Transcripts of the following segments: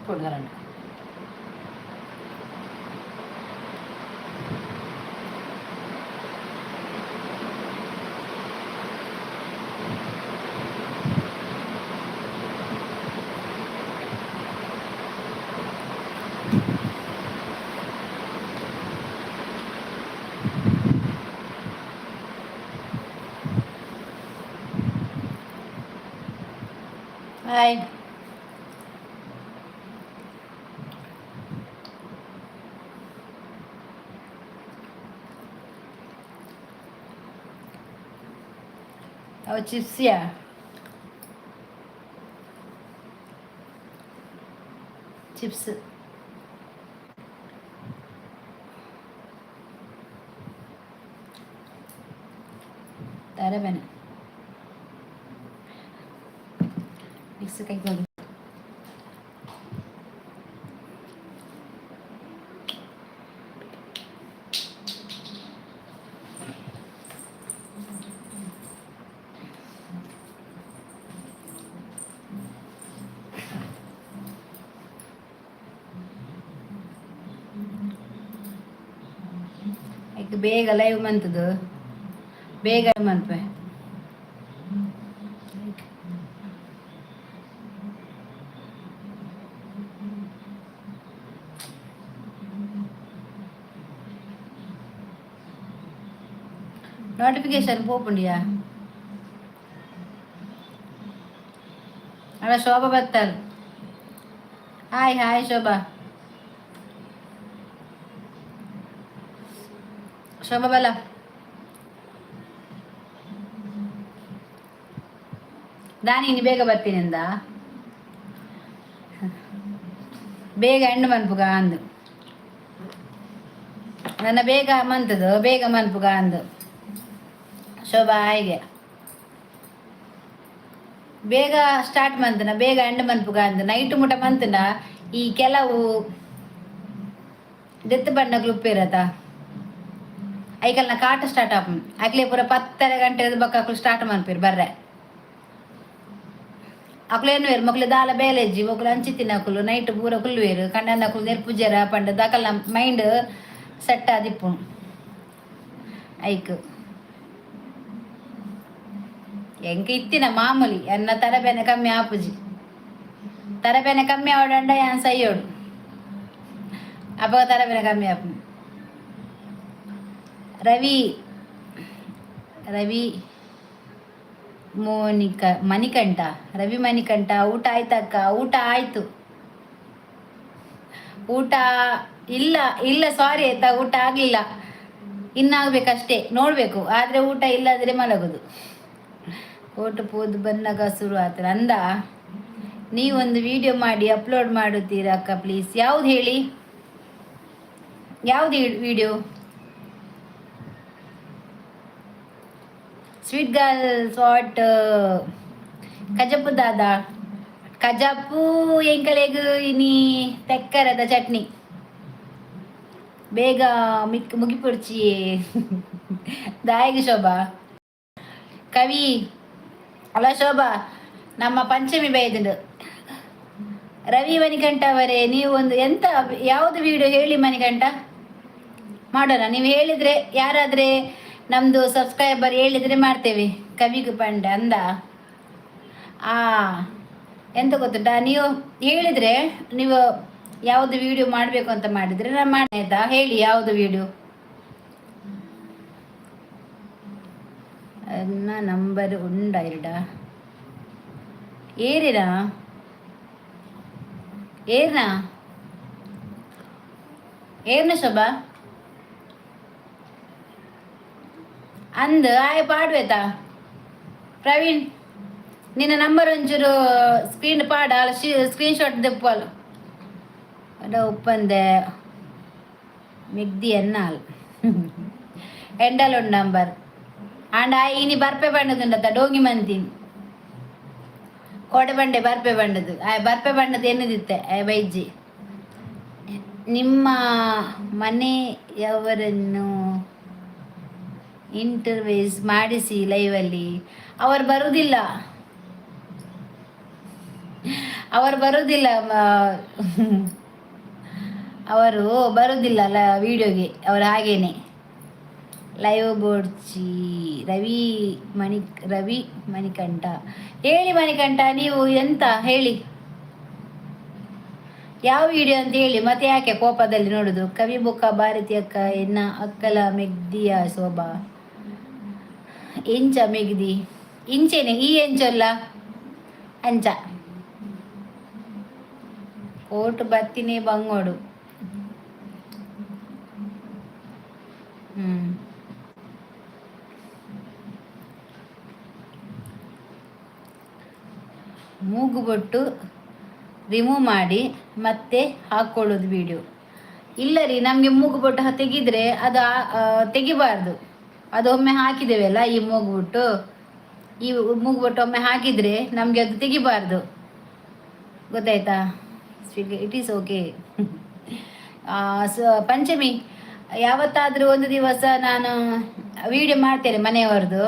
ಕೊಡ್ದಾರಂಡ. Hi. ಅವು ಚಿಪ್ಸಿಯಾ? Chips. ತರಬೇನೆ mix ಕೈಕೊಂಡು. ಬೇಗ ಲೈವ್ ಮಂತದ್ದು, ಬೇಗ ಮನ್ಪೆ. ನೋಟಿಫಿಕೇಶನ್ ಪೋಪುಂಡಿಯಾ? ಅಲ್ಲ, ಶೋಭಾ ಬತ್ತಲ್. ಹಾಯ್ ಹಾಯ್ ಶೋಭಾ. ಶೋಭಾ ಬಲ. ದಾನಿ ಬೇಗ ಬರ್ತೀನಿ ಅಂದ. ಬೇಗ ಎಂಡ್ ಮನ್ಪುಗ ಅಂದು. ನನ್ನ ಬೇಗ ಮಂತದು, ಬೇಗ ಮನ್ಪುಗ ಅಂದು. ಶೋಭಾ ಹಾಗೆ ಬೇಗ ಸ್ಟಾರ್ಟ್ ಮಂತನ, ಬೇಗ ಎಂಡ್ ಮನ್ಪುಗ ಅಂದು. ನೈಟ್ ಮುಟ ಮಂತನ. ಈ ಕೆಲವು ದೆತ್ತು ಬಣ್ಣ ಗ್ರೂಪ್ ಇರತ್ತ, ಐಕಲ್ನ ಕಾಟ ಸ್ಟಾರ್ಟ್ ಆಪ್. ಅಕ್ಲೆ ಪೂರ 10:30 ಗಂಟೆ ಬೊಕ್ಕ ಅಕ್ಲು ಸ್ಟಾರ್ಟ್ ಮನ್ಪಿರ್ ಬರ್ರೆ. ಅಕ್ಲು ಏನು ಮಕ್ಳು ದಾಲ ಬೇಲೆಜ್ಜಿ, ಮೊಕ್ಲು ಅಂಚಿತ್ತಿನ ಅಕುಲು ನೈಟ್ ಪೂರ ಕುಲ್ಲುವೇರು. ಕಂಡನ ಅಕುಲು ನೆರ್ಪುಜರ ಪಂಡ ದಾಕಲ್ನ ಮೈಂಡ್ ಸೆಟ್ ಆದಿಪ್ಪು ಐಕ್. ಎಂಕ ಇತ್ತಿನ ಮಾಮೂಲಿ ಎನ್ನ ತರಬೇನೆ ಕಮ್ಮಿ ಆಪುಜಿ. ತರಬೇನೆ ಕಮ್ಮಿ ಆವಡಂಡ ಯಾನ್ ಸೈಯೋಡು. ಅಪ್ಪಗ ತರಬೇನೆ ಕಮ್ಮಿ ಆಪು. ರವಿ, ರವಿ ಮೋನಿಕ ಮಣಿಕಂಠ, ರವಿ ಮಣಿಕಂಠ, ಊಟ ಆಯ್ತಕ್ಕ? ಊಟ ಆಯ್ತು. ಊಟ ಇಲ್ಲ ಇಲ್ಲ, ಸಾರಿ ಆಯ್ತಾ, ಊಟ ಆಗ್ಲಿಲ್ಲ. ಇನ್ನಾಗಬೇಕಷ್ಟೇ, ನೋಡಬೇಕು. ಆದರೆ ಊಟ ಇಲ್ಲಾದರೆ ಮಲಗೋದು. ಓಟು ಪೋದು ಬನ್ನಾಗ ಶುರು ಆತರ ಅಂದ. ನೀವೊಂದು ವಿಡಿಯೋ ಮಾಡಿ ಅಪ್ಲೋಡ್ ಮಾಡುತ್ತೀರಾ ಅಕ್ಕ, ಪ್ಲೀಸ್? ಯಾವ್ದು ಹೇಳಿ? ಯಾವ್ದು ವಿಡಿಯೋ? ಸ್ವೀಟ್ ಗರ್ಲ್ what ಕಜಪು ದಾದ? ಕಜಪು ಎಂಕಲೆಗ್ ಇನಿ ತೆಕ್ಕರದ ಚಟ್ನಿ. ಬೇಗ ಮಿಕ್ ಮುಗಿಪುಡ್ಚಿ. ದಾಯಿಗೆ ಶೋಭಾ? ಕವಿ ಅಲ್ಲ ಶೋಭಾ, ನಮ್ಮ ಪಂಚಮಿ ಬೈದುಂಡು. ರವಿ ಮಣಿಕಂಠ ಅವರೇ, ನೀವು ಒಂದು ಎಂತ ಯಾವುದು ವಿಡಿಯೋ ಹೇಳಿ ಮಣಿಕಂಠ, ಮಾಡೋಣ. ನೀವು ಹೇಳಿದ್ರೆ, ಯಾರಾದ್ರೆ ನಮ್ಮದು ಸಬ್ಸ್ಕ್ರೈಬರ್ ಹೇಳಿದ್ರೆ ಮಾಡ್ತೇವೆ. ಕವಿಗೂ ಪಂಡ ಅಂದ. ಆ ಎಂತ ಗೊತ್ತುಂಟಾ? ನೀವು ಹೇಳಿದರೆ, ನೀವು ಯಾವುದು ವಿಡಿಯೋ ಮಾಡಬೇಕು ಅಂತ ಮಾಡಿದರೆ ನಾನು ಮಾಡಿ ಆಯ್ತಾ? ಹೇಳಿ ಯಾವುದು ವಿಡಿಯೋ. ನನ್ನ ನಂಬರ್ ಉಂಡ ಇರಡ ಏರಿನಾ? ಏರ್ನಾ? ಏರ್ನ ಶೋಭಾ ಅಂದ್ ಆಯ್ ಪಾಡ್ವೇತಾ? ಪ್ರವೀಣ್, ನಿನ್ನ ನಂಬರ್ ಒಂಚೂರು ಸ್ಕ್ರೀನ್ ಪಾಡ, ಸ್ಕ್ರೀನ್ ಶಾಟ್ ದೆಪ್ಪಲು. ಅಡ ಉಪ್ಪಂದೆ ಮಿಗ್ದಿ ಎನ್ನಾಲ್ ಎಂಡಲ್ ಉಂಡು ನಂಬರ್. ಆಂಡ ಇನಿ ಬರ್ಪೆ ಬಣ್ಣದುಂಡತ್ತ ಡೋಂಗಿ ಮಂತೀನಿ. ಕೋಟೆ ಬಂಡೆ ಬರ್ಪೆ ಬಂಡದು. ಆ ಬರ್ಪೆ ಬಣ್ಣದ ಎನ್ನದಿತ್ತೆ ಆ ಬೈಜಿ. ನಿಮ್ಮ ಮನೆಯವರನ್ನು ಇಂಟರ್ವ್ಯೂಸ್ ಮಾಡಿಸಿ ಲೈವಲ್ಲಿ. ಅವರು ಬರುವುದಿಲ್ಲ. ಅವರು ಬರುವುದಿಲ್ಲ, ಅವರು ಬರುವುದಿಲ್ಲ ಅಲ್ಲ ವಿಡಿಯೋಗೆ, ಅವರು ಹಾಗೇನೆ. ಲೈವ್ ಬೋಡ್ಚಿ ರವಿ ಮಣಿ, ರವಿ ಮಣಿಕಂಠ. ಹೇಳಿ ಮಣಿಕಂಠ, ನೀವು ಎಂತ ಹೇಳಿ, ಯಾವ ವಿಡಿಯೋ ಅಂತ ಹೇಳಿ. ಮತ್ತೆ ಯಾಕೆ ಕೋಪದಲ್ಲಿ ನೋಡುದು? ಕವಿ ಬುಕ್ಕ ಭಾರತಿ ಅಕ್ಕ, ಎನ್ನ ಅಕ್ಕಲ ಮೆಗ್ದಿಯ ಶೋಭಾ. ಎಂಚ ಮೆಗ್ದಿ? ಇಂಚೆನೆ ಈ ಎಂಚಲ್ಲ ಅಂಚ ಕೋಟು ಬತ್ತಿನೇ ಬಂಗೋಡು. ಮೂಗುಬೊಟ್ಟು ರಿಮೂವ್ ಮಾಡಿ ಮತ್ತೆ ಹಾಕ್ಕೊಳ್ಳೋದು ವಿಡಿಯೋ. ಇಲ್ಲ ರೀ, ನಮಗೆ ಮೂಗುಬೊಟ್ಟು ತೆಗೆದ್ರೆ ಅದು ತೆಗಿಬಾರ್ದು. ಅದು ಒಮ್ಮೆ ಹಾಕಿದ್ದೇವೆಲ್ಲ ಈ ಮೂಗುಬೊಟ್ಟು, ಈ ಮೂಗುಬೊಟ್ಟು ಒಮ್ಮೆ ಹಾಕಿದರೆ ನಮಗೆ ಅದು ತೆಗಿಬಾರ್ದು, ಗೊತ್ತಾಯ್ತಾ? It is okay. Panchami, ಯಾವತ್ತಾದರೂ ಒಂದು ದಿವಸ ನಾನು ವಿಡಿಯೋ ಮಾಡ್ತೇನೆ ಮನೆಯವರದು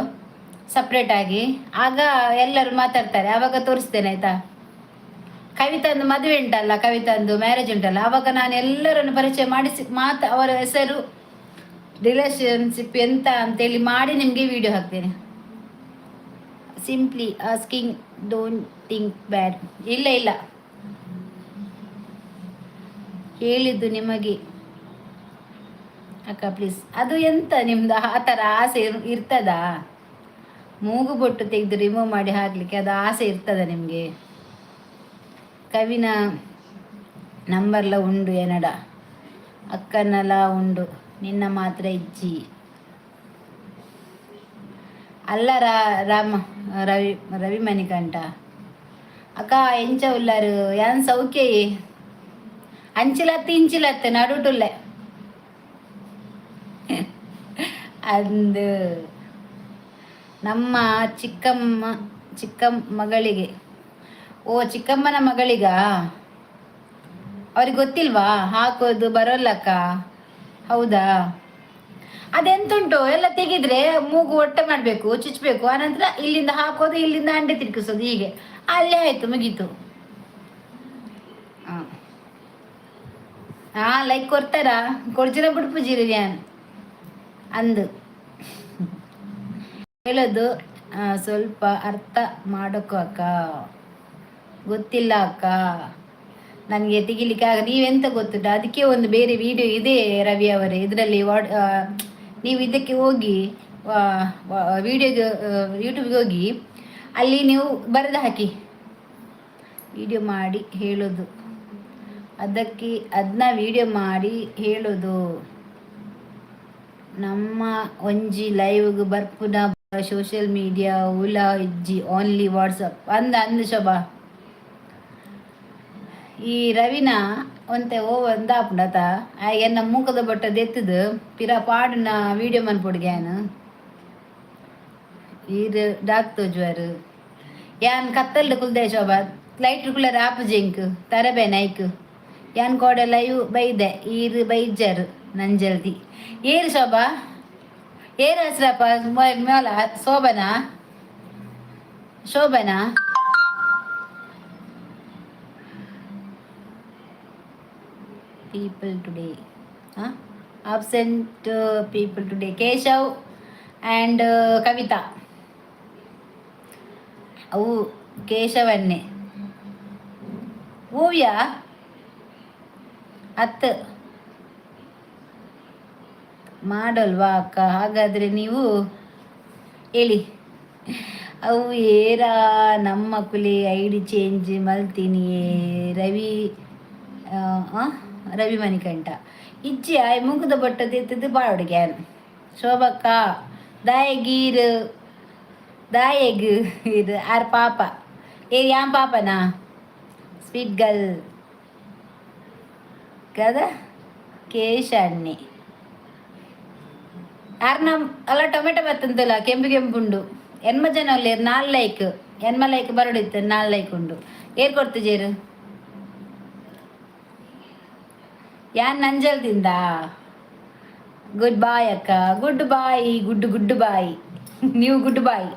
ಸಪ್ರೇಟಾಗಿ. ಆಗ ಎಲ್ಲರೂ ಮಾತಾಡ್ತಾರೆ, ಆವಾಗ ತೋರಿಸ್ತೇನೆ, ಆಯಿತಾ? ಕವಿತಂದು ಮದುವೆ ಉಂಟಲ್ಲ, ಕವಿತಂದು ಮ್ಯಾರೇಜ್ ಉಂಟಲ್ಲ, ಆವಾಗ ನಾನು ಎಲ್ಲರನ್ನು ಪರಿಚಯ ಮಾಡಿಸಿ ಮಾತು, ಅವರ ಹೆಸರು, ರಿಲೇಶನ್ಶಿಪ್ ಎಂತ ಅಂತೇಳಿ ಮಾಡಿ ನಿಮಗೆ ವಿಡಿಯೋ ಹಾಕ್ತೇನೆ. Simply asking, don't think bad. ಇಲ್ಲ ಇಲ್ಲ, ಹೇಳಿದ್ದು ನಿಮಗೆ ಅಕ್ಕ, ಪ್ಲೀಸ್. ಅದು ಎಂತ ನಿಮ್ದು ಆ ಥರ ಆಸೆ ಇರ್ತದಾ? ಮೂಗು ಬೊಟ್ಟು ತೆಗೆದು ರಿಮೂವ್ ಮಾಡಿ ಹಾಕಲಿಕ್ಕೆ ಅದು ಆಸೆ ಇರ್ತದ ನಿಮಗೆ? ಕವಿನ ನಂಬರ್ಲ ಉಂಡು ಎನಡ, ಅಕ್ಕನಲ ಉಂಡು, ನಿನ್ನ ಮಾತ್ರ ಇಜ್ಜಿ. ಅಲ್ಲ ರಾಮ ರವಿ, ರವಿ ಮಣಿಕಂಠ. ಅಕ್ಕ, ಎಂಚ ಉಲ್ಲಾರು? ಯಾನ್ ಸೌಖ್ಯಯೇ. ಅಂಚಿಲತ್ತು ಇಂಚಿಲತ್ತು ನಡುಟುಲ್ಲೆ ಅಂದು. ನಮ್ಮ ಚಿಕ್ಕಮ್ಮ, ಚಿಕ್ಕ ಮಗಳಿಗೆ, ಓ ಚಿಕ್ಕಮ್ಮನ ಮಗಳಿಗ? ಅವ್ರಿಗೆ ಗೊತ್ತಿಲ್ವಾ? ಹಾಕೋದು ಬರೋಲ್ಲಕ್ಕ. ಹೌದಾ? ಅದೆಂತುಂಟು, ಎಲ್ಲ ತೆಗೆದ್ರೆ ಮೂಗು ಒಟ್ಟೆ ಮಾಡಬೇಕು, ಚುಚ್ಚಬೇಕು. ಆನಂತರ ಇಲ್ಲಿಂದ ಹಾಕೋದು, ಇಲ್ಲಿಂದ ಅಂಡೆ ತಿರುಗಿಸೋದು, ಹೀಗೆ ಅಲ್ಲೇ ಆಯ್ತು, ಮುಗೀತು. ಹಾಂ ಹಾಂ, ಲೈಕ್ ಕೊಡ್ತಾರಾ? ಕೊಡ್ಜಿನ ಬಿಡ್ಪುಜಿರಿ ನಾನು ಅಂದು ಹೇಳೋದು ಸ್ವಲ್ಪ ಅರ್ಥ ಮಾಡೋಕು ಅಕ್ಕ. ಗೊತ್ತಿಲ್ಲ ಅಕ್ಕ ನನಗೆ ತೆಗಿಲಿಕ್ಕೆ ಆಗ. ನೀವೆಂತ ಗೊತ್ತುಂಟ, ಅದಕ್ಕೆ ಒಂದು ಬೇರೆ ವಿಡಿಯೋ ಇದೆ ರವಿ ಅವರೇ. ಇದರಲ್ಲಿ ವಾಡ್ ನೀವು ಇದಕ್ಕೆ ಹೋಗಿ, ವಿಡಿಯೋಗೆ, ಯೂಟ್ಯೂಬ್ಗೆ ಹೋಗಿ, ಅಲ್ಲಿ ನೀವು ಬರೆದು ಹಾಕಿ, ವಿಡಿಯೋ ಮಾಡಿ ಹೇಳೋದು. ಅದಕ್ಕೆ ಅದನ್ನ ವಿಡಿಯೋ ಮಾಡಿ ಹೇಳೋದು. ನಮ್ಮ ಒಂಜಿ ಲೈವ್ಗೆ ಬರ್ಪುನ ಸೋಷಿಯಲ್ ಮೀಡಿಯಾ ಉಲಾ ಇಜ್ಜಿ, ಓನ್ಲಿ ವಾಟ್ಸಪ್ ಅಂದ ಅಂದ ಶೋಭಾ. ಈ ರವಿನ ಒಂತೆ ಓ ಒಂದಾಪುಂಡತ, ಎನ್ನ ಮೂಕದ ಬಟ್ಟ ದೆತ್ತದು ಪಿರ ಪಾಡುನ ವಿಡಿಯೋ ಮನ್ಪೊಡ್ಗೆ. ಈರ್ ಡಾಕ್ ತೋಜುವರು. ಯಾನ್ ಕತ್ತಲ್ಡ್ ಕುಲ್ದೆ ಶೋಭಾ, ಲೈಟ್ ಕುಲ್ಲರೆ ಆಪುಜಿ ಎಂಕ್, ತರಬೇನೆ ಐಕ್. ಯಾನ್ ಕೋಡೆ ಲೈವ್ ಬೈದೆ, ಈರ್ ಬೈಜಾರು ನಂಜಲ್ದಿ. ಏರು ಶೋಭಾ, ಏರು ಹೆಸ್ರಪ್ಪ ಮೇಲ? Shobhana? Shobhana? People today, huh? Absent people today, Keshav and Kavita. ಅವು ಕೇಶವನ್ನೇ ಓವ್ಯ ಹತ್ತು ಮಾಡಲ್ವಾ ಅಕ್ಕ? ಹಾಗಾದರೆ ನೀವು ಹೇಳಿ. ಅವು ಏರಾ ನಮ್ಮ ಕುಲಿ ಐಡಿ ಚೇಂಜ್ ಮಲ್ತೀನಿ ರವಿ. ರವಿ ಮಣಿಕಂಠ ಇಜ್ಜಿ ಆಯ್ ಮುಂಕದ ಬೊಟ್ಟ ತಿತ್ತದು ಬಾಳುಡ್ಗ್ಯಾನ್. ಶೋಭಕ್ಕ, ದಾಯಗೀರ್ ದಾಯೆಗ್ ಇದು ಆರ್ ಪಾಪ. ಏ ಯಾನ್ ಪಾಪನಾ? ಸ್ವೀಟ್ ಗರ್ಲ್ కదా ಕೇಶಣ್ಣಿ. ಆರ್ನ ಅಲ್ಲ, ಟೊಮೆಟೊ ಬತ್ತಂತಲ್ಲ, ಕೆಂಪು ಕೆಂಪುಂಡು. ಎನ್ಮ ಜನ ಉಲ್ಲೇರ್, ನಾಲ್ ಲೈಕ್. ಎನ್ಮ ಲೈಕ್ ಬರಡಿತ್ತು, ನಾಲ್ ಲೈಕ್ ಉಂಡು. ಏರ್ ಕೊಡ್ತು ಜೇರು? ಯಾನ್ ನಂಜಲ್ ತಿಂದ. ಗುಡ್ ಬಾಯ್ ಅಕ್ಕ, good bye, good good bye. ನೀವು ಗುಡ್ ಬಾಯ್.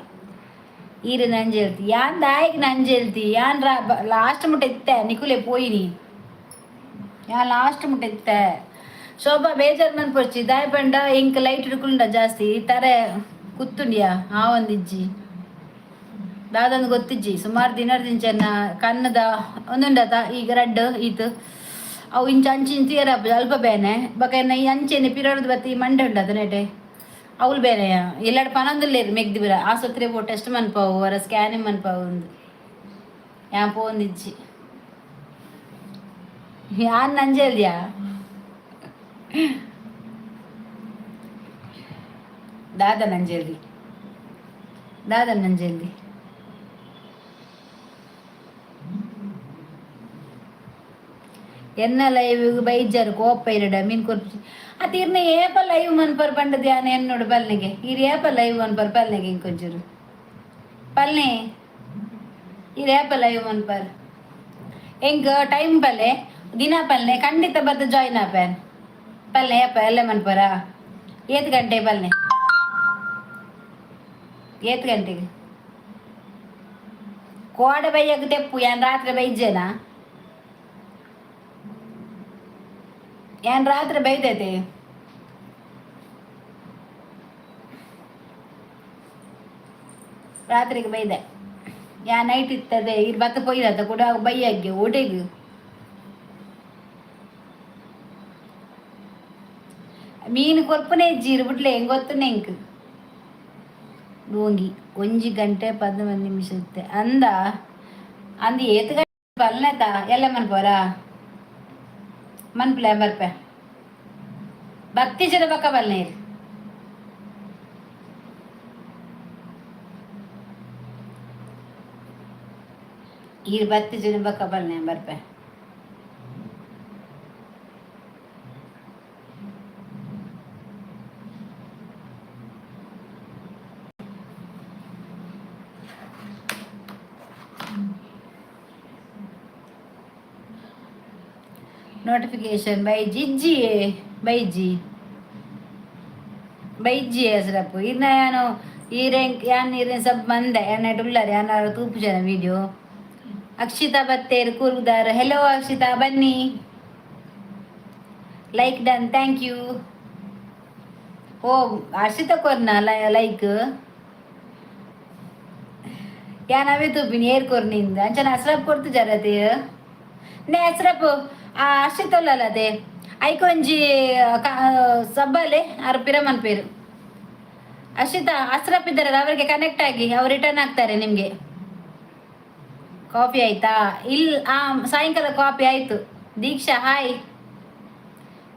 ಈರ್ ನಂಜೆಲ್ತಿ ಯಾನ್ ದಾಯಿಗ್ ನಂಜೆಲ್ತಿ? ಯಾನ್ ಲಾಸ್ಟ್ ಮುಟ್ಟ ಇತ್ತೆ, ನಿಕುಲೆ ಪೋಯಿನಿ. ಯಾನ್ ಲಾಸ್ಟ್ ಮುಟ್ಟ ಇತ್ತೆ. ಶೋಭಾ, ಬೇಜಾರ್ ಮನ್ಪೊರ್ಚಿ. ದಾಯೆ ಪಂಡ ಇಂಕ್ ಲೈಟ್ ಕುಂಡ ಜಾಸ್ತಿ ತರೆ ಕುತ್ತುಂಡಿಯಾ ಆವೊಂದಿಜ್ಜಿ. ದಾದಂದ್ ಗೊತ್ತಿಜ್ಜಿ. ಸುಮಾರು ದಿನರ್ದಿಂಚ ಕಣ್ಣದ ಒಂದುಂಡತ. ಈಗ ರಡ್ಡ್ ಈತ್ ಅವು ಇಂಚ ಅಂಚಿ ಇಂಚ ತೀರ ಅಲ್ಪ ಬೇನೆ. ಬೊಕ ಎನ್ನ ಈ ಅಂಚೆನೆ ಪಿರಡ್ದು ಬತ್ತಿ ಈ ಮಂಡೆ ಉಂಡತ ನೆಟೆ ಅವ್ಲು ಬೇನೆಯ. ಎಲ್ಲಾಡ್ ಪನೊಂದುಲ್ಲೆರ್ ಮೆಗ್ದಿ ಬಿರ ಆಸ್ಪತ್ರೆ ಪೋ, ಟೆಸ್ಟ್ ಮನ್ಪಾವು, ವರ ಸ್ಕ್ಯಾನಿಂಗ್ ಮನ್ಪಾವು ಅಂದ್. ಯಾನ್ ಪೋವೊಂದಿಜ್ಜಿ. ಯಾನ್ ನಂಜಲ್ದ್ಯಾ? ದಾದ ನಂಜಲ್ದಿ? ದಾದ ನಂಜಲ್ದಿ? ಎನ್ನ ಲೈವ್ ಬೈಜಾರು ಕೋಪ ಇರಡ ಮೀನ್ ಕೊರ್ಪು ಅತ್. ಇರ್ನ ಏಪ ಲೈವ್ ಮನ್ಪರ್ ಪಂಡದ ಯಾನ್ ಎನ್ನೋಡು ಪಲ್ನೆಗೆ. ಇರ್ ಏಪ ಲೈವ್ ಮನ್ಪರ್ ಪಲ್ನೆಗೆ? ಇಂಕೊಂಚೂರು ಪಲ್ನೆ, ಇರ್ ಏಪ ಲೈವ್ ಮನ್ಪರ್? ಎಂಕ್ ಟೈಮ್ ಪಲ್ಲೆ, ದಿನ ಪಲ್ನೆ, ಖಂಡಿತ ಬತ್ತ ಜಾಯಿನ್ ಆಪೇನ್. ಪಲ್ನೆ, ಏಪ ಎಲ್ಲ ಮನ್ಪರ? ಏತ್ ಗಂಟೆ ಪಲ್ನೆ? ಏತ್ ಗಂಟೆಗೆ? ಕೋಡೆ ಬೈಯಗ್ ತೆಪ್ಪು. ಯಾನ್ ರಾತ್ರಿ ಬೈಜೇನಾ? ಯಾನ್ ರಾತ್ರಿ ಬೈದೈತೆ. ರಾತ್ರಿಗೆ ಬೈದೆ ಯಾ ನೈಟ್ ಇತ್ತದೆ. ಇರ್ ಬತ್ತ ಪೊಯ್ಯತ ಕೂಡ ಬೈಯಗ್ಗೆ ಓಟೆಗ್ ಮೀನು ಕೊರ್ಪುನೇ ಇಜ್ಜಿ ಬುಡ್ಲೆ. ಹೆಂಗ್ ಗೊತ್ತುನೆ ಎಂಕ್. ಡೋಂಗಿ 1 ಗಂಟೆ 11 ನಿಮಿಷ ಇತ್ತೆ ಅಂದ ಅಂದ್. ಏತ್ ಗಂಟೆ ಪಲ್ನೆತ ಎಲ್ಲ ಮನ್ಪೋರಾ? ಮನ್ಪುಲೆ ಬರ್ಪೆ. ಬತ್ತಿ ಜನ ಬಕ್ಕ ಬಲ್ನೇರು. ಈರ್ ಬತ್ತಿ ಜನ ಬಕ್ಕ ಬಲ್ನೆ ಬರ್ಪೆ. ನೋಟಿಫಿಕೇಶನ್ ಬೈಜಿ, ಇಜ್ಜಿ ಬೈಜಿ, ಬೈಜಿ ಹೆಸರಪ್ಪು. ಇನ್ನ ಯಾನು ಈರೆಂಕ್ ಯಾನ್ ಈರೆನ್ ಸಬ್ ಮಂದೆ ಎಣ್ಣೆ ಉಳ್ಳಾರೆ ಯಾನ್ ತೂಪು ಜನ ವಿಡಿಯೋ. ಅಕ್ಷಿತಾ ಬತ್ತೇರು ಕೂರ್ಗುದಾರ್. ಹೆಲೋ ಅಕ್ಷಿತಾ, ಬನ್ನಿ. Like done, thank you. ಓ ಅರ್ಷಿತಾ ಕೊರ್ನ ಲೈಕ್? ಯಾನ್ ಅವೇ ತೂಪಿನಿ, ಏರ್ ಕೊರ್ನಿಂದ ಅಂಚನ ಅಸ್ರಪ್ ಕೊರ್ತು ಜರತಿ ನೇ. ಅಸ್ರಪ್, ಆ ಅರ್ಷಿತ್ ಅದೇ ಐಕೊಂಜಿ ಸಬ್ಬಲೆ ಆರು ಪಿರಮನ್ ಪೇರು. ಅರ್ಷಿತಾ, ಅಸ್ರಪ್ ಇದ್ದಾರಲ್ಲ, ಅವರಿಗೆ ಕನೆಕ್ಟ್ ಆಗಿ, ಅವ್ರು ರಿಟರ್ನ್ ಆಗ್ತಾರೆ ನಿಮಗೆ. ಕಾಫಿ ಆಯ್ತಾ? ಇಲ್ಲ, ಆ ಸಾಯಂಕಾಲ ಕಾಫಿ ಆಯ್ತು. ದೀಕ್ಷಾ, ಹಾಯ್.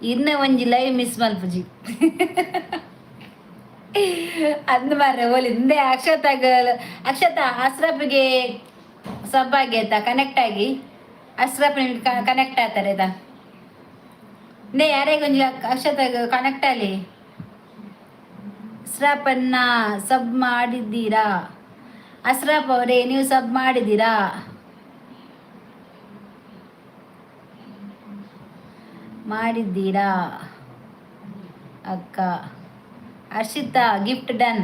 ಇನ್ನ ಒಂಜಿ ಲೈವ್ ಮಿಸ್ ಮಲ್ಪುಜಿ ಅಂದ್ ಮಾರ್ರೆ. ಓಲಿ ಇಂದೆ ಅಕ್ಷತಾಗ. ಅಕ್ಷತಾ, ಅಸ್ರಪ್ಗೆ ಸಬ್ಬಾಗಿ ಆಯ್ತಾ? ಕನೆಕ್ಟ್ ಆಗಿ, ಅಸ್ರಪ್ ನಿಮ್ಗೆ ಕನೆಕ್ಟ್ ಆಗ್ತಾರೆ ಆಯ್ತಾ? ನೇ ಯಾರೇ ಒಂಜಿ ಅಕ್ಷತಾಗ ಕನೆಕ್ಟ್ ಆಗಲಿ. ಅಸ್ರಪ್ಪನ್ನ ಸಬ್ ಮಾಡಿದ್ದೀರಾ? ಅಸ್ರಫ್ ಅವರೇ, ನೀವು ಸಬ್ ಮಾಡಿದ್ದೀರಾ? ಮಾಡಿದ್ದೀರಾ ಅಕ್ಕ? Harshita, gift done.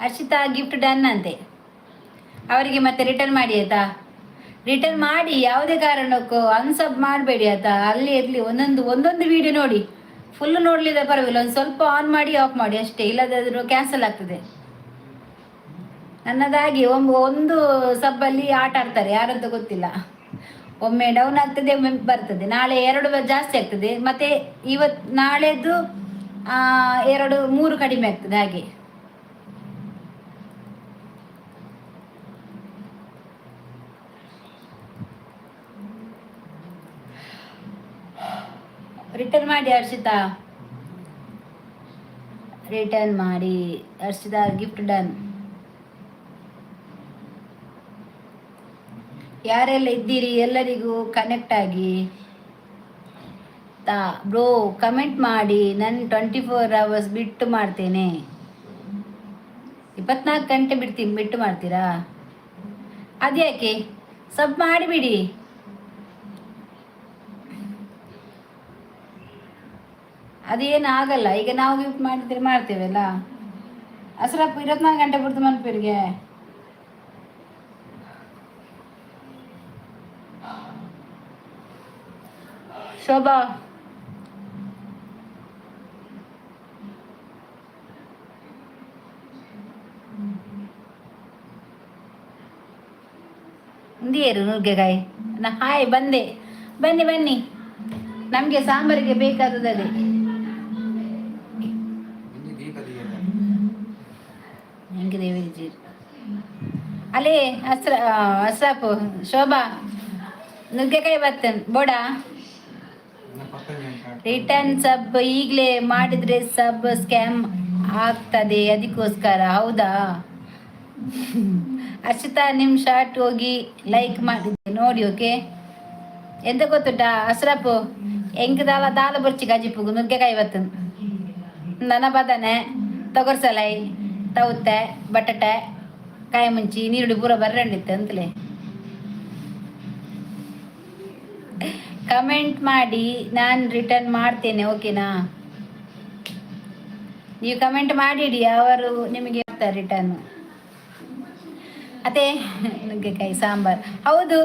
Harshita, gift done ಅಂತೆ ಅವರಿಗೆ. ಮತ್ತೆ ರಿಟರ್ನ್ ಮಾಡಿ ಆಯ್ತಾ? ರಿಟರ್ನ್ ಮಾಡಿ. ಯಾವುದೇ ಕಾರಣಕ್ಕೂ ಅನ್ಸಬ್ ಮಾಡಬೇಡಿ ಆಯ್ತಾ? ಅಲ್ಲಿ ಇರಲಿ. ಒಂದೊಂದು ಒಂದೊಂದು ವಿಡಿಯೋ ನೋಡಿ. ಫುಲ್ ನೋಡಲಿಲ್ಲ ಪರವಾಗಿಲ್ಲ, ಒಂದು ಸ್ವಲ್ಪ ಆನ್ ಮಾಡಿ ಆಫ್ ಮಾಡಿ ಅಷ್ಟೇ. ಇಲ್ಲದಾದ್ರೂ ಕ್ಯಾನ್ಸಲ್ ಆಗ್ತದೆ. ನನ್ನದಾಗಿ ಒಂದು ಒಂದು ಸಬ್ಬಲ್ಲಿ ಆಟ ಆಡ್ತಾರೆ, ಯಾರಂತ ಗೊತ್ತಿಲ್ಲ. ಒಮ್ಮೆ ಡೌನ್ ಆಗ್ತದೆ, ಒಮ್ಮೆ ಬರ್ತದೆ. ನಾಳೆ ಎರಡು ಜಾಸ್ತಿ ಆಗ್ತದೆ, ಮತ್ತೆ ಇವತ್ತು ನಾಳೆದ್ದು ಎರಡು ಮೂರು ಕಡಿಮೆ ಆಗ್ತದೆ, ಹಾಗೆ. ರಿಟರ್ನ್ ಮಾಡಿ ಹರ್ಷಿತಾ, ರಿಟರ್ನ್ ಮಾಡಿ. Harshita, gift done. ಯಾರೆಲ್ಲ ಇದ್ದೀರಿ, ಎಲ್ಲರಿಗೂ ಕನೆಕ್ಟ್ ಆಗಿ ತಾ. ಬ್ರೋ, ಕಮೆಂಟ್ ಮಾಡಿ. ನಾನು 24 ಅವರ್ಸ್ ಬಿಟ್ಟು ಮಾಡ್ತೇನೆ. 24 ಗಂಟೆ ಬಿಡ್ತೀನಿ, ಬಿಟ್ಟು ಮಾಡ್ತೀರಾ? ಅದ್ಯಾಕೆ? ಸಬ್ ಮಾಡಿಬಿಡಿ. ಅದೇನು ಆಗಲ್ಲ. ಈಗ ನಾವು ಗಿಫ್ಟ್ ಮಾಡಿದ್ರೆ ಮಾಡ್ತೇವಲ್ಲ. ಅಸರಪ್ಪ 24 ಗಂಟೆ ಬಿಡ್ತು ಮನ್ಪೇರಿಗೆ. ಶೋಭಾ. ಉಂದಿಯರು ನುಗ್ಗೆಕಾಯಿ. ಹಾಯ್, ಬಂದೆ, ಬನ್ನಿ ಬನ್ನಿ. ನಮಗೆ ಸಾಂಬಾರಿಗೆ ಬೇಕಾದದ್ದು ಅದೇ. ಒಂಜಿ ದೀಪ ದೀಯೆರೆ. ಹೆಂಗೆ ದೇವರಿಜಿ ಅಲ್ಲೇ ಹಸ್ರ ಹಸ್ರಾಪು. ಶೋಭಾ, ನುಗ್ಗೆಕಾಯಿ ಬರ್ತೇನೆ ಬೋಡ. ಇನ್ನ ಪತ್ತೊಂಜಿ ಗಂಟೆ. ರಿಟರ್ನ್ ಸಬ್ ಈಗಲೇ ಮಾಡಿದ್ರೆ ಸಬ್ ಸ್ಕ್ಯಾಮ್ ಆಗ್ತದೆ, ಅದಕ್ಕೋಸ್ಕರ. ಹೌದಾ ಅರ್ಷಿತಾ? ನಿಮ್ಮ ಶಾರ್ಟ್ ಹೋಗಿ ಲೈಕ್ ಮಾಡಿದ್ದೆ ನೋಡಿ. ಓಕೆ, ಎಂತ ಗೊತ್ತುಂಟಾ ಅಸ್ರಪ್ಪು? ಎಂಕ್ ದಾಲ ದಾಲ ಬೊರ್ಚಿ ಕಜಿಪುಗು ನುಗ್ಗೆಕಾಯಿ ಬತ್ತನ್. ನನ್ನ ಬದನೆ, ತೊಗರ್ಸಲೈ, ತೌತೆ, ಬಟಾಟೆ, ಕಾಯಿ ಮುಂಚಿ, ನೀರುಳ್ಳಿ ಪೂರ ಬರ್ರಂಡಿತ್ತು ಅಂತಲೇ. ಕಮೆಂಟ್ ಮಾಡಿ, ನಾನು ರಿಟರ್ನ್ ಮಾಡ್ತೇನೆ, ಓಕೆನಾ? ನೀವು ಕಮೆಂಟ್ ಮಾಡಿಡಿ, ಅವರು ನಿಮಗೆ ಮಾಡ್ತಾರೆ ರಿಟರ್ನ್. ಅದೇ ನುಗ್ಗೆಕಾಯಿ ಸಾಂಬಾರು. ಹೌದು,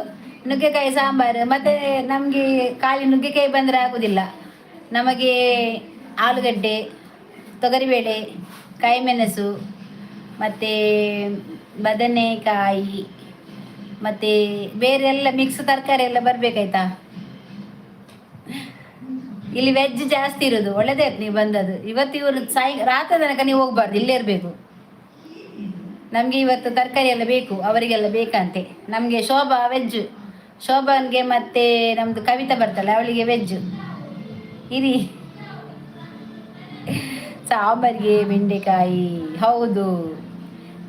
ನುಗ್ಗೆಕಾಯಿ ಸಾಂಬಾರು. ಮತ್ತೆ ನಮಗೆ ಖಾಲಿ ನುಗ್ಗೆಕಾಯಿ ಬಂದರೆ ಆಗುದಿಲ್ಲ. ನಮಗೆ ಆಲೂಗಡ್ಡೆ, ತೊಗರಿಬೇಳೆ, ಕಾಯಿಮೆಣಸು ಮತ್ತು ಬದನೆಕಾಯಿ ಮತ್ತು ಬೇರೆ ಎಲ್ಲ ಮಿಕ್ಸ್ ತರಕಾರಿ ಎಲ್ಲ ಬರಬೇಕಾಯ್ತಾ. ಇಲ್ಲಿ ವೆಜ್ ಜಾಸ್ತಿ ಇರೋದು. ಒಳ್ಳೇದೇ ಆಯ್ತು ನೀವು ಬಂದದ್ದು ಇವತ್ತು. ಇವರು ಸಾಯಿ ರಾತ್ರಿ ತನಕ ನೀವು ಹೋಗ್ಬಾರ್ದು, ಇಲ್ಲೇ ಇರಬೇಕು. ನಮಗೆ ಇವತ್ತು ತರಕಾರಿ ಎಲ್ಲ ಬೇಕು, ಅವರಿಗೆಲ್ಲ ಬೇಕಂತೆ. ನಮಗೆ ಶೋಭಾ ವೆಜ್, ಶೋಭಾನ್ಗೆ ಮತ್ತೆ ನಮ್ಮದು ಕವಿತಾ ಬರ್ತಲ್ಲ, ಅವಳಿಗೆ ವೆಜ್. ಇರಿ. ಸಾಂಬಾರಿಗೆ ಬೆಂಡೆಕಾಯಿ, ಹೌದು.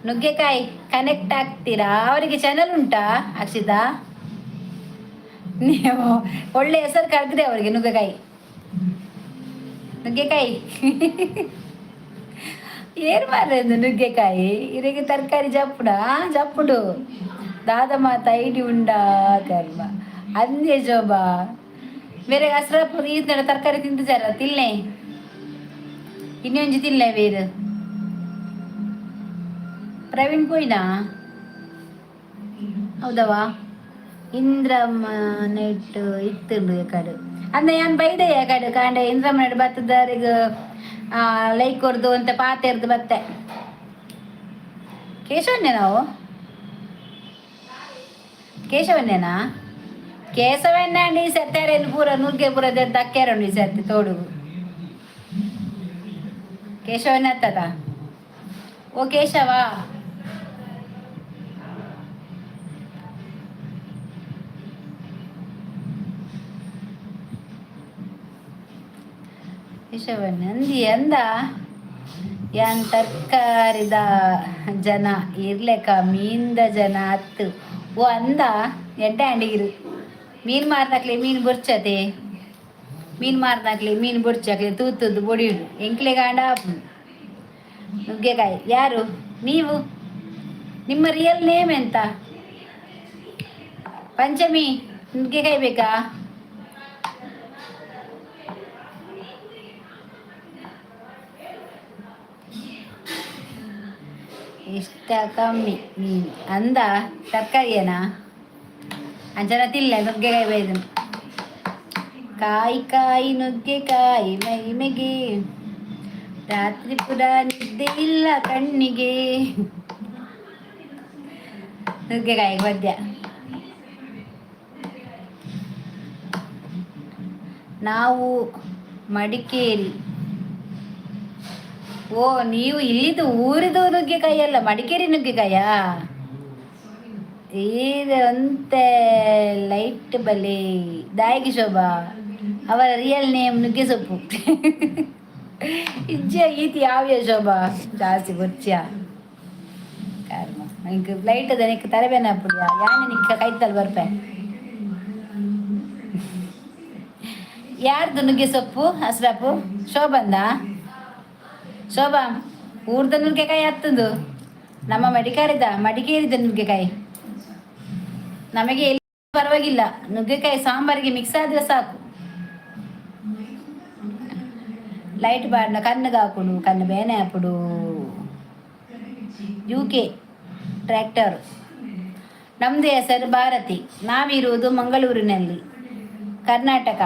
ನುಗ್ಗೆಕಾಯಿ ಕನೆಕ್ಟ್ ಆಗ್ತೀರಾ? ಅವರಿಗೆ ಚಾನಲ್ ಉಂಟಾ ಅಕ್ಷಿತಾ? ನೀವು ಒಳ್ಳೆ ಹೆಸರು ಕರೆದ್ರೆ ಅವರಿಗೆ. ನುಗ್ಗೆಕಾಯಿ, ನುಗ್ಗೆಕಾಯಿ ಏನು ಮಾರ್ರೆ? ನುಗ್ಗೆಕಾಯಿ ಇದಕ್ಕೆ ತರಕಾರಿ ಜಪ್ಪುಡ ಜಪ್ಪುಡು. ದಾದ ಮಾತ ಐಡಿ ಉಂಡಾ ಕರ್ಮ ಅಂದೆ ಶೋಭಾ. ಬೇರೆ ಹಸ್ರಪ್ಪ ಈ ತರಕಾರಿ ತಿಂತಿದ್ದಾರ? ತಿನ್ನೆ, ಇನ್ನೊಂಜಿ ತಿನ್ಲೆ. ಬೇರೆ ಪ್ರವೀಣ್ ಪೋಯ್ನಾ? ಹೌದವಾ? ಇಂದ್ರಮ್ಮ ನೆಟ್ ಇತ್ತುಂಡು ಕಡು ಅಂದ ಯಾನ್ ಬೈದೆ ಕಡು ಕಾಂಡೆ. ಇಂದ್ರಮ್ಮ ನೆಟ್ ಬತ್ತದವರಿಗೆ ಲೈಕ್ ಕೊರ್ದು ಅಂತ ಪಾತೆರ್ದು ಬತ್ತೆ. ಕೇಶವನ್ನೇ ನಾವು ಕೇಶವನ್ನೇನಾ? ಕೇಶವನ್ನ ಈ ಸತ್ತಾರೇನು ಪೂರ ನುಗ್ಗೆ ಪೂರ ದಕ್ಕಾರಂಡು ಈ ಸರ್ತಿ ತೋಡುಗು. ಕೇಶವನ್ನ ಹತ್ತದ. ಓ ಕೇಶವ, ಕೇಶವನ್ನ ಅಂದಿ ಅಂದ. ಯಾನ್ ತರ್ಕಾರಿದ ಜನ ಇರ್ಲೆಕ ಮೀನ್ದ ಜನ ಅತ್ತು. ಓ ಅಂದ, ಎಡ್ಡೆ ಅಂಡಿಗಿರು. ಮೀನು ಮಾರ್ದಾಕ್ಲೆ ಮೀನು ಬೊರ್ಚತೆ, ಮೀನು ಮಾರ್ದಾಕ್ಲೆ ಮೀನು ಬೊರ್ಚಾಕ್ಲೆ ತೂತದ್ದು ಬೊಡಿಯುಡು. ಎಂಕ್ಲೆ ಗಾಂಡ ನುಗ್ಗೆಕಾಯಿ. ಯಾರು ನೀವು? ನಿಮ್ಮ ರಿಯಲ್ ನೇಮ್ ಎಂತ? ಪಂಚಮಿ, ನುಗ್ಗೆಕಾಯಿ ಬೇಕಾ? ಇಷ್ಟ ಕಮ್ಮಿ ಮೀನು ಅಂದ. ತರಕಾರಿಯೇನಾ? ಅಂಚನ ತಿಲ್ಲ ನುಗ್ಗೆಕಾಯಿ ಬೈದನು. ಕಾಯಿ ಕಾಯಿ ನುಗ್ಗೆಕಾಯಿ ಮೈಮೆಗೆ, ರಾತ್ರಿ ಪುರ ನಿದ್ದೆ ಇಲ್ಲ ಕಣ್ಣಿಗೆ. ನುಗ್ಗೆಕಾಯಿ ಪದ್ಯ. ನಾವು ಮಡಿಕೇರಿ. ಓ, ನೀವು ಇಲ್ಲಿದ್ದು ಊರಿದು ನುಗ್ಗೆಕಾಯಿ ಅಲ್ಲ, ಮಡಿಕೇರಿ ನುಗ್ಗೆಕಾಯಾ? ಅಂತೆ ಲೈಟ್ ಬಲೆ ದಾಯಿಗೆ ಶೋಭಾ. ಅವರ ರಿಯಲ್ ನೇಮ್ ನುಗ್ಗೆ ಸೊಪ್ಪು. ಇಜ್ಜ ಈತಿ ಯಾವ್ಯ ಶೋಭಾ ಜಾಸ್ತಿ ಗೊಚ್ಚ ಕರ್ಮ. ಇಂಕ್ ಲೈಟ್ ನಿಕ್ ತರಬೇನ ಅಪ್ಪುಡಿಯ ಯಾನೆ ನಿಕ್ಕ ಕೈತಲ್ ಬರ್ಪೆ. ಯಾರ್ದು ನುಗ್ಗೆ ಸೊಪ್ಪು ಹಸ್ರಪ್ಪು? ಶೋಭಂದ? ಶೋಭಾ, ಊರ್ದ ನುಗ್ಗೆಕಾಯಿ ಹತ್ತದು. ನಮ್ಮ ಮಡಿಕೇರಿದ ಮಡಿಕೇರಿದ ನುಗ್ಗೆಕಾಯಿ. ನಮಗೆ ಎಲ್ಲಿ ಪರವಾಗಿಲ್ಲ, ನುಗ್ಗೆಕಾಯಿ ಸಾಂಬಾರಿಗೆ ಮಿಕ್ಸ್ ಆದರೆ ಸಾಕು. ಲೈಟ್ ಬಾಡ್ನ ಕಣ್ಣುಗೆ ಹಾಕುಡು, ಕಣ್ಣು ಬೇನೆ ಹಾಕುಡು. U K tractor. ನಮ್ಮದು ಹೆಸರು ಭಾರತಿ, ನಾವಿರುವುದು ಮಂಗಳೂರಿನಲ್ಲಿ, ಕರ್ನಾಟಕ.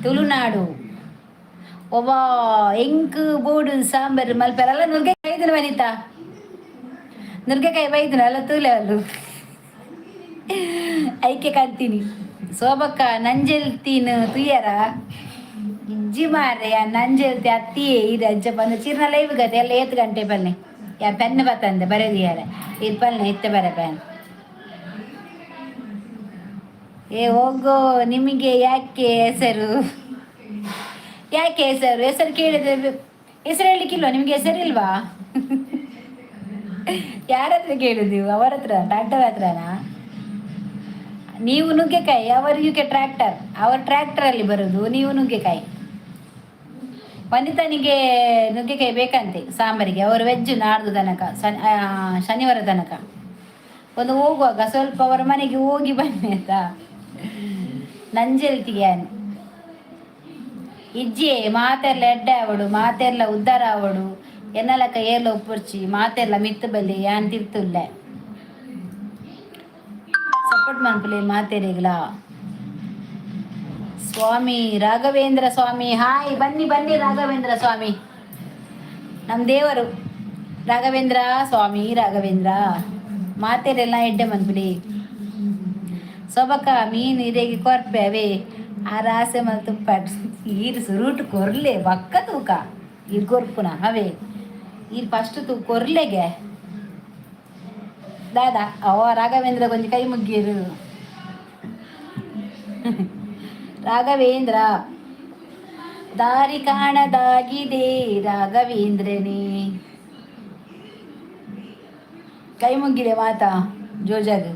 Tulunadu. ಒಬ್ಬ ಎಂಕ್ ಬೋಡು ಸಾಂಬಾರು ಮಲ್ಪೆರಲ್ಲ. ನುರ್ಗೆಕಾಯಿ ಐದಿನ ವನಿತಾ, ನುರ್ಗೆಕಾಯಿ ಬೈದಿನ ಅಲ್ಲ ತೂಲೆ ಅಲ್ಲು ಐಕೆ ಕಂತೀನಿ. ಸೋಬಕ್ಕ ನಂಜೆಲ್ತೀನು ತುಯ್ಯರ ಇಜ್ಜಿ ಮಾರ್ರೆ. ನಂಜೆಲ್ತಿ ಅತ್ತಿಯೇ ಇದು ಅಜ್ಜ ಬಂದು ಚಿರ್ನ ಲೈವ್ ಗತೆ ಎಲ್ಲ ಏತ್ ಗಂಟೆ ಬನ್ನಿ. ಯಾ ಪೆನ್ ಬತ್ತಂದೆ ಬರೆದಿಯಾರೆ ಇದು ಪಲ್ನೆ ಇತ್ತೆ ಬರೆ ಪೆನ್. ಏ ಹೋಗೋ, ನಿಮಗೆ ಯಾಕೆ ಹೆಸರು, ಯಾಕೆ ಹೆಸರು ಹೆಸರು ಕೇಳಿದ್ರೆ ಹೆಸರು ಹೇಳಲಿಕ್ಕಿಲ್ವಾ ನಿಮಗೆ? ಹೆಸರಿಲ್ವಾ? ಯಾರ ಹತ್ರ ಕೇಳುದು ನೀವು? ಅವರ ಹತ್ರ, ಡಾಕ್ಟರ್ ಹತ್ರನಾ? ನೀವು ನುಗ್ಗೆಕಾಯಿ, ಅವರು ಯುಕೆ ಟ್ರ್ಯಾಕ್ಟರ್. ಅವರು ಟ್ರ್ಯಾಕ್ಟರ್ ಅಲ್ಲಿ ಬರುದು, ನೀವು ನುಗ್ಗೆಕಾಯಿ. ವನಿತನಿಗೆ ನುಗ್ಗೆಕಾಯಿ ಬೇಕಂತೆ ಸಾಂಬಾರಿಗೆ. ಅವರು ವೆಜ್ ನಾಡ್ದು ತನಕ, ಶನಿವಾರ ತನಕ. ಒಂದು ಹೋಗುವಾಗ ಸ್ವಲ್ಪ ಅವರ ಮನೆಗೆ ಹೋಗಿ ಬನ್ನಿ ಆಯ್ತಾ? ನಂಜೆಲ್ತಿಗೆ ಇಜ್ಜಿ ಮಾತೆರ್ಲ ಎಡ್ಡೆ ಆವಡು, ಮಾತೆರ್ಲ ಉದ್ದಾರ ಆವಡು. ಎನ್ನಲಕ್ಕ ಏರ್ಲ ಉಪ್ಪುರ್ಚಿ, ಮಾತೆರ್ಲ ಮಿತ್ತು ಬಲ್ಲಿ, ಯಾನ್ ತಿರ್ತುಲ್ಲೆ. ಸಪೋರ್ಟ್ ಮನ್ಪುಲೆ ಮಾತೆರಿಗ್ಲ. ಸ್ವಾಮಿ ರಾಘವೇಂದ್ರ ಸ್ವಾಮಿ, ಹಾಯ್. ಬನ್ನಿ ಬನ್ನಿ ರಾಘವೇಂದ್ರ ಸ್ವಾಮಿ. ನಮ್ಮ ದೇವರು ರಾಘವೇಂದ್ರ ಸ್ವಾಮಿ ರಾಘವೇಂದ್ರ. ಮಾತೆರೆಲ್ಲ ಎಡ್ಡೆ ಮನ್ಪುಲಿ. ಸೊಬಕ ಮೀನು ಇರೆಗೆ ಕೊರ್ಪೆ ಅವೇ ಆ ರಾಸೆ ಮಲ್ತು ಈರು ಸುರುಟು ಕೊರ್ಲೆ ಬಕ್ಕ ತೂಕ ಈರ್ ಕೊರ್ಪುನ ಅವೇ ಈರ್ ಫಸ್ಟ್ ತೂ ಕೊರ್ಲೆಗೆ. ದಾದಾ ಅವ ರಾಘವೇಂದ್ರ ಕೊಂಚ ಕೈ ಮುಗ್ಗಿರು. ರಾಘವೇಂದ್ರ, ದಾರಿ ಕಾಣದಾಗಿದೆ ರಾಘವೇಂದ್ರನೇ. ಕೈ ಮುಗ್ಗಿದೆ ಮಾತಾ ಜೋಜಾಗ್.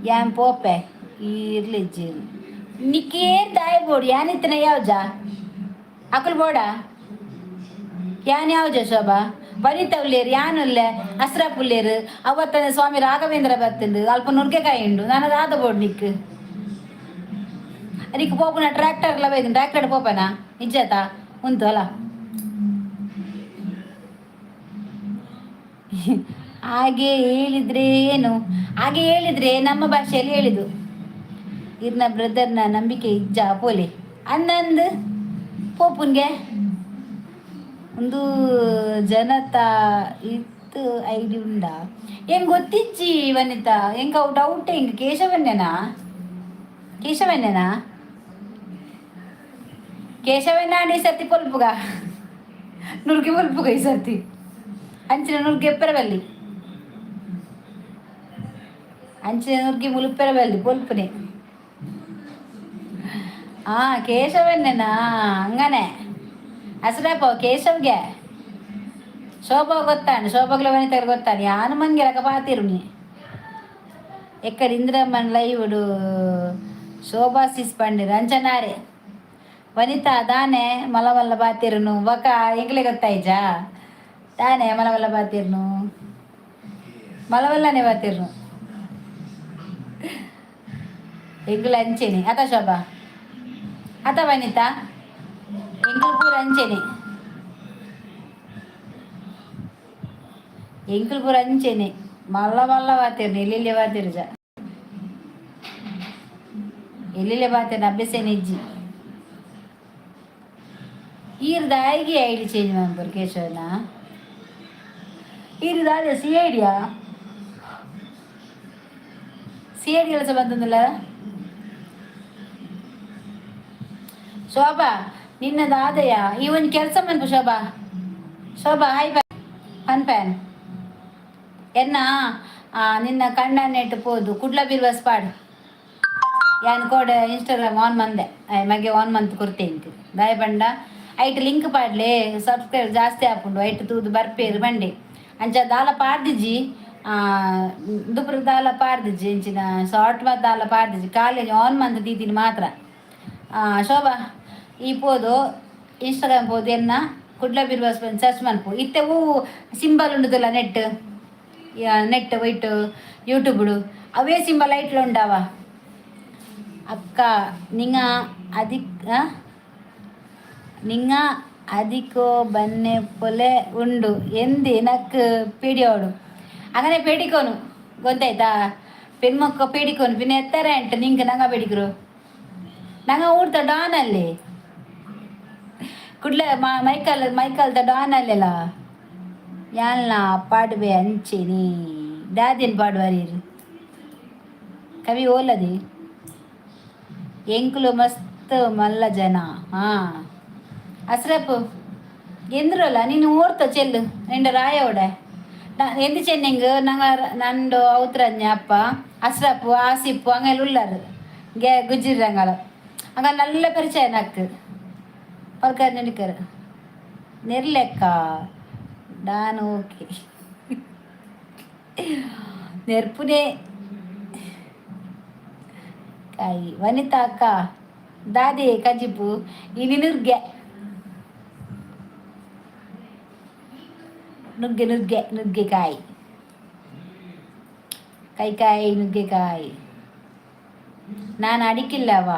ಯಾನ್ ಪೋಪೆ ಇರ್ಲಿಜ್ಜಿ. ನಿಕ್ಕೇರ್ ದಾಯ ಬೋಡು ಯಾನಿತ್ತನ ಯಾವ್ಜ ಅಕುಲ್ ಬೋಡ ಯಾನ್ ಯಾವ್ಜ. ಶೋಭಾ, ವನಿತಾ ಉಲ್ಲೇರು, ಯಾನುಲ್ಲೆ, ಅಸ್ರಾಪ್ ಉಲ್ಲೇರು. ಅವತ್ತನೆ ಸ್ವಾಮಿ ರಾಘವೇಂದ್ರ ಬತ್ತಂದು ಅಲ್ಪ ನುರ್ಗೆಕಾಯಿ ಉಂಡು. ನಾನು ದಾದ ಬೋಡು ನಿಕ್? ನಿಕ್ ಪೋಪುನ ಟ್ರ್ಯಾಕ್ಟರ್ ಎಲ್ಲ ಬೈದು ಟ್ರ್ಯಾಕ್ಟರ್ ಪೋಪನಾ ನಿಜಾತ ಉಂಟು ಅಲ್ಲ. ಹಾಗೆ ಹೇಳಿದ್ರೆ ಏನು? ಹಾಗೆ ಹೇಳಿದ್ರೆ ನಮ್ಮ ಭಾಷೆಯಲ್ಲಿ ಹೇಳಿದು ಇರ್ನ ಬ್ರದರ್ನ ನಂಬಿಕೆ ಇಜ್ಜ ಪೋಲೆ ಅಂದಂದು ಪೋಪುನ್ಗೆ ಒಂದು ಜನತಾ ಇತ್ತು ಐಡಿ ಉಂಡಾ? ಹೆಂಗ್ ಗೊತ್ತಿಜ್ಜಿ ವನಿತಾ. ಹೆಂಗ ಅವು ಡೌಟ್. ಹೆಂಗ್ ಕೇಶವನ್ನೇನಾ? ಕೇಶವನ್ನೇನಾ? ಕೇಶವಣ್ಣ ಈ ಸರ್ತಿ ಪೊಲ್ಪುಗ ನುರ್ಗಿ ಪೊಲ್ಪುಗ. ಈ ಸರ್ತಿ ಅಂಚಿನ ನುರ್ಗಿ ಎಪ್ಪರ ಬಲ್ಲಿ, ಅಂಚಿನ ನುರ್ಗಿ ಮುಲುಪ್ಪೆರ ಬಲ್ಲಿ ಪೊಲ್ಪುನೆ. ಆ ಕೇಶವನ್ನೇನಾ? ಹಂಗನೆ ಹಸ್ರಪ್ಪ ಕೇಶವ್ಗೆ. ಶೋಭಾ ಗೊತ್ತಾನೆ, ಶೋಭಾಗ್ಲ ವನಿತರು ಗೊತ್ತಾನೆ. ಯಾನು ಮಂಗೆಲಕ ಪಾತಿರು ನೀ. ಎಕ್ಕಡ ಇಂದ್ರಮ್ಮನ ಲೈವ್ಡು ಶೋಭಾ ಸಿಸ್ ಪಂಡಿರ ಅಂಚನಾರೆ. ವನಿತಾ ದಾನೆ ಮಲವಲ್ಲ ಬಾತಿರುನು ಬಕ ಎಂಗ್ಲೆ ಗೊತ್ತಾಯ್ಜಾ? ದಾನೆ ಮಲವಲ್ಲ ಬಾತಿರ್ನು? ಮಲವಲ್ಲನೆ ಬಾತಿರ್ನು. ಎಂಗುಲ ಅಂಚೆನೆ ಅತ ಶೋಭಾ, ಅತ ವನಿತಾ, ಎಂಗುಲು ಪೂರ ಅಂಚೆನೆ, ಎಂకుಲು ಪೂರ ಅಂಚೆನೆ. ಮಲ್ಲ ಮಲ್ಲ ಬಾತಿರ್ನು, ಎಲ್ಲೆಲ್ಲಿ ಬಾತಿರ್ಜ, ಎಲ್ಲೆಲ್ಲಿ ಬಾತಿರ್ನ ಅಭ್ಯಾಸೇನೆ ಇಜ್ಜಿ. ಈರ್ ದಾಯಿಗೆ ಐಡಿ ಚೇಂಜ್ ಮನ್ಪುರು ಕೇಶವನ? ಈರ್ ದಾದ ಸಿ ಐಡಿಯಾ? ಸಿ ಐಡಿ ಕೆಲಸ ಬಂತಂದಿಲ್ಲ. ಶೋಭಾ, ನಿನ್ನದು ಆದಯ ಈ ಒಂದು ಕೆಲಸ ಮನ್ಪು. ಶೋಭಾ, ಶೋಭಾ, ಹಾಯ್. ಪನ್ ಪ್ಯಾನ್ ಎನ್ನ ನಿನ್ನ ಕಣ್ಣ ನೆಟ್ಟು ಪೋದು ಕುಡ್ಲ ಬಿರ್ವಸ್ ಪಾಡು. ಯಾನ್ ಕೋಡೆ ಇನ್ಸ್ಟಾಗ್ರಾಮ್ ಆನ್ ಮಂದೆ ಮಗೆ ಆನ್ ಮಂತ್ ಕೊರ್ತೆ ಇಂಕ್ ದಾಯ ಪಂಡ ಐಟ್ ಲಿಂಕ್ ಪಾಡ್ಲೆ, ಸಬ್ಸ್ಕ್ರೈಬ್ ಜಾಸ್ತಿ ಆಪುಂಡು, ಐಟ್ ತೂದು ಬರ್ಪೇರು ಬಂಡೆ. ಅಂಚ ದಾಲ ಪಾಡ್ದಿಜಿ, ದುಪ್ರ ದಾಲ ಪಾಡ್ದಿಜಿ, ಇಂಚಿನ ಶಾರ್ಟ್ ಮಾತ್ ದಾಲ ಪಾಡ್ದಿಜಿ. ಖಾಲಿ ಆನ್ ಮಂತ್ ದೀತೀನಿ ಮಾತ್ರ. ಶೋಭಾ, ಈ ಪೋದು ಇನ್ಸ್ಟಾಗ್ರಾಮ್ ಪೋದು ಎನ್ನ ಕುಡ್ಲ ಬಿರ್ವಸ್ ಸರ್ಚ್ ಮನ್ಪು. ಇತ್ತೆ ಹೂ ಸಿಂಬಲ್ ಉಂಡುದಲ್ಲ net net white ಯೂಟ್ಯೂಬ್ಡು, ಅವೇ ಸಿಂಬಲ್ ಐಟ್ಲ ಉಂಡಾವ. ಅಕ್ಕ ನಿಂಗ ಅದಿಕ್ ನಿಂಗ ಅದಿಕೋ ಬನ್ನೆ ಪೊಲೆ ಉಂಡು ಎಂದಿ ನಕ್ ಪಿಡಿಯೋಡು. ಅಂಗನೆ ಪೇಡಿಕೋನು ಗೊತ್ತಾಯ್ತಾ? ಪೆಣ್ಮೊಕ್ಕ ಪೇಡಿಕೋನು ಪಿನ್ನ ಎತ್ತರ ಅಂಟ ನಿಂಕ್ ನಂಗ ಬೇಡಿಕರು. ನಂಗೆ ಊರ್ದ ಡಾನ್ ಅಲ್ಲಿ ಕುಡ್ಲ ಮೈಕಲ್ ಮೈಕಲ್ದ ಡಾನ್ ಅಲ್ಲೆಲ್ಲ. ಯಾನ್ಲ ಪಾಡುವೆ ಅಂಚೆನಿ ದಾದಿನ್ ಪಾಡುವರೀರು ಕವಿ ಓಲದಿ. ಎಂಕುಲು ಮಸ್ತ್ ಮಲ್ಲ ಜನ. ಹಾ ಅಸ್ರಪ್ ಎಂದ್ರಲ್ಲ ನೀನು ಓಡ್ತ ಚೆಲ್ಲು ನಿಂಡ ರಾಯೋಡೆ ಎಂದು ಚೆನ್ನಿಂಗ್ ನಂಗ ನಂಡು ಔತ್ರಜ್ಞ ಅಪ್ಪ ಅಸ್ರಪ್ಪು ಆಸಿಪ್ಪು ಅಂಗೆಲ್ಲ ಉಳ್ಳಾರು ಗೆ ಗುಜ್ಜಿರಂಗಳ ಅಂಗ നല്ല ಪರಿಚಯ ನಕ್ಕು ಪಲ್ಕರ್ ನಡಿಕರ್ ನೆರ್ಲೆಕ್ಕ ಡಾನ್. ಓಕೆ, ನೆರ್ಪುನೇ ಕಾಯಿ. ವನಿತಾ ಅಕ್ಕ ದಾದೆ ಕಜಿಪು ಇನಿ? ನುರ್ಗೆ ನುಗ್ಗೆ ನುಗ್ಗೆ ನುಗ್ಗೆಕಾಯಿ ಕೈಕಾಯಿ ನುಗ್ಗೆಕಾಯಿ. ನಾನು ಅಡಿಕಿಲ್ಲವ,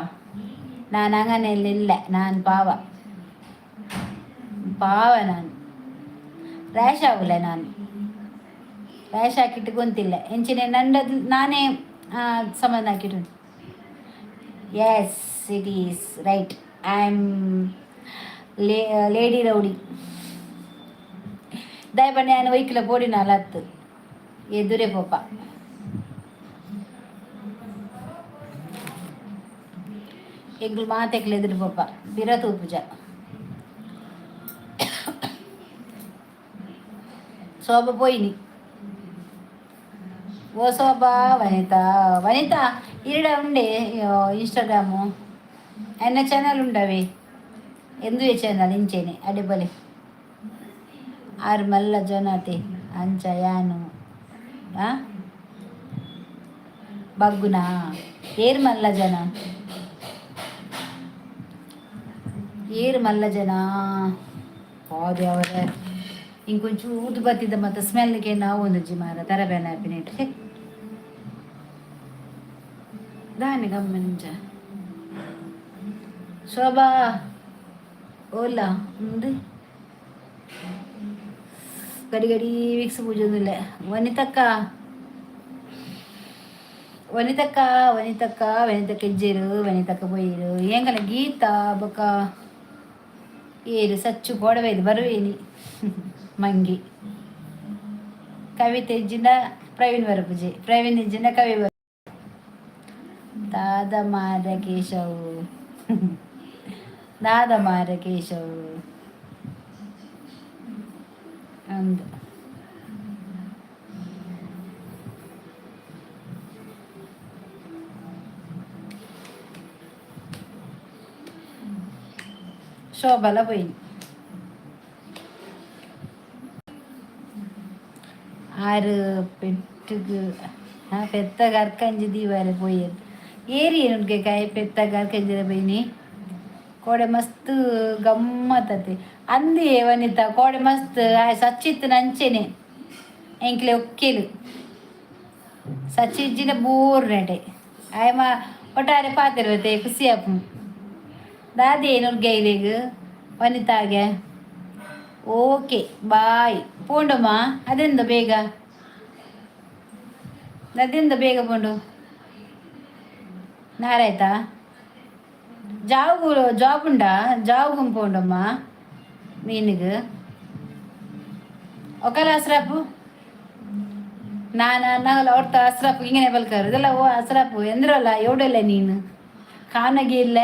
ನಾನು ಅಂಗನೆಲ್ಲ ನಾನು ಪಾವ ಪಾವ. ನಾನು ರ್ಯಾಶ್ ಆಗುಲ್ಲ, ನಾನು ರ್ಯಾಶ್ ಹಾಕಿಟ್ಟು ಗೊಂತಿಲ್ಲ ಎಂಚಿನ ನಂಡದು ನಾನೇ ಸಂಬಂಧ ಹಾಕಿಟ್ಟು. Yes, it is right. I am lady rowdy. ದಯಪಂಡ ನಾನು ಒಯ್ಕಿಲ ಪೋಡಿನ ಅಲತ್ತು ಎದುರೇ ಪೋಪ. ಎಂಗ್ಲು ಮಾತೆಕ್ಲು ಎದುರು ಪೋಪ ಬಿರ ತೂಪುಜ. ಶೋಭ ಪೋಯಿನಿ. ಓ ಶೋಭಾ, ವನಿತಾ, ವನಿತಾ ಈಡ ಉಂಡೆ ಇನ್ಸ್ಟಾಗ್ರಾಮು ಎನ್ನ ಚಾನಲ್ ಉಂಡವೆ ಎಂದುವೆ ಚಾನಲ್ ಇಂಚೇನೆ ಅಡೆ ಬಲೆ ಆರು ಮಲ್ಲ ಜನತೆ ಅಂಚ ಯಾನು ಆ ಬಗ್ಗುನಾ ಏರ್ ಮಲ್ಲ ಜನ ಏರ್ ಮಲ್ಲ ಜನ ಅವರ ಇಂಕೊಂಚು ಊದು ಬತ್ತಿದ್ದ ಮತ್ತು ಸ್ಮೆಲ್ಗೆ ನಾವು ಒಂದು ಮಾರ ತರ ಬೇನೆ ಹಾಪಿನೇಟ್ ದಾನೆ ಗಮ್ಮನಿಂಚ. ಶೋಭಾ ಓಲಾ ಉಂದು ಗಡಿ ಗಡಿ ವಿಕ್ಸ್ ಪೂಜೊಂದುಲ್ಲೆ. ವನಿತಕ್ಕ, ವನಿತಕ್ಕ, ವನಿತಕ್ಕ, ವನಿತಕ್ಕ ಇಜ್ಜೆರು, ವನಿತಕ್ಕ ಪೋಯಿರು. ಎಂಕಲ ಗೀತಾ ಬೊಕ ಏರು ಸಚ್ಚು ಗೋಡವೈದು ಬರುವೇನಿ ಮಂಗಿ. ಕವಿತೆ ಇಜ್ಜಿಂಡ ಪ್ರವೀಣ್ ಬರಪುಜೆ, ಪ್ರವೀಣ್ ಇಜ್ಜಿಂಡ ಕವಿ ಬರ. ದಾದ ಮಾರ ಕೇಶವು, ದಾದ ಮಾರ ಕೇಶವು ಅಂದ್. ಶೋಭಲ ಪೋಯಿನಿ. ಆರು ಪೆಟ್ಟುಗು ಪೆತ್ತ ಕರ್ಕಂಜಿ ದೀವಾಲೆ ಪೋಯೆರ್ ಏರಿ ಕಾಯಿ ಪೆತ್ತ ಕರ್ಕಂಜಿದ ಪೋಯಿನಿ. ಕೋಡೆ ಮಸ್ತ್ ಗಮ್ಮತ್ತತೆ ಅಂದಿಯೇ ವನಿತಾ. ಕೋಡೆ ಮಸ್ತ್ ಸಚ್ಚಿತ್ತು ನಂಚೆನೆ ಎಂಕ್ಲೆ ಒಕ್ಕೆಲು ಸಚ್ಚಿಜ್ಜಿನ ಬೋರ್ ನೆಟೆ ಆಯಮ ಒಟ್ಟಾರೆ ಪಾತಿರ್ವತೆ ಖುಷಿ ಆಪು. ದಾದಿ ನುರ್ಗೈಲೆಗ್ ವನಿತಾಗೆ. ಓಕೆ ಬಾಯ್ ಪೋಂಡಮ್ಮ. ಅದೆಂದ ಬೇಗ, ಅದೆಂದ ಬೇಗ ಪೋಂಡು ನಾರಾಯ್ತಾ? ಜಾಬ್ ಜಾಬ್ ಉಂಡಾ? ಜಾಬ್ ಪೋಂಡಮ್ಮ ಮೀನಿಗೆ ఒకಲ ಅಸ್ರಾಪು ನಾನು ನಾಗಲ ಒಟ್ಟು ಅಸ್ರಾಪು ಹಿಂಗನೆ ಬಲ್ಕರ್ ಇದೆಲ್ಲ. ಓ ಅಸ್ರಾಪು ಎಂದ್ರಲ್ಲ ಎವಡಲ್ಲ ನೀನು ಕಾನಗಿ ಇಲ್ಲ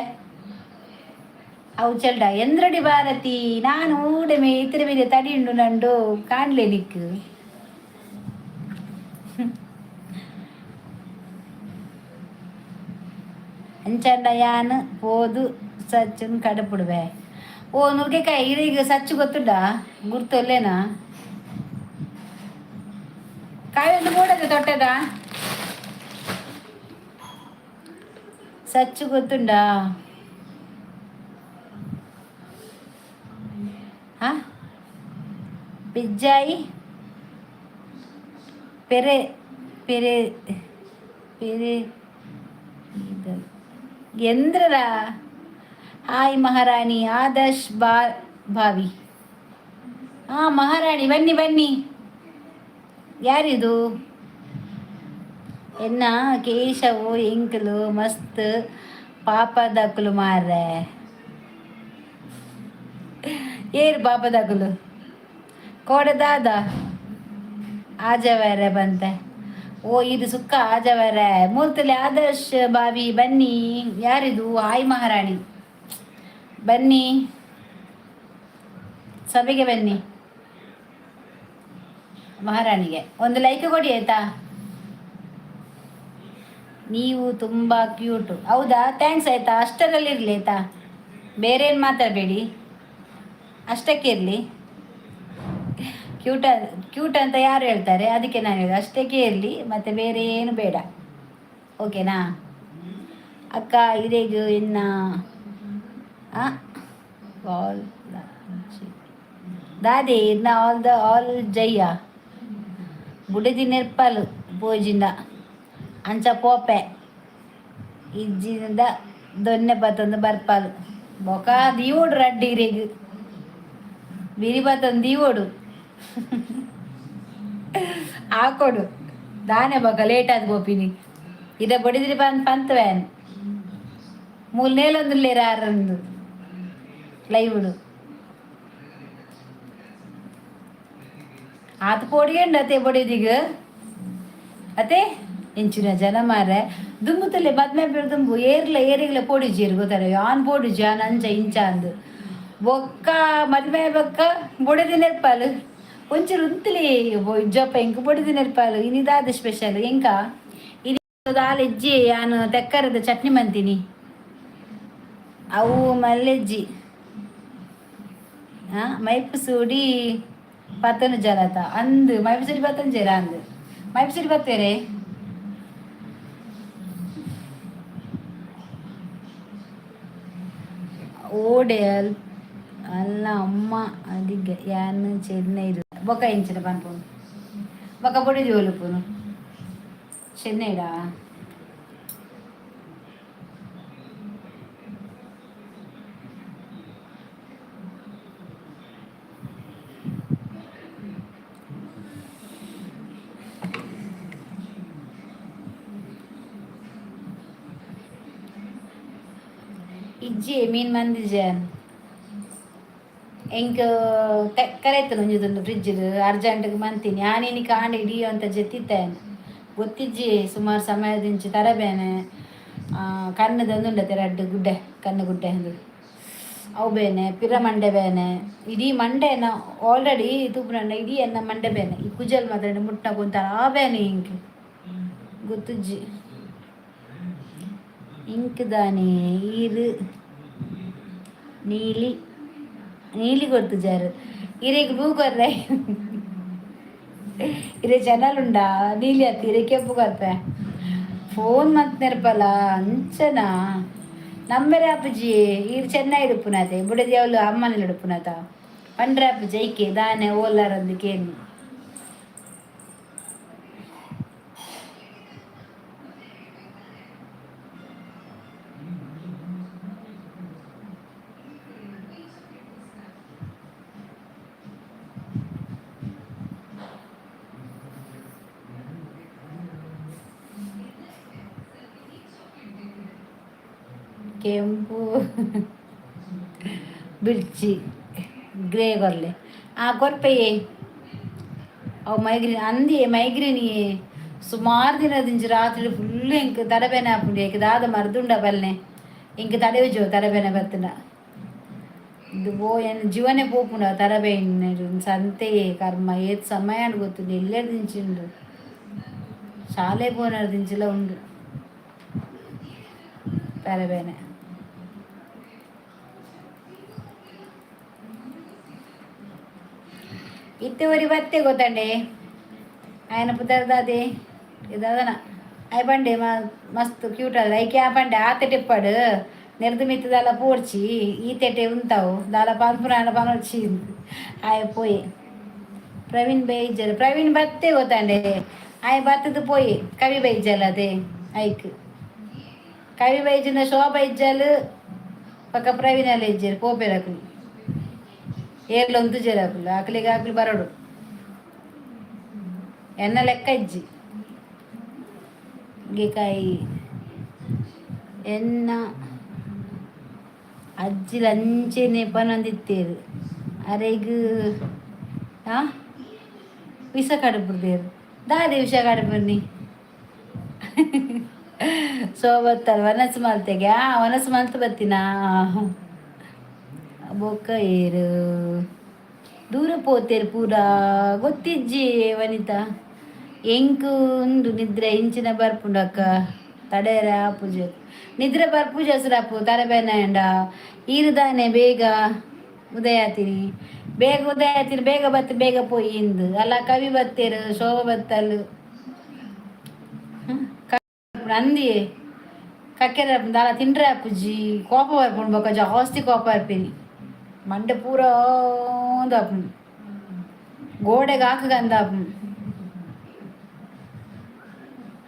ಅವು ಚೆಲ್ಡ ಎಂದ್ರಡಿ ಭಾರತಿ. ನಾನು ಊಡೆ ಮೇ ಇತರ ಮೇಲೆ ತಡಿ ಉಂಡು ನಂಡು ಕಾಣ್ಲೆ ನಿಕ್ಕು. ಅಂಚಂಡ ಯಾನ್ ಪೋದು ಸಚ್ಚನ್ ಕಡಪುಡುವೆ. ಓ ನುಗ್ಗೆಕಾಯಿ ಈಗ ಸಚ್ಚು ಗೊತ್ತುಂಡಾ? ಗುರ್ತೊಲ್ಲೇನಾ? ಕಾಯಿ ಒಂದು ಮೂಡದ ತೊಟ್ಟದ ಸಚ್ಚು ಗೊತ್ತುಂಡಾ? ಹಾ ಪಿಜ್ಜಾಯಿ ಪೆರೆ ಪೆರೆ ಪೆರೆ ಎಂದ್ರಲ. ಹಾಯ್ ಮಹಾರಾಣಿ ಆದರ್ಶ್ ಬಾ ಭಾವಿ. ಹಾಂ ಮಹಾರಾಣಿ ಬನ್ನಿ ಬನ್ನಿ. ಯಾರಿದು? ಎನ್ನ ಕೇಶವು ಎಂಕಲು ಮಸ್ತ್ ಪಾಪದಕುಲು ಮಾರ್ರೆ. ಏರು ಪಾಪದಕುಲು? ಕೋಡೆ ದಾದ ಆಜವರೆ ಬಂತೆ? ಓ, ಇದು ಸುಕ್ಕ ಆಜವರೆ ಮೂರ್ತಲ್ಲಿ. ಆದರ್ಶ್ ಬಾವಿ, ಬನ್ನಿ. ಯಾರಿದು? ಹಾಯ್ ಮಹಾರಾಣಿ, ಬನ್ನಿ, ಸಭೆಗೆ ಬನ್ನಿ. ಮಹಾರಾಣಿಗೆ ಒಂದು ಲೈಕ್ ಕೊಡಿ, ಆಯ್ತಾ? ನೀವು ತುಂಬ ಕ್ಯೂಟು. ಹೌದಾ? Thanks, ಆಯ್ತಾ? ಅಷ್ಟರಲ್ಲಿ ಇರಲಿ, ಆಯ್ತಾ? ಬೇರೆ ಏನು ಮಾತಾಡಬೇಡಿ, ಅಷ್ಟಕ್ಕೆ ಇರಲಿ. ಕ್ಯೂಟ ಕ್ಯೂಟ್ ಅಂತ ಯಾರು ಹೇಳ್ತಾರೆ? ಅದಕ್ಕೆ ನಾನು ಹೇಳೋದು, ಅಷ್ಟಕ್ಕೆ ಇರಲಿ, ಮತ್ತು ಬೇರೆ ಏನು ಬೇಡ, ಓಕೆನಾ? ಅಕ್ಕ, ಇರೇಗು ಇನ್ನ ಆಲ್ ದಾದಿ ಇನ್ನ ಆಲ್ the all ಜಯ್ಯ ಬುಡದಿ ನೆರ್ಪಲು ಪೋಜಿಂದ ಅಂಚ ಪೋಪೆ ಇಜ್ಜಿಂದ ದೊನ್ನೆ ಪತ್ತೊಂದು ಬರ್ಪಾಲು ಬೊಕ ದೀವೋಡು ರಡ್ಡಿ ಇರೆಗ್ ಬಿರಿ ಪತ್ತೊಂದು ದೀವೋಡು ಹಾಕೊಡು ದಾನೆ. ಬೊಕ ಲೇಟ್ ಆದ್ ಪೋಪಿನಿ. ಇದ ಬಡಿದ್ರಿ ಪನ್ ಪಂತವೇನ್ ಮೂಲು ನೇಲೊಂದುಲ್ಲೇರ ಆರಂದು ಲೈವುಡು. ಆತ ಪೋಡಿಗೆಂಡು ಅತೆ ಬಡಿದಿಗ ಅತೆ ಎಂಚಿನ ಜನ ಮಾರೆ. ದುಂಬುತ್ತಲೆ ಬದ್ಮೆ ದುಂಬು ಏರ್ಲ ಏರಿಗ್ಲ ಪೋಡಿಜೀರು ಗೊತ್ತಾರೆ. ಯಾನ್ ಪೋಡಿಜಿ, ಯಾನ್ ಅಂಚ ಇಂಚ ಅಂದು. ಬೊಕ್ಕ ಮದ್ಮೆ ಬೊಕ್ಕ ಬೊಡೆದಿ ನೆರ್ಪಾಲು. ಒಂಚೂರು ಉಂತಲಿ ಇಜ್ಜಪ್ಪ, ಎಂಕ್ ಬೊಡೆದಿ ನೆರ್ಪಾಲು. ಇನಿದಾದ ಸ್ಪೆಷಲ್ ಎಂಕ? ಇನಿ ದಾಲ ಇಜ್ಜಿ. ಯಾನು ತೆಕ್ಕರದ ಚಟ್ನಿ ಮಂತೀನಿ. ಅವು ಮಲ್ಲೆಜ್ಜಿ ಮೈಪು ಸೂಡಿ ಪತ್ತನು ಜಲತ ಅಂದು. ಮೈಪು ಸೂಡಿ ಪತ್ತನು ಜರ ಅಂದು. ಮೈಪು ಸೂಡಿ ಬತ್ತೇರೆ. ಓಡೆ ಅಲ್ಲ ಅಮ್ಮ ಅದಿಗೆ ಯಾನ್ ಚೆನ್ನೈದು. ಬೊಕ ಇಂಚಿನ ಪನ್ಪುನು? ಬೊಕ ಬೊಡಿದಿ ಒಲುಪುನು ಚೆನ್ನೈಡಾ? ಇಜ್ಜಿ, ಮೀನ್ ಮಂದಿಜೆ. ಎಂಕ್ ತೆಕ್ಕರೆ ಒಂಜಿದುಂಡು ಫ್ರಿಜ್ ಅರ್ಜೆಂಟ್ಗೆ ಮಂತೀನಿ. ಆನಿನಿ ಕಾಂಡ ಇಡೀ ಅಂತ ಜೆತ್ತಿತ್ತೆ. ಗೊತ್ತಿಜ್ಜಿ, ಸುಮಾರು ಸಮಯದಿಂಚಿ ತರಬೇನೆ. ಕಣ್ಣು ರಡ್ಡು ಗುಡ್ಡೆ, ಕಣ್ಣು ಗುಡ್ಡೆ ಅಂದು ಅವು ಬೇನೆ, ಪಿರ ಮಂಡೆ ಬೇನೆ, ಇಡೀ ಮಂಡೆನ ಆಲ್ರೆಡಿ ತೂಪುನಂಡ ಇಡೀ ಎನ್ನ ಮಂಡೆ ಬೇನೆ. ಈ ಕುಜಲ್ ಮಾತ್ರ ಮುಟ್ಟకు ಒಂಥರ ಬೇನೆ ಇಂಕ್. ಗೊತ್ತುಜ್ಜಿ ಇಂಕ್ ದಾನೆ. ಈರು ನೀಲಿ ನೀಲಿ ಕೊಡ್ತು ಜಾರು. ಇರೆಗ್ ಬ್ಲೂ ಕೊರ್ರೆ. ಇರೆ ಚಾನಲ್ ಉಂಡಾ? ನೀಲಿ ಅತ್ತಿ ಇರೆ ಕೆಂಪು ಕೊರ್ಪೆ. ಫೋನ್ ಮಂತ್ ನೆರ್ಪಲ ಅಂಚನಾ? ನಮ್ಮೆರೆ ಅಪ್ಪುಜಿ, ಈರ್ ಚೆನ್ನೈ ಇಡುಪುನತೆ. ಬುಡದಿ ಅವಳು ಅಮ್ಮನಲ್ಲಿ ಇಡುಪುನತ ಪಂಡ್ರೆ ಅಪ್ಪುಜಿ ಐಕೆ ದಾನೆ ಓಲಾರಂದು ಕೇನು. ಕೆಂಪು ಬಿಡ್ಚಿ, ಗ್ರೇ ಕೊರ್ಲೆ. ಆ ಕೊರ್ಪೆಯೇ. ಅವು ಮೈಗ್ರೇನ್ ಅಂದಿ. ಮೈಗ್ರೇನ್ ಸುಮಾರು ದಿನದಿಂಚಿ ರಾತ್ರಿ ಫುಲ್ ಎಂಕ್ ತಲೆಬೇನೆ ಆಪುಂಡು. ಏಕ್ ದಾದ ಮರ್ದುಂಡ ಬಲ್ನೆ? ಎಂಕ್ ತಡೆಯುಜು ತಲೆಬೇನೆ ಬತ್ತುಂಡ. ಇದು ಪೋ ಎನ್ನ ಜೀವನೇ ಪೋಪುಂಡು ತಲೆಬೇನೆ. ಸಂತೆಯೇ ಕರ್ಮ. ಏತ್ ಸಮಯ ಗೊತ್ತುಂಡು. ಎಲ್ಲೆಡ್ ದಿಂಚಿ ಉಂಡು. ಶಾಲೆ ಪೋನರ್ ದಿಂಚಿಲ ಉಂಡು ತಲೆಬೇನೆ. ಇತ್ತೆ ಒರಿ ಬತ್ತೆ ಗೊತ್ತಂಡೆ. ఆయన ಪುದರ್ದಾದೆ ಇದಾದನ ಆಯ್ ಪಂಡೆ ಮಸ್ತ್ ಕ್ಯೂಟ್ ಅಲ್ಲ ಐಕೆ. ಆ ಪಂಡೆ ಆತೆ ಟಿಪ್ಪಡು ನೆರ್ದು ಮಿತ್ತು ದಾಲ ಪೋಡ್ಚಿ, ಈ ತೆಟೆ ಉಂತಾವು ದಾಲ ಪನ್ಪುನ ಪನೊಡ್ಚಿ. ಆಯ್ ಪೋಯಿ. ಪ್ರವೀಣ್ ಬೈಜಲ್, ಪ್ರವೀಣ್ ಬತ್ತೆ ಗೊತ್ತಂಡೆ. ಆಯ್ ಬತ್ತದ ಪೋಯಿ. ಕವಿ ಬೈಜಲ್ ಅದೇ ಐಕ್. ಕವಿ ಬೈಜಿನ ಶೋಭಾ ಇಜ್ಜಲ್ ಪಕ್ಕ ಪ್ರವೀಣ್ ಅಲ್ಲ ಇಜ್ಜಲ್. ಪೋಪೆರಕುಲು ಏರ್ಲ ಉಂತುಜೆರ್ ಅಕುಲು. ಅಕ್ಲೆಗ್ ಅಕ್ಲು ಬರಡು. ಎನ್ನ ಲೆಕ್ಕ ಇಜ್ಜಿ. ಗೆಕಾಯಿ ಎನ್ನ ಅಜ್ಜಿಲ ಅಂಚೆನೆ ಪನೊಂದಿತ್ತೇರು ಅರೆಗ್. ಆ ವಿಷ ಕಡುಪುರ್ದೇರು ದಾದೆ ವಿಷ ಕಡುಪುರ್ನಿ? ಸೋಬತ್ತಲ್ ವನಸ್ ಮಲ್ತೆಗೆ. ಆ ವನಸ್ ಮಲ್ತ್ ಬತ್ತಿನ ಬೊಕ್ಕ ಏರು ದೂರ ಪೋತೇರು ಪೂರ ಗೊತ್ತಿಜ್ಜಿ. ವನಿತಾ, ಎಂಕ್ ಉಂದು ನಿದ್ರೆ ಇಂಚಿನ ಬರ್ಪುಂಡು ಅಕ್ಕ, ತಡೆಯರ ಆಪುಜಿ. ನಿದ್ರೆ ಬರ್ಪುಜಿ ಅಸರಪ್ಪು ತರಬೇನಾಂಡ. ಈರುದಾನೆ ಬೇಗ ಉದಯ ಆತೀನಿ, ಬೇಗ ಉದಯ ಆತೀನಿ, ಬೇಗ ಬತ್ತಿ ಬೇಗ ಪೋಯಿ ಇಂದು. ಅಲ್ಲ, ಕವಿ ಬತ್ತೇರು, ಶೋಭ ಬತ್ತಲ್ ಅಂದಿ ಕಕ್ಕೆರ ದಾಲ ತಿಂಡ್ರೆ ಅಪ್ಪುಜಿ. ಕೋಪ ಬರ್ಪುಂಡು ಬೊಕ್ಕ, ಜಾಸ್ತಿ ಕೋಪ ಬರ್ಪಿನಿ. ಮಂಡೆ ಪೂರ ಅಂದಾಪುಂಡು, ಗೋಡೆಗೆ ಹಾಕಗಂದಾಪುಂಡು.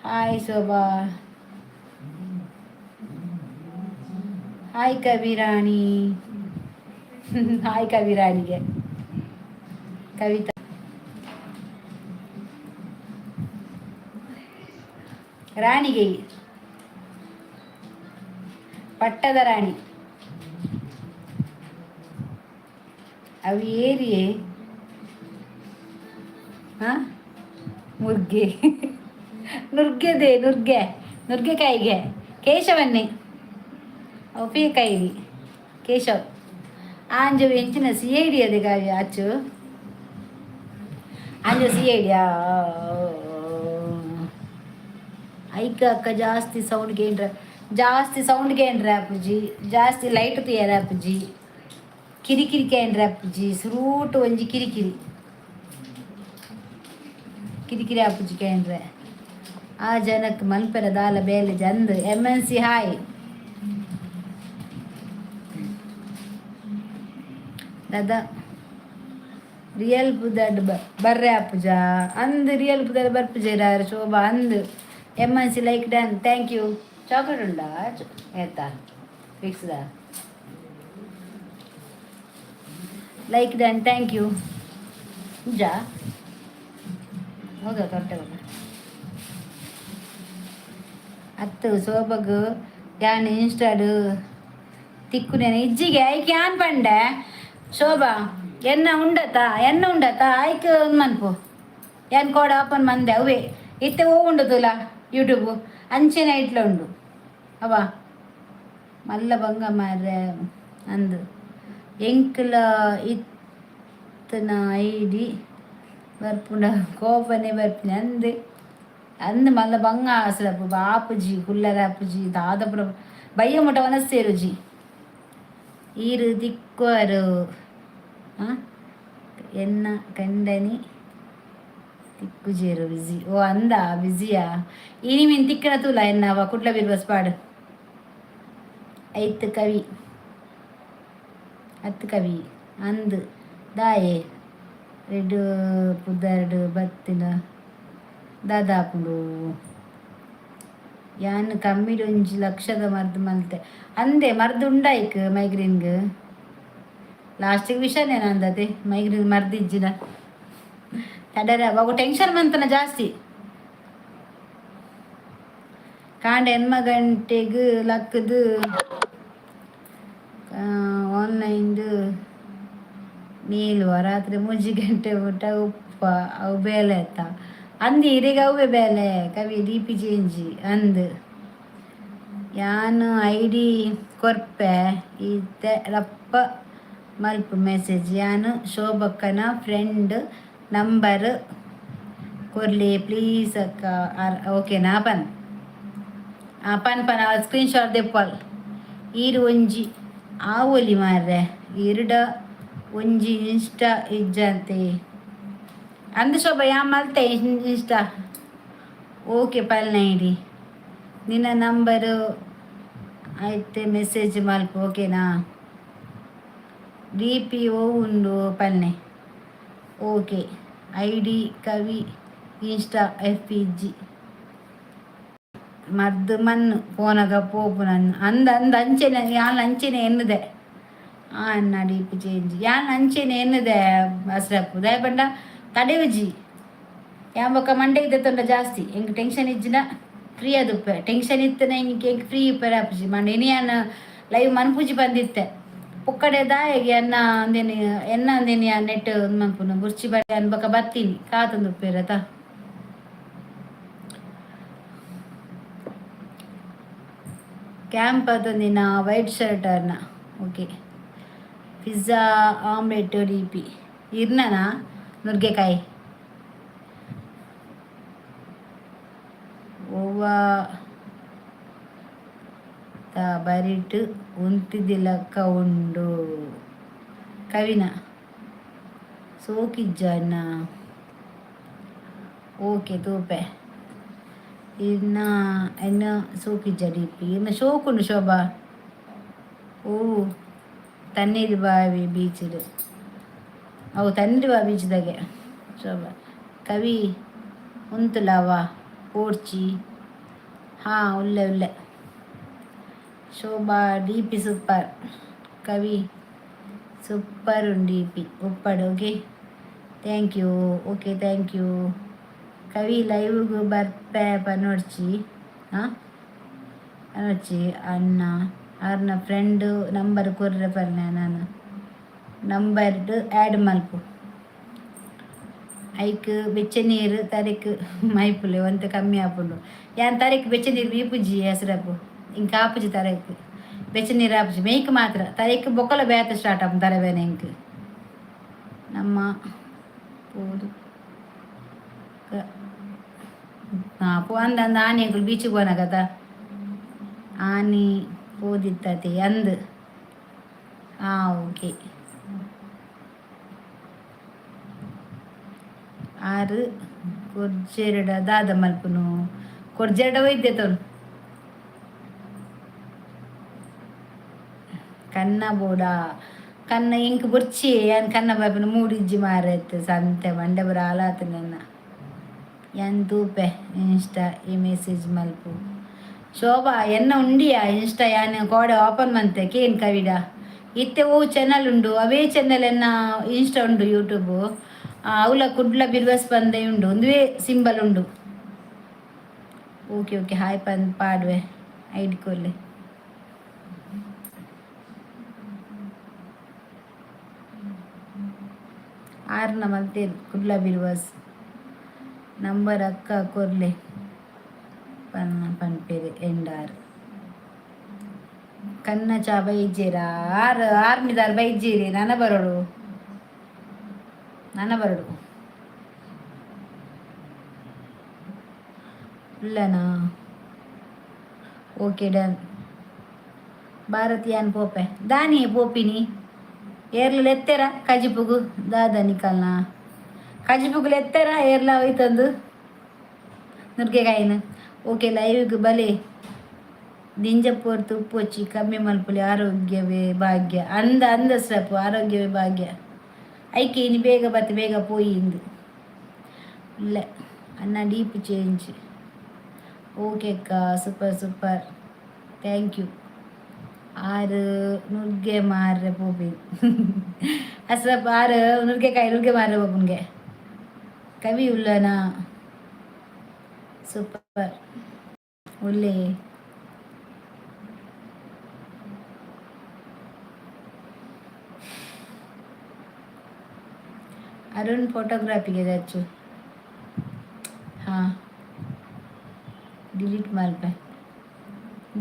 ಹಾಯ್ ಶೋಭಾ, ಹಾಯ್ ಕವಿರಾಣಿ, ಹಾಯ್ ಕವಿರಾಣಿಗೆ. ಕವಿತಾ ರಾಣಿಗೆ, ಪಟ್ಟದ ರಾಣಿ. ಅವು ಏರಿಯೇ? ಹಾಂ, ಮುರ್ಗೆ ನುರ್ಗೆದೆ, ನುರ್ಗೆ ನುರ್ಗೆಕಾಯಿಗೆ ಕೇಶವನ್ನೇ ಅವು ಕಾಯಿ ಕೇಶವ್. ಆಂಜು ಎಂಚಿನ ಸಿ I D ಅದೇ ಕಾಯಿ ಅಚ್ಚು ಆಂಜು ಸಿ I Diya. ಐಕ ಅಕ್ಕ ಜಾಸ್ತಿ ಸೌಂಡ್ ಗೇಂಡ್ರ, ಜಾಸ್ತಿ ಸೌಂಡ್ ಗೇಂಡ್ರ ಅಪ್ಪುಜಿ, ಜಾಸ್ತಿ ಲೈಟ್ ತೀಯರ ಅಪ್ಪುಜಿ, ಕಿರಿಕಿರಿ ಕೇಂದ್ರ ಅಪ್ಪುಜಿ. ಸುರೂಟು ಒಂಜಿ ಕಿರಿಕಿರಿ ಕಿರಿಕಿರಿ ಅಪ್ಪುಜಿ ಕೇಂದ್ರ. ಆ ಜನಕ್ಕೆ ಮನ್ಪೆರ ದಾಲ ಬೇಲೆ ಜಂದ್. ಎಮ್ ಎನ್ ಸಿ ಹಾಯ್ ದಾದಾ. ರಿಯಲ್ ಪುದಡ್ ಬರ್ರೆ ಅಪ್ಪುಜ ಅಂದ್, ರಿಯಲ್ ಪುದರ್ ಬರ್ಪುಜ ಶೋಭಾ ಅಂದ್. M N C like done, thank you. Chocolate ಉಂಡಾ? ಏತಾ ಫಿಕ್ಸ್ದ? Like done, thank you. ನಿಜ ಹೌದಾ? ತೊಟ್ಟೆ ಅತ್ತು ಸೋಬಗ್ ಯಾನ್ ಇನ್ಸ್ಟಾಡ್ ತಿಕ್ಕುನೇನೆ ಇಜ್ಜಿಗೆ. ಐಕ್ ಯಾನ್ ಪಂಡೆ ಶೋಭಾ, ಎನ್ನ ಉಂಡತ ಎನ್ನ ಉಂಡತ ಐಕ್ ಮನ್ಪು. ಯಾನ್ ಕೋಡ ಓಪನ್ ಮಂದೆ ಅವೇ ಇತ್ತೆ ಓ ಉಂಡು ತುಲ ಯೂಟ್ಯೂಬ್ ಅಂಚೆನೆ ಇಟ್ಲ ಉಂಡು. ಅವ ಮಲ್ಲ ಬಂಗ ಮಾರ್ರೆ ಅಂದು. ಎಂಕ್ಲ ಇತ್ತನ ಐಡಿ ಬರ್ಪುಂಡ ಕೋಪನೆ ಬರ್ಪಿನ ಅಂದ್ ಅಂದ್. ಮಲ್ಲ ಬಂಗ ಅಸಲಪ್ಪು ಬಾಪುಜಿ ಕುಲ್ಲರ ಅಪ್ಪುಜಿ ದಾದಪುರ ಬಯ್ಯ ಮುಟ ವನಸ್ಸೇರುಜಿ. ಈರು ದಿಕ್ಕೋರು ಎನ್ನ ಕಂಡನಿ ತಿಕ್ಕುಜೇರು ಬಿಜಿ. ಓ ಅಂದ ಬಿಜಿಯಾ? ಇನಿ ಮೀನ್ ತಿಕ್ಕಣ ತೂಲ ಎನ್ನವ ಕುಡ್ಲ ಬೀರ್ ಪಾಡು. ಐತ್ ಕವಿ ಅತ್ತು ಕವಿ ಅಂದ್ ದಾಯೆ ರೆಡ್ ಪುದರ್ಡ್ ಬತ್ತಿನ ದಾದಾಪುಂಡು? ಯಾನ್ ಕಮ್ಮಿಡ್ ಒಂಜಿ ಲಕ್ಷದ ಮರ್ದ್ ಮಲ್ತೆ ಅಂದೆ. ಮರ್ದ್ ಉಂಡಾಯ್ಕ್ ಮೈಗ್ರೇನ್ಗ್? ಲಾಸ್ಟಿಗೆ ವಿಷನೇನ ಅಂದತೆ ಮೈಗ್ರೇನ್ ಮರ್ದ್ ಇಜ್ಜಿನ ತಡರ. ಅವಾಗ ಟೆನ್ಷನ್ ಮಂತನ ಜಾಸ್ತಿ. ಕಾಂಡೆ ಎನ್ಮ ಗಂಟೆಗ್ ಲಕ್ಕದು ಆನ್ಲೈನ್ದು ನೀಲ್ವ, ರಾತ್ರಿ 3 ಗಂಟೆ ಮುಟ್ಟ ಉಪ್ಪ ಅವು ಬೇಲೆ ಆಯ್ತಾ ಅಂದು. ಇರೆಗ್ ಅವೇ ಬೇಲೆ. ಕವಿ ಡಿ ಪಿ ಚೇಂಜ್ ಅಂದ್. ಯಾನ್ I D ಕೊರ್ಪೆ, ಇತ್ತೆ ರಪ್ಪ ಮಲ್ಪು ಮೆಸೇಜ್. ಯಾನ್ ಶೋಭಕ್ಕನ ಫ್ರೆಂಡ್, ನಂಬರ್ ಕೊರ್ಲೆ ಪ್ಲೀಸ್ ಅಕ್ಕ. ಓಕೆನಾ? ಪನ್ ಪನ್ ಪನ್ ಸ್ಕ್ರೀನ್ ಶಾಟ್ ದೆಪ್ಪಲ್. ಈರು ಒಂಜಿ ಆವೊಲಿ ಮಾರ್ರೆ, ಈರುಡ ಒಂಜಿ ಇನ್ಸ್ಟಾ ಇಜ್ಜಂತೆ ಅಂದ್ ಶೋಭ. ಯಾ ಮಲ್ತೆ ಇನ್ಸ್ಟಾ. ಓಕೆ ಪಲ್ನ ಇಡಿ ನಿನ್ನ ನಂಬರು ಆಯ್ತು, ಮೆಸೇಜ್ ಮಲ್ಪು, ಓಕೆನಾ? ಡಿ ಪಿ ಓ ಉಂಡು ಪಲ್ನೆ. ಓಕೆ, I D ಕವಿ ಇನ್ಸ್ಟಾ ಎಫ್ ಪಿ ಜಿ. ಮದ್ದು ಮಣ್ಣು ಪೋನಗ ಪೋಪುನ ಅಂದ ಅಂದ. ಅಂಚೆನೆ ಯಾನ್ ಅಂಚೆನೆ ಎನ್ನುದೆ. ಆ ಅನ್ನ ಡಿ ಪಿ ಚೇಂಜ್. ಯಾನ್ ಅಂಚೆನೆ ಎನ್ನುದೆ ಅಸ್ರಪ್ಪು ದಾಯ ಪಂಡ ತಡೆಯುಜಿ. ಯಾನ್ ಬೊಕ್ಕ ಮಂಡೆಗೆ ದೆತ್ತೊಂಡ ಜಾಸ್ತಿ ಎಂಕ್ ಟೆನ್ಷನ್ ಇಜ್ಜಿನ ಫ್ರೀ ಅದುಪ್ಪೆ. ಟೆನ್ಷನ್ ಇತ್ತನ ಎಂಕ್ ಎಂಕ್ ಫ್ರೀ ಇಪ್ಪರೆ ಆಪುಜಿ ಮಂಡೆ. ಇನಿ ಯಾನ್ ಲೈವ್ ಮನ್ಪುಜಿ ಬಂದಿತ್ತೆ ಪುಕ್ಕಡೆ ದಾಯೆಗೆ ಎನ್ನ ಅಂದೇನಿ ಎನ್ನ ಅಂದೇನಿ ನೆಟ್ ಮನ್ಪುನು ಬುರ್ಚಿ ಬಟ್ಟೆ ಅನ್ಬಕ ಬತ್ತೀನಿ ಕಾತಂದು ಉಪ್ಪೇರತ. ಕ್ಯಾಂಪ್ ಅತಂದಿನ ವೈಟ್ ಶರ್ಟ್ ಅರ್ನ. ಓಕೆ, ಪಿಜ್ಜಾ ಆಮ್ಲೆಟ್ ಡಿಪಿ ಇರ್ನನಾ ನುಗ್ಗೆಕಾಯಿ ಓವ ತ ಬರಿಟ್ ಉಂತಿದಿಲಕ್ಕ ಉಂಡು ಕವಿನ ಸೋಕಿಜ್ಜನ. ಓಕೆ, ತೂಪೆ ಇನ್ನ ಎನ್ನ ಸೋಕಿಜ್ಜ ಡಿಪಿ ಇನ್ನ ಶೋಕುಂಡು ಶೋಭಾ. ಓ ತಣ್ಣೀರು ಬಾವಿ ಬೀಚಿಡು ಅವು ತಣ್ಣೀರು ಬಾವಿ ಬೀಚ್ದಾಗೆ ಶೋಭಾ. ಕವಿ ಉಂತುಲವ ಪೋಡ್ಚಿ. ಹಾಂ, ಉಲ್ಲೆ ಉಲ್ಲೆ. Shobha DP super. Kavi super DP ಉಪ್ಪಡು. Okay, thank you. Okay, thank you. ಕವಿ ಲೈವ್ಗೆ ಬರ್ಪೆ ಪನೊಡ್ಚಿ. ಹಾಂ, ಪನೊಡ್ಚಿ ಅಣ್ಣ. ಆರ್ನ ಫ್ರೆಂಡ್ ನಂಬರ್ ಕೊರ್ರೆ ಪರ್ನೆ ನಾನು ನಂಬರ್ಡ್ ಆ್ಯಡ್ ಮಲ್ಪು. ಐಕ್ ಬೆಚ್ಚ ನೀರು ತರೆಕ್ ಮೈಪುಲೆ ಒಂತೆ ಕಮ್ಮಿ ಆಪುಂಡು. ಯಾನ್ ತರೆಕ್ ಬೆಚ್ಚ ನೀರು ಮೀಪುಜಿ ಹೆಸರಪ್ಪು ಇಂಕ ಆಪುಜಿ. ತರೆಕ್ ಬೆಚ್ಚ ನೀರು ಆಪುಜಿ, ಮೇಯ್ಕ್ ಮಾತ್ರ. ತರೆಕ್ ಬೊಕ್ಕಲ ಬೇತ ಸ್ಟಾರ್ಟ್ ಆಪುಂಡು ತರೆ ಬೇನೆ ಇಂಕ್. ನಮ್ಮ ಪೋದು ಪೋ ಅಂದ ಅಂದ ಆನಿ ಅಂಕುಲು ಬೀಚಿಗೆ ಹೋನಗತ ಆನಿ ಪೋದಿತ್ತತೆ ಅಂದ್. ಹಾಂ, ಓಕೆ. ಆರು ಕೊರ್ಜೆರಡ ದಾದ ಮಲ್ಪುನು ಕೊರ್ಜೆರಡ ವೈದ್ಯ ತೋನು ಕನ್ನ ಬೋಡ ಕನ್ನ ಇಂಕ್ ಬುರ್ಚಿ ಯಾನ್ ಕನ್ನ ಬಾಪಿನ ಮೂಡಿಜ್ಜಿ ಮಾರೈತೆ ಸಂತೆ ಮಂಡೆ ಬರ ಆಲಾತ ನನ್ನ. ಯಾನ್ ತೂಪೆ ಇನ್ಸ್ಟಾ ಈ ಮೆಸೇಜ್ ಮಲ್ಪು ಶೋಭಾ. ಎನ್ನ ಉಂಡಿಯಾ ಇನ್ಸ್ಟಾ ಯಾನ್ ಕೋಡೆ ಓಪನ್ ಮಂತೆ ಕೇನ್ ಕವಿಡ. ಇತ್ತೆ ಓ ಚಾನಲ್ ಉಂಡು, ಅವೇ ಚಾನಲ್ ಎನ್ನ ಇನ್ಸ್ಟಾ ಉಂಡು, ಯೂಟ್ಯೂಬು ಅವಲ ಕುಡ್ಲ ಬಿರ್ವಸ್ ಬಂದೆ ಉಂಡು, ಒಂದುವೇ ಸಿಂಬಲ್ ಉಂಡು. ಓಕೆ ಓಕೆ, ಹಾಯ್ ಪನ್ ಪಾಡುವೆ ಐಡಿ ಕೊರ್ಲೆ. ಆರ್ನ ಮಲ್ತೇರು ಕುಡ್ಲ ಬಿರ್ವಸ್ ನಂಬರ್ ಅಕ್ಕ ಕೊರ್ಲೆ ಪನ್ನ ಪನ್ಪೇರು ಎಂಡಾರ್. ಕನ್ನ ಚಾ ಬೈಜೇರಾ? ಆರು ಆರ್ಮಿದಾರ್ ಬೈಜೇರಿ. ನನ ಬರೋಡು, ನನ ಬರೋಡು ಉಲ್ಲನಾ? Okay, done. ಭಾರತೀಯನ್ ಪೋಪೆ ದಾನಿ ಪೋಪಿನಿ ಏರ್ಲ ಎತ್ತೆರ ಕಜಿಪುಗು ದಾದ ನಿಕಲ್ನ ಕಜಿಪುಗುಲು ಎತ್ತೆರ ಏರ್ಲ ಹೋಯ್ತಂದು ನುರ್ಗೆಕಾಯಿನ. ಓಕೆ, ಲೈವ್ಗೆ ಬಲೆ. ದಿಂಜಪೋರ್ತು ಉಪ್ಪೊಚ್ಚಿ ಕಮ್ಮಿ ಮಲ್ಪುಲಿ. ಆರೋಗ್ಯವೇ ಭಾಗ್ಯ ಅಂದ ಅಂದ ಸ್ಟೆಪ್. ಆರೋಗ್ಯವೇ ಭಾಗ್ಯ. ಐಕೆ ಇನಿ ಬೇಗ ಬತ್ತೆ ಬೇಗ ಪೋಯಿ ಇಂದು ಇಲ್ಲ ಅಣ್ಣ. ಡೀಪ್ ಚೇಂಜ್ ಓಕೆ ಅಕ್ಕ. Super super, thank you. ಆರು ನುಗ್ಗೆ ಮಾರ್ರೆ ಪೋಪಿ ಅಸಪ್. ಆರು ನುಗ್ಗೆಕಾಯಿ ನುಗ್ಗೆ ಮಾರ್ರೆ ಪೋಪುನ್ಗೆ. ಕವಿ ಉಲ್ಲನಾ? ಸೂಪರ್ ಉಲ್ಲೆ. ಅರುಣ್ ಫೋಟೋಗ್ರಾಫಿಗೆ ದಚ್ಚು. ಹಾಂ, ಡಿಲೀಟ್ ಮಲ್ಪೆ.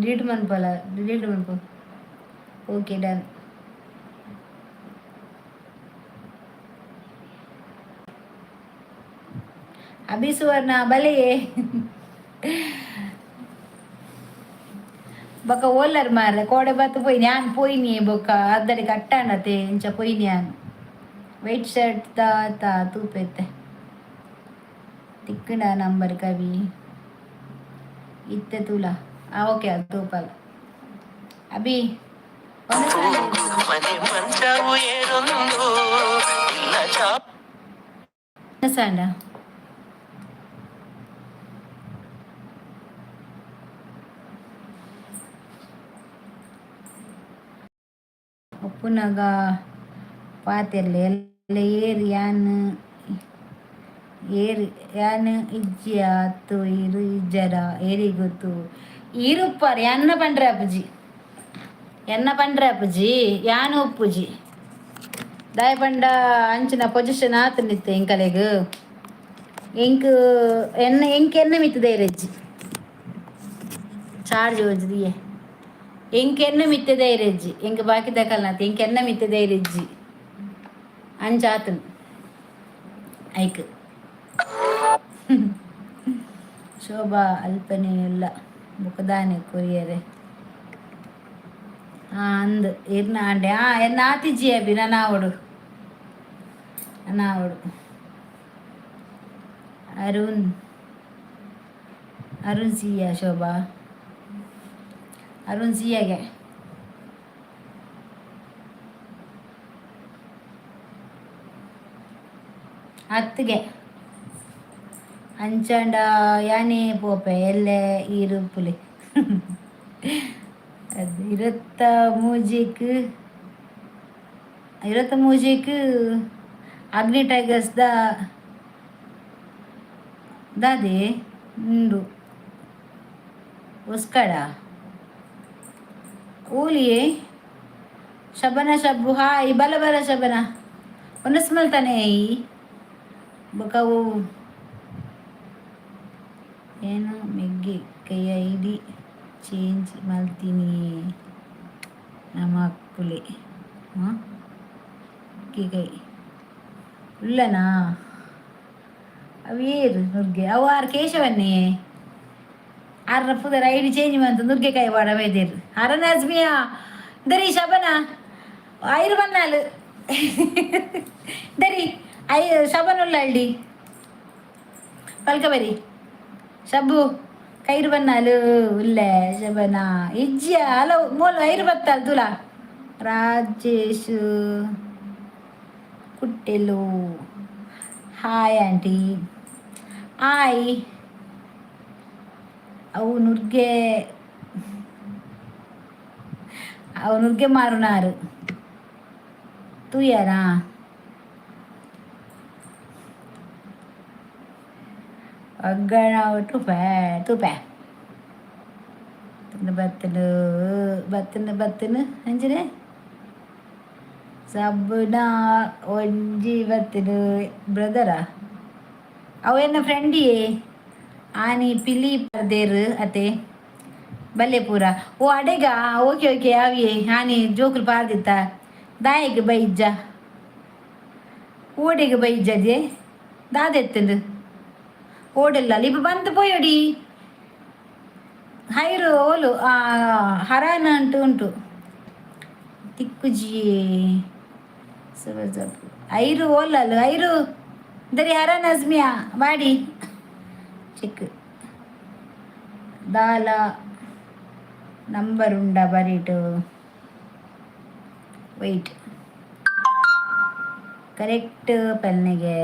ಡಿಲೀಟ್ ಮನ್ಪಲ್ಲ, ಡಿಲೀಟ್ ಮನ್ಪು. Okay, done. Abhi ಸುವರ್ಣ ಬಲೆಯೇ ಬೊಕ ಓಲ್ಲರ್ ಮಾರ್ರೆ ಕೋಡೆ ಬತ್ತು ಪೋಯಿನಿ ಯಾನ್ ಪೋಯಿನಿ ಬೊಕ್ಕ ಅರ್ಧಡಿ ಕಟ್ಟಾಂಡತೆ ಇಂಚ ಪೋಯಿನಿ ಯಾನ್. ವೈಟ್ ಶರ್ಟ್ ತಾ ತಾ ತೂಪೆತ್ತೆ ತಿಕ್ಕಂಡ ನಂಬರ್ ಕವಿ ಇತ್ತೆ ತೂಲ. ಆ ಓಕೆ, ಅದು ತೂಪಲ್ ಅಭಿ. ಮನೆ ಮಂಚವು ಏರೊಂದು ಇಲ್ಲ ಚಾ ಸಾಂಡ ಉಪ್ಪುನಗ ಪಾತೆರ್ಲೆ ಎಲ್ಲ ಏರ್ ಯಾನ್ ಏರ್ ಯಾನ್ ಇಜ್ಜಿಯ ಅತ್ತು ಇರು ಇಜ್ಜರ ಏರಿ ಗೊತ್ತು ಇರುಪ್ಪಾರ್ ಯಾನ್ನ ಪಂಡ್ರೆ ಅಪ್ಪುಜಿ. ಎನ್ನ ಪಂಡ್ರೆ ಅಪ್ಪುಜಿ, ಯಾನು ಉಪ್ಪುಜಿ. ದಾಯ ಪಂಡ ಅಂಚಿನ ಪೊಸಿಷನ್ ಆತಂದಿತ್ತೆ ಎಂಕಲೆಗ್. ಎಂಕ್ ಎನ್ನ ಎಂಕ್ ಎನ್ನ ಮಿತ್ತು ಧೈರ್ಯಜ್ಜಿ. ಚಾರ್ಜ್ ಓಜಿದಿಯೆ. ಎಂಕ್ ಎನ್ನ ಮಿತ್ತೆ ಧೈರ್ಯಜ್ಜಿ. ಎಂಕ್ ಬಾಕಿ ದಕಲ್ನಾತ್ ಎಂಕ್ ಎನ್ನ ಮಿತ್ತೆ ಧೈರ್ಯಜ್ಜಿ. ಅಂಚ ಆತನ್ ಐಕ್. ಶೋಭಾ ಅಲ್ಪನೆ ಇಲ್ಲ ಬುಕದಾನೆ ಕೊರಿಯರೆ. ಆ ಅಂದ್ ಇರ್ನ ಆಂಡೆ ಆ ಎನ್ನ ಆತಿಜ್ಜಿ ಅಭಿ. ನಾನು ಆವಡು ಆವಡು. ಅರುಣ್, ಅರುಣ್ ಸಿಯಾ. ಶೋಭಾ, ಅರುಣ್ ಸಿಯಾಗೆ. ಅತ್ತಿಗೆ ಅಂಚಾಂಡ ಯಾನೇ ಪೋಪೆ ಎಲ್ಲೆ ಈರುಪ್ಪುಲೆ. ಅದು 23ಕ್, 23ಕ್ ಅಗ್ನಿ ಟೈಗರ್ಸ್ the ದಾದೆ ಉಂಡು. ಉಸ್ಕಡ ಓಲಿಯೇ. ಶಬನ, ಶಬ್ಬು, ಹಾಯ್. ಬಲ ಬಲ ಶಬನ, ಒನಸ್ಮಲ್ ತಾನೆ. ಬೊಕ ಅವು ಏನು ಮೆಗ್ಗಿ ಕೈ ಐಡಿ ಚೇಂಜ್ ಮಲ್ತೀನಿ ನಮಕ್ಕುಲೆ. ಹಾಂ, ಕೈ ಉಲ್ಲನಾ? ಅವು ಏರು ನುಗ್ಗೆ. ಅವು ಆರು ಕೇಶವನ್ನೇ. ಆರ್ನ ಪುದರ್ ಐಡಿ ಚೇಂಜ್ ಮಂತು ನುಗ್ಗೆ ಕಾಯಿ ವಾಡ ಬೈದೇರು. ಅರನ ಅಜ್ಮಿಯಾ ದರಿ. ಶಬನ ಐರು ಬನ್ನಾಲು ದರಿ. I ಶಬನ್ ಉಲ್ಲ ಅಳ್ಳಿ ಪಲ್ಕ ಬರಿ. ಶಬ್ಬು ಕೈರು ಬನ್ನಾಲು ಉಲ್ಲೆ. ಶಬನ ಇಜ್ಜಿಯ ಅಲ ಮೋಲು ಐರು ಬತ್ತಾಲ್ ತುಲಾ. ರಾಜೇಶ್ ಕುಟ್ಟೆಲು, ಹಾಯ್ ಆಂಟಿ. ಆಯ್ ಅವು ನುರ್ಗೆ, ಅವು ನುರ್ಗೆ ಮಾರುನಾರು ತೂಯನಾ? ಒಗ್ಗಣ ತೂಪೆ ತೂಪೆ ಬತ್ತನು ಬತ್ತನು ಬತ್ತನು ಅಂಚನೆ ಸಬ್ಬುನ ಒಂಜಿ ಬತ್ತನು ಬ್ರದರಾ. ಅವು ಎನ್ನ ಫ್ರೆಂಡಿಯೇ. ಆನಿ ಪಿಲಿ ಪರ್ದೇರು ಅತೆ ಬಲ್ಲೆ ಪೂರ. ಓ ಅಡೆಗ, ಓಕೆ ಓಕೆ. ಆವಿಯೇ ಆನಿ ಜೋಕುಲು ಪಾರ್ದಿತ್ತ. ದಾಯೆಗ್ ಬೈಜ್ಜ? ಓಡೆಗ್ ಬೈಜ್ಜದೆ? ದಾದೆತ್ತಂದು ಓಡೆಲ್ಲ ಇಪ್ಪ ಬಂತು ಪೋಯೊಡಿ. ಹೈರು ಓಲು ಹರಾನ ಅಂಟು ಉಂಟು. ತಿಕ್ಕುಜಿ ಐರು ಓಲಲ್ಲ ಐರು ದರಿ. ಹರಾನ್ ಅಜ್ಮಿಯಾ ಬಾಡಿ ಚಿಕ್ ದಾಲ ನಂಬರ್ ಉಂಡ ಬರೀಟು. ವೆಯ್ಟ್, ಕರೆಕ್ಟ್ ಪೆನ್ನಿಗೆ.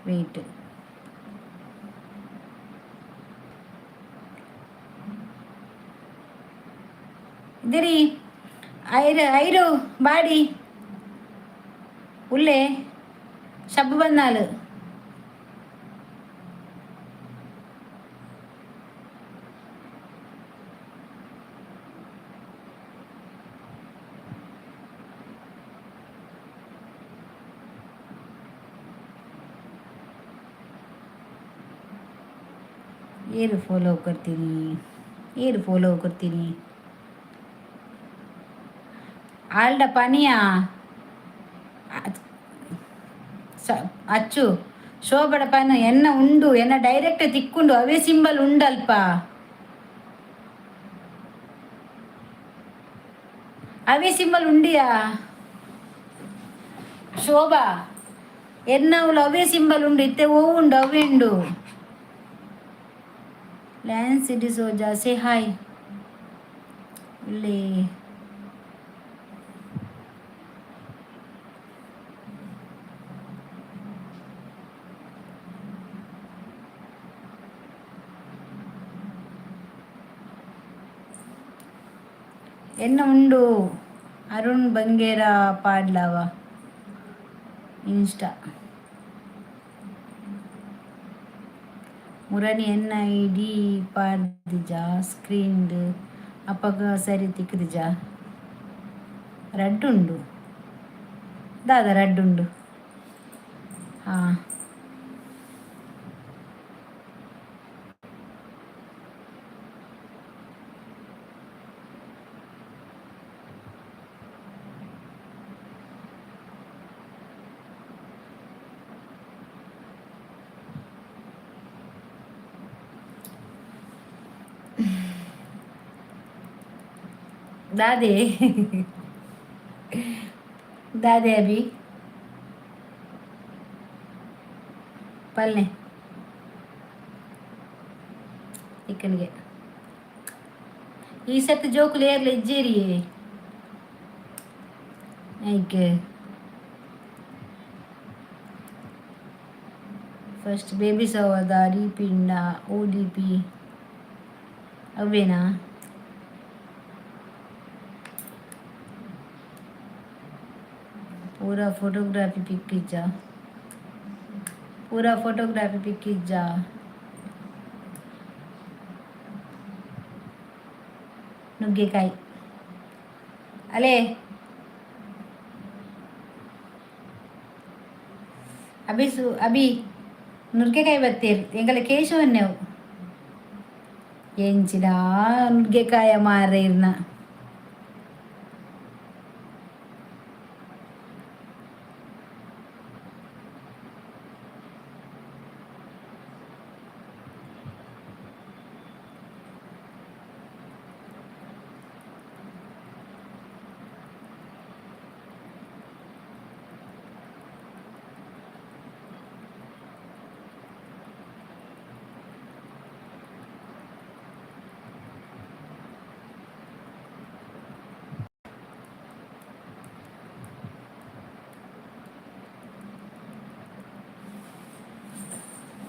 ವೆಯ್ಟ್. ಇದರಿ ಐರು ಐರು ಬಾಡಿ ಉಲ್ಲೆ. ಶಬ್ಬು ಬಂದಾಲು ಏರು ಫಾಲೋ ಕೊಡ್ತೀನಿ, ಏರು ಫಾಲೋ ಕೊಡ್ತೀನಿ. ಆಲ್ಡ ಪನಿಯಾ ಅಚ್ಚು ಶೋಭಡ ಪನ ಎನ್ನ ಉಂಡು. ಎನ್ನ ಡೈರೆಕ್ಟ್ ತಿಕ್ಕೊಂಡು ಅವೇ ಸಿಂಬಲ್ ಉಂಡಲ್ಪ. ಅವೇ ಸಿಂಬಲ್ ಉಂಡಿಯಾ ಶೋಭಾ? ಎನ್ನವುಲು ಅವೇ ಸಿಂಬಲ್ ಉಂಡು. ಇತ್ತೆ ಓ ಉಂಡು, ಅವೇ ಉಂಡು. Lance D'Souza, say hi. ಇಲ್ಲಿ ಎನ್ನ ಉಂಡು. ಅರುಣ್ ಬಂಗೇರ ಪಾಡ್ಲವ ಇನ್ಸ್ಟಾ. ಮುರಣಿ ಎನ್ನ I D ಪಾಡ್ದಿಜ ಸ್ಕ್ರೀನ್ಡ್. ಅಪಗ ಸರಿ ತಿಕ್ಕದಿಜ. ರಡ್ಡ್ ಉಂಡು. ದಾದ ರಡ್ಡ್ ಉಂಡು? ಹಾಂ, ದಾದೆ ದಾದೆ ಅಭಿ? ಪಲ್ನೆ ಇಕ್ಕನಿಗೆ. ಈ ಸತ್ ಜೋಕುಲು ಏರ್ಲ ಇಜ್ಜೇರಿಯೇ ಐಕೆ. ಫಸ್ಟ್ ಬೇಬಿ ಸವದ ಡಿ ಪಿಂಡ ಓ ಡಿ ಪಿ ಅವೇನಾ? ಪೂರಾ ಫೋಟೋಗ್ರಾಫಿ ಪಿಕ್ ಇಜ್ಜಾ? ಪೂರಾ ಫೋಟೋಗ್ರಾಫಿ ಪಿಕ್ ಇಜ್ಜಾ? ನುಗ್ಗೆಕಾಯಿ ಅಲೇ. ಅಭಿಸು ಅಭಿ ನುಗ್ಗೆಕಾಯಿ ಬತ್ತೀರ್ ಎಂಕಲ ಕೇಶವನ್ನೇವು ಎಂಚಿನ ನುಗ್ಗೆಕಾಯ ಮಾರ ಇರ್ನ.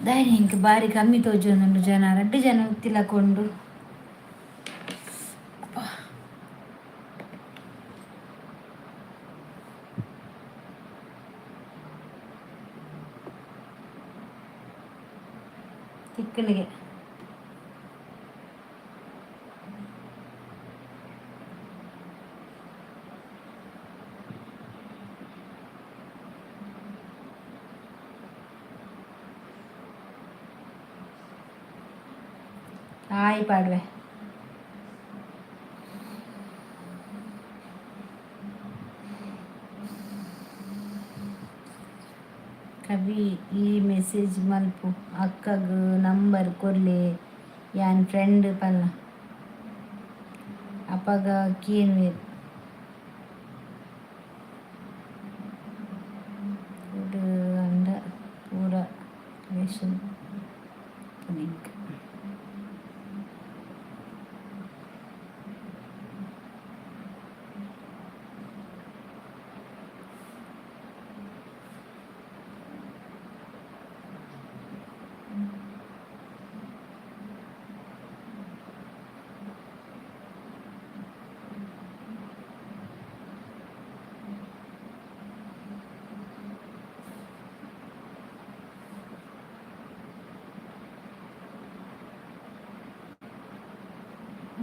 ದಾನಿ ಇಂಕ್ ಬಾರಿ ಕಮ್ಮಿ ತೋಜೊಂದುಂಡು ಜನ. ರಡ್ಡ್ ಜನ ತಿಲಕೊಂಡು. ತಿಕ್ಕಣಿಗೆ. ಹಾಯ್ ಪಾಡ್ವೆ. ಕವಿ, ಈ ಮೆಸೇಜ್ ಮಲ್ಪು ಅಕ್ಕಗ್. ನಂಬರ್ ಕೊರ್ಲೆ ಯಾನ್ ಫ್ರೆಂಡ್ ಪಲ್ಲ. ಅಪಗ ಕೇನ್ವೆರ್. ಅಂಡ ಪೂರ ರಿಲೇಷನ್ ಲಿಂಕ್.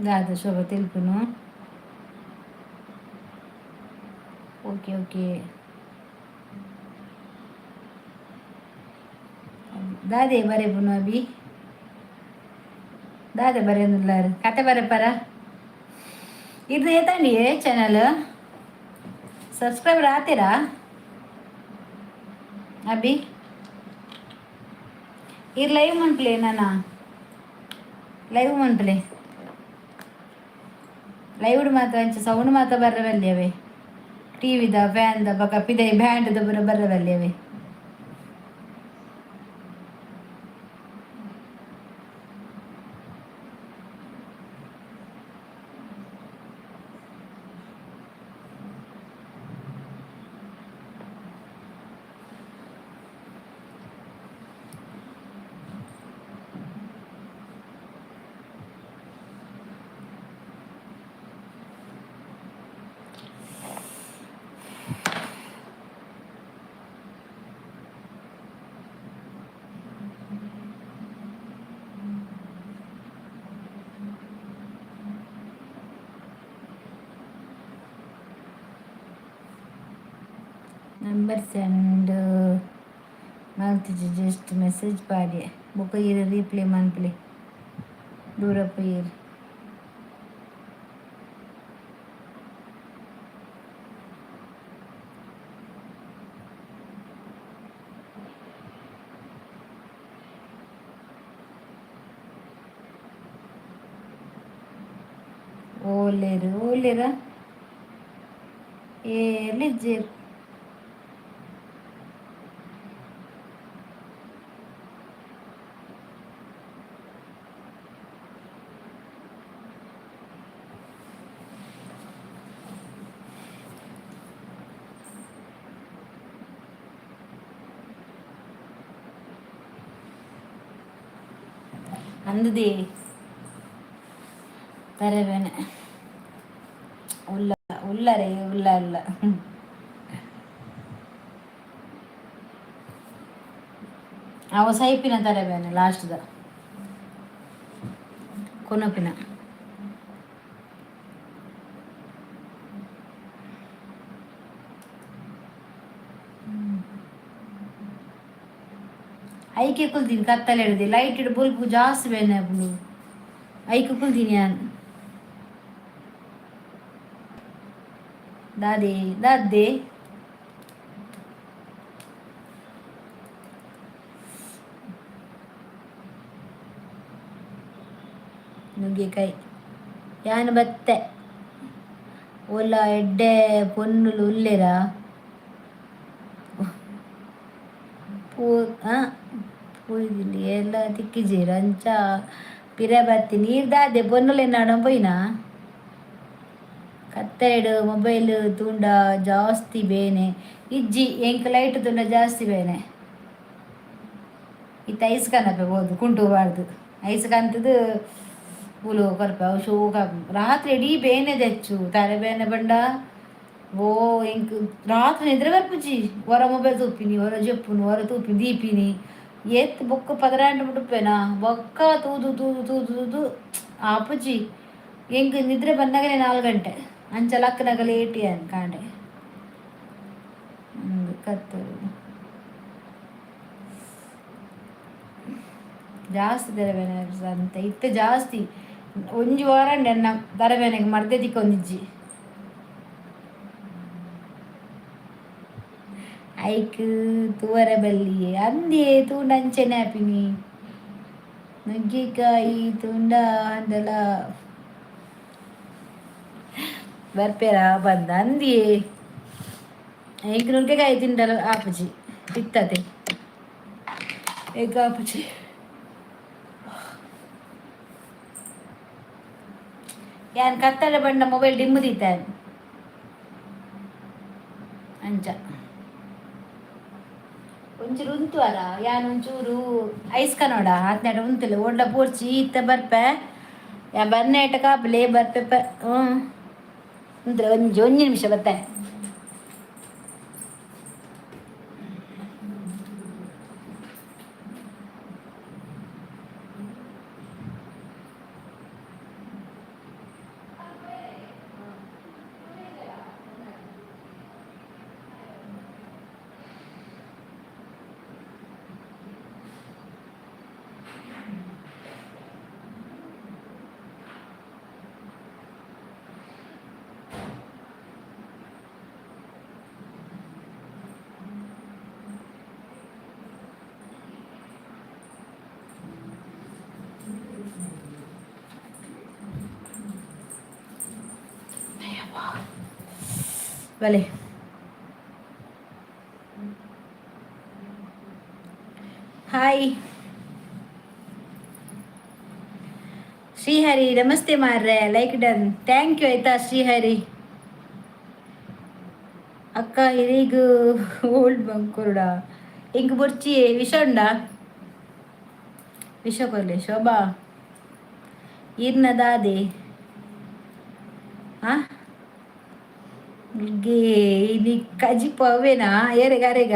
ದಾದ ಶೋಭ ತೆಲ್ಪುನು? ಓಕೆ ಓಕೆ, ದಾದೆ ಬರೆಪುನು ಅಭಿ? ದಾದೆ ಬರೆಯೊಂದುಲ್ಲಾರ್? ಕತೆ ಬರೆಪರ? ಇದು ಏತಂಡಿ ಚಾನಲ್? ಸಬ್ಸ್ಕ್ರೈಬರ್ ಆತೀರಾ ಅಭಿ? ಇರ್ ಲೈವ್ ಮನ್ಪುಲೆ ನಾನ. ಲೈವ್ ಮನ್ಪುಲೆ. ಲೈವ್ ಮಾತ್ರ ಅಂಚ ಸೌಂಡ್ ಮಾತ್ರ ಬರ್ರೆ ಅವೇ. ಟಿವಿದ ಫ್ಯಾನ್ದ ಬೊಕ ಪಿದೈ ಬ್ಯಾಂಡ್ದ ಪೂರ ಬರ್ರೆ ಬಲ್ಲಿಯವೇ. ನಂಬರ್ ಸೆಂಡ್ ಮಲ್ತಿಜಿ, ಜಸ್ಟ್ ಮೆಸೇಜ್ ಪಾಡ್ಯೆ. ಬೊಕ ಈರ್ ರೀಪ್ಲೈ ಮನ್ಪುಲೆ, ದೂರ ಪೋಯೆರ್. ಓಲೇರು ಓಲೇರಾ? ಏರ್ಲ ಇಜ್ಜೆರ್. ಅಂದದಿ ತರಬೇನೆ ಉಲ್ಲ ಉಲ್ಲರೆ ಉಲ್ಲ ಉಲ್ಲ. ಅವ ಸೈಪಿನ ತರಬೇನೆ ಲಾಸ್ಟ್ದ ಕೊನೊಪಿನ. ಐಕೆ ಕುಲ್ತೀನಿ ಕತ್ತಲೆ ಹಿಡ್ದು. ಲೈಟ್ ಇಡು ಬೊಲ್ಪು ಜಾಸ್ತಿ ಬೇನೆ ಆಪುಂಡು. ಐಕೆ ಕುಲ್ತೀನಿ ಯಾನ್. ದಾದೆ ದಾದೆ? ನುಗ್ಗೆಕಾಯಿ ಯಾನ್ ಬತ್ತೆ. ಓಲ ಎಡ್ಡೆ ಪೊನ್ನುಲು ಉಲ್ಲೆರಾ? ಪೂ ಪೂಯ್ದಿಲ್ಲಿ ಎಲ್ಲ ತಿಕ್ಕಿಜೆರ್. ಅಂಚ ಪಿರ ಬತ್ತಿ. ನೀರ್ ದಾದೆ ಪೊನ್ನುಲೆನ್ ಪೋಯಿನಾ? ಕತ್ತೆಡ್ ಮೊಬೈಲ್ ತೂಂಡ ಜಾಸ್ತಿ ಬೇನೆ. ಇಜ್ಜಿ, ಎಂಕ್ ಲೈಟ್ ತೂಂಡ ಜಾಸ್ತಿ ಬೇನೆ. ಇತ್ತೆ ಐಸ್ ಕನಪೆ ಬೋದು ಕುಂಟು ಬಾರ್ದು ಐಸ್ ಕಂತದು ಪೂಲು ಕೊರ್ಪೆ. ಅವು ಶೋಕ. ರಾತ್ರಿ ಇಡೀ ಬೇನೆ ದೆಚ್ಚು, ತಲೆ ಬೇನೆ ಬಂಡ. ಓ, ಎಂಕ್ ರಾತ್ರಿ ನಿದ್ರೆ ಬರ್ಪುಜಿ. ಹೊರ ಮೊಬೈಲ್ ತೂಪಿನಿ, ಹೊರ ಜೆಪ್ಪುನು, ಹೊರ ತೂಪಿನಿ ದೀಪಿನಿ. ಏತ್ ಬೊಕ್ಕ 12 ಮುಡುಪೇನಾ. ಬೊಕ್ಕ ತೂದು ತೂದು ತೂದು ತೂದು ಆಪುಜಿ ಎಂಕ್. ನಿದ್ರೆ ಬಂದಾಗಲೇ 4 ಗಂಟೆ. ಅಂಚ ಲಕ್ಕನಗ ಲೇಟ್ ಯಾನ್ ಕಾಂಡೆ. ಕತ್ತಲು ಜಾಸ್ತಿ ತರಬೇನೆ ಅಂತ ಇತ್ತೆ ಜಾಸ್ತಿ. ಒಂಜಿ ವಾರ ಎನ್ನ ತರಬೇನೆಗೆ ಮರ್ದೆ ತಿಕ್ಕೊಂದಿಜ್ಜಿ. ಐಕ್ ತೂವರೆ ಬಲ್ಲಿ ಅಂದೇ. ತೂಂಡ ಅಂಚೆನೆ ಆಪಿನಿ. ನುಗ್ಗಿಕಾಯಿ ತೂಂಡ ಅಂದಲ ಬರ್ಪೇರ ಬಂದ ಅಂದಿಯೇ. ಎಂಕ್ ನುಗ್ಗೆಕಾಯಿ ತಿಂಡಲ ಆಪುಜಿ, ತಿಕ್ತತೆ ಎಂಕ್ ಆಪುಜಿ. ಯಾನ್ ಕತ್ತಲೆ ಬಂಡ ಮೊಬೈಲ್ ಡಿಮ್ ದೀತಾನ್ ಅಂಚ. ಒಂಚೂರು ಉಂತುವರ? ಯಾನ್ ಒಂಚೂರು ಐಸ್ ಕನೋಡ ಆತ್ನಾಟ ಉಂತಲೆ. ಓಡ್ಲ ಪೋರ್ಚಿ, ಇತ್ತ ಬರ್ಪೆ ಯಾ. ಬರ್ನೇಟ ಕಾಪುಲೆ, ಬರ್ಪೆ. ಹ್ಞೂ, ಉಂತಲೆ ಒಂಜಿ ಒಂಜಿ ನಿಮಿಷ, ಬತ್ತೆ. ಬಲೆ. ಹಾಯ್ ಶ್ರೀಹರಿ, ನಮಸ್ತೆ ಮಾರ್ರೆ. ಲೈಕ್ ಡನ್, thank you ಆಯ್ತಾ ಶ್ರೀಹರಿ. ಅಕ್ಕ, ಇರೀಗ್ ಓಲ್ಡ್ ಬಂಕುರುಡ ಇಂಕ್ ಬೊರ್ಚಿ, ವಿಷ ಉಂಡಾ? ವಿಷ ಕೊರ್ಲೆ. ಶೋಭಾ, ಈರ್ನ ದಾದೆ? ಆ ಗೆ ಇನಿ ಕಜಿಪು ಅವೇನಾ? ಏರೆಗ ಅರೆಗ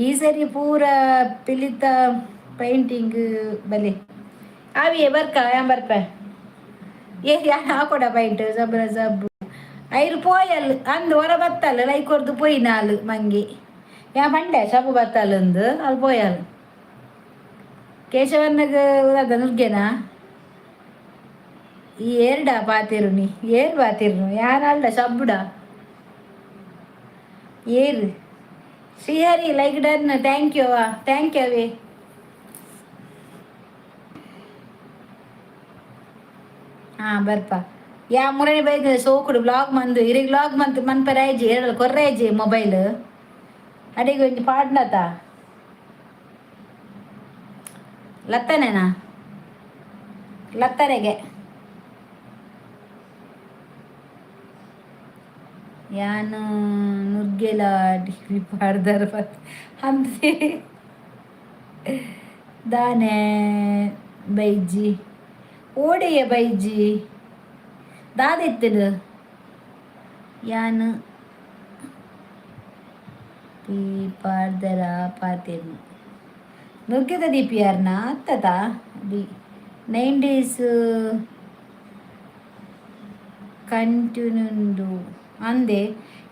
ಈ ಸರಿ ಪೂರ ಪಿಲಿತ ಪೇಂಟಿಂಗ್ ಬಲೆ ಆವಿಯೇ. ಬರ್ಕ ಯಾನ್ ಬರ್ಪೆ. ಏ, ಯಾನ್ ಹಾಕೊಡ ಪೈಂಟ್ ಸಬ್ರ ಸಬ್ಬು. ಐರು ಪೋಯಲ್ ಅಂದ್ ಹೊರ ಬತ್ತಲ್ಲ, ಲೈಕ್ ಕೊರ್ದು ಪೋಯಿನಾಲ್ ಮಂಗಿ. ಯಾ ಪಂಡೆ ಶಬು ಬತ್ತಲ್ಲಂದು ಅಲ್ಲಿ ಪೋಯಲ್. ಕೇಶವನ್ನಗ ಅದ ನುಗ್ಗೆನಾ? ಈ ಏರ್ಡ ಪಾತಿರುನಿ, ಏರ್ ಪಾತಿರುನು ಯಾನಲ್ಡ ಶಬ್ಬುಡ ಏರ್. Srihari like done, thank you, thank you ಅವೇ. ಹಾಂ, ಬರ್ಪ. ಯಾ ಮುರಣಿ ಬೈದ ಸೋಕುಡು ಬ್ಲಾಗ್ ಮಂದು ಇರೆಗ್ ಬ್ಲಾಗ್ ಮಂತ್ ಮನ್ಪೆರೆ ಆಯ್ಜಿ, ಏರಲ್ ಕೊರ್ರೆ ಆಯ್ಜಿ ಮೊಬೈಲ್. ಅಡಿಗೆ ಒಂಜಿ ಪಾಡ್ನತ ಲತ್ತನೇನಾ? ಲತ್ತನೆಗೆ ಯಾನು ನುಗ್ಗೆಲ ಟಿವಿ ಪಾಡ್ದಾರ ಅಂತೆ. ದಾನೆ ಬೈಜಿ ಓಡೆಯ ಬೈಜಿ ದಾದೆತ್ತನು ಯಾನು ಪಿ ಪಾಡ್ದರ ಪಾತೆರ್ನು ನುಗ್ಗೆದ ದೀಪಿಯಾರ್ನ ಅತ್ತದ ಬಿ 9 ಡೇಸ್ ಕಂಟಿನ್ಯೂ ಅಂದೆ.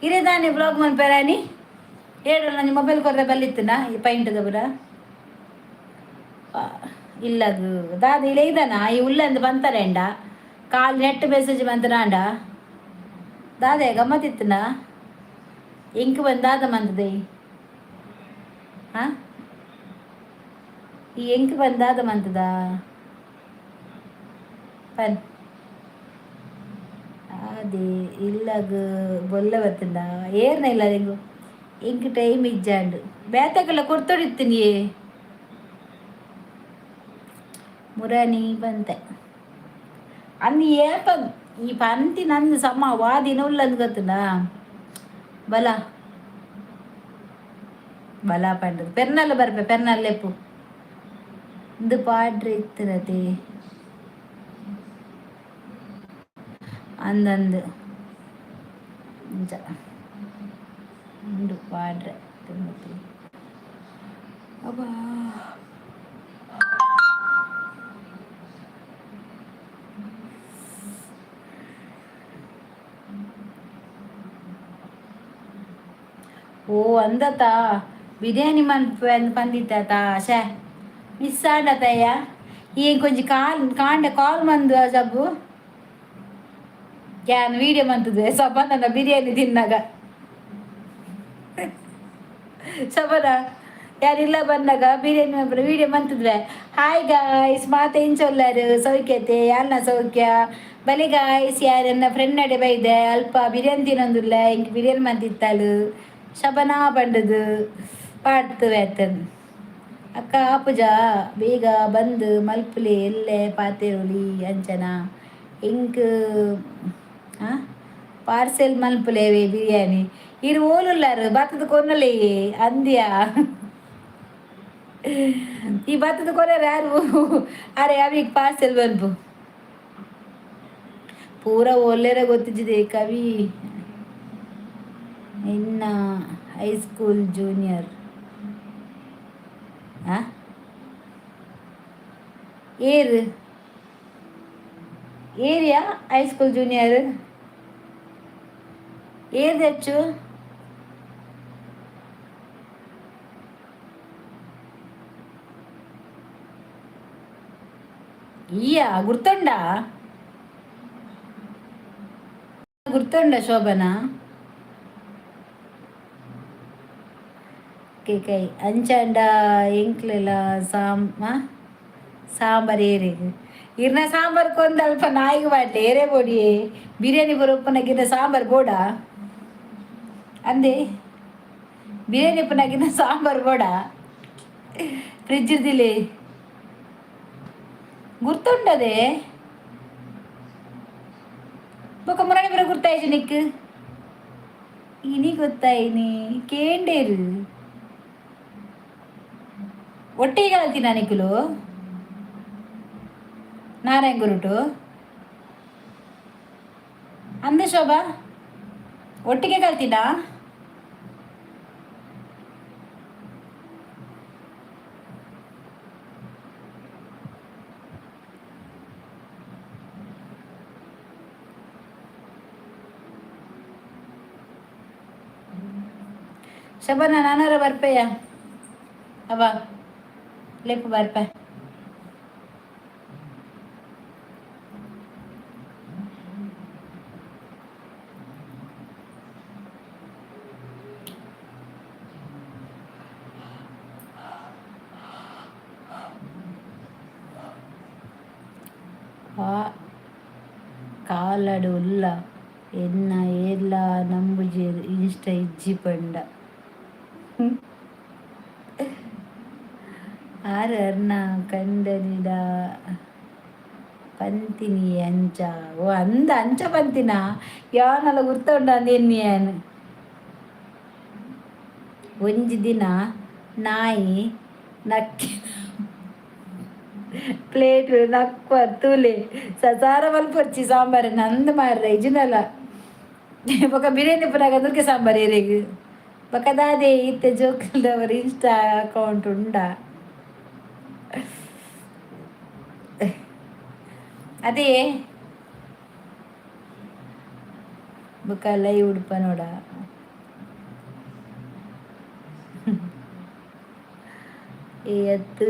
ಇರೇ ದಾನೆ ಬ್ಲಾಗ್ ಮನ್ಪೆರಾನಿ? ಏಳು ನನ್ನ ಮೊಬೈಲ್ ಕೊರ್ರೆ ಬಲ್ಲಿತ್ತನ ಈ ಪೈಂಟ್ದ ಪುರ ಇಲ್ಲಗ್ ದಾದ ಇಲ್ಲ ಇದನ ಈ ಉಲ್ಲಂದು ಬಂತಾರೇಂಡ ಕಾಲ್ ನೆಟ್ ಮೆಸೇಜ್ ಬಂತನಾಂಡ ದಾದೆ ಗಮ್ಮತ್ತಿತ್ತನ? ಇಂಕ್ ಬಂದಾದ ಮಂತದೆ. ಹಾ, ಈ ಎಂಕ್ ಬಂದಾದ ಮಂತದ ಪನ್ ಅದೇ ಇಲ್ಲಗ್ ಬೊಲ್ಲ ಬತ್ತಂಡ ಏರ್ನ ಇಲ್ಲ ಎಂಗು ಇಂಕ್ ಟೈಮ್ ಇಜ್ಜಾಂಡು ಬೇತಕಲ್ಲ ಕೊಡ್ತೊಡಿತ್ತೀನಿ. ಮುರಾನಿ ಬಂತೆ ಅಂದು ಏಪ ಈ ಪಂತಿ ನಂದು ಸಮ ವಾದಿನ ಉಲ್ಲಂದು ಗೊತ್ತುಂಡ. ಬಲ ಬಲ ಪಂಡದು ಪೆರ್ನಲ್ಲ ಬರ್ಪೆ ಪೆರ್ನಲ್ಲೆಪ್ಪು ಇಂದು ಪಾಡ್ರೆ ಇತ್ತಿರತೆ ಅಂದಂದು ಇಂಚ ಉಂಡು ಪಾಡ್ರೆ ತುಂಬ. ಅಬ್ಬಾ. ಓ ಅಂದತ ಬಿರಿಯಾನಿ ಮನ್ ಪಂದಿತ್ತ ಶೇ ಮಿಸ್ ಆಂಡತಯ್ಯ. ಈ ಕೊಂಚ ಕಾಲ್ ಕಾಂಡೆ ಕಾಲ್ ಮಂದು ಸಬ್ಬು can video ಮಂತದೆ ಸಬನ ಬಿರಿಯಾನಿ ತಿನ್ನಾಗ. ಸಬನ ಯಾರಿಲ್ಲ ಬಂದಾಗ ಬಿರಿಯಾನಿ ವಿಡಿಯೋ ಮಂತದ್ವೆ. ಹಾಯ್ ಗಾಯ್ಸ್, ಮಾತೆ ಚೊಲ್ಲಾರು? ಸೌಖ್ಯತೆ ಯಾರನ್ನ ಸೌಖ್ಯ ಬಲಿ ಗಾಯ್ಸ್. ಯಾರನ್ನ ಫ್ರೆಂಡ್ ನಡೆ ಬೈದೆ ಅಲ್ಪ ಬಿರಿಯಾನಿ ತಿನ್ನೊಂದಿಲ್ಲ, ಇಂಕ್ ಬಿರಿಯಾನಿ ಮಂತಿತ್ತಾಳು ಶಬನಾ ಪಂಡದು ಪಾಡ್ತು ವೇತನ್. ಅಕ್ಕ ಆಪುಜ, ಬೇಗ ಬಂದು ಮಲ್ಪುಲಿ ಎಲ್ಲೆ ಪಾತೆರುಲಿ ಅಂಚನ ಇಂಕ್ ಪಾರ್ಸೆಲ್ ಮಲ್ಪುಲೇವೆ ಬಿರಿಯಾನಿ. ಇರು ಓಲುಲ್ಲಾರು ಬತ್ತದ ಕೊನ್ನಲೇ ಅಂದ್ಯಾ. ಈ ಬತ್ತದ ಕೊನೆರ ಯಾರು? ಅರೆ ಅವಿಗೆ ಪಾರ್ಸೆಲ್ ಬನ್ಪು ಪೂರ ಒಲ್ಲೆರ ಗೊತ್ತಿದ್ದೆ. ಕವಿ ಇನ್ನ ಹೈಸ್ಕೂಲ್ ಜೂನಿಯರ್ ಏರ್ area high school junior ಏರ್ ಹೆಚ್ಚು. ಈಯ ಗುರ್ತುಂಡ? ಗುರ್ತುಂಡ ಶೋಭನಾ? ಕೈ ಅಂಚಾಂಡ ಎಂಕ್ಲೆಲ ಸಾಮ್ ಸಾಂಬಾರ್ ಏರೆಗ್ ಇರ್ನ ಸಾಂಬಾರ್ ಕೊಂದಲ್ಪ ನಾಯಿಗೆ ಬಾಟ್ಲೆ ಏರೇ ಬೋಡಿ. ಬಿರಿಯಾನಿ ಬರೋಪ್ಪನಾಗಿನ ಸಾಂಬಾರ್ ಬೋಡ ಅಂದೆ. ಬಿರಿಯಾನಿ ಉಪ್ಪನಾಗಿನ ಸಾಂಬಾರ್ ಬೋಡ ಫ್ರಿಜ್ ಇರ್ದಿಲ್ಲಿ ಗುರ್ತುಂಡದೆ. ಬೊಕ ಮುರಾಣಿ ಬರ ಗುರ್ತಾಯ್ತು ನಿಕ್ ಇನಿ ಗೊತ್ತಾಯಿನಿ ಕೇಂಡೇರು ಒಟ್ಟಿಗೆ ಕಲ್ತಿನ ನಿಕುಲು ನಾರಾಯಣ ಗುರುಟು ಅಂದೆ ಶೋಭಾ ಒಟ್ಟಿಗೆ ಕಲ್ತಿನ. ಶಬನ ನಾನಾರ ಬರ್ಪೆಯ ಅವ ಲೇಪು ಬರ್ಪೆ. ಆ ಕಾಲಡ್ ಉಲ್ಲ ಎನ್ನ ಏರ್ಲಾ ನಂಬುಜೆರ್ ಇನ್ಸ್ಟಾ ಇಜ್ಜಿ ಪಂಡ. ಆರ್ ಅರ್ನ ಕಂಡನಿಡ ಪಂತಿನಿ ಅಂಚ. ಓ ಅಂದ ಅಂಚ ಪಂತಿನ ಯಾನಲ ಗುರ್ತ ಉಂಡ ಅಂದ್. ಒಂಜಿ ದಿನ ನಾಯಿ ನಕ್ಕಿನ ಪ್ಲೇಟ್ ನಕ್ವ ತೂಲೆ ಸಸಾರ ಮಲ್ಪೊರ್ಚಿ ಸಾಂಬಾರ್ ನಂದು ಮಾರ್ರೆ ಇಜಿನಲ. ಬೊಕ ಬಿರಿಯಾನಿ ಪುನಾಗ ನುರ್ಗೆ ಸಾಂಬಾರ್ ಏರೆಗ್ ಬೊಕ ದಾದೆ ಇತ್ತೆ ಜೋಕುಲ್ದವರ್ ಇನ್ಸ್ಟಾ ಅಕೌಂಟ್ ಉಂಡಾ? ಅದೇ ಬೊಕ ಲೈವ್ ಉಡುಪ ನೋಡ. ಏತ್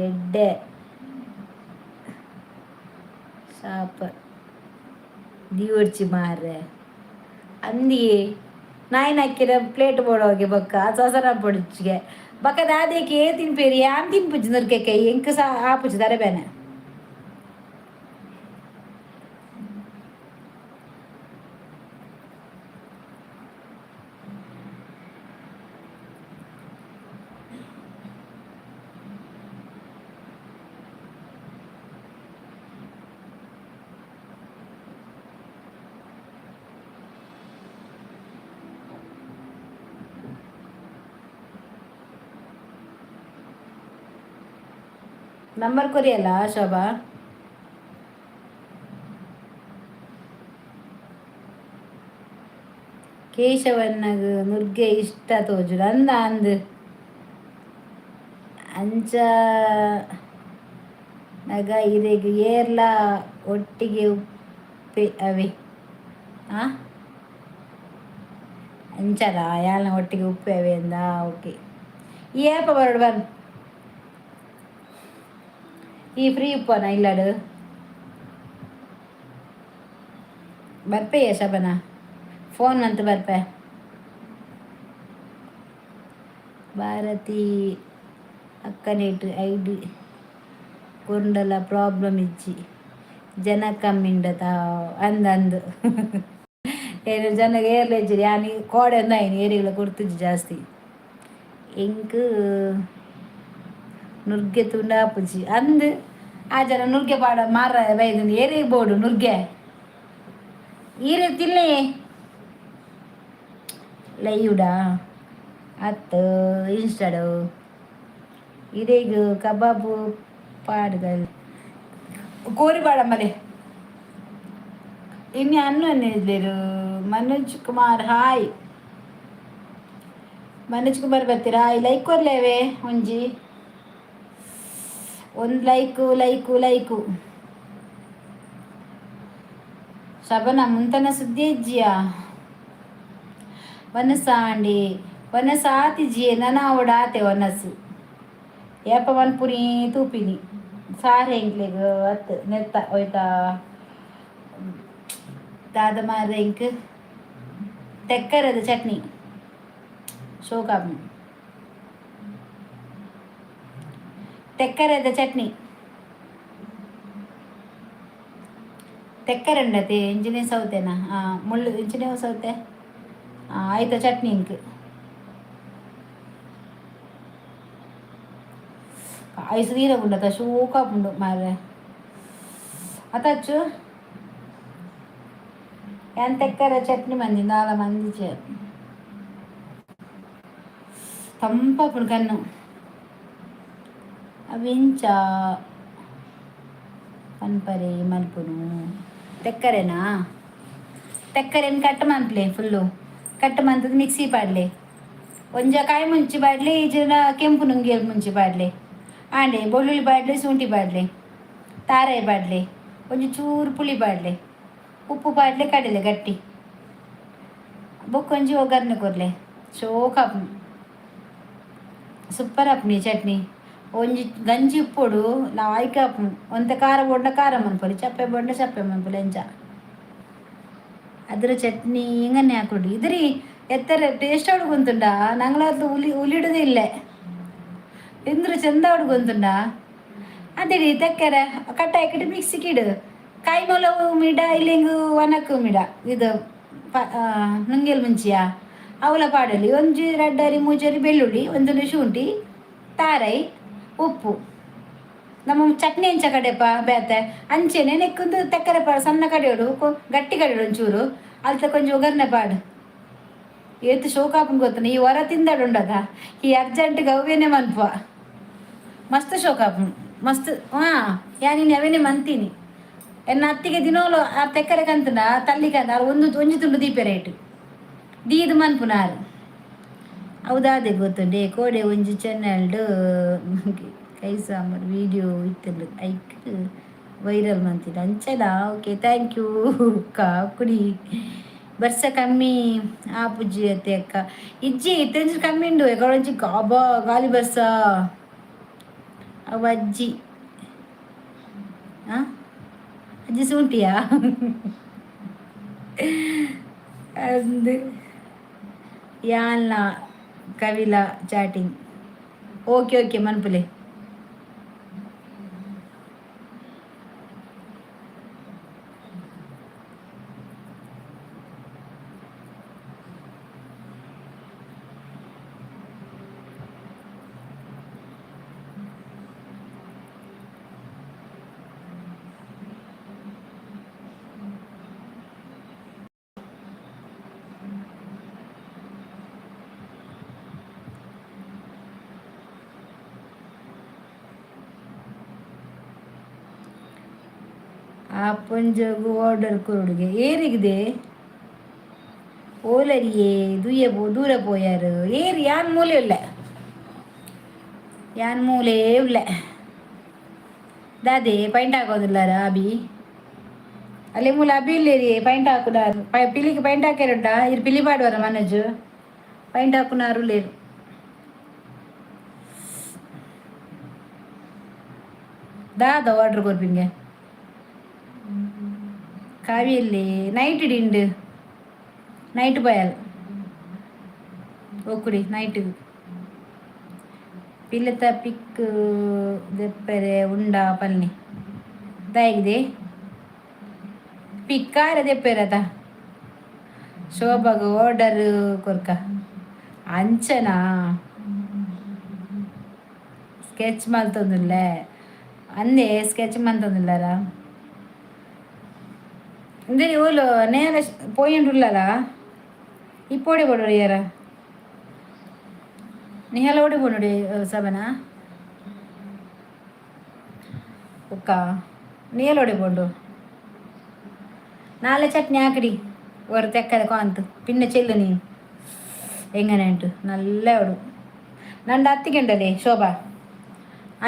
ಎಡ್ಡೆ ಶಾಪ ದೀವೊಡ್ಚಿ ಮಾರ್ರೆ ಅಂದಿಯೇ ನಾಯಿ ನಕ್ಕಿನ ಪ್ಲೇಟ್ ಬೋಡೋಗೆ ಬೊಕ್ಕ ಸಸರ ಪೊಡಿಚಿಗೆ ಬೊಕ್ಕ ದಾದೇಕೆ ಏ ತಿನ್ಪೇರಿ ಯಾನ್ ತಿನ್ಪುಜಿ ನುರ್ಕೆಕೆ ಎಂಕ್ ಸಾ ಆಪುಜಿ ತರಬೇನೆ. ನಂಬರ್ ಕೊರಿಯಲ್ಲ ಶೋಭಾ. ಕೇಶವಣ್ಣಗ್ ನುರ್ಗೆ ಇಷ್ಟ ತೋಜುಂಡು ಅಂದ ಅಂದ್ ಅಂಚ ನಗ ಇರೆಗ್ ಏರ್ಲಾ ಒಟ್ಟಿಗೆ ಉಪ್ಪೆ ಅವೆ ಆ ಅಂಚನಾ ಯಾಲ್ನ ಒಟ್ಟಿಗೆ ಉಪ್ಪೆ ಅವೆ ಅಂದ. ಓಕೆ, ಈ ಏಪ ಬರೋಡು ಬನ್ ಈ ಫ್ರೀ ಉಪ್ಪನ ಇಲ್ಲಡು ಬರ್ಪೆಯ ಶಬನ ಫೋನ್ ಅಂತ ಬರ್ಪೆ. ಭಾರತಿ ಅಕ್ಕನೇಟ್ ಐಡಿ ಕೊರ್ಂಡಲ ಪ್ರಾಬ್ಲಮ್ ಇಜ್ಜಿ ಜನ ಕಮ್ಮಿಂಡತ ಅಂದ ಅಂದ್ ಏನು ಜನಗ ಏರ್ಲ ಇಜ್ಜಿರಿ ಯಾನ್ ಕೋಡೆ ಅಂದಾಯಿನಿ ಏರಿಗಳ ಕೊಡ್ತಿಜ್ಜಿ ಜಾಸ್ತಿ. ಎಂಕ್ ನುರ್ಗೆ ತೂಂಡ ಆಪುಜಿ ಅಂದ್ ಆ ಜನ ನುರ್ಗೆ ಪಾಡ ಮಾರ ಬೈದು ಏರಿಗೆ ಬೋಡು ನುರ್ಗೆ ಈರೆ ತಿನ್ಲೆ ಲೈವುಡಾ ಅತ್ತ್ ಇನ್ಸ್ಟಾಡು ಇರೆಗ್ ಕಬಾಬು ಪಾಡ್ದಲ್ ಕೋರಿ ಪಾಡಮ್ಮಲೆ ಇನ್ನು ಅನ್ನು ಮನೋಜ್ ಕುಮಾರ್. ಹಾಯ್ ಮನೋಜ್ ಕುಮಾರ್, ಬರ್ತೀರಾ? ಈ ಲೈಕ್ ಕೊರ್ಲೇವೆ ಒಂಜಿ ಒಂದು like like like. Shabana ಮುಂತನ ಸುದ್ದಿ ಇಜ್ಜಿಯಾ? ವನಸಾಂಡಿ ವನಸ ಆತಿಜಿಯೇ ನನ ಅವಡ ಆತೆ ವನಸು ಏಪ ಮನ್ಪುನಿ ತೂಪಿನಿ ಸಾರೆ ಎಂಕ್ಲೆಗ್ ಅತ್ ನೆತ್ತ ಹೋಯ್ತಾ ದಾದ ಮಾರ್ರೆ ಎಂಕ್ ತೆಕ್ಕರದ ಚಟ್ನಿ ಶೋಕಾಪುಂಡು ತೆಕ್ಕರೆದ ಚಟ್ನಿ. ತೆಕ್ಕರೆ ಉಂಡತೆ ಇಂಚಿನೆ ಸೌತೆನಾ? ಮುಳ್ಳು ಇಂಚಿನೆ ಸೌತೆ ಆಯ್ತ ಚಟ್ನಿ ಇಂಕ್ ಐಸ್ ನೀರ ಉಂಡತ ಶೋಕಾಪುಂಡು ಮಾರ್ರೆ ಅತಚ್ಚು ಯಾನ್ ತೆಕ್ಕರೆ ಚಟ್ನಿ ಮಂದಿ ದಾಲ ಮಂದಿಚೆ ತಂಪಾಪುಂಡು ಕಣ್ಣು ಅವಿಂಚ ಪನ್ಪರೆ ಮಲ್ಪುನು ತೆಕ್ಕರೆನಾ? ತೆಕ್ಕರೆನ್ ಕಟ್ ಮನ್ಪ್ಲೆ ಫುಲ್ಲು ಕಟ್ ಮಂತದ ಮಿಕ್ಸಿ ಪಾಡ್ಲೆ ಒಂಜ ಕಾಯಿ ಮುಂಚಿ ಪಾಡ್ಲೆ ಇಜ್ಜಿಂಡ ಕೆಂಪು ನುಂಗೇಲ್ ಮುಂಚಿ ಪಾಡ್ಲೆ ಆಂಡೆ ಬೆಳ್ಳುಳ್ಳಿ ಪಾಡ್ಲೆ ಶುಂಠಿ ಪಾಡ್ಲೆ ತಾರಾಯಿ ಪಾಡ್ಲೆ ಒಂಜಿ ಚೂರು ಪುಳಿ ಪಾಡ್ಲೆ ಉಪ್ಪು ಪಾಡ್ಲೆ ಕಡಲೆ ಗಟ್ಟಿ ಬೊಕ್ಕೊಂಜಿ ಒಗ್ಗರಣೆ ಕೊರ್ಲೆ ಶೋಕಾಪುಂಡು. ಸೂಪರ್ ಆಪುನಿ ಚಟ್ನಿ. ಒಂಜಿ ಗಂಜಿ ಉಪ್ಪೊಡು, ಲಾಯ್ಕ್ ಆಪುಂಡು. ಒಂತೆ ಖಾರ ಬೋಡ್ಂಡ ಖಾರ ಮನ್ಪೊಲಿ, ಚಪ್ಪೆ ಬೋಡ್ಂಡ ಚಪ್ಪೆ ಮನ್ಪೊಲಿ ಅಂಚ. ಅದ್ರ ಚಟ್ನಿ ಎಂಗನೆ ಹಾಕೊಡು ಇದ್ರಿ ಎತ್ತರ ಟೇಸ್ಟ್ ಆವಡ್ ನಂಗ್ಲಾತ್ ಉಲಿ ಉಲಿಡುದೇ ಇಲ್ಲೆ. ಇಂದ್ರ ಚಂದ ಆವಡ್ ಗೊತ್ತುಂಡ. ಅದೇಡಿ ತೆಕ್ಕರೆ ಕಟ್ಟ ಹಾಕಿಟ್ಟು ಮಿಕ್ಸಿಗೆ ಇಡು. ಕಾಯಿ ಮೊಲ ಮಿಡ ಇಲ್ಲಿಂಗು ಒನಕ್ಕು ಮಿಡ ಇದು ನುಂಗೆಲ್ ಮುಂಚಿಯಾ ಅವಲ ಪಾಡಲಿ. ಒಂಜಿ ರಡ್ಡರಿ ಮೂಜರಿ ಬೆಳ್ಳುಳ್ಳಿ, ಒಂದೊಂದು ಶುಂಠಿ, ತಾರೈ, ಉಪ್ಪು. ನಮ್ಮ ಚಟ್ನಿ ಅಂಚ ಕಡೆಪ ಬೇತೆ ಅಂಚೆನೆ ನೆಕ್ಕೊಂದು ತೆಕ್ಕರೆ ಪಾಡು. ಸಣ್ಣ ಕಡೆಯೋಡು, ಗಟ್ಟಿ ಕಡೆಯೋಡು ಒಂಚೂರು. ಅಲ್ತ ಕೊಂಚ ಒಗ್ಗರಣೆ ಪಾಡು. ಏತ್ ಶೋಕಾಪುನ್ ಗೊತ್ತನ. ಈ ಹೊರ ತಿಂದಡುಂಡದ ಈ ಅರ್ಜೆಂಟ್ ಅವೇನೆ ಮನ್ಪುವ. ಮಸ್ತ್ ಶೋಕಾಪುನ್, ಮಸ್ತ್. ಹಾ, ಯಾನಿನಿ ಅವೇನೆ ಮಂತೀನಿ. ಎನ್ನ ಅತ್ತಿಗೆ ದಿನೋಲು ಆ ತೆಕ್ಕರೆ ಕಂತನ ತಲ್ಲಿ ಕಂತ ಒಂದು ಒಂಜಿ ತುಂಡು ದೀಪೆ ರೇಟ್ ದೀದು ಮನ್ಪುನಾರು. ಹೌದಾದೆ ಗೊತ್ತುಂಡೆ. ಕೋಡೆ ಒಂಜಿ ಚೆನ್ನಲ್ಡ್ ಕೈ ಸಾಂಬಾರ್ ವೀಡಿಯೋ ಇತ್ತಂಡು, ಐಕ್ ವೈರಲ್ ಮಂತಿನ ಅಂಚಲ. ಓಕೆ, thank you ಕುಡಿ. ಬರ್ಸ ಕಮ್ಮಿ ಆಪುಜಿ ಅತ್ತೆ ಅಕ್ಕ? ಇಜ್ಜಿ, ಇತ್ತಂಚಿ ಕಮ್ಮಿ ಉಂಡು. ಎಕಡೊಂಜಿ ಗಾಬಾ ಗಾಲಿ ಬರ್ಸ. ಅವು ಅಜ್ಜಿ, ಹಾಂ, ಅಜ್ಜಿ ಸೂಂಟಿಯಾ ಅಂದು. ಯಾನ್ಲ ಕವಿಲ ಚಾಟಿಂಗ್. ಓಕೆ ಓಕೆ, ಮನ್ಪುಲೆ. ಆ ಪೊಂಜೊಗು ಆರ್ಡರ್ ಕೊರೊಡುಗೆ ಏರಿಗಿದೆ ಓಲರಿಯೇ ದುಯ್ಯ ಪೋ ದೂರ ಪೋಯಾರು ಏರಿ. ಯಾನ್ ಮೂಲೆ ಉಲ್ಲೆ, ಯಾನ್ ಮೂಲೆ ಉಲ್ಲೆ. ದಾದೆ ಪೈಂಟ್ ಹಾಕೋದಿಲ್ಲಾರ ಅಭಿ? ಅಲ್ಲಿ ಮೂಲ ಅಭಿ ಇಲ್ಲೇರಿ. ಪೈಂಟ್ ಹಾಕುನಾರು ಪಿಲಿಗೆ ಪೈಂಟ್ ಹಾಕ್ಯಾರುಂಡ. ಇರು ಪಿಲಿ ಪಾಡುವರ ಮನೋಜ್. ಪೈಂಟ್ ಹಾಕುನಾರು ಲೇರು. ದಾದ ಆರ್ಡರ್ ಕೊರ್ಪಿಂಗೆ ಕಾವಿಯಲ್ಲಿ? ನೈಟ್ ಡಿಂಡು ನೈಟ್ ಪೋಯಲ್ ಒಕ್ಕುಡಿ ನೈಟ್. ಪಿಲಿತ ಪಿಕ್ ದೆಪ್ಪರೆ ಉಂಡ ಪನ್ನಿ ದಾಯಿಗಿದೆ ಪಿಕ್ಕಾರ ದೆಪ್ಪೆರತ. ಶೋಭಾಗ ಆರ್ಡರ್ ಕೊರ್ಕ ಅಂಚನಾ? ಸ್ಕೆಚ್ ಮಲ್ತೊಂದುಲ್ಲೆ ಅಂದೆ. ಸ್ಕೆಚ್ ಮಲ್ತೊಂದುಲ್ಲಾರ ಇಂದರೆ ಓಲು ನೇರ ಪೋಯಿಂಡ್ ಉಲ್ಲಲ. ಇಪ್ಪೋಡೆ ಬೋಡು ಯಾರ ನಿಹಲ ಓಡಿ ಬೋನುಡಿ ಸಬನ ಉಕ್ಕ ನೀಲೋಡಿ ಬೋಂಡು. ನಾಳೆ ಚಟ್ನಿ ಹಾಕಡಿ ഒരു ತೆಕ್ಕದ ಕಾಂತು ಪಿನ್ನ ಚೆಲ್ಲು ನೀನು എങ്ങനെ ಉಂಟು. നല്ല ಉಡು ನಂದು ಅತ್ತಿಗೆಂಡಲೆ ಶೋಭಾ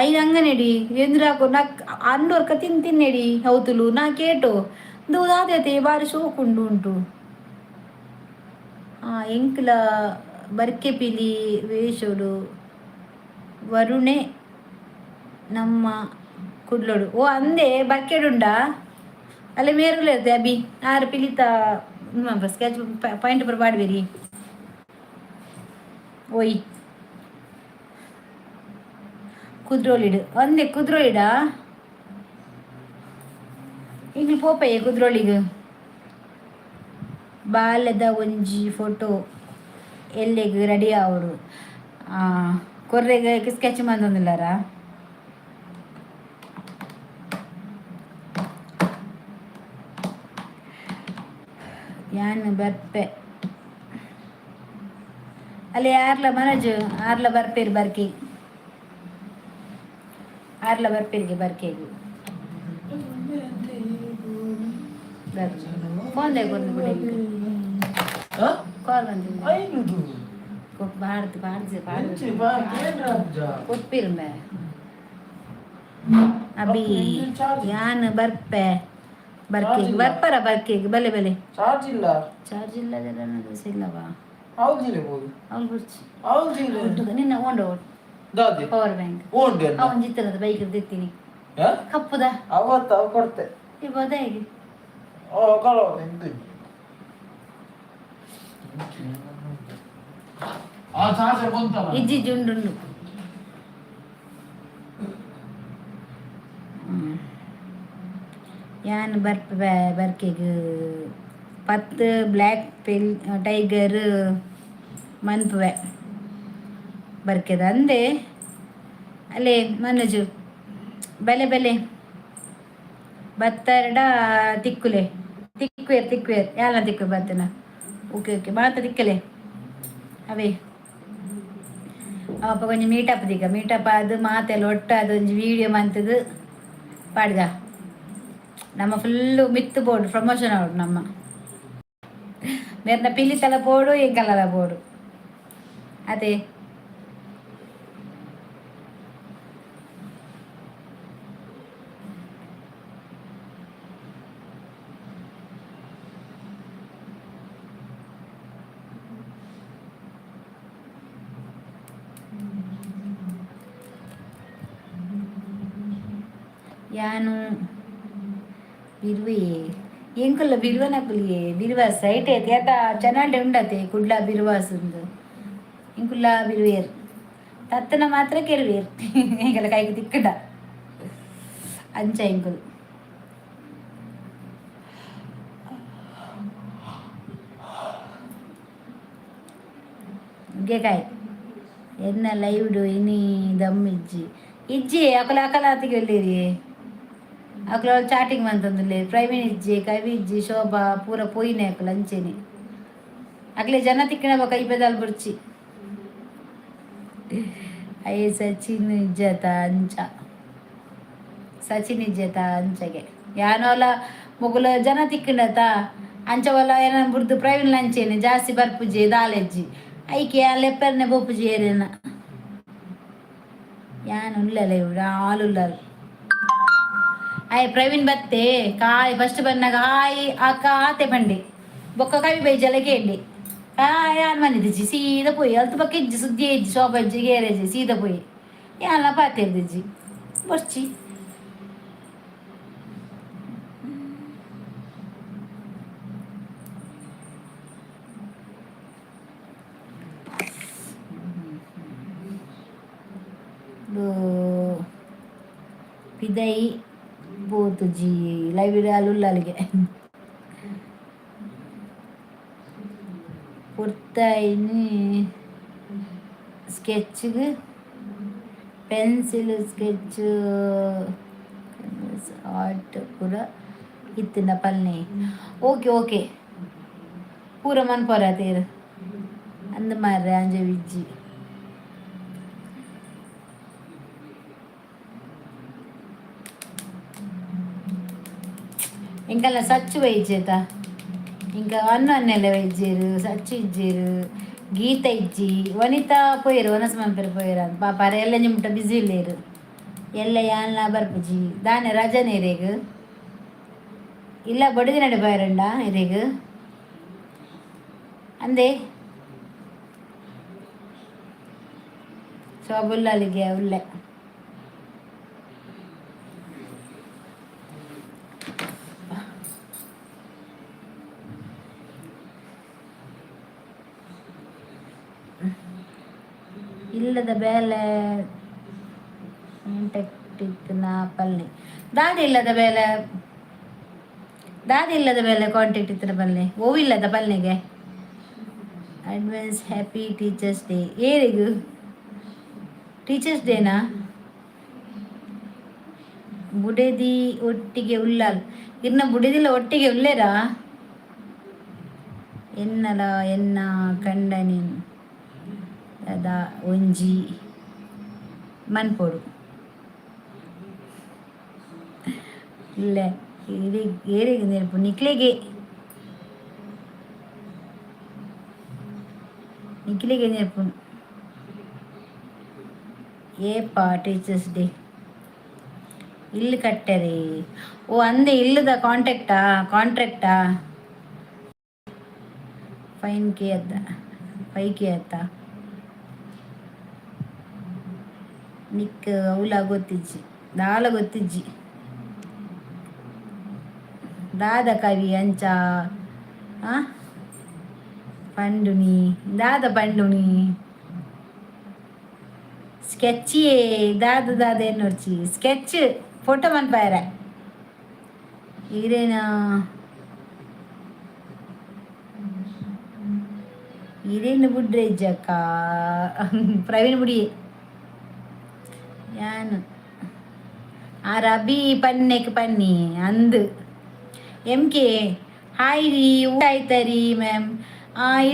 ಐದು ಅಂಗನೆಡಿ ಎಂದ್ರಾಕು ನಕ್ ಅಂಡೋರ್ಕ ತಿನ್ ತಿನ್ನೆಡಿ ಹೌತುಲು. ನಾ ಕೇಟು ದಾದತೆ ಬಾರಿ ಶೋಕುಂಡು ಉಂಟು. ಎಂಕ್ಲ ಬರ್ಕೆ ಪಿಲಿ ವೇಷೋಡು ವರುಣೆ ನಮ್ಮ ಕುಡ್ಲೋಡು. ಓ ಅಂದೆ ಬರ್ಕೆಡುಂಡ ಅಲ್ಲಿ ಮೇರುಗಳು ಇರುತ್ತೆ. ಅಭಿ ಆರು ಪಿಲಿತ ಸ್ಕೆಚ್ ಪಾಯಿಂಟ್ ಪರ್ ಪಾಡ್ಬೇರಿ. ಓಯ್ ಕುದ್ರೋಲಿಡು ಒಂದೇ ಕುದ್ರೋಲಿಡ. ಈಗಲೂ ಪೋಪಯ್ಯ ಕುದ್ರೋಳಿಗೆ. ಬಾಲ್ಯದ ಒಂಜಿ ಫೋಟೋ ಎಲ್ಲೆಗ್ ರೆಡಿ ಆವೊಡು. ಕೊರ್ರೆಗ್ ಸ್ಕೆಚ್ ಮಂತೊಂದುಲ್ಲಾರ. ಯಾನ್ ಬರ್ಪೆ ಅಲ್ಲಿ. ಯಾರ್ಲ ಮನೋಜ್ ಆರ್ಲ ಬರ್ಪೇರು ಬರ್ಕೆ. ಆರ್ಲ ಬರ್ಪೇರಿಗೆ ಬರ್ಕೆಗ್ ಫೋನ್ ಕೊರ್ದು ಬಿಡಿ. ಕಾಲ್ ಬಂದಿಲ್ಲ. ಬಾರ್ದು ಬಾರ್ದು ಬಾರ್ದು ಕೊಪ್ಪಿರ್ಮೆ. ಅಭಿ ಯಾನ್ ಬರ್ಪೆ ಬರ್ಕೆಗ್. ಬರ್ಪರ ಬರ್ಕೆಗ್? ಬಲೆ ಬಲೆ. ಚಾರ್ಜ್ ಇಲ್ಲ. ಚಾರ್ಜ್ ಇಲ್ಲದೆಲ್ಲ ಇಲ್ಲವಾ? ಹೌದಿಲ್ಲ ಬೋದು. ಅವ್ನು ಬಿಡ್ಚಿ. ಹೌದಿಲ್ಲ. ನಿನ್ನ ಓಂಡ. ದಾದಿ ಪವರ್ ಬ್ಯಾಂಕ್. ಉಂಡು ಎನ್ನ. ಅವನ್ ಜಿತ್ತನದ ಬೈಕ್ ದಿತ್ತೀನಿ. ಹ? ಕಪ್ಪುದ. ಅವತ್ತು ಅವ ಕೊಡ್ತೆ. ಇಬೋದ ಹೇಗೆ? ಓ ಕಲೋ ನಿಂದು ಆ ಚಾರ್ಜರ್ ಬಂತಲ್ಲ. ಇಜ್ಜಿ ಜುಂಡುಂಡು. ಯಾನ್ ಬರ್ಪ ಬರ್ಕೆಗ್ ಪತ್ತು ಬ್ಲ್ಯಾಕ್ ಪೆಲ್ ಟೈಗರ್ ಮನ್ಪುವೆ ಬರ್ಕೆದ ಅಂದೆ ಅಲ್ಲೇ ಮನೋಜು ಬೆಲೆ ಬೆಲೆ ಬತ್ತರಡ ತಿಕ್ಕುಲೆ ತಿಕ್ವೇರ್ ತಿಕ್ವೇರ್ ಯಾಲ ತಿಕ್ಕು ಬತ್ತನ. ಓಕೆ ಓಕೆ, ಮಾತ ತಿಕ್ಕಲೆ ಅವೇ ಅಪ್ಪ ಕೊಂಚ ಮೀಟಪ್ ದಿಕ್ಕ ಮೀಟಪ್ ಅದು ಮಾತೆಲ್ಲ ಒಟ್ಟು ಅದೊಂಜಿ ವೀಡಿಯೋ ಮಂತದು ಪಾಡ್ಗ. ನಮ್ಮ ಫುಲ್ಲು ಮಿತ್ತು ಬೋರ್ಡ್ ಪ್ರಮೋಷನ್ ಅವಡು ನಮ್ಮ ಮೇರ್ನ ಪಿಲಿ ತಲ ಬೋಡು ಎಂಕಲ್ಲ ಬೋಡು ಅದೇ. ಯಾನು ಬಿರುವೆ ಎಂಕುಲ್ಲ ಬಿರುವನಕುಲಿಯೇ ಬಿರುವಾಸ್ ಐಟ್ ಐತೆ ಆತ ಚೆನ್ನಾಗಿ ಉಂಡತೆ ಕುಡ್ಲ ಬಿರುವಾಸ್ ಉಂದು ಇಂಕುಲ್ಲ ಬಿರುವೇರ್ ತತ್ತನ ಮಾತ್ರ ಕೆರುವೇರ್ ಎಂಕಲ ಕೈಗೆ ತಿಕ್ಕಡ ಅಂಚ ಎಂಕುಲು. ನುಗ್ಗೆಕಾಯಿ ಎನ್ನ ಲೈವ್ಡು ಇನಿ ದಮ್ ಇಜ್ಜಿ ಇಜ್ಜಿ ಅಕಲ ಅಕಲಾತಿಗೆ ಒಲ್ಲಿರಿ. ಅಕಲ ಚಾಟಿಂಗ್ ಮಂತೊಂದುಲ್ಲೆ. ಪ್ರವೀಣ್ ಇಜ್ಜಿ, ಕವಿ ಇಜ್ಜಿ, ಶೋಭಾ ಪೂರ ಪೋಯಿನೆ ಅಕುಲು ಅಂಚೆನೆ. ಅಕ್ಲೆ ಜನ ತಿಕ್ಕಿನ ಬೊಕ ಇಪೆದಾಲ್ ಬುಡ್ಚಿ. ಅಯ್ಯ ಸಚಿನ್ ಇಜ್ಜತ ಅಂಚ ಸಚಿನ್ ಇಜ್ಜತ ಅಂಚಗೆ ಯಾನೋಲ ಮೊಗುಲ ಜನ ತಿಕ್ಕಂಡತ ಅಂಚವಲ ಏನ ಬುಡ್ದು. ಪ್ರವೀಣ್ ಅಂಚೆನೆ ಜಾಸ್ತಿ ಬರ್ಪುಜಿ ದಾಲೆಜ್ಜಿ ಐಕೆ ಲೆಪ್ಪರ್ನೆ ಬೋಪುಜಿ ಏರೇನ. ಯಾನ್ ಉಲ್ಲಲ್ಲ ಇವ್ರು ಆಲುಲ್ಲರು. ಆಯ್ ಪ್ರವೀಣ್ ಬತ್ತೆ ಕಾಯ್ ಫಸ್ಟ್ ಬಂದಾಗ ಹಾಯ್ ಅಕ್ಕ ಆತೆ ಪಂಡೆ. ಬೊಕ್ಕ ಕವಿ ಬೈ ಜಲಗೆ ಕಾಯ್ ಯಾನ್ ಮನಿದಿಜ್ಜಿ ಸೀದಾ ಪೋಯಿ ಅಲ್ತು ಬೊಕ್ಕ ಇಜ್ಜಿ ಸುದ್ದಿ ಇಜ್ಜಿ ಶೋಭ ಇಜ್ಜಿ ಗೇರೇಜಿ ಸೀದಾ ಪೋಯಿ ಯಾನ್ಲ ಪಾತೆರ್ದಿಜ್ಜಿ ಬೊರ್ಚಿ. ಪಿದೈ ಪೋತುಜಿ ಲೈವ್ ಅಲ್ಲುಲ್ಲಲಿಗೆ ಪೊರ್ತಾಯಿನಿ. ಸ್ಕೆಚ್ಗೆ ಪೆನ್ಸಿಲ್ ಸ್ಕೆಚ್ ಆರ್ಟ್ ಪೂರ ಇತ್ತಿನ ಪಲ್ನೆ. ಓಕೆ ಓಕೆ, ಪೂರ ಮನ್ಪೊರ ತೇರು ಅಂದ ಮಾರ್ರೆ ಅಂಜೆ ವಿಜ್ಜಿ. ಎಂಕಲ್ನ ಸಚ್ಚು ವೈಜೇತ ಇಂಕ ಅನ್ನು ಅನ್ನೆಲ್ಲ ವೈದ್ಯರು ಸಚ್ಚು ಇಜ್ಜೇರು ಗೀತ ಇಜ್ಜಿ ವನಿತಾ ಪೋಯರು ವನಸ್ ಮನ್ಪೆರ್ ಪೋಯರು ಪಾಪ ಅರೆ ಎಲ್ಲ ನಿಮ್ಟ ಬಿಸಿ ಇಲ್ಲೇರು ಎಲ್ಲ ಯಾನ್ಲ ಬರ್ಪುಜಿ ದಾನೆ ರಜನೆ ಇರೇಗ್ ಇಲ್ಲ ಬಡಿದಿ ನಡೆ ಪೋಯರಂಡ ಇರೇಗ್ ಅಂದೆ ಶೋಬುಲ್ಲಲಿಗೆ ಉಲ್ಲೆ. ಇಲ್ಲದ ಬೇಲೆ ಕಾಂಟ್ಯಾಕ್ಟ್ ಪಲ್ಲೆ ದಾದಿ ಇಲ್ಲದ ಬೇಲೆ ದಾದಿ ಇಲ್ಲದ ಬೇಲೆ ಕಾಂಟ್ಯಾಕ್ಟ್ ಇತ್ತಿನ ಪಲ್ಲೆ ಓ ಇಲ್ಲದ ಪಲ್ಲೆಗೆ. ಅಡ್ವಾನ್ಸ್ ಹ್ಯಾಪಿ ಟೀಚರ್ಸ್ ಡೇ ಏರಿಗು ಟೀಚರ್ಸ್ ಡೇನಾ? ಬುಡೆದಿ ಒಟ್ಟಿಗೆ ಉಲ್ಲಾಲ್ ಇರ್ನ ಬುಡೆದಿಲ್ಲ ಒಟ್ಟಿಗೆ ಉಲ್ಲೇರಾ ಎನ್ನಲ ಎನ್ನ ಕಂಡನಿನ್ the ಒಂಜಿ ಮನ್ಪೊಡು ಇಲ್ಲ ಏರಿಗೆ ನೆನಪು ನಿಕ್ಲೆಗೆ ನಿಕ್ಲೆಗೆ ನೆನಪು. ಏಪ ಟೀಚರ್ಸ್ ಡೇ ಇಲ್ಲಿ ಕಟ್ಟರಿ. ಓ ಅಂದೆ ಇಲ್ಲದ ಕಾಂಟ್ಯಾಕ್ಟಾ ಕಾಂಟ್ರಾಕ್ಟಾ ಫೈನ್ ಕೆ ಅತ್ತ ಫೈವ್ ಕೆ ಅತ್ತ. ನಿಕ್ ಅವ್ಲ ಗೊತ್ತಿಜ್ಜಿ, ದಾಲ ಗೊತ್ತಿಜ್ಜಿ. ದಾದ ಕವಿ ಅಂಚ ಆ ಪಂಡುನಿ? ದಾದ ಪಂಡುನಿ? ಸ್ಕೆಚ್ಚಿಯೇ ದಾದ ದಾದ ಎನ್ನೊರ್ಚಿ, ಸ್ಕೆಚ್ ಫೋಟೋ ಮನ್ಪಾಯರ. ಈರೇನ ಇರೇನು ಬುಡ್ರೆ ಇಜ್ಜಕ್ಕ? ಪ್ರವೀಣ್ ಬುಡಿ ಯಾನು ಆ ರಬಿ ಪನ್ನೆಕ್ ಪನ್ನಿ ಅಂದು. ಎಂ ಕೆ ಹಾಯ್ ರೀ, ಊಟ ಆಯ್ತಾ ರೀ ಮ್ಯಾಮ್?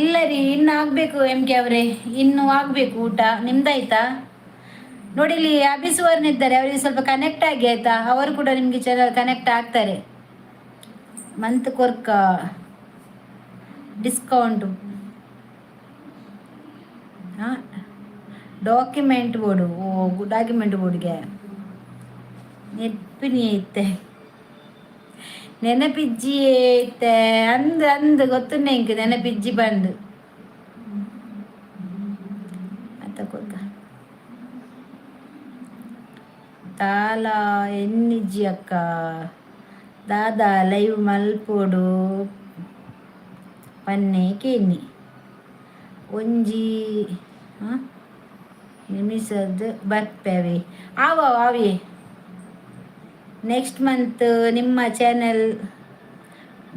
ಇಲ್ಲ ರೀ, ಇನ್ನು ಆಗಬೇಕು. ಎಂ ಕೆ ಅವರೇ, ಇನ್ನು ಆಗಬೇಕು ಊಟ. ನಿಮ್ದಾಯ್ತಾ? ನೋಡಿ, ಇಲ್ಲಿ ಅಭಿಸುವರ್ಣ ಇದ್ದಾರೆ, ಅವರಿಗೆ ಸ್ವಲ್ಪ ಕನೆಕ್ಟ್ ಆಗಿ ಆಯ್ತಾ? ಅವರು ಕೂಡ ನಿಮಗೆ ಚೆನ್ನಾಗಿ ಕನೆಕ್ಟ್ ಆಗ್ತಾರೆ. ಮಂತ್ ಕೊರ್ಕ ಡಿಸ್ಕೌಂಟ್ ಹಾಂ. ಡಾಕ್ಯುಮೆಂಟ್ ಬೋರ್ಡು, ಓ ಡಾಕ್ಯುಮೆಂಟ್ ಬೋರ್ಡ್ಗೆ ನೆಪ್ಪಿನಿ ಐತೆ, ನೆನಪಿಜ್ಜಿ ಐತೆ. ಅಂದ್ ಅಂದ್ ಗೊತ್ತುನ್ನೆ ಇಂಕ್ ನೆನಪಿಜ್ಜಿ ಬಂದು ಅತ್ತ ಕೊರ್ಕ ತಾಲ ಎನ್ನಿಜ್ಜಿ ಅಕ್ಕ. ದಾದಾ ಲೈವ್ ಮಲ್ಪೊಡು ಪನ್ನೆ ಕೇನಿ. ಒಂಜಿ ನಿಮಿಷದ ಬರ್ಪೇವೆ ಆವ ಆವಿ. ನೆಕ್ಸ್ಟ್ ಮಂತ್ ನಿಮ್ಮ ಚಾನೆಲ್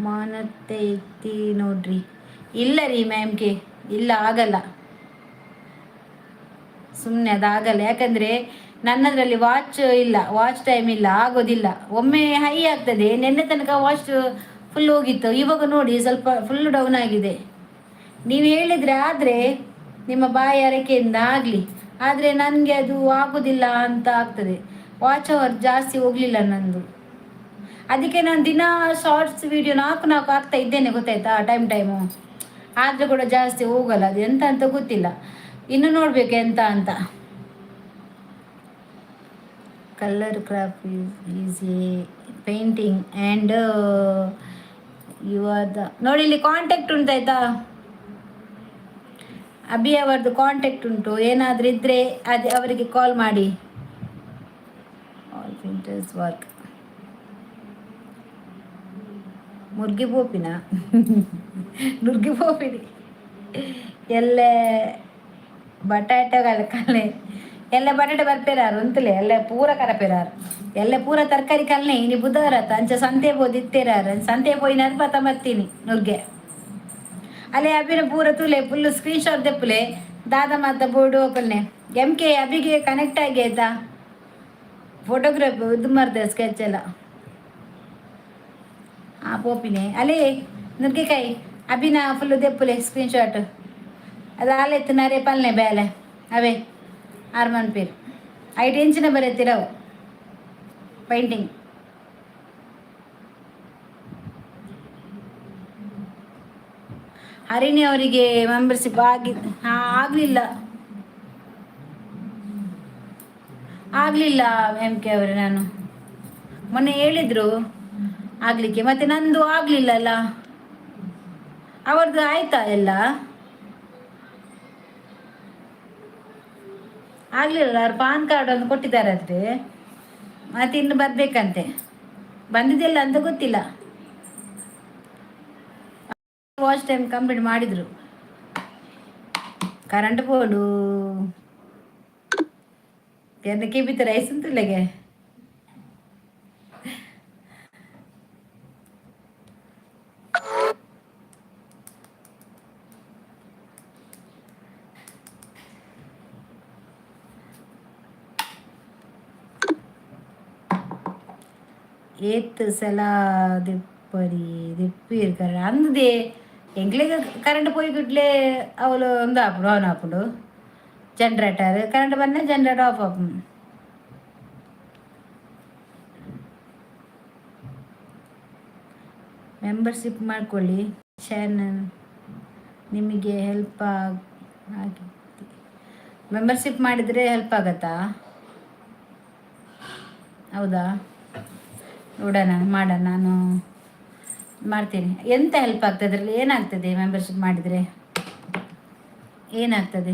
ಮಾನತೈತಿ ನೋಡ್ರಿ. ಇಲ್ಲ ರೀ ಮ್ಯಾಮ್ಗೆ, ಇಲ್ಲ, ಆಗಲ್ಲ. ಸುಮ್ಮನೆ ಅದಾಗಲ್ಲ. ಯಾಕಂದರೆ ನನ್ನದರಲ್ಲಿ ವಾಚ್ ಇಲ್ಲ, ವಾಚ್ ಟೈಮ್ ಇಲ್ಲ, ಆಗೋದಿಲ್ಲ. ಒಮ್ಮೆ ಹೈ ಆಗ್ತದೆ. ನಿನ್ನೆ ತನಕ ವಾಚ್ ಫುಲ್ ಹೋಗಿತ್ತು. ಇವಾಗ ನೋಡಿ, ಸ್ವಲ್ಪ ಫುಲ್ ಡೌನ್ ಆಗಿದೆ. ನೀವು ಹೇಳಿದರೆ ಆದರೆ, ನಿಮ್ಮ ಬಾಯಿ ಅರಕೆಯಿಂದ ಆಗಲಿ. ಆದರೆ ನನಗೆ ಅದು ಆಗೋದಿಲ್ಲ ಅಂತ ಆಗ್ತದೆ. ವಾಚ್ ಅವರ್ ಜಾಸ್ತಿ ಹೋಗಲಿಲ್ಲ ನಂದು. ಅದಕ್ಕೆ ನಾನು ದಿನ ಶಾರ್ಟ್ಸ್ ವೀಡಿಯೋ ನಾಲ್ಕು ನಾಲ್ಕು ಹಾಕ್ತಾ ಇದ್ದೇನೆ, ಗೊತ್ತಾಯ್ತಾ? ಟೈಮ್ ಟೈಮು ಆದರೂ ಕೂಡ ಜಾಸ್ತಿ ಹೋಗಲ್ಲ. ಅದು ಎಂತ ಅಂತ ಗೊತ್ತಿಲ್ಲ. ಇನ್ನು ನೋಡಬೇಕು ಎಂತ ಅಂತ. Colour craft is a painting and you are the. ನೋಡಿ, ಇಲ್ಲಿ ಕಾಂಟ್ಯಾಕ್ಟ್ ಉಂಟಾಯ್ತಾ? ಅಭಿ ಅವರದ್ದು ಕಾಂಟ್ಯಾಕ್ಟ್ ಉಂಟು. ಏನಾದರೂ ಇದ್ದರೆ ಅದೇ ಅವರಿಗೆ ಕಾಲ್ ಮಾಡಿ. ಆಲ್ ಪ್ರಿಂಟರ್ಸ್ ವರ್ಕ್ ಮುರ್ಗಿ ಪೋಪಿನ ನುರ್ಗಿ ಪೋಪಿನಿ. ಎಲ್ಲೆ ಬಟಾಟೆ ಕಲ್ನೆ, ಎಲ್ಲ ಬಟಾಟೆ ಬರ್ಪೇರಾರು ಅಂತಲೇ. ಎಲ್ಲ ಪೂರ ಕರಪೇರಾರು, ಎಲ್ಲ ಪೂರ ತರಕಾರಿ ಕಲ್ನೆ. ಇನಿ ಬುಧವಾರ ಅಂಚ ಸಂತೆ ಪೋದು ಇತ್ತೇರಾರು. ಸಂತೆ ಪೋಯಿನಾರು ಪತ ಮತ್ತೀನಿ ನುರ್ಗೆ. ಅಲ್ಲೇ ಅಭಿನ ಪೂರ ತೂಲೆ, ಫುಲ್ ಸ್ಕ್ರೀನ್ ಶಾಟ್ ದೆಪ್ಪುಲೆ. ದಾದ ಮಾತ ಬೋರ್ಡು ಓಪನ್ನೆ. ಎಂ ಕೆ ಅಭಿಗೆ ಕನೆಕ್ಟ್ ಆಗಿ ಆಯ್ತಾ? ಫೋಟೋಗ್ರಾಫಿ ಇದು ಮಾಡ್ತಾರೆ, ಸ್ಕೆಚ್ ಎಲ್ಲ. ಹಾಂ, ಪೋಪಿನೆ ಅಲ್ಲಿ ನುಗ್ಗೆಕಾಯಿ. ಅಭಿನ ಫುಲ್ ದೆಪ್ಪುಲೆ ಸ್ಕ್ರೀನ್ ಶಾಟ್. ಅದು ಆಲೆತ್ತು ನರೆ ಪಲ್ನೆ ಬೇಲೆ ಅವೇ ಆರ್ಮನ್ ಪೀರ್ ಐಟ್ ಇಂಚಿನ ಬರೆತಿರವು ಪೈಂಟಿಂಗ್. ಹರಿಣಿ ಅವರಿಗೆ ಮೆಂಬರ್ಶಿಪ್ ಆಗಿ, ಹಾಂ, ಆಗಲಿಲ್ಲ, ಆಗಲಿಲ್ಲ ಎಂ ಕೆ ಅವರೇ. ನಾನು ಮೊನ್ನೆ ಹೇಳಿದರು ಆಗಲಿಕ್ಕೆ, ಮತ್ತೆ ನಂದು ಆಗಲಿಲ್ಲ ಅಲ್ಲ. ಅವರದ್ದು ಆಯ್ತಾ ಎಲ್ಲ? ಆಗಲಿಲ್ಲ. ಅವ್ರು ಪಾನ್ ಕಾರ್ಡ್ ಒಂದು ಕೊಟ್ಟಿದ್ದಾರೆ ಅಂದರೆ, ಮತ್ತೆ ಇನ್ನು ಬರಬೇಕಂತೆ. ಬಂದಿದೆಯಲ್ಲ ಅಂತ ಗೊತ್ತಿಲ್ಲ. ವಾಚ್ ಟೈಮ್ ಕಂಪ್ಲೀಟ್ ಮಾಡಿದರು. ಕರೆಂಟ್ ಬೋರ್ಡು ಎನ್ನ ಕೆಬಿತ ರೈಸ್ ಅಂತಲೆಗೆ. ಏತ್ ಸಲ ದೆಪ್ಪರಿ ದೆಪ್ಪಿರು ಕರೆಂಟ್ ಅಂದದೆ. ಎಂಕ್ಲೆಗ್ ಕರೆಂಟ್ ಪೋಯಿ ಕುಡ್ಲೆ ಅವಳು ಒಂದು ಆಪುಂಡು, ಆನ್ ಆಪುಂಡು ಜನರೇಟರ್. ಕರೆಂಟ್ ಬಂದ ಜನರೇಟರ್ ಆಫ್ ಆಪುಂಡು. ಮೆಂಬರ್ಶಿಪ್ ಮಾಡ್ಕೊಳ್ಳಿ ಚಾನಲ್, ನಿಮಗೆ ಹೆಲ್ಪ್ ಆಗಿ. ಮೆಂಬರ್ಶಿಪ್ ಮಾಡಿದರೆ ಹೆಲ್ಪ್ ಆಗತ್ತಾ? ಹೌದಾ? ನೋಡೋಣ, ಮಾಡೋಣ. ನಾನು ಮಾಡ್ತೀನಿ. ಎಂತ ಹೆಲ್ಪ್ ಆಗ್ತದೆ ಅದರಲ್ಲಿ? ಏನಾಗ್ತದೆ ಮೆಂಬರ್ಶಿಪ್ ಮಾಡಿದರೆ? ಏನಾಗ್ತದೆ?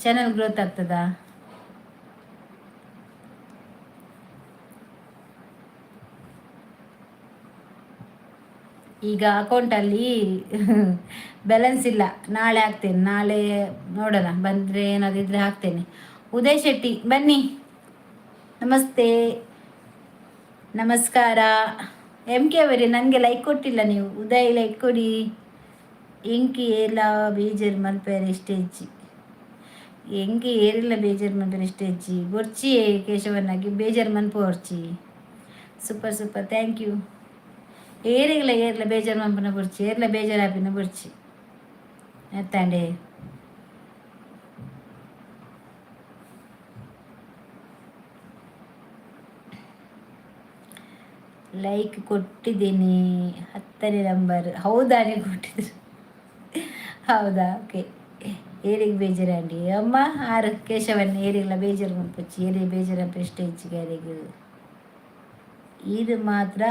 ಚಾನಲ್ ಗ್ರೋತ್ ಆಗ್ತದಾ? ಈಗ ಅಕೌಂಟಲ್ಲಿ ಬ್ಯಾಲೆನ್ಸ್ ಇಲ್ಲ. ನಾಳೆ ಹಾಕ್ತೇನೆ. ನಾಳೆ ನೋಡೋಣ, ಬಂದರೆ ಏನಾದ್ರು ಇದ್ದರೆ ಹಾಕ್ತೇನೆ. ಉದಯ್ ಶೆಟ್ಟಿ ಬನ್ನಿ. ನಮಸ್ತೆ, ನಮಸ್ಕಾರ. ಎಂ ಕೆ ಅವರೇ, ನನಗೆ ಲೈಕ್ ಕೊಟ್ಟಿಲ್ಲ ನೀವು. ಉದಯ್, ಲೈಕ್ ಕೊಡಿ. ಎಂಕ್ ಏರ್ಲ ಬೇಜಾರು ಮಲ್ಪೆರೆ ಇಷ್ಟ. ಎಂಕ್ ಏರೆಲ ಬೇಜಾರು ಮಲ್ಪೆರೆ ಇಷ್ಟ ಬೊರ್ಚಿ. ಕೇಶವನಾಗಿ ಬೇಜಾರು ಮನ್ಪು ಹೊರ್ಚಿ. Super super, thank you. ಏರಿಗಲ ಏರ್ಲ ಬೇಜಾರು ಮನ್ಪುನ ಬೊರ್ಚಿ, ಏರ್ಲ ಬೇಜಾರು ಆಪಿನ ಬೊರ್ಚಿ ಎತ್ತಾಂಡೆ. ಲೈಕ್ ಕೊಟ್ಟಿದ್ದೀನಿ, 10ನೇ ನಂಬರ್. ಹೌದಾ? ನೀವು ಕೊಟ್ಟಿದ್ರು, ಹೌದಾ? ಓಕೆ. ಏರಿಗೆ ಬೇಜಾರಂಡಿ ಅಮ್ಮ ಆರು ಕೇಶವನ್. ಏರಿಗೆಲ್ಲ ಬೇಜಾರು ಮನ್ಪೊಚ್ಚಿ. ಏರಿಗೆ ಬೇಜಾರಪ್ಪ ಸ್ಟೇಜ್ಗೆ ಯಾರಿಗೆ. ಇದು ಮಾತ್ರ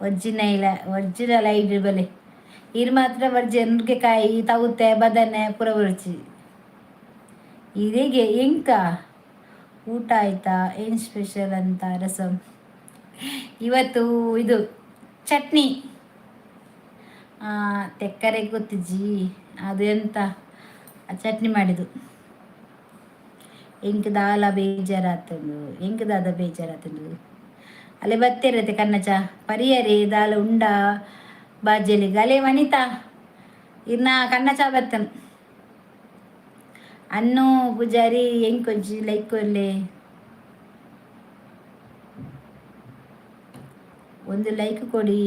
ಒರಿಜಿನಲ್, ಒರಿಜಿನಲ್ ಐಡಿ ಬಲೆ. ಇದು ಮಾತ್ರ ಒರಿಜಿನಲ್. ನುಗ್ಗೆಕಾಯಿ, ತೌತೆ, ಬದನೆ ಪೂರ ಬೊರ್ಚಿ ಇರೆಗೆ. ಎಂಕ ಊಟ ಆಯ್ತಾ? ಏನು ಸ್ಪೆಷಲ್ ಅಂತ? ರಸಂ ಇವತ್ತು. ಇದು ಚಟ್ನಿ ತೆಕ್ಕರೆ ಗೊತ್ತಿಜ್ಜಿ ಅದು ಎಂತ ಚಟ್ನಿ ಮಾಡಿದ್ದು. ಎಂಕ್ ದಾಲ ಬೇಜಾರಾತುಂಡು. ಎಂಕ್ ದಾದ ಬೇಜಾರಾತುಂಡು? ಅಲ್ಲೇ ಬತ್ತಿರತ್ತೆ ಕನ್ನಚ ಪರಿಯರಿ ದಾಲ ಉಂಡ ಬಾಜೆಲಿಗ್. ಅಲೆ ವನಿತಾ, ಇನ್ನ ಕನ್ನಚ ಬತ್ತನ್. ಅನ್ನು ಪೂಜಾರಿ, ಎಂಕೊಂಚಿ ಲೈಕ್ ಕೊರ್ಲೆ. ಒಂದು ಲೈಕ್ ಕೊಡಿ.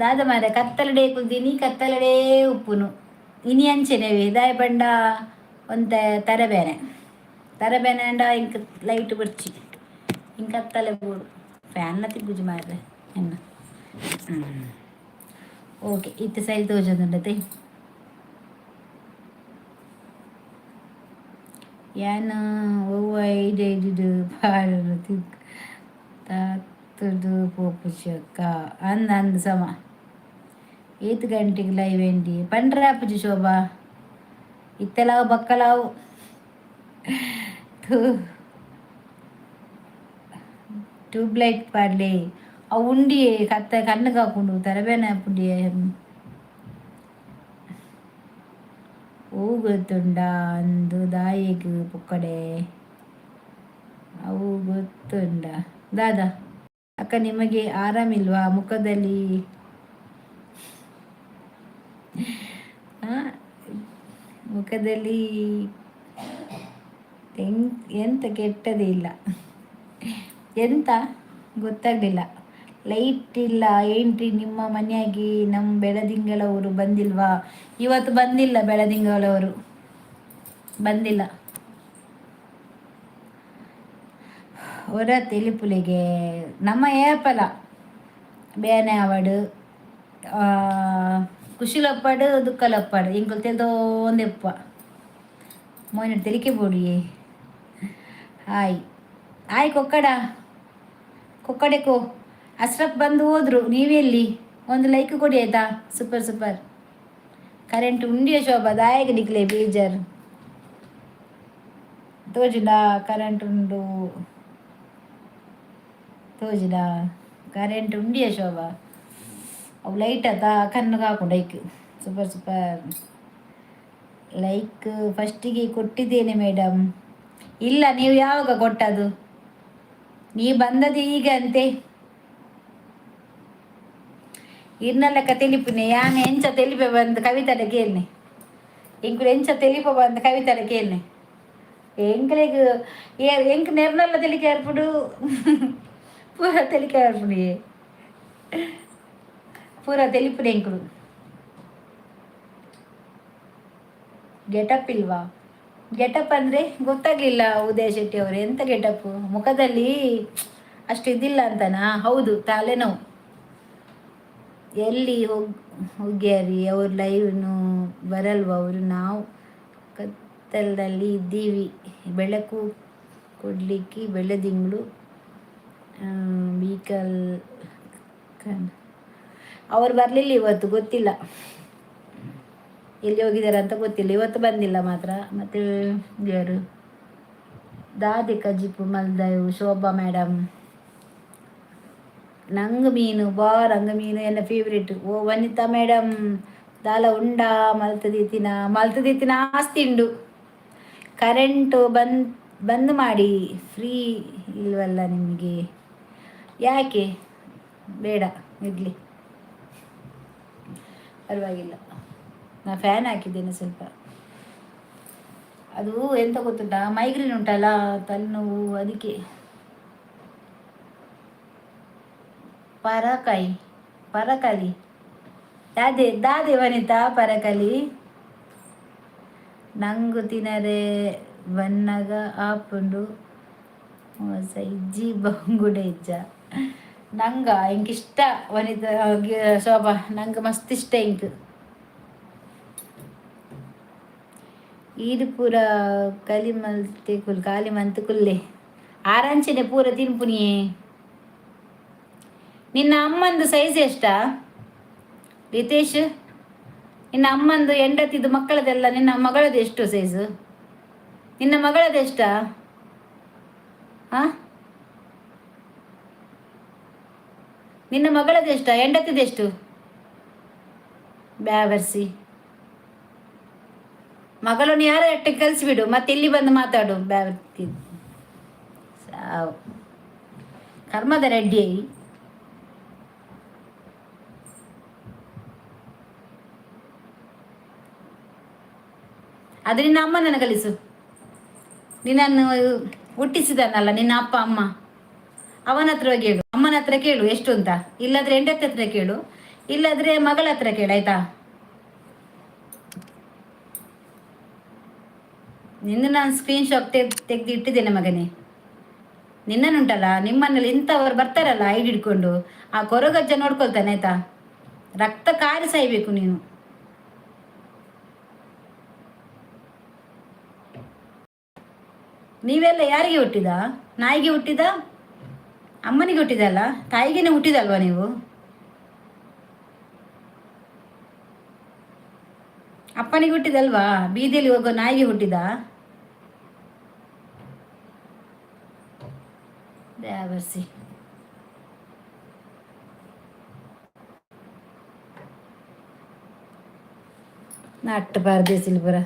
ದಾದ ಮಾರೆ, ಕತ್ತಲಡೆ ಕುಲ್ದಿನಿ, ಕತ್ತಲಡೆ ಉಪ್ಪುನು. ಇನಿ ಅಂಚೆನೆವೆ ದಾಯ ಪಂಡ ಒಂತೆ ತರಬೇನೆ ತರಬೇನೆ ಅಂಡ ಇಂಕ್ ಲೈಟ್ ಬೊರ್ಚಿ, ಇಂಕ್ ಕತ್ತಲೆ ಬೋಡು. ಫ್ಯಾನ್ನ ತಿಕ್ಕುಜಿ ಮಾರ್ರೆ ಎನ್ನ. ಓಕೆ, ಇತ್ತೆ ಸೈಲ್ ತೋಜೊಂದುಂಡತೆ. ಯಾನ್ ಒವ್ವು ಐಡಿ ಐಡಿಡ್ ಪಾಡುನು ತಿಕ್ ತಾತುದು ಪೋಪುಜಿ ಅಕ್ಕ. ಅಂದ್ ಅಂದ್ ಸಮ. ಏತ್ ಗಂಟೆಗೆ ಲೈವ್ ಎಂಡಿ ಪಂಡ್ರೆ ಆಪುಜಿ ಶೋಭಾ. ಇತ್ತೆಲಾವು ಬಕ್ಕಲಾವು. ಟ್ಯೂಬ್ಲೈಟ್ ಪಾಡ್ಲೆ. ಅವು ಉಂಡಿಯೇ ಕತ್ತ ಕಣ್ಣು ಕಾಪುಂಡು. ತರಬೇನೆ ಆಪುಂಡಿಯೇ. ಅವು ಗೊತ್ತುಂಡಾ ಅಂದು ದಾಯೆಗ್ ಪೊಕ್ಕಡೆ. ಅವು ಗೊತ್ತುಂಡ ದಾದಾ? ಅಕ್ಕ, ನಿಮಗೆ ಆರಾಮಿಲ್ವಾ? ಮುಖದಲ್ಲಿ ಮುಖದಲ್ಲಿ ಎಂತ ಕೆಟ್ಟದಿಲ್ಲ. ಎಂತ ಗೊತ್ತಾಗಲಿಲ್ಲ. ಲೈಟ್ ಇಲ್ಲ ಏನ್ರಿ ನಿಮ್ಮ ಮನೆಯಾಗಿ? ನಮ್ಮ ಬೆಳದಿಂಗಳವರು ಬಂದಿಲ್ವಾ? ಇವತ್ತು ಬಂದಿಲ್ಲ, ಬೆಳದಿಂಗಳವರು ಬಂದಿಲ್ಲ. ಹೊರ ತೆಲಿಪುಲಿಗೆ ನಮ್ಮ ಏಪಲ ಬೇನೆ ಆವಡ್, ಖುಷಿಲಪ್ಪಾಡು, ದುಃಖಲಪ್ಪಾಡು, ಎಂಕುಲು ತೆಲ್ದೋಂದೆಪ್ಪ. ಮೋನೆ ತೆಲಿಕೆ ಬೋಡಿಯೇ. ಹಾಯ್ ಹಾಯ್ ಕೊಕ್ಕಡ ಕೊಕ್ಕಡೆಕೋ. ಅಶ್ರಫ್ ಬಂದು ಹೋದ್ರು. ನೀವೆಲ್ಲಿ? ಒಂದು ಲೈಕ್ ಕೊಡಿ ಆಯ್ತಾ? Super super. ಕರೆಂಟ್ ಉಂಡಿಯ ಶೋಭಾ? ದಾಯಗ ನಿಕ್ಲೆ ಬೇಜಾರ್ ತೋಜಿಡ? ಕರೆಂಟ್ ಉಂಡು ತೋಜಿಡ? ಕರೆಂಟ್ ಉಂಡಿಯ ಶೋಭಾ? ಅವು ಲೈಟ್ ಆತ ಕಣ್ಣು ಹಾಕೊಂಡು like. Super super. Like ಫಸ್ಟಿಗೆ ಕೊಟ್ಟಿದ್ದೇನೆ ಮೇಡಮ್. ಇಲ್ಲ, ನೀವು ಯಾವಾಗ ಕೊಟ್ಟದು? ನೀವು ಬಂದದ್ದು ಈಗ ಅಂತೆ. ಇರ್ನ ಲೆಕ್ಕ ತೆಲಿಪುನೆ ಯಾನ್ ಎಂಚ ತೆಲಿಪೆ ಬಂದು ಕವಿತಡ ಕೇಳ್ನೆ. ಎಂಕುಲು ಎಂಚ ತೆಲಿಪ ಬಂದು ಕವಿತಡ ಕೇಳ್ನೆ. ಎಂಕ್ಲೆಗ್ ಎಂಕ್ ನೆರ್ನಲ್ಲ ತೆಲಿಕೆ ಏರ್ಪುಡು, ಪೂರ ತೆಲಿಕೆ ಏರ್ಪುಡು, ಪೂರ ತೆಲಿಪುನೆ ಎಂಕುಲು. ಗೆಟಪ್ ಇಲ್ವಾ? ಗೆಟಪ್ ಅಂದರೆ ಗೊತ್ತಾಗ್ಲಿಲ್ಲ ಉದಯ ಶೆಟ್ಟಿ ಅವರು. ಎಂತ ಗೆಟಪ್? ಮುಖದಲ್ಲಿ ಅಷ್ಟು ಇದಿಲ್ಲ ಅಂತನಾ? ಹೌದು, ತಲೆನೋವು. ಎಲ್ಲಿ ಹೋಗ್ಯಾರಿ ಅವ್ರು? ಲೈವ್ನು ಬರಲ್ವ ಅವರು? ನಾವು ಕತ್ತಲಲ್ಲಿ ಇದ್ದೀವಿ, ಬೆಳಕು ಕೊಡಲಿಕ್ಕೆ ಬೆಳದಿಂಗಳು ಬೀಕಲ್ ಕಣ್. ಅವರು ಬರಲಿಲ್ಲ ಇವತ್ತು, ಗೊತ್ತಿಲ್ಲ ಎಲ್ಲಿ ಹೋಗಿದ್ದಾರೆ ಅಂತ ಗೊತ್ತಿಲ್ಲ. ಇವತ್ತು ಬಂದಿಲ್ಲ ಮಾತ್ರ. ಮತ್ತು ಯಾರು ದಾದೆ ಕಜಿಪು ಮಲ್ದವು ಶೋಭಾ ಮೇಡಮ್? ನಂಗ್ ಮೀನು ಬಾ, ರಂಗ ಮೀನು ಎನ್ನ ಫೇವ್ರೇಟ್. ಓ ವನಿತಾ ಮೇಡಮ್, ದಾಲ ಉಂಡಾ? ಮಲ್ತದೀತಿನ ಮಲ್ತದೀತಿನ ಆಸ್ತಿ ಉಂಡು. ಕರೆಂಟು ಬಂದ್ ಬಂದ್ ಮಾಡಿ. ಫ್ರೀ ಇಲ್ವಲ್ಲ ನಿಮಗೆ? ಯಾಕೆ ಬೇಡ, ಇರಲಿ, ಪರವಾಗಿಲ್ಲ. ನಾ ಫ್ಯಾನ್ ಹಾಕಿದ್ದೇನೆ ಸ್ವಲ್ಪ. ಅದು ಎಂತ ಗೊತ್ತುಂಟಾ? ಮೈಗ್ರೇನ್ ಉಂಟಲ್ಲ, ತಲೆನೋವು, ಅದಕ್ಕೆ. ಪರಕಾಯಿ ಪರಕಲಿ ದಾದೆ ದಾದೆ ವನಿತಾ ಪರಕಲಿ. ನಂಗು ತಿನರೆ ಬನ್ನಗ ಆಪುಂಡು ಇಜ್ಜಿ, ಬಂಗುಡೆ ಇಜ್ಜ ನಂಗ. ಇಂಕ್ ಇಷ್ಟ ವನಿತಾ, ಶೋಭಾ, ನಂಗೆ ಮಸ್ತ್ ಇಷ್ಟ ಇಂಕ್. ಈರು ಪೂರ ಕಲಿ ಮಲ್ತೆ ಕುಲ್ ಕಾಲಿ ಮಂತ್ ಕುಲ್ಲೆ ಆರಂಚನೆ ಪೂರ ತಿನ್ಪುನಿಯೇ. ನಿನ್ನ ಅಮ್ಮಂದು ಸೈಜ್ ಎಷ್ಟಾ ರಿತೇಶ್? ನಿನ್ನ ಅಮ್ಮಂದು, ಹೆಂಡತಿದು, ಮಕ್ಕಳದೆಲ್ಲ, ನಿನ್ನ ಮಗಳದ್ದು ಎಷ್ಟು ಸೈಜು? ನಿನ್ನ ಮಗಳದ್ದು ಎಷ್ಟಾ? ಹಾಂ, ನಿನ್ನ ಮಗಳದ್ದು ಎಷ್ಟ? ಹೆಂಡತಿದ್ದು ಎಷ್ಟು? ಬ್ಯಾವರ್ಸಿ ಮಗಳನ್ನು ಯಾರ ಅಟ್ಟೆ ಕಲಿಸಿಬಿಡು, ಮತ್ತೆ ಇಲ್ಲಿ ಬಂದು ಮಾತಾಡು. ಬ್ಯಾವರ್ತಿ ಸಾವು ಕರ್ಮದ ರೆಡ್ಡಿ. ಅದು ನಿನ್ನ ಅಮ್ಮನನ್ನು ಕಲಿಸು. ನಿನ್ನನ್ನು ಹುಟ್ಟಿಸಿದನಲ್ಲ ನಿನ್ನ ಅಪ್ಪ ಅಮ್ಮ, ಅವನ ಹತ್ರ ಹೋಗಿ ಹೇಳು. ಅಮ್ಮನ ಹತ್ರ ಕೇಳು ಎಷ್ಟು ಅಂತ. ಇಲ್ಲಾದ್ರೆ ಹೆಂಡತಿ ಹತ್ರ ಕೇಳು, ಇಲ್ಲಾದ್ರೆ ಮಗಳ ಹತ್ರ ಕೇಳು, ಆಯ್ತಾ? ನಿನ್ನ ನಾನು ಸ್ಕ್ರೀನ್ ಶಾಟ್ ತೆಗೆದು ಇಟ್ಟಿದ್ದೇನೆ ಮಗನೇ. ನಿನ್ನನ್ನುಂಟಲ್ಲ, ನಿಮ್ಮನೇಲಿ ಇಂಥವ್ರು ಬರ್ತಾರಲ್ಲ ಐಡಿ ಹಿಡ್ಕೊಂಡು, ಆ ಕೊರಗಜ್ಜ ನೋಡ್ಕೊಳ್ತಾನೆ, ಆಯ್ತಾ? ರಕ್ತ ಕಾರಿ ಸಾಯ್ಬೇಕು ನೀನು. ನೀವೆಲ್ಲ ಯಾರಿಗೆ ಹುಟ್ಟಿದ? ನಾಯಿಗೆ ಹುಟ್ಟಿದ? ಅಮ್ಮನಿಗೆ ಹುಟ್ಟಿದಲ್ಲ, ತಾಯಿಗೇನೆ ಹುಟ್ಟಿದಲ್ವಾ ನೀವು? ಅಪ್ಪನಿಗೆ ಹುಟ್ಟಿದಲ್ವಾ? ಬೀದಿಯಲ್ಲಿ ಹೋಗೋ ನಾಯಿಗೆ ಹುಟ್ಟಿದ? ಬ್ಯಾವರ್ಸಿ. ನಟ್ಟು ಪರದೇಸಿಲ್ ಪೂರ.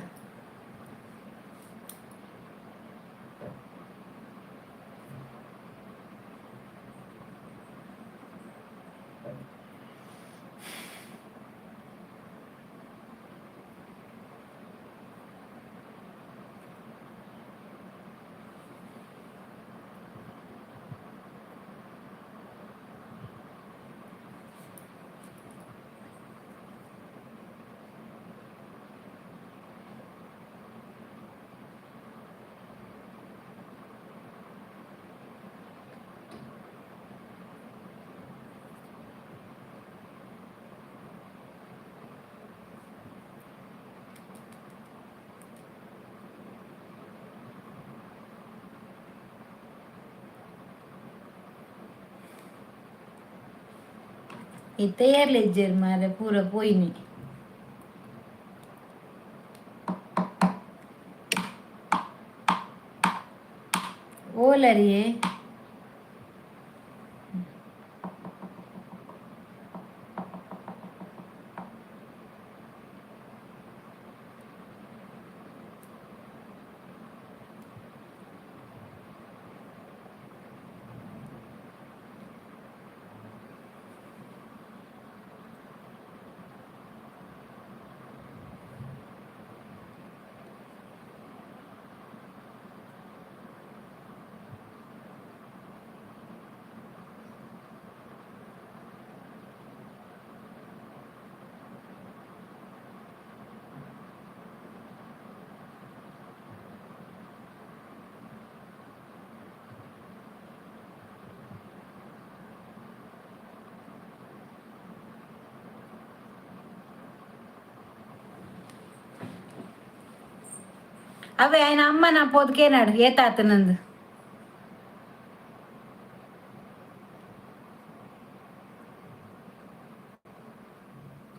ಇತ್ತೆ ಮಾರೆ ಪೂರ ಪೋಯಿನಿ. ಓಲರಿಯೇ. ಅವೇ ఆయన ಅಮ್ಮನ ಪೋದ್ಕೇನಾಡು ಏತಾತನಂದು.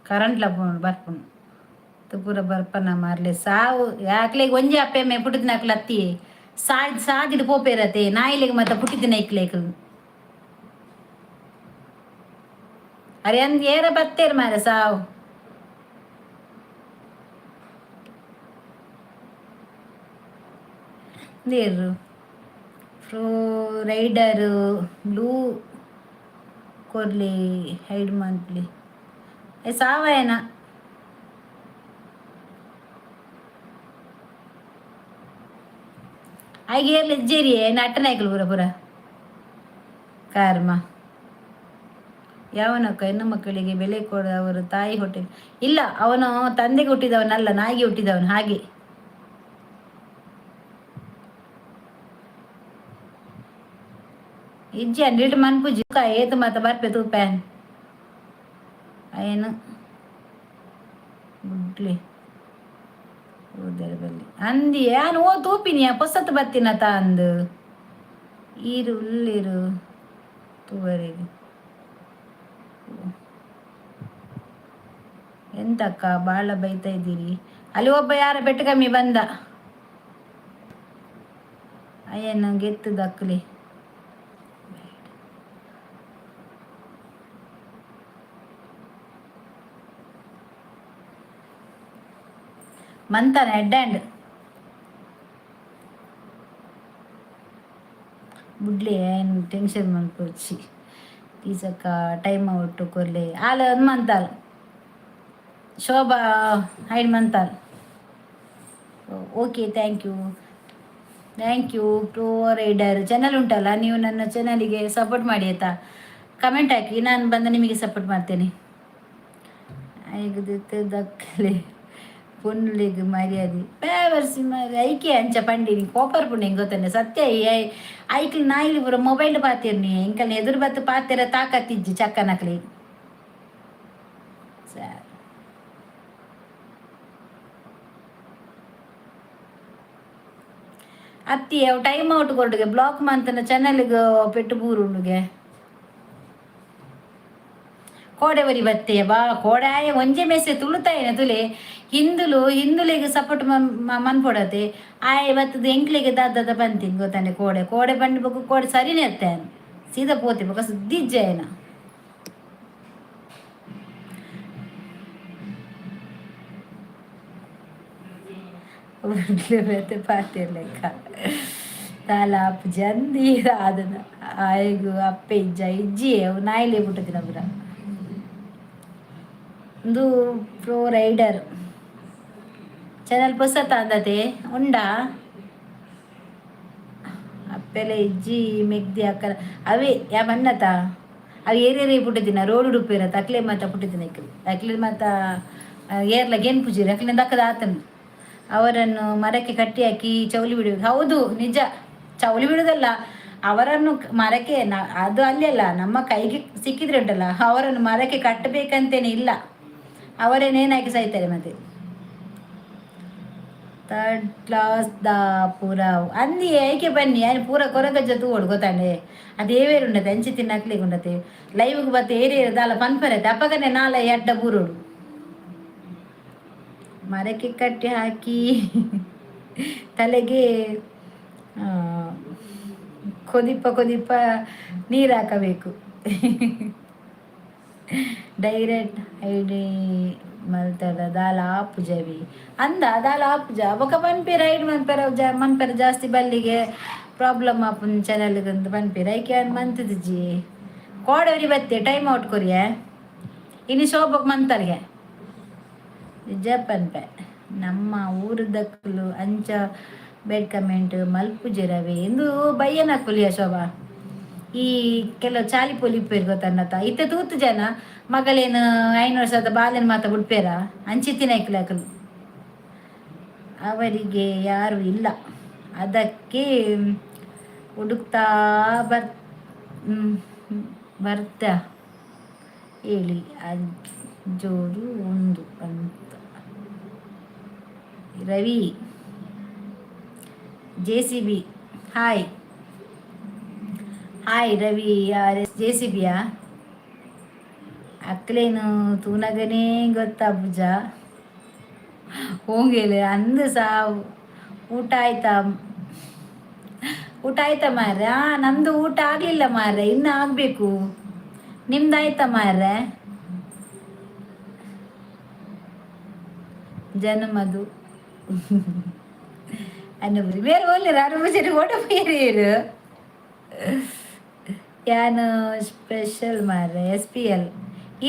ಕರೆಂಟ್ಲ ಬರ್ಪುಂಡು ಪೂರ ಬರ್ಪನ ಮಾರ್ಲೆ ಸಾವು. ಯಾಕ್ಲೆಗ್ ಒಂಜಿ ಅಪ್ಪೆ ಮೇ ಪುಟ್ಟಿದಿನಕ್ಲು ಅತ್ತಿ ಸಾದಿಡ್ ಪೋಪೇರತೆ ನಾಯಿಲೆಗ್ ಮತ್ತ ಪುಟ್ಟಿದಿನ ಇಕ್ಲೇಕ್. ಅರೆ ಅಂದ್ ಏರ ಬತ್ತೇರು ಮಾರೆ ಸಾವು. ನೀರು pro rider blue ಕೊರ್ಲಿ hide monthly ಏ ಸಾವಯನ. ಐಗೆ ಏರ್ಲಿ ಇಜ್ಜೇರಿ ನಟ್ಟನಾಯ್ಕಲು ಪೂರ ಪೂರ ಕಾರ್ಮ. ಯಾವನಕ್ಕ ಹೆಣ್ಣು ಮಕ್ಕಳಿಗೆ ಬೆಲೆ ಕೊಡ ಅವರು ತಾಯಿ ಹುಟ್ಟಿ ಇಲ್ಲ, ಅವನು ತಂದೆಗೆ ಹುಟ್ಟಿದವನಲ್ಲ, ನಾಯಿಗೆ ಹುಟ್ಟಿದವನು ಹಾಗೆ. ಇಜ್ಜಿ ಅಂಡಿಟ್ಟು ಮನ್ಪುಜಿ ಏತು ಮಾತ ಬರ್ಪೆ ತೂಪೆ ಏನು ಗುಡ್ಲಿ ಬಲ್ಲಿ ಅಂದಿ ಯಾನ್ ಓ ತೂಪಿನಿಯ ಪೊಸತ್ ಬತ್ತಿನ ತಾಂದು ಈರು ಉಲ್ಲಿರು ತೂವರೆಗೆ. ಎಂತಕ್ಕ ಬಾಳ ಬೈತಾ ಇದ್ದೀರಿ? ಅಲ್ಲಿ ಒಬ್ಬ ಯಾರ ಪೆಟ್ಟು ಕಮ್ಮಿ ಬಂದ ಅಯ್ಯನ ಗೆತ್ತು ದಕ್ಲಿ. ಮಂತನ ಹೆಡ್ ಹ್ಯಾಂಡ್ ಬುಡ್ಲಿ, ಏನು ಟೆನ್ಷನ್ ಮಲ್ಪೊಡ್ಚಿ. ಪ್ಲೀಸ್ ಟೈಮ್ ಔಟ್ ಕೊರ್ಲೆ. ಆಲ ಮಂತಾಲ್ ಶೋಭಾ ಹೈಡ್ ಮಂತಾಲ್. Okay, thank you, thank you. Pro rider channel ಉಂಟಲ್ಲ, ನೀವು ನನ್ನ ಚಾನಲಿಗೆ ಸಪೋರ್ಟ್ ಮಾಡಿ ಆಯಿತಾ? ಕಮೆಂಟ್ ಹಾಕಿ, ನಾನು ಬಂದು ನಿಮಗೆ ಸಪೋರ್ಟ್ ಮಾಡ್ತೇನೆ. ದಕ್ಕಲೆ ಪೊನ್ನುಲೆಗ್ ಮರ್ಯಾದೆ ಪೇವರ್ಸಿ ಮಾರ್ರೆ. ಐಕೆ ಅಂಚ ಪಂಡಿನಿ ಕೋಪರ್ ಪುಂಡು ಹೆಂಗೆ ಗೊತ್ತಾನೆ ಸತ್ಯ. ಐಕ್ಲು ನಾಯಿಲು ಪೂರ ಮೊಬೈಲ್ ಪಾತಿರ್ನಿ, ಎಂಕಲ್ನ ಎದುರು ಬತ್ತು ಪಾತೆರ ತಾಕತ್ತಿಜ್ಜಿ ಚಕ್ಕನಕ್ಲಿ. ಸರಿ, ಅತ್ತಿ ಅವು ಟೈಮ್ ಔಟ್ ಕೊಡುಗೆ ಬ್ಲಾಕ್ ಮಂತನ ಚಾನಲ್ಗೆ ಪೆಟ್ಟು ಬೂರುಂಡುಗೆ. ಕೋಡೆ ಒರಿ ಬತ್ತೆ ಬಾ ಕೋಡೆ ಆಯ ಒಂಜೆ ಮೆಸೆ ತುಳುತಾಯನ ತುಲೆ. ಹಿಂದುಲು ಹಿಂದುಲಿಗೆ ಸಪೋರ್ಟ್ ಮನ್ಪೊಡತೆ ಆಯೆ ಬತ್ತದ ಎಂಕ್ಲಿಗೆ ದಾದ ಬಂತೀನಿ ಗೊತ್ತಾನೆ. ಕೋಡೆ ಕೋಡೆ ಬಂಡಿ ಬೊಕ್ಕ ಕೋಡೆ ಸರಿನೇ ಅತ್ತೆ ಸೀದಾ ಪೋತೆ ಬೊಕ್ಕ ಸುದ್ದಿ ಇಜ್ಜಾಯನ. ಪಾತಿರ್ಲೆಕ್ಕ ತಾಲಾಪ್ ಜಂದಿ ಆದನ ಆಯಗು ಅಪ್ಪೆ ಇಜ್ಜ ಇಜ್ಜಿ ಅವು ನಾಯಿಲೆ ಪುಟ್ಟದಿನ ಪುರ. ಒಂದು pro rider channel ಪೊಸತ ಅಂದತೆ ಉಂಡಾ? ಅಪ್ಪೆಲೆ ಇಜ್ಜಿ ಮೆಗ್ದಿ ಅಕ್ಕನ ಅವೇ ಯಾ ಬಣ್ಣತ ಅವು ಏರೇರೇ ಪುಟ್ಟಿದಿನ ರೋಡ್ ಉಡುಪೇರ ತಕ್ಲೆ ಮಾತ ಪುಟ್ಟಿದಿನ ಇಕ್ಕಲಿ ಅಕ್ಲೆ ಮಾತ ಏರ್ಲ ಗೇನ್ ಪೂಜಿರಿ ಅಕ್ಲೆ ದಕ್ಕದ ಆತನು. ಅವರನ್ನು ಮರಕ್ಕೆ ಕಟ್ಟಿ ಹಾಕಿ ಚೌಲಿ ಬಿಡಬೇಕು. ಹೌದು, ನಿಜ. ಚೌಲಿ ಬಿಡುವುದಲ್ಲ, ಅವರನ್ನು ಮರಕ್ಕೆ ಅದು ಅಲ್ಲಿ ಅಲ್ಲ, ನಮ್ಮ ಕೈಗೆ ಸಿಕ್ಕಿದ್ರೆ ಉಂಟಲ್ಲ, ಅವರನ್ನು ಮರಕ್ಕೆ ಕಟ್ಟಬೇಕಂತೇನೆ ಇಲ್ಲ, ಅವರೇನೇನಾಕಿ ಸಾಯ್ತಾರೆ. ಮತ್ತೆ ಥರ್ಡ್ ಕ್ಲಾಸ್ the ಪೂರ ಅಂದಿ ಐಕೆ ಬನ್ನಿ ఆయన ಪೂರ ಕೊರಗಜ್ಜ ತೂವೊಡು ಗೊತ್ತಾಂಡೆ. ಅದು ಏವೇರು ಉಂಡತೆ ಅಂಚಿ ತಿನ್ನಕ್ಲಿಗೆ ಉಂಡತೆ ಲೈವ್ಗೆ ಬತ್ತೆ ಏರಿ ದಾಲ ಪನ್ಪರತೆ ಅಪ್ಪಗನೆ ನಾಲ ಎಡ್ಡ ಬೂರೋಡು. ಮರಕ್ಕೆ ಕಟ್ಟಿ ಹಾಕಿ ತಲೆಗೆ ಕೊದಿಪ್ಪ ಕೊದಿಪ್ಪ ನೀರು ಹಾಕಬೇಕು. ಡೈರೆಕ್ಟ್ ಐಡಿ ಮಲ್ತಡ ದಾಲ ಆಪುಜವಿ ಅಂದ ದಾಲ ಆಪುಜ ಬೊಕ ಪನ್ಪೇರ್ ಐಡ್ ಮನ್ಪೆರ ಜ ಮನ್ಪೆರ ಜಾಸ್ತಿ ಬಲ್ಲಿಗೆ ಪ್ರಾಬ್ಲಮ್ ಆಪುನ್ ಚಾನಲ್ಗೆ ಅಂತ ಪನ್ಪೇರ್. ಐಕೆ ಅನ್ ಮಂತದಿಜ್ಜಿ. ಕೋಡವರಿ ಬತ್ತೆ ಟೈಮ್ ಔಟ್ ಕೊರಿಯ ಇನ್ನು ಶೋಭಕ್ ಮಂತಲ್ಗೆ. ನಿಜ ಪನ್ಪೆ, ನಮ್ಮ ಊರುದಕ್ಕಲು ಅಂಚ ಬೆಡ್ ಕಮೆಂಟ್ ಮಲ್ಪುಜಿರವೆ ಎಂದು ಬಯ್ಯನ ಕುಲಿಯ ಶೋಭಾ. ಈ ಕೆಲವು ಚಾಲಿ ಪೊಲಿ ಉಪ್ಪೇರು ಗೊತ್ತನ್ನತ ಇತ್ತೆ ತೂತು ಜನ ಮಗಳೇನು 5 ವರ್ಷದ ಬಾಲೆನ ಮಾತ ಬುಡ್ಪೇರ ಅಂಚಿತ್ತಿನ ಐಕ್ಲಾಕಲು. ಅವರಿಗೆ ಯಾರು ಇಲ್ಲ, ಅದಕ್ಕೆ ಹುಡುಕ್ತಾ ಬರ್ ಬರ್ತಾ ಹೇಳಿ ಅಜ್ಜೋರು ಒಂದು ಅಂತ. ರವಿ JCB, hi hi Ravi R S J C ಬಿಯಾ. ಅಕ್ಲೇನು ತೂನಗನೇ ಗೊತ್ತಾ ಪೂಜ ಹೋಗೇಲೆ ಅಂದು ಸಹ. ಊಟ ಆಯ್ತಾ? ಊಟ ಆಯ್ತಾ ಮಾರ್ರೆ? ನಮ್ದು ಊಟ ಆಗಲಿಲ್ಲ ಮಾರ್ರೆ, ಇನ್ನೂ ಆಗಬೇಕು. ನಿಮ್ದು ಆಯ್ತಾ ಮಾರ್ರೆ? ಜನಮದು ಅನ್ನು ಬೇರೆ ಒಲ್ಲೆರ್ ಅನು ಪೂಜಾರಿ ಓಡ ಪೋಯೆರ್. ಯಾನ್ ಸ್ಪೆಷಲ್ ಮಾರ್ರೆ ಎಸ್ ಪಿ ಎಲ್.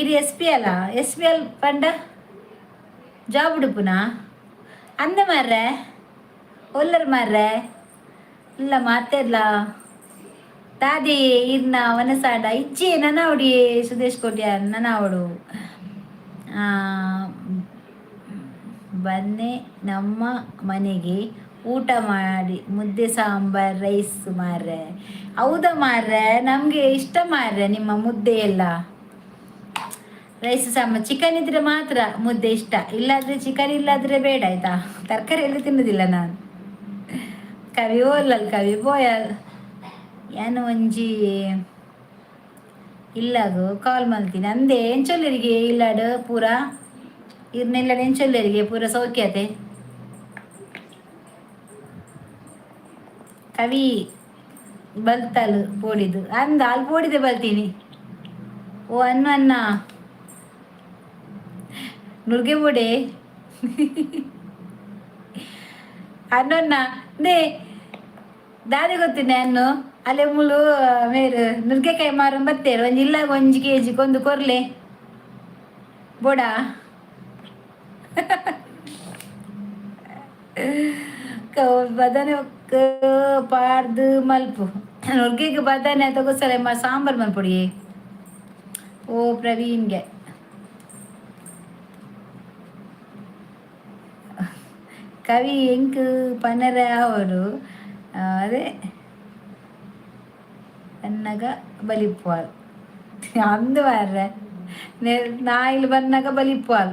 ಇರ್ ಎಸ್ ಪಿ ಅಲ್ಲ, ಎಸ್ ಪಿ ಎಲ್ ಪಂಡ ಜಾಬ್ ಉಡುಪುನಾ ಅಂದ ಮಾರ್ರೆ. ಒಲ್ಲರ್ ಮಾರ್ರೆ? ಇಲ್ಲ ಮಾತೆರ್ಲ ದಾದಿ ಇರ್ನ ವನಸಾಡ ಇಜ್ಜಿ ನನಾವಡಿ. ಸುದೇಶ್ ಕೋಟ್ಯಾನ್ ನನಾವಡು. ಬನ್ನಿ ನಮ್ಮ ಮನೆಗೆ ಊಟ ಮಾಡಿ. ಮುದ್ದೆ, ಸಾಂಬಾರ್, ರೈಸ್ ಮಾರ್ರೆ. ಹೌದಾ ಮಾರ್ರೆ? ನಮಗೆ ಇಷ್ಟ ಮಾರ್ರೆ ನಿಮ್ಮ ಮುದ್ದೆ ಎಲ್ಲ. ರೈಸ್, ಸಾಂಬಾರ್, ಚಿಕನ್ ಇದ್ರೆ ಮಾತ್ರ ಮುದ್ದೆ ಇಷ್ಟ. ಇಲ್ಲಾದ್ರೆ, ಚಿಕನ್ ಇಲ್ಲಾದ್ರೆ ಬೇಡ, ಆಯ್ತಾ? ತರಕಾರಿ ಎಲ್ಲ ತಿನ್ನುದಿಲ್ಲ ನಾನು. ಕವಿ ಓಲಲ್ ಕವಿ ಬೋಯಲ್. ಯಾನ್ ಒಂಜಿ ಇಲ್ಲಾಗು ಕಾಲ್ ಮಲ್ತೀನಿ ಅಂದೆ. ಎಂಚೊಲ್ಲರಿಗೆ ಇಲ್ಲಾಡ್ ಪೂರ? ಇರ್ನೆಲ್ಲ ಎಂಚೊಲ್ಲರಿಗೆ ಪೂರ ಸೌಖ್ಯತೆ? ಕವಿ ಬಲ್ತಲ್ ಪೋಡಿದು ಅಂದ ಅಲ್ಲಿ ಪೋಡಿದೆ ಬಲ್ತೀನಿ. ಓ ಅನ್ನ ಅನ್ನ ನುರ್ಗೆ ಬೋಡೆ ಅನ್ನೊನ್ನ they ದಾದಿ ಗೊತ್ತಿನಿ ಅನ್ನು. ಅಲೆ ಮುಳು ಮೇರು ನುರ್ಗೆಕಾಯಿ ಮಾರನ್ ಬತ್ತೇರು. ಒಂಜಿ ಇಲ್ಲಾಗ ಒಂಜಿ ಕೆಜಿ ಕೊಂದು ಕೊರ್ಲೆ ಬೋಡ. ಬದನೆ ಪಾಡ್ದು ಮಲ್ಪು. ನುರ್ಗೆಗೆ ಬದನೆ ತಗೋಸಲೆ ಸಾಂಬಾರ್ ಮಲ್ಪೊಡಿ. ಓ ಪ್ರವೀಣ್ಗೆ ಕವಿ ಎಂಕ್ ಪನರೆ ಆವೊಡು. ಅದೇ ಬನ್ನಗ ಬಲಿಪುವಲ್ ಅಂದ್ ಮಾರ್ರೆ. ನಾಯಿಲು ಬನ್ನಗ ಬಲಿಪುವಲ್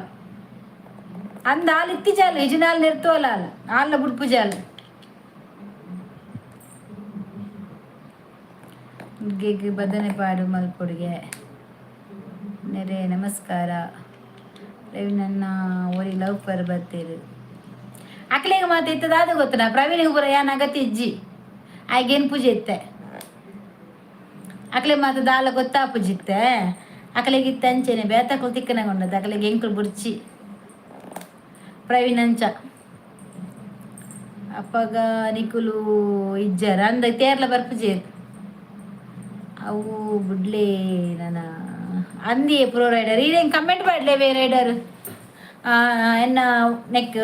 ಅಂದ್. ಆಲ್ ಇತ್ತಿಜಾಲ್ ಇಜಿನಾಲ್ ನೆರ್ತುವಲ್. ಆಲ್ ಆಲ್ನ ಬುಡ್ಪುಜಾಲ್. ನುಗ್ಗೆಗ್ ಬದನೆ ಪಾಡು ಮಲ್ಪೊಡುಗೆ ನೆರೆ. ನಮಸ್ಕಾರ ಪ್ರವೀಣ್. ಒರಿ ಲವ್ ಪರ್ ಬತ್ತೇರು. ಅಕ್ಲೆಗ್ ಮಾತ ಇತ್ತದ ಅದು ಗೊತ್ತನ. ಪ್ರವೀಣಿಗೆ ಪೂರ ಯಾನ್ ಅಗತ್ಯ ಇಜ್ಜಿ. ಆಯ್ಗೇನು ಪೂಜೆ ಇತ್ತೆ. ಅಕ್ಲೆ ಮಾತ ದಾಲ ಗೊತ್ತಾಪುಜಿತ್ತೆ. ಅಕ್ಲೆಗ್ ಇತ್ತೆ ಅಂಚೆನೆ ಬೇತಕ್ಲು ತಿಕ್ಕನಗೊಂಡದ. ಅಕ್ಲೆಗ್ ಎಂಕುಲು ಬುಡ್ಚಿ. ಪ್ರವೀಣ್ ಅಂಚ ಅಪ್ಪಗ ನಿಕುಲು ಇಜ್ಜಾರ ಅಂದ ತೇರ್ಲ ಬರ್ಪುಜೇರು ಅವು ಬುಡ್ಲೆ ನನ ಅಂದಿಯೇ. ಪ್ರೋ ರೈಡರ್ ಇದೇನು ಕಮೆಂಟ್ ಮಾಡಲೆ. ಬೇ ರೈಡರ್ ಎನ್ನ ನೆಕ್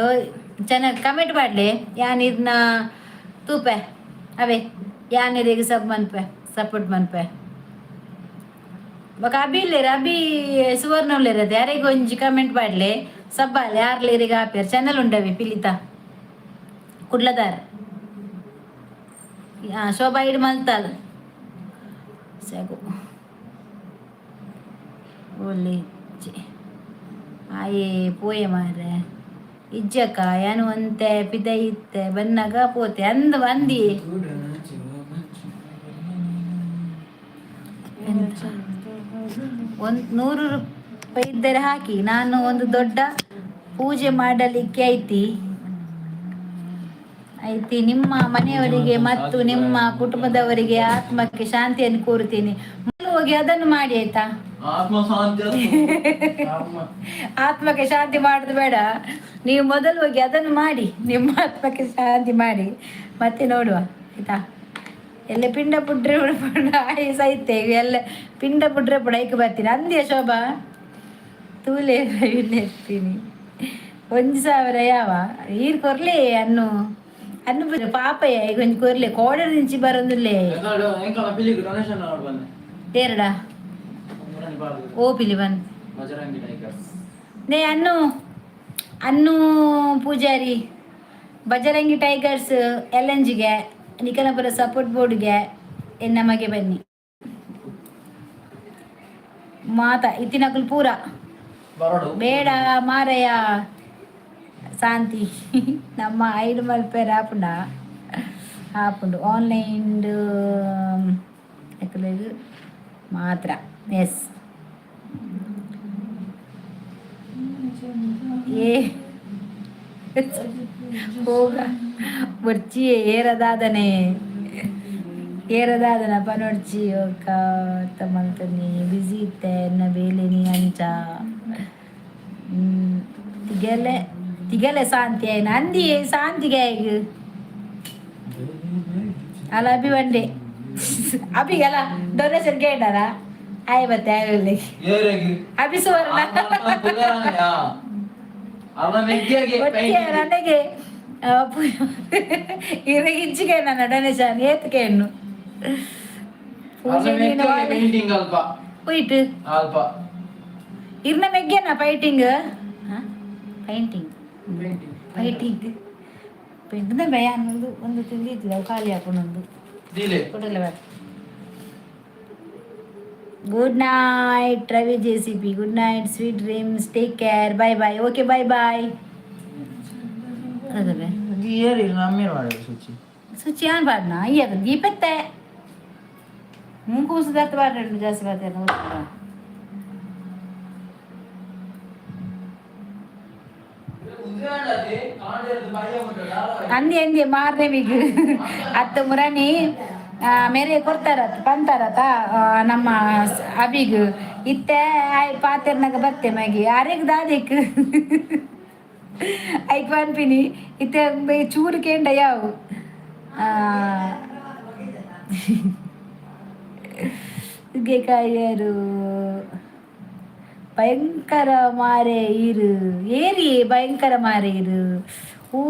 ಚೆನ್ನಾಗಿ ಕಮೆಂಟ್ ಮಾಡಲಿ. ಯಾನ್ ಇರ್ನ ತೂಪೆ ಅವೇ. ಯಾನ್ ಇರೆಗ್ ಸಬ್ ಮನ್ಪೆ, ಸಪೋರ್ಟ್ ಮನ್ಪೆ. ಬೊಕ ಅಭಿ ಇಲ್ಲೇರ್, ಅಭಿ ಸುವರ್ಣ ಉಲ್ಲೇರ್. ಅದೇ ಯಾರಿಗ್ ಒಂಜಿ ಕಮೆಂಟ್ ಪಾಡ್ಲೆ. ಸಬ್ಬಾಲೆ ಯಾರ್ಲ ಇರೆಗ್ ಆಪೆರ್. ಚಾನಲ್ ಉಂಡವೆ ಪಿಲಿತ ಕುಡ್ಲದಾರ್. ಶೋಭಾ ಇಡ್ ಮಲ್ತಾಲ್ ಸಗು ಒಲ್ಲೆ. ಆಯೆ ಪೋಯೆ ಮಾರ್ರೆ. ಇಜ್ಜಕ್ಕ, ಯಾನ್ ಒಂತೆ ಪಿದಯಿ ಇತ್ತೆ, ಬನ್ನಗ ಪೋತೆ ಅಂದ್ ಅಂದಿ. ಒಂದು 100 ರೂಪಾಯಿ ಇದ್ದರೆ ಹಾಕಿ, ನಾನು ಒಂದು ದೊಡ್ಡ ಪೂಜೆ ಮಾಡಲಿಕ್ಕೆ ಐತಿ ಐತಿ. ನಿಮ್ಮ ಮನೆಯವರಿಗೆ ಮತ್ತು ನಿಮ್ಮ ಕುಟುಂಬದವರಿಗೆ ಆತ್ಮಕ್ಕೆ ಶಾಂತಿಯನ್ನು ಕೋರುತ್ತೀನಿ. ಮೊದಲು ಹೋಗಿ ಅದನ್ನು ಮಾಡಿ, ಆಯ್ತಾ? ಆತ್ಮ ಶಾಂತಿ. ಆತ್ಮಕ್ಕೆ ಶಾಂತಿ ಮಾಡುದು ಬೇಡ. ನೀವು ಮೊದಲು ಹೋಗಿ ಅದನ್ನು ಮಾಡಿ, ನಿಮ್ಮ ಆತ್ಮಕ್ಕೆ ಶಾಂತಿ ಮಾಡಿ, ಮತ್ತೆ ನೋಡುವ, ಆಯ್ತಾ? ಎಲ್ಲ ಪಿಂಡ ಪುಡ್ರೆ ಪುಡ ಆಯಿ ಸೈತೆ. ಎಲ್ಲ ಪಿಂಡ ಪುಡ್ರೆ ಪುಡ ಐಕ್ ಬರ್ತೀನಿ ಅಂದ್ಯ. ಶೋಭಾ ತೂಲೆ ಇರ್ತೀನಿ. 1000 ಯಾವ ಈರ್ ಕೊರ್ಲೆ ಅನ್ನು ಅನ್ನು ಪಾಪಯ್ಯ. ಈಗ ಒಂಜಿ ಕೊರ್ಲೆ ಕೋಡರ್ ನಿಂಚಿ ಬರೋದಿಲ್ಲೇ. ಡೊನೇಷನ್ ಬಂದೆ. ತೇರಡ ಓ ಪಿಲಿ ಬನ್. ಬಜರಂಗಿ ಟೈಗರ್ಸ್. ನೇ ಅನ್ನು ಅನ್ನು ಪೂಜಾರಿ, ಬಜರಂಗಿ ಟೈಗರ್ಸ್ ಎಲ್ ಎನ್ ಜಿಗೆ ನಿಕಲಪುರ ಸಪೋರ್ಟ್ ಬೋರ್ಡ್ಗೆ ನಮಗೆ ಬನ್ನಿ. ಮಾತ ಇತ್ತಿನಕುಲು ಪೂರ. ಬರೋಡು. ಬೇಡ ಮಾರಯ್ಯ ಶಾಂತಿ. ನಮ್ಮ ಐದು ಮಲ್ಪೆರ್ ಆಪುಂಡ? ಆಪುಂಡು. ಆನ್ಲೈನ್ ಮಾತ್ರ. ಎಸ್ ಏ ಹೋಗ ಬೊರ್ಚಿ. ಏರದಾದನೆ ಏರದಾದನ ಪನೊಡ್ಚಿ. ಒಕ್ಕ ಮಲ್ತನಿ ಬಿಸಿ ಇತ್ತೆ ಎನ್ನ ಬೇಲೆನಿ ಅಂಚ. ತಿಗಲೆ. ತಿಗಲೆ ಶಾಂತಿ ಆಯ್ನ ಅಂದಿ ಶಾಂತಿಗೆ ಆಯ್ಗ ಅಲ್ಲ ಅಭಿ ಬಂಡೆ ಅಭಿಗಲ್ಲ ಡೊನೇಷನ್ ಕೇಳಾರ ಆಯ್ ಬತ್ತೆ ಆಯ್. ಏರೆಗ್? ಅಭಿ ಸುವರ್ಣ. ಅರ್ನ ಮೆಗ್ಗೆಗೆ. ಒಟ್ಟಿಗೆ ನನಗೆ ಇರಗಿಂಚಿಗೆ ನನ್ನ ಡೊನೇಷನ್ ಏತ್ಕೆ ಎಣ್ಣು ಪೂಜೆ ನೀನು. ಪೇಂಟಿಂಗ್ ಅಲ್ಪ. ಹೋಯ್ತು. ಅಲ್ಪ. ಇರ್ನ ಮೆಗ್ಗೆನ fighting painting fighting painting ಭಯ ಅನ್ನೋದು ಒಂದು ತಿಂದಿದ್ದಿಲ್ಲ, ಅವು ಖಾಲಿ ಹಾಕೊಂಡು ದಿಲೆ. ಕೊಡಲ್ಲ ಬೇಡ. Good night Ravi JCP, good night, sweet dreams, take care, bye bye. Okay, bye bye. ಅದೇ. ಏರಿ ನಮ್ಮೇರ್ ಮಾಡೋದು ಶುಚಿ. ಶುಚಿ ಆನ್ ಪಾಡ್ನ ಅಯ್ಯ ದೀಪತ್ತೆ ಮೂಕು ಸುಧಾರ್ಥ ಬಾಡ್ರೆ ಜಾಸ್ತಿ ಬಾತೇನೆ. ಅಂದಿ ಅಂದಿ ಮಾರನೇ ಅತ್ತ ಮುರಾನಿ ಮೇರೆ ಕೊಡ್ತಾರತ್ ಪಂತಾರತ ನಮ್ಮ ಅಬಿಗ್ ಇತ್ತೆ ಆಯ್ ಪಾತೆರ್ನಾಗ ಬತ್ತೆ ಮಗಿ ಅರೆಗ್ ದಾದಿಕ್ ಐಕ್ ಪನ್ಪಿನಿ ಇತ್ತೆ ಚೂರು ಕೇಂಡ ಯಾವು ಕಾಯರು ಭಯಂಕರ ಮಾರೆ ಇರು ಏರಿ ಭಯಂಕರ ಮಾರೆ ಇರು ಹೂ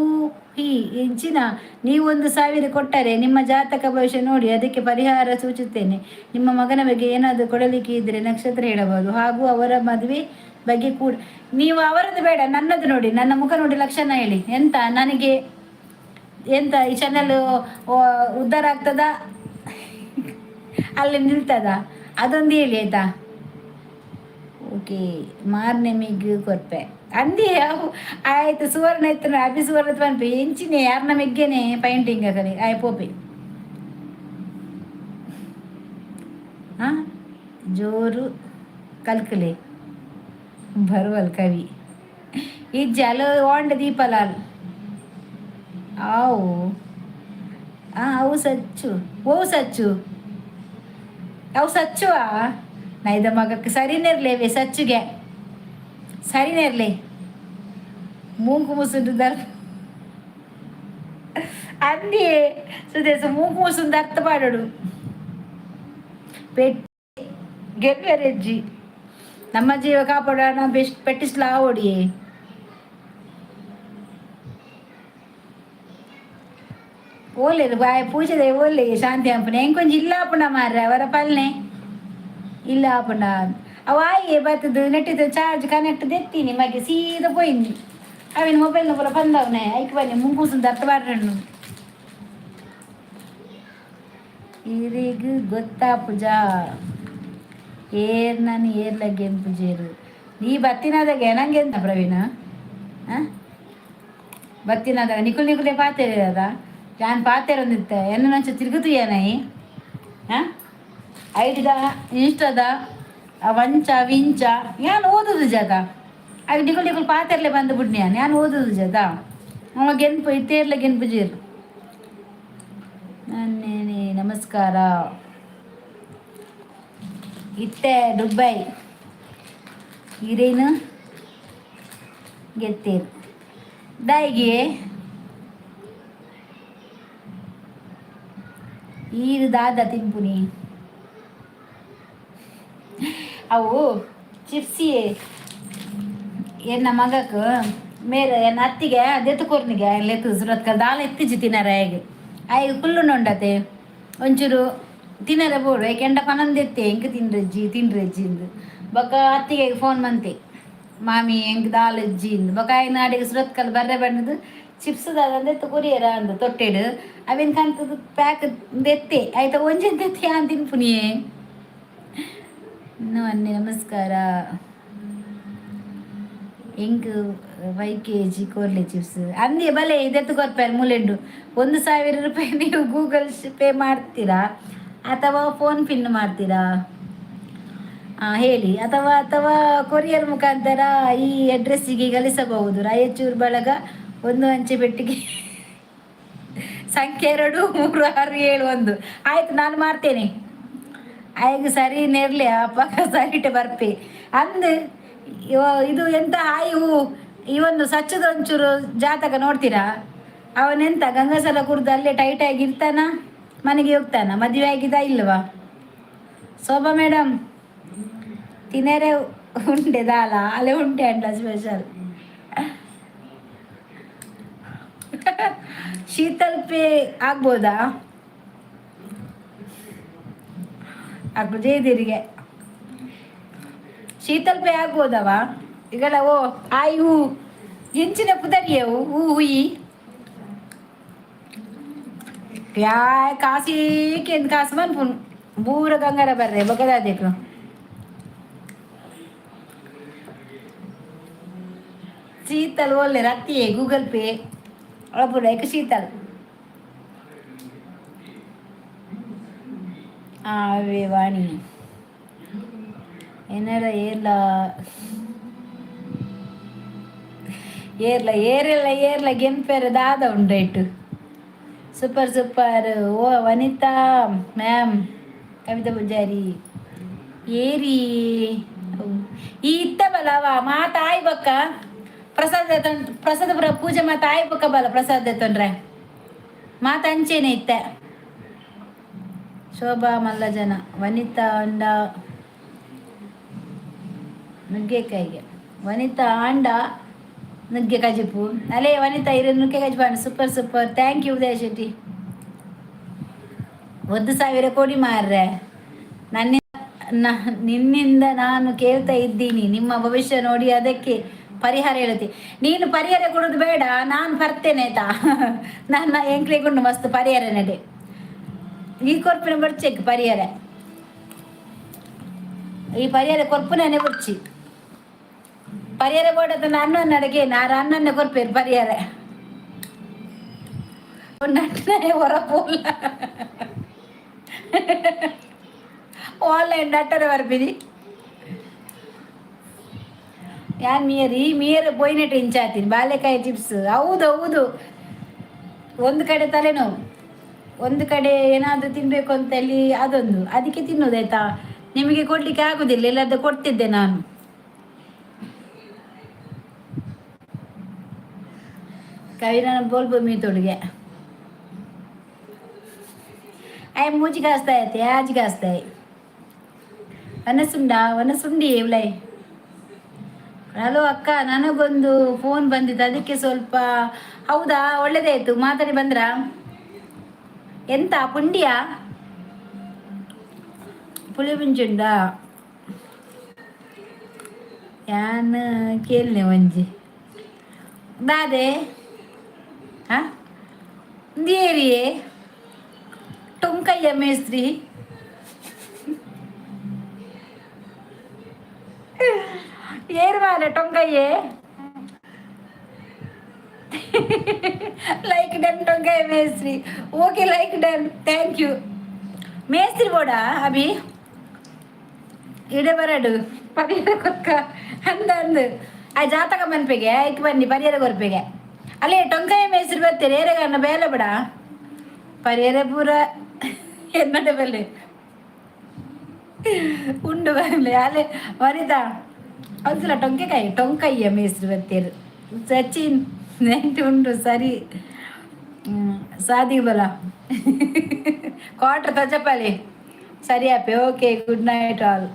ಹಿ ಎಂಚಿನ. ನೀವು 1000 ಕೊಟ್ಟರೆ ನಿಮ್ಮ ಜಾತಕ ಭವಿಷ್ಯ ನೋಡಿ ಅದಕ್ಕೆ ಪರಿಹಾರ ಸೂಚಿಸುತ್ತೇನೆ. ನಿಮ್ಮ ಮಗನ ಬಗ್ಗೆ ಏನಾದರೂ ಕೊಡಲಿಕ್ಕೆ ಇದ್ದರೆ ನಕ್ಷತ್ರ ಹೇಳಬಹುದು ಹಾಗೂ ಅವರ ಮದುವೆ ಬಗ್ಗೆ ಕೂಡ. ನೀವು ಅವರದ್ದು ಬೇಡ, ನನ್ನದು ನೋಡಿ, ನನ್ನ ಮುಖ ನೋಡಿ ಲಕ್ಷಣ ಹೇಳಿ. ಎಂತ ನನಗೆ ಎಂತ ಈ ಚಾನೆಲ್ ಉದ್ಧಾರ ಆಗ್ತದ, ಅಲ್ಲಿ ನಿಲ್ತದ, ಅದೊಂದು ಹೇಳಿ ಆಯ್ತಾ? ಓಕೆ, ಮಾರ್ನೆಮಿಗ್ ಕೊರ್ಪೆ ಅಂದಿ ಅವು ಆಯ್ತು. ಸುವರ್ಣ ಇತ್ತು ಅಭಿ ಸುವರ್ಣ ಪನ್ಪೆ ಎಂಚಿನೆ ಯಾರನ್ನ ಮೆಗ್ಗೆನೆ ಪೈಂಟಿಂಗ್ ಆಗಲಿ ಆಯ್ ಪೋಪೆ. ಹಾಂ ಜೋರು ಕಲ್ಕಲೆ ಬರುವಲ್ ಕವಿ ಇಜ್ಜಿ ಅಲ್ಲ ಓಂಡ ದೀಪಲಾಲ್ ಆವು ಆ ಅವು ಸಚ್ಚು ಓ ಸಚ್ಚು ಅವು ಸಚ್ಚುವಾ ನೈದ ಮಗಕ್ಕೆ ಸರಿನಿರ್ಲೇವೆ ಸಚ್ಚುಗೆ ಸರಿನಿರ್ಲಿ ಮೂಂಕು ಮುಸುಂಡು there ಅಂದಿ ಸುದೇಶ ಮೂಂಕು ಮುಸುಂದು ಅರ್ಥ ಪಾಡೋಡು ಪೆಟ್ ಗೆಲ್ವೆರೆಜ್ಜಿ ನಮ್ಮ ಜೀವ ಕಾಪಾಡೋಣ ಬೆಸ್ಟ್ ಪೆಟ್ಟಿಸ್ಲಾ ಓಡಿ. ಓಲೇರು ಬಾಯ್ ಪೂಜೆದೆ ಓಲೆ ಶಾಂತಿ ಅಂಪನೆ ಎಂಕೊಂಜಿ ಇಲ್ಲ ಆಪುಂಡ ಮಾರ್ರೆ ಅವರ ಪಲ್ನೆ ಇಲ್ಲ ಆಪುಂಡ ಅವ ಆಯೆ ಬತ್ತದು ನೆಟ್ಟಿದ್ದು ಚಾರ್ಜ್ ಕನೆಕ್ಟ್ ದೆತ್ತೀನಿ ಮಗೆ ಸೀದಾ ಪೋಯಿಂದಿ ಅವಿನ ಮೊಬೈಲ್ ಪೂರ ಬಂದವನೆ ಐಕ್ ಬನ್ನಿ ಮುಂಕೂಸು ದತ್ತ ಬಾರ್ರಣ್ಣು ಇರಿಗ್ ಗೊತ್ತಾ ಪೂಜಾ ಏರ್ ನಾನು ಏರ್ಲಗ್ಗೇನು ಪೂಜೇರು ನೀ ಬತ್ತಿನಾದಾಗ ನಂಗೆಂತ ಪ್ರವೀಣ ಹಾಂ ಬತ್ತಿನಾದಾಗ ನಿಕುಲ್ ನಿಕುಲೆ ಪಾತೇರಿ ಅದ ಯಾನ್ ಪಾತೇರೊಂದಿತ್ತೆ ಎನ್ನ ನಂಚ ತಿರುಗುತ್ತೀಯನೈ ಹಾಂ ಐಡಿದ ಇನ್ಸ್ಟಾದ ವಂಚ ವಿಂಚ ಯಾನ್ ಓದುದು ಜಾತ ಅవి ನಿಕುಲ್ ನಿಕುಲ್ ಪಾತೆರ್ಲೆ ಬಂದು ಬಿಡ್ನಿ ಯಾನ್ ಯಾನ್ ಓದುದು ಜಾತ ಅವ ಗೆನ್ಪು ಇತ್ತೇರ್ಲೆ ಗೆನ್ಪು ಜೀರು ನನ್ನೇನೆ ನಮಸ್ಕಾರ ಇತ್ತೆ ದುಬೈ ಇರೇನು ಗೆತ್ತೇರು ದಾಯಿಗೆ ಈರು ದಾದ ತಿನ್ಪುನಿ ಅವು ಚಿಪ್ಸಿಯೇ ಎನ್ನ ಮಗಕ್ ಮೇರೆ ಎನ್ನ ಅತ್ತಿಗೆ ದೆತ್ತು ಕೊರ್ನಿಗೆ ಲೆತ್ತು ಸುರತ್ಕಲ್ ದಾಲ ಎತ್ತಿಜಿ ತಿನ್ನರ ಹೇಗೆ ಆಯ್ಗೆ ಕುಲ್ಲು ಉಂಡತೆ ಒಂಚೂರು ತಿನ್ನರೆ ಬೋಡು ಏಕೆಂಡ ಪನಂದೆತ್ತೆ ಎಂಕ್ ತಿನ್ರೆಜ್ಜಿ ತಿನ್ರೆಜ್ಜಿ ಇಂದು ಬೊಕ್ಕ ಅತ್ತಿಗೆ ಫೋನ್ ಮಂತೆ ಮಾಮಿ ಎಂಕ್ ದಾಲ್ ಇಜ್ಜಿ ಇಂದು ಬೊಕ್ಕ ಆಯ್ನ ಅಡಿಗೆ ಸುರತ್ಕಲ್ ಬರ್ರೆ ಬಣ್ಣದು ಚಿಪ್ಸ್ ದಾದಂದೆತ್ತು ಕೊರಿಯರ ಅಂದು ತೊಟ್ಟೆಡು ಅವಿನ ಕಂತದ ಪ್ಯಾಕ್ ದೆತ್ತೆ ಆಯ್ತಾ ಒಂಜಿ ದೆತ್ತೆ ಆನ್ ತಿನ್ಪುನಿಯೇ. ಇನ್ನು ಅನ್ನೆ ನಮಸ್ಕಾರ ಎಂಕ್ 5 ಕೆಜಿ ಕೋರ್ಲೆ ಚಿಪ್ಸ್ ಅಂದಿ ಬಲೆ ಇದೆತ್ತು ಕೊರ್ಪೇರು ಮುಲೆಂಡು. 1000 ರೂಪಾಯಿ ನೀವು ಗೂಗಲ್ ಪೇ ಮಾಡ್ತೀರಾ ಅಥವಾ ಫೋನ್ ಪಿನ್ ಮಾಡ್ತೀರಾ ಹೇಳಿ. ಅಥವಾ ಅಥವಾ ಕೊರಿಯರ್ ಮುಖಾಂತರ ಈ ಅಡ್ರೆಸ್ಸಿಗೆ ಕಳಿಸಬಹುದು: ರಾಯಚೂರು ಬಳಗ ಒಂದು ಅಂಚೆ ಪೆಟ್ಟಿಗೆ ಸಂಖ್ಯೆ 23671. ಆಯ್ತು, ನಾನು ಮಾಡ್ತೇನೆ. ಆಯ್ತು, ಸರಿ ನೆರ್ಲಿ ಅಪ್ಪ ಸರಿಟೆ ಬರ್ಪೆ ಅಂದ್ ಇದು ಎಂತ ಹಾಯ್ ಹೂ. ಈ ಒಂದು ಸಚ್ಚದ ಒಂಚೂರು ಜಾತಕ ನೋಡ್ತೀರಾ? ಅವನೆಂತ ಗಂಗಸರ ಕುಡ್ದು ಅಲ್ಲೇ ಟೈಟಾಗಿ ಇರ್ತಾನ, ಮನೆಗೆ ಹೋಗ್ತಾನ? ಮದುವೆ ಆಗಿದ ಇಲ್ವಾ? ಶೋಭಾ ಮೇಡಮ್, ತಿನ್ನರೆ ಉಂಡೆ ದಾಲ ಅಲ್ಲೇ ಉಂಟೆ ಅಂಡ ಸ್ಪೆಷಲ್. ಶೀತಲ್ ಪೇ ಆಗ್ಬೋದಾ? ಅಕ್ಕು ಜಯದಿರಿಗೆ ಶೀತಲ್ ಪೇ ಆಗ್ಬೋದವ? ಈಗಲ್ಲ ಓ ಆಯ್ ಹೂ ಎಂಚಿನ ಪುದರಿಯವು ಹೂ ಹುಯಿ ಯಾ ಕಾಸಿ ಕೆಂದ್ ಕಾಸು ಮನ್ಪುನು ಬೂರ ಗಂಗರ ಬರ್ರೆ ಬೊಕದಾದೇಕು. ಶೀತಲ್ ಒಳ್ಳೆ ರತ್ತಿಯೇ ಗೂಗಲ್ ಪೇ ಒಳಪುರ ಏಕ ಶೀತಲ್ ಅವೇ ವಾಣಿ ಏನಾರ ಏರ್ಲ ಏರ್ಲ ಏರೆಲ್ಲ ಏರ್ಲ ಗೆಂಪೆರ ದಾದ ಉಂಡೈಟು. Super super. ಓ ವನಿತಾ ಮ್ಯಾಮ್, ಕವಿತಾ ಪೂಜಾರಿ ಏರಿ ಈ ಇತ್ತ ಬಲವ ಮಾತ ಆಯ್ ಬಕ್ಕ ಪ್ರಸಾದ ಪ್ರಸಾದ ಪೂಜೆ ಮಾತ ಆಯ್ ಬಕ್ಕ ಬಲ ಪ್ರಸಾದ ತೊಂದ್ರೆ ಮಾತ ಅಂಚೇನೆ ಇತ್ತೆ. ಶೋಭಾ ಮಲ್ಲಜನ ವನಿತಾ ಅಂಡ ನುಗ್ಗೆಕಾಯಿಗೆ ವನಿತಾ ಆಂಡ ನುಗ್ಗೆ ಕಜಿಪು ಅಲೇ ವನಿತಾ ಇರು ನುಗ್ಗೆ ಕಜಿಪು. Super super, thank you Udaya Shetty. 1000 ಕೋಟಿ ಮಾರ್ರೆ. ನನ್ನ ನಿನ್ನಿಂದ ನಾನು ಕೇಳ್ತಾ ಇದ್ದೀನಿ, ನಿಮ್ಮ ಭವಿಷ್ಯ ನೋಡಿ ಅದಕ್ಕೆ ಪರಿಹಾರ ಹೇಳುತ್ತೆ. ನೀನು ಪರಿಹಾರ ಕೊಡೋದು ಬೇಡ, ನಾನು ಬರ್ತೇನೆ ಆಯ್ತಾ? ನನ್ನ ಎಂಕ್ಲೆಗುಂಡು ಮಸ್ತ್ ಪರಿಹಾರ ನಡೆ ಈ ಕೊರ್ಪಿನ ಬರ್ಚೆಕ್ ಪರಿಹಾರ ಈ ಪರಿಹಾರ ಕೊರ್ಪುನೇ ಬರ್ಚಿ ಪರಿಹಾರ ಬೋಡದ ನನ್ನ ಅಡಿಗೆ ನಾರು ಅನ್ನನ್ನೇ ಕೊರ್ಪೇರು ಪರಿಹಾರ ನಟ್ಟನೆ ಹೊರ ಪೋಲ ಆನ್ಲೈನ್ ನಟ್ಟರೆ ಬರ್ಪಿನಿ ಯಾನ್ ಮಿಯರ್ ಈ ಮಿಯರ್ ಪೋಯಿನೆಟ್ ಇಂಚಾತೀನಿ ಬಾಳೆಕಾಯಿ ಚಿಪ್ಸ್. ಹೌದು ಹೌದು, ಒಂದು ಕಡೆ ತಲೆನೋವು, ಒಂದು ಕಡೆ ಏನಾದರೂ ತಿನ್ನಬೇಕು ಅಂತೇಳಿ ಅದೊಂದು, ಅದಕ್ಕೆ ತಿನ್ನೋದು ಆಯ್ತಾ? ನಿಮಗೆ ಕೊಡಲಿಕ್ಕೆ ಆಗುದಿಲ್ಲ, ಇಲ್ಲಾದ್ರೆ ಕೊಡ್ತಿದ್ದೆ ನಾನು. ಕವಿನ ಬೋಲ್ಬು ಮೀತೊಡುಗೆ ಆಯ್ ಮೂಜಿ ಕಾಸ್ತಾ ಐತೆ ಆಜಿ ಕಾಸ್ತಾಯಿ ವನಸುಂಡ ವನಸುಂಡಿ ಇವ್ಲೈ. ಹಲೋ ಅಕ್ಕ, ನನಗೊಂದು ಫೋನ್ ಬಂದಿತ್ತು, ಅದಕ್ಕೆ ಸ್ವಲ್ಪ. ಹೌದಾ, ಒಳ್ಳೇದಾಯ್ತು ಮಾತಾಡಿ ಬಂದ್ರಾ? ಎಂತ ಪುಂಡಿಯ ಪುಳಿ ಮುಂಚುಂಡ ಯಾನ್ ಕೇಳ್ನೆ ಒಂಜಿ ದಾದೆ ಹಾ ದೇರಿಯೇ ಟೊಂಕಯ್ಯ ಮೇಸ್ತ್ರಿ ಏರ್ ಮಾರೆ ಟೊಂಕಯ್ಯೆ ಲೈಕ್ ಡನ್ ಟೊಂಕಯ್ಯ ಮೇಸ್ತ್ರಿ. Okay, like done, thank you ಮೇಸ್ತ್ರಿ ಬೋಡ ಅಭಿ ಇಡೆ ಬರಡು ಪರಿಹಾರ ಕೊಕ್ಕ ಅಂದ ಅಂದು ಆ ಜಾತಕ ಮನ್ಪಿಗೆ ಐಕ್ ಬನ್ನಿ ಪರಿಹಾರ ಕೊರ್ಪಿಗೆ. ಅಲ್ಲಿ ಟೊಂಕಾಯ ಮೇಸ್ತ್ರಿ ಬರ್ತೀರಿ ಏರೆಗನ್ನ ಬೇಲೆ ಬಿಡ ಪರಿಹಾರ ಪೂರ ಎನ್ನಡ ಬೆಲೆ ಉಂಡು ಬರಲಿ ಅಲ್ಲೇ ವನಿತಾ ಒಂದ್ಸಲ ಟೊಂಕೆಕಾಯಿ ಟೊಂಕಯ್ಯ ಮೇಸ್ತ್ರಿ ಬರ್ತೀರಿ ಸಚಿನ್ ನೆಂಟು ಉಂಡು ಸರಿ ಸಾದಿ ಬಲ ಕ್ವಾರ್ಟರ್ ತಜಪಾಲಿ ಸರಿ ಅಪ್ಪೆ. ಓಕೆ, ಗುಡ್ ನೈಟ್ ಆಲ್.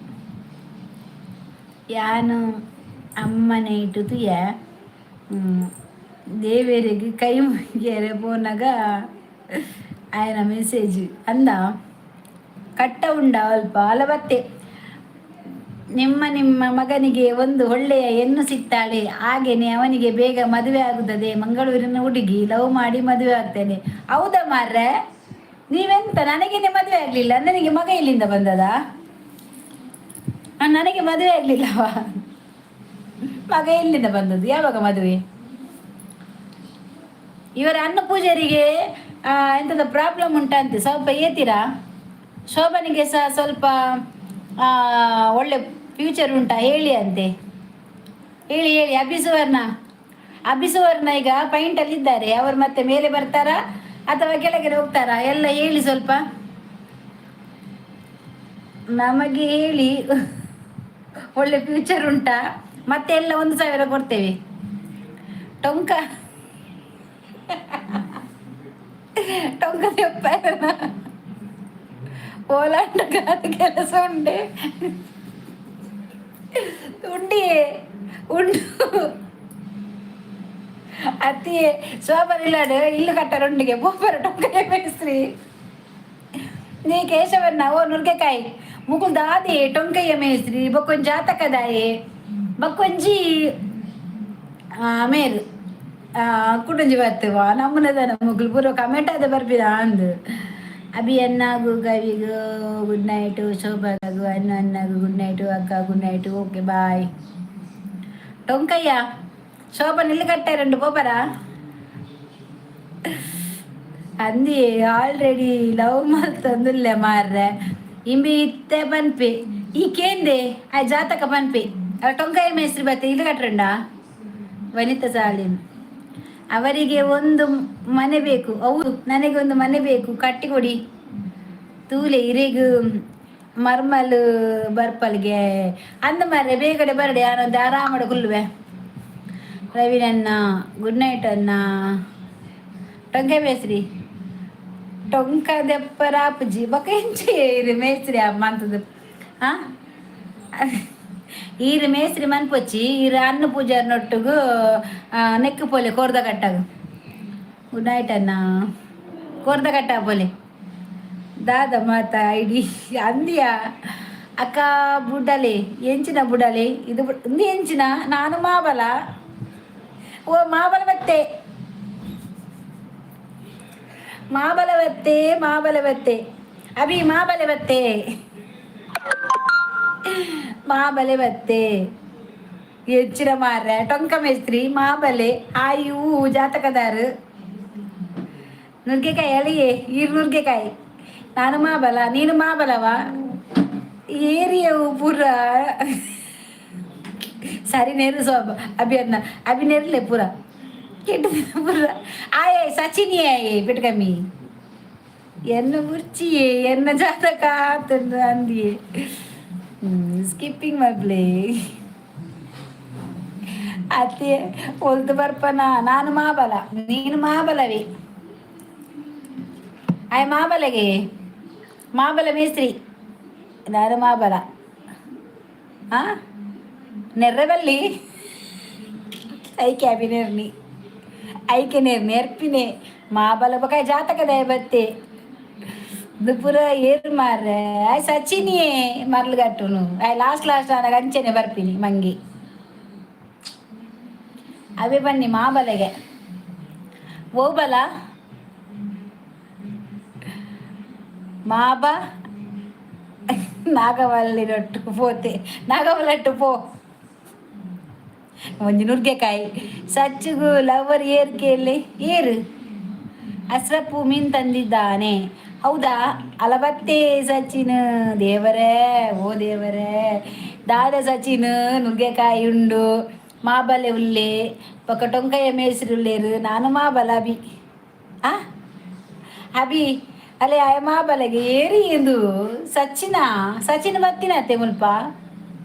ಯಾನು ಅಮ್ಮನ ಇಟ್ಟು ತುಯ ದೇವರಿಗೆ ಕೈ ಮುಗಿಯರೆ ಪೋನಾಗ ಆಯನ ಮೆಸೇಜ್ ಅಂದ ಕಟ್ಟ ಉಂಡ ಅಲ್ಪ ಅಲಬತ್ತೆ ನಿಮ್ಮ ನಿಮ್ಮ ಮಗನಿಗೆ ಒಂದು ಒಳ್ಳೆಯ ಹೆಣ್ಣು ಸಿಗ್ತಾಳೆ, ಹಾಗೇನೆ ಅವನಿಗೆ ಬೇಗ ಮದುವೆ ಆಗುತ್ತದೆ. ಮಂಗಳೂರಿನ ಹುಡುಗಿ ಲವ್ ಮಾಡಿ ಮದುವೆ ಆಗ್ತೇನೆ. ಹೌದಾ ಮಾರ್ರೆ, ನೀವೆಂತ ನನಗೇನೆ ಮದುವೆ ಆಗಲಿಲ್ಲ, ನನಗೆ ಮಗ ಎಲ್ಲಿಂದ ಬಂದದ? ನನಗೆ ಮದುವೆ ಆಗಲಿಲ್ಲವಾ? ಮಗ ಎಲ್ಲಿಂದ ಬಂದದ್ದು? ಯಾವಾಗ ಮದುವೆ? ಇವರ ಅನ್ನ ಪೂಜಾರಿಗೆ ಎಂಥದ ಪ್ರಾಬ್ಲಮ್ ಉಂಟಂತೆ, ಸ್ವಲ್ಪ ಏತೀರಾ? ಶೋಭನಿಗೆ ಸಹ ಸ್ವಲ್ಪ ಒಳ್ಳೆ ಫ್ಯೂಚರ್ ಉಂಟಾ ಹೇಳಿ ಅಂತೆ. ಹೇಳಿ ಹೇಳಿ. ಅಭಿಸುವರ್ಣ, ಅಭಿಸುವರ್ಣ ಈಗ ಪಾಯಿಂಟಲ್ಲಿ ಇದ್ದಾರೆ ಅವರು, ಮತ್ತೆ ಮೇಲೆ ಬರ್ತಾರಾ ಅಥವಾ ಕೆಳಗೆ ಹೋಗ್ತಾರಾ ಎಲ್ಲ ಹೇಳಿ ಸ್ವಲ್ಪ ನಮಗೆ ಹೇಳಿ. ಒಳ್ಳೆ ಫ್ಯೂಚರ್ ಉಂಟಾ? ಮತ್ತೆ ಎಲ್ಲ 1000 ಕೊಡ್ತೇವೆ. ಟೊಂಕ ಟೊಂಕ ದೆಪ್ಪಾರನ ಓಲಾಂಡ ಗಾದ ಕೆಲಸ ಉಂಡೆ ಉಂಡಿಯೇ ಉಂಡು. ಅತ್ತಿಯೇ ಶೋಭನ್ ಇಲ್ಲಾಡು ಇಲ್ಲು ಕಟ್ಟರ ಉಂಡಿಗೆ ಪೋಪರ ಟೊಂಕ ಮೇಸ್ತ್ರಿ. ನೀ ಕೇಶವನ್ನ ಓ ನುರ್ಗೆಕಾಯಿ ಮುಕುಲ್ ದಾದಿ ಟೊಂಕಯ್ಯ ಮೇಸ್ತ್ರಿ ಬೊಕ್ಕೊಂಜಿ ಜಾತಕದಾಯೆ ಬೊಕ್ಕೊಂಜಿ ಮೇರು ಕುಡೊಂಜಿ ಬತ್ತುವ ನಮ್ಮನೆದಾನ ಮುಗುಲ್ ಪೂರ ಕಮೆಂಟ್ ಆದ ಬರ್ಪಿದ ಅಂದು. ಅಭಿ ಅನ್ನಾಗು ಕವಿಗು ಗುಡ್ ನೈಟು, ಶೋಭಾಗು ಅನ್ನ ಅನ್ನಾಗು ಗುಡ್ ನೈಟು, ಅಕ್ಕ ಗುಡ್ ನೈಟು, ಓಕೆ ಬಾಯ್. ಟೊಂಕಯ್ಯ ಶೋಭನ್ ಇಲ್ಲಿ ಕಟ್ಟೆ రెండు ಪೋಪರ ಅಂದಿ. ಆಲ್ರೆಡಿ ಲವ್ ಮಲ್ತೊಂದುಲ್ಲೆ ಮಾರ್ರೆ. ಇಂಬಿ ಇತ್ತೆ ಪನ್ಪಿ ಈ ಕೇಂದೆ ಆ ಜಾತಕ ಪನ್ಪಿ ಅಲ್ಲ. ಟೊಂಕಾಯಿ ಮೇಸ್ತ್ರಿ ಬತ್ತೆ ಇಲ್ಲಿ ಕಟ್ರಂಡ. ವನಿತಾ ಸಾಲಿನ್ ಅವರಿಗೆ ಒಂದು ಮನೆ ಬೇಕು. ಹೌದು, ನನಗೆ ಒಂದು ಮನೆ ಬೇಕು, ಕಟ್ಟಿಕೊಡಿ. ತೂಲೆ ಇರೆಗು ಮರ್ಮಲ್ ಬರ್ಪಲ್ಗೆ ಅಂದ ಮಾರ್ರೆ. ಬೇಗಡೆ ಬರಡೆ, ಯಾನೊಂದು ಆರಾಮಡ ಕುಲ್ಲುವೆ. ಪ್ರವೀಣ್ ಅಣ್ಣ ಗುಡ್ ನೈಟ್ ಅಣ್ಣ. ಟೊಂಕೆ ಮೇಸ್ತ್ರಿ ಟೊಂಕ ದೆಪ್ಪರಾಪುಜಿ ಬೊಕ ಎಂಚ ಇರು ಮೇಸ್ತ್ರಿ ಅಮ್ಮ ಅಂತದ್ದು. ಆ ಈರು ಮೇಸ್ತ್ರಿ ಮನ್ಪೊಚ್ಚಿ ಈರು ಅನ್ನ ಪೂಜಾರ್ನೊಟ್ಟುಗು ನೆಕ್ಕು ಪೋಲೆ ಕೋರ್ದ ಕಟ್ಟಾಗು. ಗುಡ್ ನೈಟ್ ಅಣ್ಣ. ಕೋರ್ದ ಕಟ್ಟ ಪೋಲೆ. ದಾದ ಮಾತ ಐಡಿ ಅಂದಿಯ ಅಕ್ಕ ಬುಡಲೆ ಎಂಚಿನ ಬುಡಲೆ ಇದು ಇಂದು ಎಂಚಿನ. ನಾನು ಮಾಬಲ ಓ ಮಾಬಲ ಬತ್ತೆ ಮಾಬಲ ಬತ್ತೆ ಮಾಬಲ ಬತ್ತೆ ಅಭಿ ಮಾಬಲೆ ಬತ್ತೆ ಮಾಬಲೆ ಬತ್ತೆ ಎಂಚಿನ ಮಾರ್ರೆ. ಟೊಂಕ ಮೇಸ್ತ್ರಿ ಮಾಬಲೆ ಆಯು ಜಾತಕದಾರು ನುಗ್ಗೆಕಾಯಿ ಅಳಿಯೇ ಈರು ನುಗ್ಗೆಕಾಯಿ. ನಾನು ಮಾಬಲ, ನೀನು ಮಾಬಲವಾ? ಏರಿಯವು ಪೂರ ಸರಿ ನೇರು ಸೋಬ ಅಭಿ ಅನ್ನ ಅಭಿ ನೆರ್ಲೆ ಪೂರ ಕೆಟ್ಟ ಪೂರ ಆಯೇ ಸಚಿನಿ ಆಯೇ ಬಿಟ್ಕಮ್ಮಿ ಎನ್ನ ಬುರ್ಚಿಯೇ ಎನ್ನ ಜಾತಕ ಅಂದಿಯೇ. ಸ್ಕಿಪ್ಪಿಂಗ್ ಮಬ್ಲೆ ಅತ್ತೆ ಒಲ್ತು ಬರ್ಪನ. ನಾನು ಮಾಬಲ, ನೀನು ಮಾಬಲವೇ? ಆಯ್ ಮಾಬಲಗೆ ಮಾಬಲ ಮೇಸ್ತ್ರಿ. ನಾನು ಮಾಬಲ. ಆ ನೆರ್ರಬಲ್ಲಿ ಐಕೆ ಅಭಿ ನೆರ್ನಿ ಐಕೆ ನೇರ್ ನೆರ್ಪಿನೆ ಮಾಬಲ ಬಕ ಜಾತಕದ ಬತ್ತೆ ಪೂರ ಏರು ಮಾರ್ರೆ. ಆಯ್ ಸಚಿನಿಯೇ ಮರ್ಲುಗಟ್ಟುನು. ಆಯ್ ಲಾಸ್ಟ್ ಲಾಸ್ಟ್ ಆನಾಗ ಅಂಚೆನೆ ಬರ್ಪಿನಿ ಮಂಗಿ. ಅವೇ ಬನ್ನಿ ಮಾಬಲೆಗೆ. ಓಬಲ ಮಾಬ ನಾಗವಲ್ಲಿನೊಟ್ಟು ಪೋತೆ ನಾಗವಲ್ಲಟ್ಟು ಪೋ. ಒಂಜಿ ನುರ್ಗೆಕಾಯಿ ಸಚ್ಚುಗು ಲವರ್ ಏರ್ ಕೇಳಿ ಏರು ಅಸ್ರಪ್ಪು ಮೀನು ತಂದಿದ್ದಾನೆ. ಹೌದಾ? ಅಲಬತ್ತೆ ಸಚಿನ್. ದೇವರೇ, ಓ ದೇವರೇ. ದಾದ ಸಚಿನ್? ನುಗ್ಗೆಕಾಯಿ ಉಂಡು ಮಾಬಲೆ ಉಲ್ಲೆ ಪಕ್ಕ ಟೊಂಕಾಯ ಮೇಸ್ರಿ ಉಲ್ಲೇರು. ನಾನು ಮಾಬಲ ಅಭಿ ಆ ಅಭಿ ಅಲೆ ಆಯ ಮಾಬಲೆಗೆ ಏರಿ ಎಂದು ಸಚಿನ ಸಚಿನ್ ಬತ್ತಿನತ್ತೆ ಮುಲ್ಪ.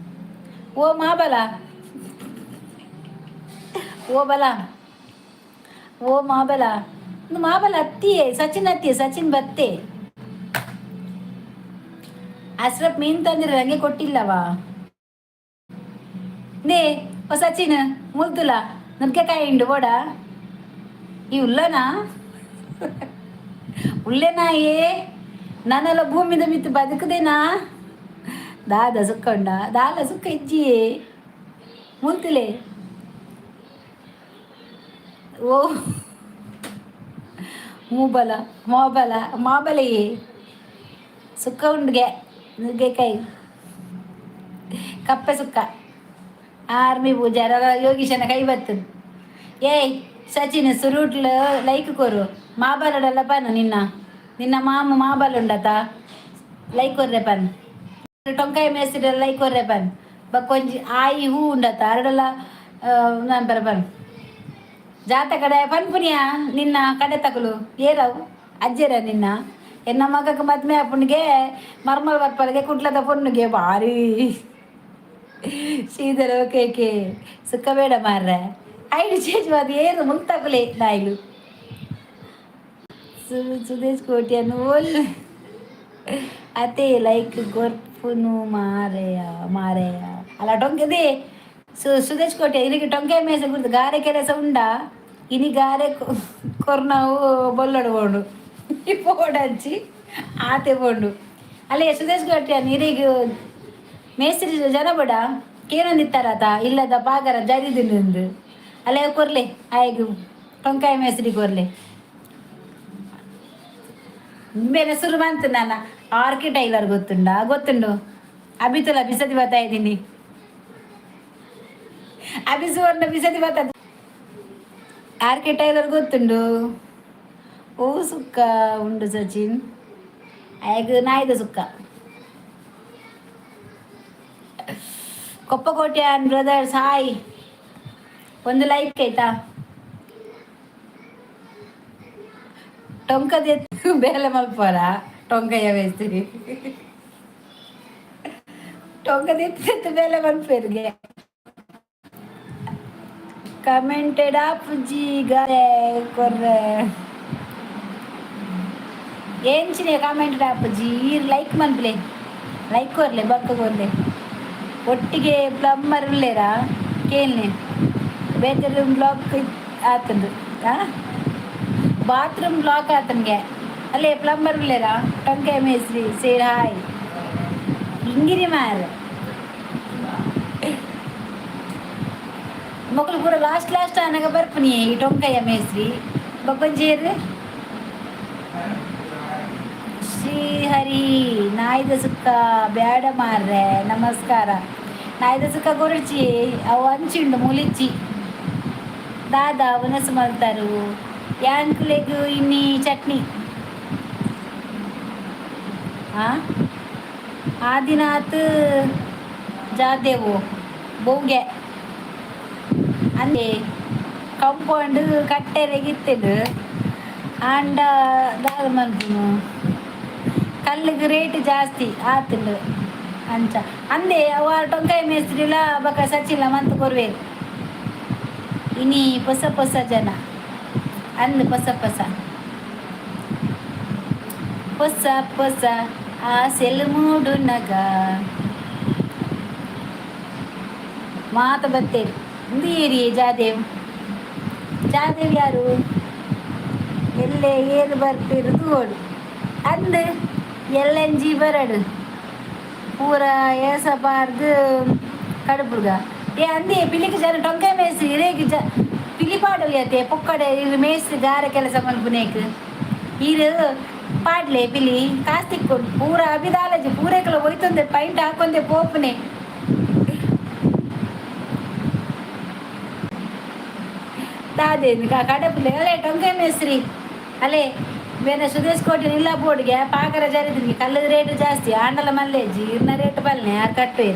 ಓ ಮಾಬಲ ಓ ಬಲ ಓ ಮಾಬಲ ಮಾಬಲ ಅತ್ತಿಯೇ ಸಚಿನ್ ಅತ್ತಿಯೇ ಸಚಿನ್ ಬತ್ತೆ. ಅಸ್ರಪ್ ಮೀನು ತಂದಿರ ನಂಗೆ ಕೊಟ್ಟಿಲ್ಲವಾ? ನೇ ಓ ಸಚಿನ್ ಮುಲ್ತುಲ ನುಗ್ಗೆಕಾಯಿ ಉಂಡು ಬೋಡ. ಈ ಉಲ್ಲನಾ ಉಲ್ಲೆನಾ? ಏ ನಾನೆಲ್ಲ ಭೂಮಿದ ಮಿತ್ತು ಬದುಕುದೇನಾ? ದಾದ ಸುಕ್ಕೊಂಡ ದಾಲ ಸುಕ್ಕ ಇಜ್ಜಿಯೇ ಮುಲ್ತುಲೆ. ಓ ಮೂಬಲ ಮಾಬಲ ಮಾಬಲೆಯೇ ಸುಕ್ಕ ಉಂಡ್ಗೆ ನುಗ್ಗೆಕಾಯಿ ಕಪ್ಪೆ ಸುಕ್ಕ. ಆರ್ಮಿ ಪೂಜಾರ ಯೋಗೀಶನ ಕೈ ಬತ್ತದ. ಏಯ್ ಸಚಿನ್ ಸುರೂಟ್ಲು ಲೈಕ್ ಕೊರು. ಮಾಬಲಡಲ್ಲ ಪನ್ ನಿನ್ನ ನಿನ್ನ ಮಾಮ ಮಾಬಲ್ ಉಂಡತ. ಲೈಕ್ ಕೊರ್ರೆ ಪನ್. ಟೊಂಕಾಯಿ ಮೇಸಿರಲ್ಲ ಲೈಕ್ ಕೊರ್ರೆ ಪನ್. ಬಕ್ಕೊಂಜಿ ಆಯಿ ಹೂ ಉಂಡತ ಅರಡಲ ನಾನ್ ಬರ ಪನ್. ಜಾತಕಡೆ ಪನ್ಪುನಿಯ ನಿನ್ನ ಕಡೆ ತಕಲು ಏರವು ಅಜ್ಜರ ನಿನ್ನ ಎನ್ನ ಮಗಕ್ಕೆ ಮದ್ಮೆ ಅಪ್ಪನಿಗೆ ಮರ್ಮಲ್ ಬರ್ಪಲ್ಗೆ ಕುಟ್ಲದ ಪೊನ್ನುಗೆ ಭಾರಿ. ಶ್ರೀಧರ ಓಕೆ ಸುಕ್ಕ ಬೇಡ ಮಾರ್ರೆ. ಐಡಿ ಚೇಂಜ್ ಮಾಡಿ ಏನು ಮುಲ್ತಾಕುಲೆ ನಾಯಿಲು. ಸುದೇಶ್ ಕೋಟ್ಯಾನ್ ಓಲ್ ಅತೆ ಲೈಕ್ ಗೊರ್ಪುನು ಮಾರೆಯ ಮಾರೆಯ. ಅಲ್ಲ, ಟೊಂಕದೆ ಸುದೇಶ್ ಕೋಟ್ಯ ಇಲ್ಲಿಗೆ ಟೊಂಕೆ ಮೇಸ ಗುರ್ತು ಗಾರೆ ಕೆಲಸ ಉಂಡಾ? ಇನಿ ಗಾರೆ ಕೊರ್ನವು ಬೊಲ್ಲಡು ಬೋಂಡು ಪೋಡಂಚಿ ಆತೆ ಬೋಂಡು. ಅಲ್ಲೇ ಸುದೇಶ್ ಕೋಟ್ಯ, ನೀರಿಗೆ ಮೇಸ್ತ್ರಿ ಜನ ಬಡ ಕೇನೊಂದಿತ್ತಾರತ ಇಲ್ಲದ ಪಾಗರ ಜರಿದಿನಂದು. ಅಲ್ಲೇ ಕೊರ್ಲೆ, ಆಯ್ಗು ಟೊಂಕಾಯಿ ಮೇಸ್ತ್ರಿ ಕೊರ್ಲೆ. ಬೇರೆ ಶುರು ಬಂತು. ನಾನು ಆರ್ಕೆ ಟೈಲರ್ ಗೊತ್ತುಂಡ? ಗೊತ್ತುಂಡು. ಅಭಿತುಲ ಬಿಸದಿ ಬರ್ತಾ ಇದ್ದೀನಿ. ಅಭಿ ಸುವರ್ಣ ಬಿಸದಿ ಬರ್ತಾ. ಆರ್ ಕೆ ಟೈಲರ್ ಗೊತ್ತುಂಡು. ಓ ಸುಕ್ಕ ಉಂಡು ಸಚಿನ್ ಆಯ್ಗ ನಾಯ್ದ ಸುಕ್ಕ. Koppakotyan brothers, hi. ಒಂದು ಲೈಕ್ ಆಯ್ತಾ? ಟೊಂಕದೆತ್ತು ಬೇಲೆ ಮಲ್ಪರ ಟೊಂಕಯ್ಯ ಮೇಸ್ತ್ರಿ. ಟೊಂಕದೆತ್ತು ಬೇಲೆ ಮಲ್ಪೇರಿಗೆ. ಕಮೆಂಟೆಡ್ ಆಪುಜಿ ಗಾರೆ ಕೊರ್ರೆ ಎಂಚಿನೆ? ಕಮೆಂಟೆಡ್ ಆಪುಜಿ. ಈರ್ ಲೈಕ್ ಮನ್ಪುಲೆ, ಲೈಕ್ ಕೊರ್ಲೆ, ಬೊಕ್ಕ ಕೊರ್ಲೆ. ಒಟ್ಟಿಗೆ ಪ್ಲಮ್ಮರ್ ಉಲ್ಲೇರಾ ಕೇಳ್ನೆ. ಬೇತೆ ರೂಮ್ ಬ್ಲಾಕ್ ಆತಂದು, ಬಾತ್ರೂಮ್ ಬ್ಲಾಕ್ ಆತನ್ಗೆ. ಅಲ್ಲೇ ಪ್ಲಂಬರ್ ಉಲ್ಲೇರಾ? ಟೊಂಕೆ ಮೇಸ್ತ್ರಿ ಸೇರ್ ಹಾಯ್. ಇಂಗಿರಿ ಮಾರ್ ಮೊಕ್ಕಲು ಪೂರ ಲಾಸ್ಟ್ ಲಾಸ್ಟ್ ಆನಗ ಬರ್ಪುನಿ. ಈ ಟೊಂಕಯ್ಯ ಮೇಸ್ತ್ರಿ ಬೊಕ್ಕೊಂಜೇರು. ಶ್ರೀಹರಿ ನಾಯ್ದ ಸುಕ್ಕ ಬ್ಯಾಡ ಮಾರ್ರೆ. ನಮಸ್ಕಾರ. ನಾಯ್ದ ಸುಕ್ಕ ಕೊರಚಿ, ಅವು ಅಂಚಿಂಡು ಮುಲಿಚಿ. ದಾದಾ ಉನಸು ಮಲ್ತಾರು ಯಾಂಕ್ಲೆಗ್ ಇನ್ನಿ ಚಟ್ನಿ? ಆ ಆದಿನಾಥ್ ಜಾದೇವು ಬೊಂಗೆ ಅಂದೆ. ಕಂಪೌಂಡ್ ಕಟ್ಟೆರೆಗಿತ್ತದು ಆಂಡ ದಾದ ಮಲ್ಪುನು? ಕಲ್ಲಿಗೆ ರೇಟ್ ಜಾಸ್ತಿ ಆತುಂಡು ಅಂಚ ಅಂದೆ. ಅವ ಟೊಂಕಾಯಿ ಮೇಸ್ತ್ರಿಲ ಬೊಕ ಸಚಿಲ್ಲ ಮಂತ್ ಕೊರ್ವೇರು. ಇನಿ ಪೊಸ ಪೊಸ ಜನ ಅಂದ್. ಪೊಸ ಪೊಸ ಹೊಸ ಹೊಸ ಆಸೆಲ್ ಮೂಡುನಗ ಮಾತ ಬತ್ತೇರು. ಇಂದು ಏರಿ ಜಾದೇವ್. ಜಾದೇವ್ ಯಾರು? ಎಲ್ಲೆ ಏರು ಬರ್ಪಿರು ತೂವೊಡು. ಅಂದ್ ಎಲ್ಲಂಜಿ ಬರಡು ಪೂರ ಏಸ ಪಾರ್ದು ಕಡುಪುರ್ಗ. ಏ ಅಂದೆ ಪಿಲಿಕ್ ಜನ ಟೊಂಕಾಯಿ ಮೇಸ್ತ್ರಿ ಇರೇಗ್ ಜ ಪಿಲಿ ಪಾಡಲಿ ಅತ್ತೆ ಪೊಕ್ಕಡೆ. ಇರು ಮೇಸ್ತ್ರಿ ಗಾರೆ ಕೆಲಸ ಮಲ್ಪುನೇಕ್ ಈರು ಪಾಡ್ಲೆ ಪಿಲಿ. ಕಾಸ್ ತಿಕ್ಕೊಂಡು ಪೂರ ಅಬಿದಾಲಜಿ ಪೂರೇಕಲ ಒಯ್ತೊಂದೆ ಪೈಂಟ್ ಹಾಕೊಂದೆ ಪೋಪುನೆ. ದಾದೇನು ಕಡಪುಲೆ. ಅಲ್ಲೇ ಟೊಂಕಾಯಿ ಮೇಸ್ತ್ರಿ ಅಲ್ಲೇ ಬೇರೆ ಸುದೇಶ್ ಕೋಟಿ ಇಲ್ಲ ಬೋರ್ಡ್ಗೆ ಪಾಕರ ಜರಿದಿನಿ. ಕಲ್ಲದ ರೇಟ್ ಜಾಸ್ತಿ ಆಂಡಲ ಮಲ್ಲೆ ಜೀರ್ಣ ರೇಟ್ ಬಲ್ನೆ ಯಾರು ಕಟ್ಟುವೆ?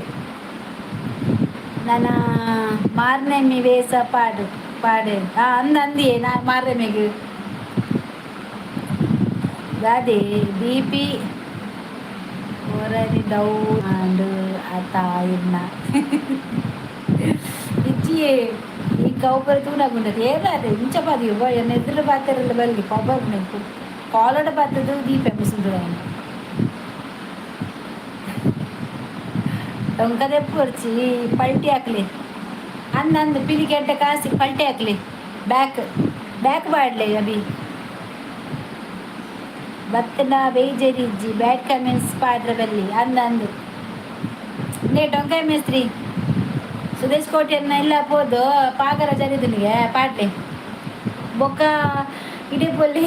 ನನ್ನ ಮಾರ್ನೆಮ್ಮಿ ವೇಸ ಪಾಡು ಪಾಡು. ಆ ಅಂದ ಅಂದಿಯೇ ನಾ ಮಾರ್ನೆಮ್ಮಿಗೆ ದಾದೆ ಬಿ ಪಿ ಒರನಿ ಡೌನ್ ಆಂಡ್ ಆತ ಇನ್ನ ಇಚ್ಚಿಯೇ. ಈ ಕೌಪರ್ ತೂನಗುಂಡದು ಏನಾದೆ ಇಂಚ ಪಾದಿ ಎನ್ನ ಎದುರು ಪಾತೆರಲ್ಲ ಬಲ್ಲಿ ಕೊಬ್ಬರ್ ನೆಂಪು ಕಾಲಡ ಬತ್ತದು ದೀಪ ಮುಸುಂದು ಟೊಂಕದೆಪ್ಪು ಪಲ್ಟಿ ಹಾಕ್ಲಿ. ಅಂದ ಅಂದು ಪಿಲಿ ಕೆಟ್ಟ ಕಾಸಿ ಪಲ್ಟಿ ಹಾಕ್ಲಿ. ಬ್ಯಾಕ್ ಬ್ಯಾಕ್ ಬಾಡ್ಲೆ. ಅಭಿ ಬತ್ತನ ಬೇಜರಿ ಇಜ್ಜಿ. ಬ್ಯಾಡ್ ಕಮೆಂಟ್ಸ್ ಪಾಡ್ರ ಬಲ್ಲಿ. ಅಂದ ಅಂದು ನೇ ಟೊಂಕಾಯಿ ಮೇಸ್ತ್ರಿ ಸುದೇಶ್ ಕೋಟೆಯನ್ನ ಎಲ್ಲ ಪೋದು ಪಾಕರ ಜರಿದನಿಗೆ ಪಾಡ್ಲೆ. ಬೊಕ್ಕ ಇಡೀ ಪೊಲ್ಲಿ.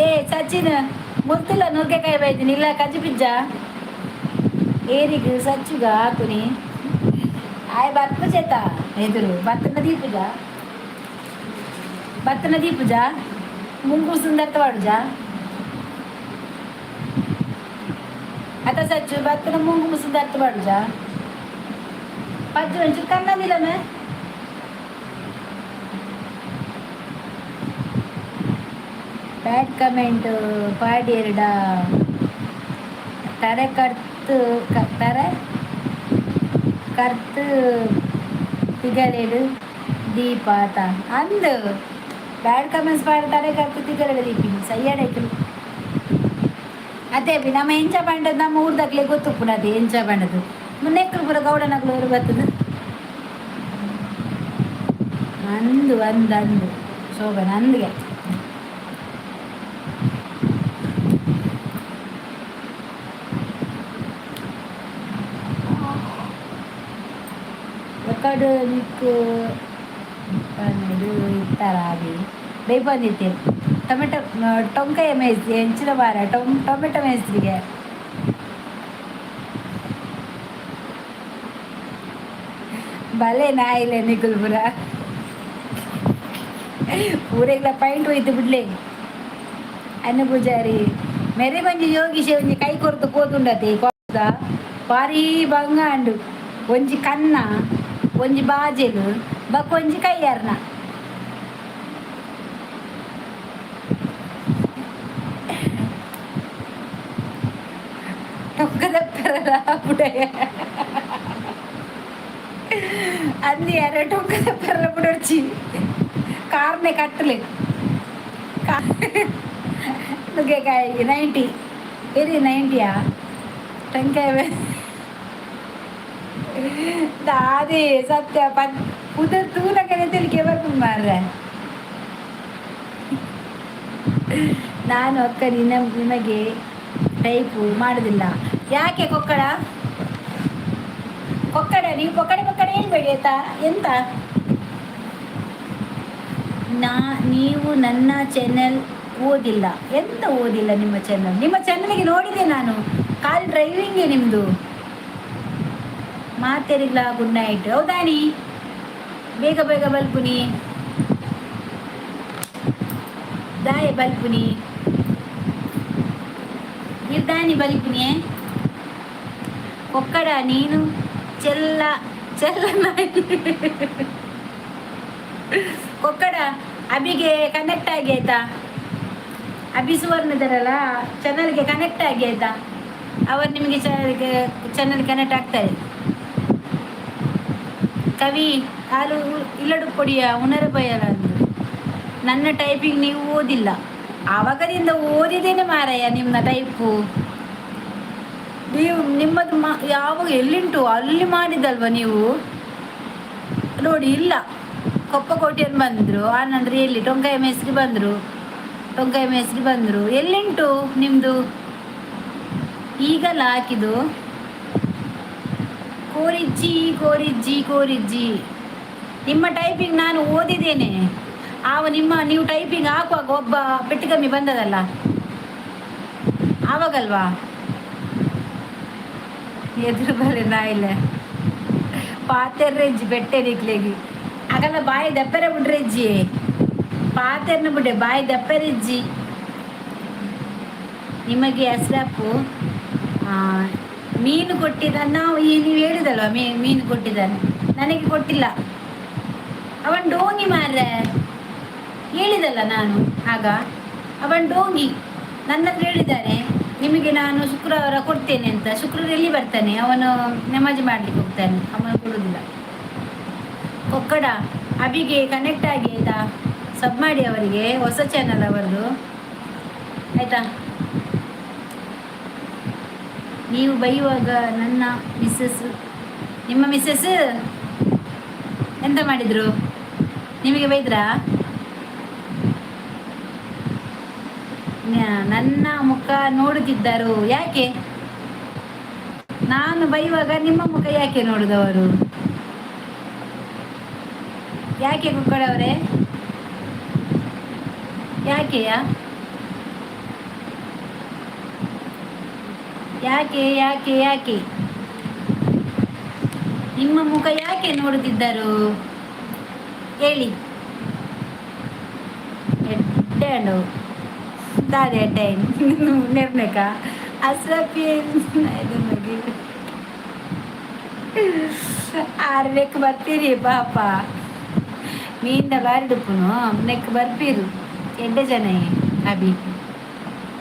ಏ ಸಚಿನ್ ಮುರ್ತುಲ ನುರ್ಗೆಕಾಯಿ ಬೈದಿನಿ ಇಲ್ಲ ಕಜ್ಜಿ ಪಿಜ್ಜ ಏರಿಗ್ ಸಚ್ಚುಗ ಹಾಕುನಿ. ಆಯ್ ಬರ್ಪುಜೇತ ಎದುರು ಬತ್ತನ ದೀಪುಜ, ಬತ್ತನ ದೀಪುಜ ಮುಂಗು ಸುಂದರ್ತ ವಾಡುಜ ಅತ ಸಚ್ಚು ಬತ್ತನ ಮುಂಗು ಸುಂದರ್ತ ವಾಡುಜ. ಪಜ್ಜು ಒಂಚೂರು ಕನ್ನದಿಲ್ಲಮೆ. ಬ್ಯಾಡ್ ಕಮೆಂಟ್ ಪಾಡ್ಯೆರ್ಡ ತರೆ ಕರ್ತು ತರೆ ಕರ್ತು ತಿಗಲೆಡು. ದೀಪ ಆತ ಅಂದು ಬ್ಯಾಡ್ ಕಮೆಂಟ್ಸ್ ಪಾಡ ತಲೆ ಕತ್ತು ತಿಗರಡ ದೀಪಿನಿ ಸಯ್ಯಾಡೈಕಲು. ಅದೇ ಬಿ ನಮ್ಮ ಎಂಚ ಪಂಡದ್ ನಮ್ಮ ಊರ್ದಾಗ್ಲೆ ಗೊತ್ತುಪ್ಪುನ. ಅದೇ ಎಂಚ ಪಂಡದು ನೆಕ್ಕಲು ಪೂರ ಗೌಡನಗ್ಲು ಊರು ಬರ್ತದೆ. ಅಂದು ಅಂದು ಅಂದು ಶೋಭನ ಅಂದ್ಗೆ. ಎಕಡು ನಿಕ್ಕು ಪನ್ನಡು ಇತ್ತರಾಬಿ ಬೇಪಂದಿತ್ತೇರು ಟೊಮೆಟೊ ಟೊಂಕಾಯ ಮೇಸ್ತ್ರಿ ಎಂಚಿನ ಬಾರ ಟೊಮೆಟೊ ಮೇಸ್ತ್ರಿಗೆ. ಭಲೇ ನಾಯಿಲೆ ನಿಕುಲ್ ಪುರ ಪೂರೆಗ್ಲ ಪಾಯಿಂಟ್ ಹೋಯ್ತು ಬಿಡ್ಲೆ. ಅನ್ನ ಪೂಜಾರಿ ಮೆರೆ ಒಂಜಿ ಯೋಗಿಶೆ ಒಂಜಿ ಕೈ ಕೊರ್ತು ಪೋತುಂಡತೆ ಕೊರ್ದ ಬಾರಿ ಬಂಗ ಅಂಡು. ಒಂಜಿ ಕನ್ನ, ಒಂಜಿ ಬಾಜೆಲು, ಬೊಕ್ಕ ಒಂಜಿ ಕೈಯಾರ್ನ. ಟೊಕ್ಕದ ಪೆರಲ ಪುಡೆಯ ಅಂದಿ ಅರೆ ಟೊಕ್ಕದ ಪೆರಲ ಪುಡರ್ಚಿ ಕಾರ್ನೆ ಕಟ್ಟಲೆ ನುಗ್ಗೆಕಾಯಿ 90 ಎರಿ 90ಯಾ ಟಂಕಾಯಿ ದಾದೆ ಸತ್ಯ ಪನ್ ಉದರ್ ತೂನಕನೆ ತೆಲಿಕೆ ಬರ್ಪುಂಡು ಮಾರ್ರೆ. ನಾನು ಅಕ್ಕ ನಿನ್ನ ನಿಮಗೆ ಟೈಪು ಮಾಡುದಿಲ್ಲ ಯಾಕೆ? ಕೊಕ್ಕಡ ಕೊಕ್ಕಡ ನೀವು ಕೊಕ್ಕಡೆ ಕೊಕ್ಕಡ ಹೇಳ್ಬೇಡಿ ಆಯ್ತಾ? ಎಂತ ನಾ ನೀವು ನನ್ನ ಚಾನೆಲ್ ಓದಿಲ್ಲ. ಎಂತ ಓದಿಲ್ಲ ನಿಮ್ಮ ಚಾನೆಲ್? ನಿಮ್ಮ ಚಾನೆಲ್ಗೆ ನೋಡಿದೆ ನಾನು. ಕಾಲ್ ಡ್ರೈವಿಂಗೇ ನಿಮ್ಮದು. ಮಾತೆರಿಗ್ಲ ಗುಡ್ ನೈಟ್. ಹೌದಾನಿ, ಬೇಗ ಬೇಗ ಬಲ್ಪುನಿ ದಾಯೆ ಬಲ್ಪುನಿ ನಿರ್ದಾನಿ ಬಲಿಪುನಿ. ಕೊಕ್ಕಡ ನೀನು ಚೆಲ್ಲ ಚೆಲ್ಲ ನಾಯಿ. ಕೊಕ್ಕಡ ಅಭಿಗೆ ಕನೆಕ್ಟ್ ಆಗಿ ಆಯ್ತಾ? ಅಭಿ ಸುವರ್ಣ ಇದ್ದಾರಲ್ಲ, ಚಾನಲ್ಗೆ ಕನೆಕ್ಟ್ ಆಗಿ ಆಯ್ತಾ? ಅವರು ನಿಮಗೆ ಚಾನಲ್ ಕನೆಕ್ಟ್ ಆಗ್ತಾರೆ. ಕವಿ ಹಾಲು ಇಲ್ಲಡು ಕೊಡಿಯ ಉಣರ ಬಯಲ ಅಂದ್ರು. ನನ್ನ ಟೈಪಿಂಗ್ ನೀವು ಓದಿಲ್ಲ. ಆವಾಗದಿಂದ ಓದಿದ್ದೇನೆ ಮಾರಾಯ ನಿಮ್ಮ ಟೈಪು. ನೀವು ನಿಮ್ಮದು ಮಾ ಯಾವಾಗ ಎಲ್ಲಿಂಟು ಅಲ್ಲಿ ಮಾಡಿದಲ್ವ ನೀವು? ನೋಡಿ ಇಲ್ಲ. ಕೊಪ್ಪಕೋಟೆಯನ್ನು ಬಂದರು, ಆನಂತರ ಎಲ್ಲಿ ಟೊಂಕಾಯ ಮೇಸ್ತ್ರಿ ಬಂದರು, ಟೊಂಕಾಯ ಮೇಸ್ತ್ರಿ ಬಂದರು. ಎಲ್ಲಿಂಟು ನಿಮ್ಮದು ಈಗಲ್ಲ ಹಾಕಿದ್ದು? ಕೋರಿಜ್ಜಿ ಕೋರಿಜ್ಜಿ ಕೋರಿಜ್ಜಿ. ನಿಮ್ಮ ಟೈಪಿಂಗ್ ನಾನು ಓದಿದ್ದೇನೆ. ಆವ ನಿಮ್ಮ ನೀವು ಟೈಪಿಂಗ್ ಹಾಕುವಾಗ ಒಬ್ಬ ಪೆಟ್ಟು ಕಮ್ಮಿ ಬಂದದಲ್ಲ, ಆವಾಗಲ್ವಾ? ಎದುರು ಬಲೆ ನಾಯಿಲೆ ಪಾತೆರ್ರೆಜ್ಜಿ ಬೆಟ್ಟೆ ನಿಕ್ಲೆಗಿ ಆಗಲ್ಲ. ಬಾಯಿ ದಪ್ಪೆರೆ ಬಿಡ್ರೆಜ್ಜಿ ಪಾತೆರ್ನ ಬಿಡ್ಡೆ ಬಾಯಿ ದಪ್ಪೆರೆಜ್ಜಿ. ನಿಮಗೆ ಅಸ್ರಪ್ಪು ಮೀನು ಕೊಟ್ಟಿದ್ದ. ನಾವು ಈ ನೀವು ಹೇಳಿದಲ್ವ ಮೀನು ಕೊಟ್ಟಿದ್ದಾನೆ. ನನಗೆ ಕೊಟ್ಟಿಲ್ಲ. ಅವನ್ ಡೋಂಗಿ ಮಾರ್ರೆ. ಹೇಳಿದಲ್ಲ ನಾನು ಆಗ, ಅವನ್ ಡೋಂಗಿ. ನನ್ನ ಹತ್ರ ಹೇಳಿದ್ದಾನೆ, ನಿಮಗೆ ನಾನು ಶುಕ್ರವಾರ ಕೊಡ್ತೇನೆ ಅಂತ. ಶುಕ್ರವಾರ ಎಲ್ಲಿ ಬರ್ತಾನೆ ಅವನು? ನಮಾಜ್ ಮಾಡ್ಲಿಕ್ಕೆ ಹೋಗ್ತಾನೆ, ಅವನು ಕೊಡುದಿಲ್ಲ. ಕೊಕ್ಕಡ ಅಭಿಗೆ ಕನೆಕ್ಟ್ ಆಗಿ ಆಯ್ತಾ? ಸಬ್ ಮಾಡಿ ಅವರಿಗೆ. ಹೊಸ ಚಾನಲ್ ಅವರದು, ಆಯ್ತಾ? ನೀವು ಬೈಯುವಾಗ ನನ್ನ ಮಿಸ್ಸಸ್, ನಿಮ್ಮ ಮಿಸ್ಸಸ್ ಎಂತ ಮಾಡಿದ್ರು? ನಿಮಗೆ ಬೈದ್ರಾ? ನನ್ನ ಮುಖ ನೋಡುತ್ತಿದ್ದರು ಯಾಕೆ? ನಾನು ಬೈಯುವಾಗ ನಿಮ್ಮ ಮುಖ ಯಾಕೆ ನೋಡಿದವರು? ಯಾಕೆ ಕುಕ್ಕಡವರೇ, ಯಾಕೆಯಾ? ಯಾಕೆ ಯಾಕೆ ಯಾಕೆ ನಿಮ್ಮ ಮುಖ ಯಾಕೆ ನೋಡುತ್ತಿದ್ದರು ಹೇಳಿ. ಎಡ್ಡೆ ದಾದೆ ಎಡ್ಡೆ ನಿರ್ಣಕ ಅಸ್ರಪಿ ಆರು ನೆಕ್ ಬರ್ತೀರಿ ಪಾಪ. ಮೀನ್ದ ಬಾರಿ ಡುಪ್ಪುನು ನೆಕ್ ಬರ್ಪೀರು. ಎಡ್ಡೆ ಜನ ಅಭಿ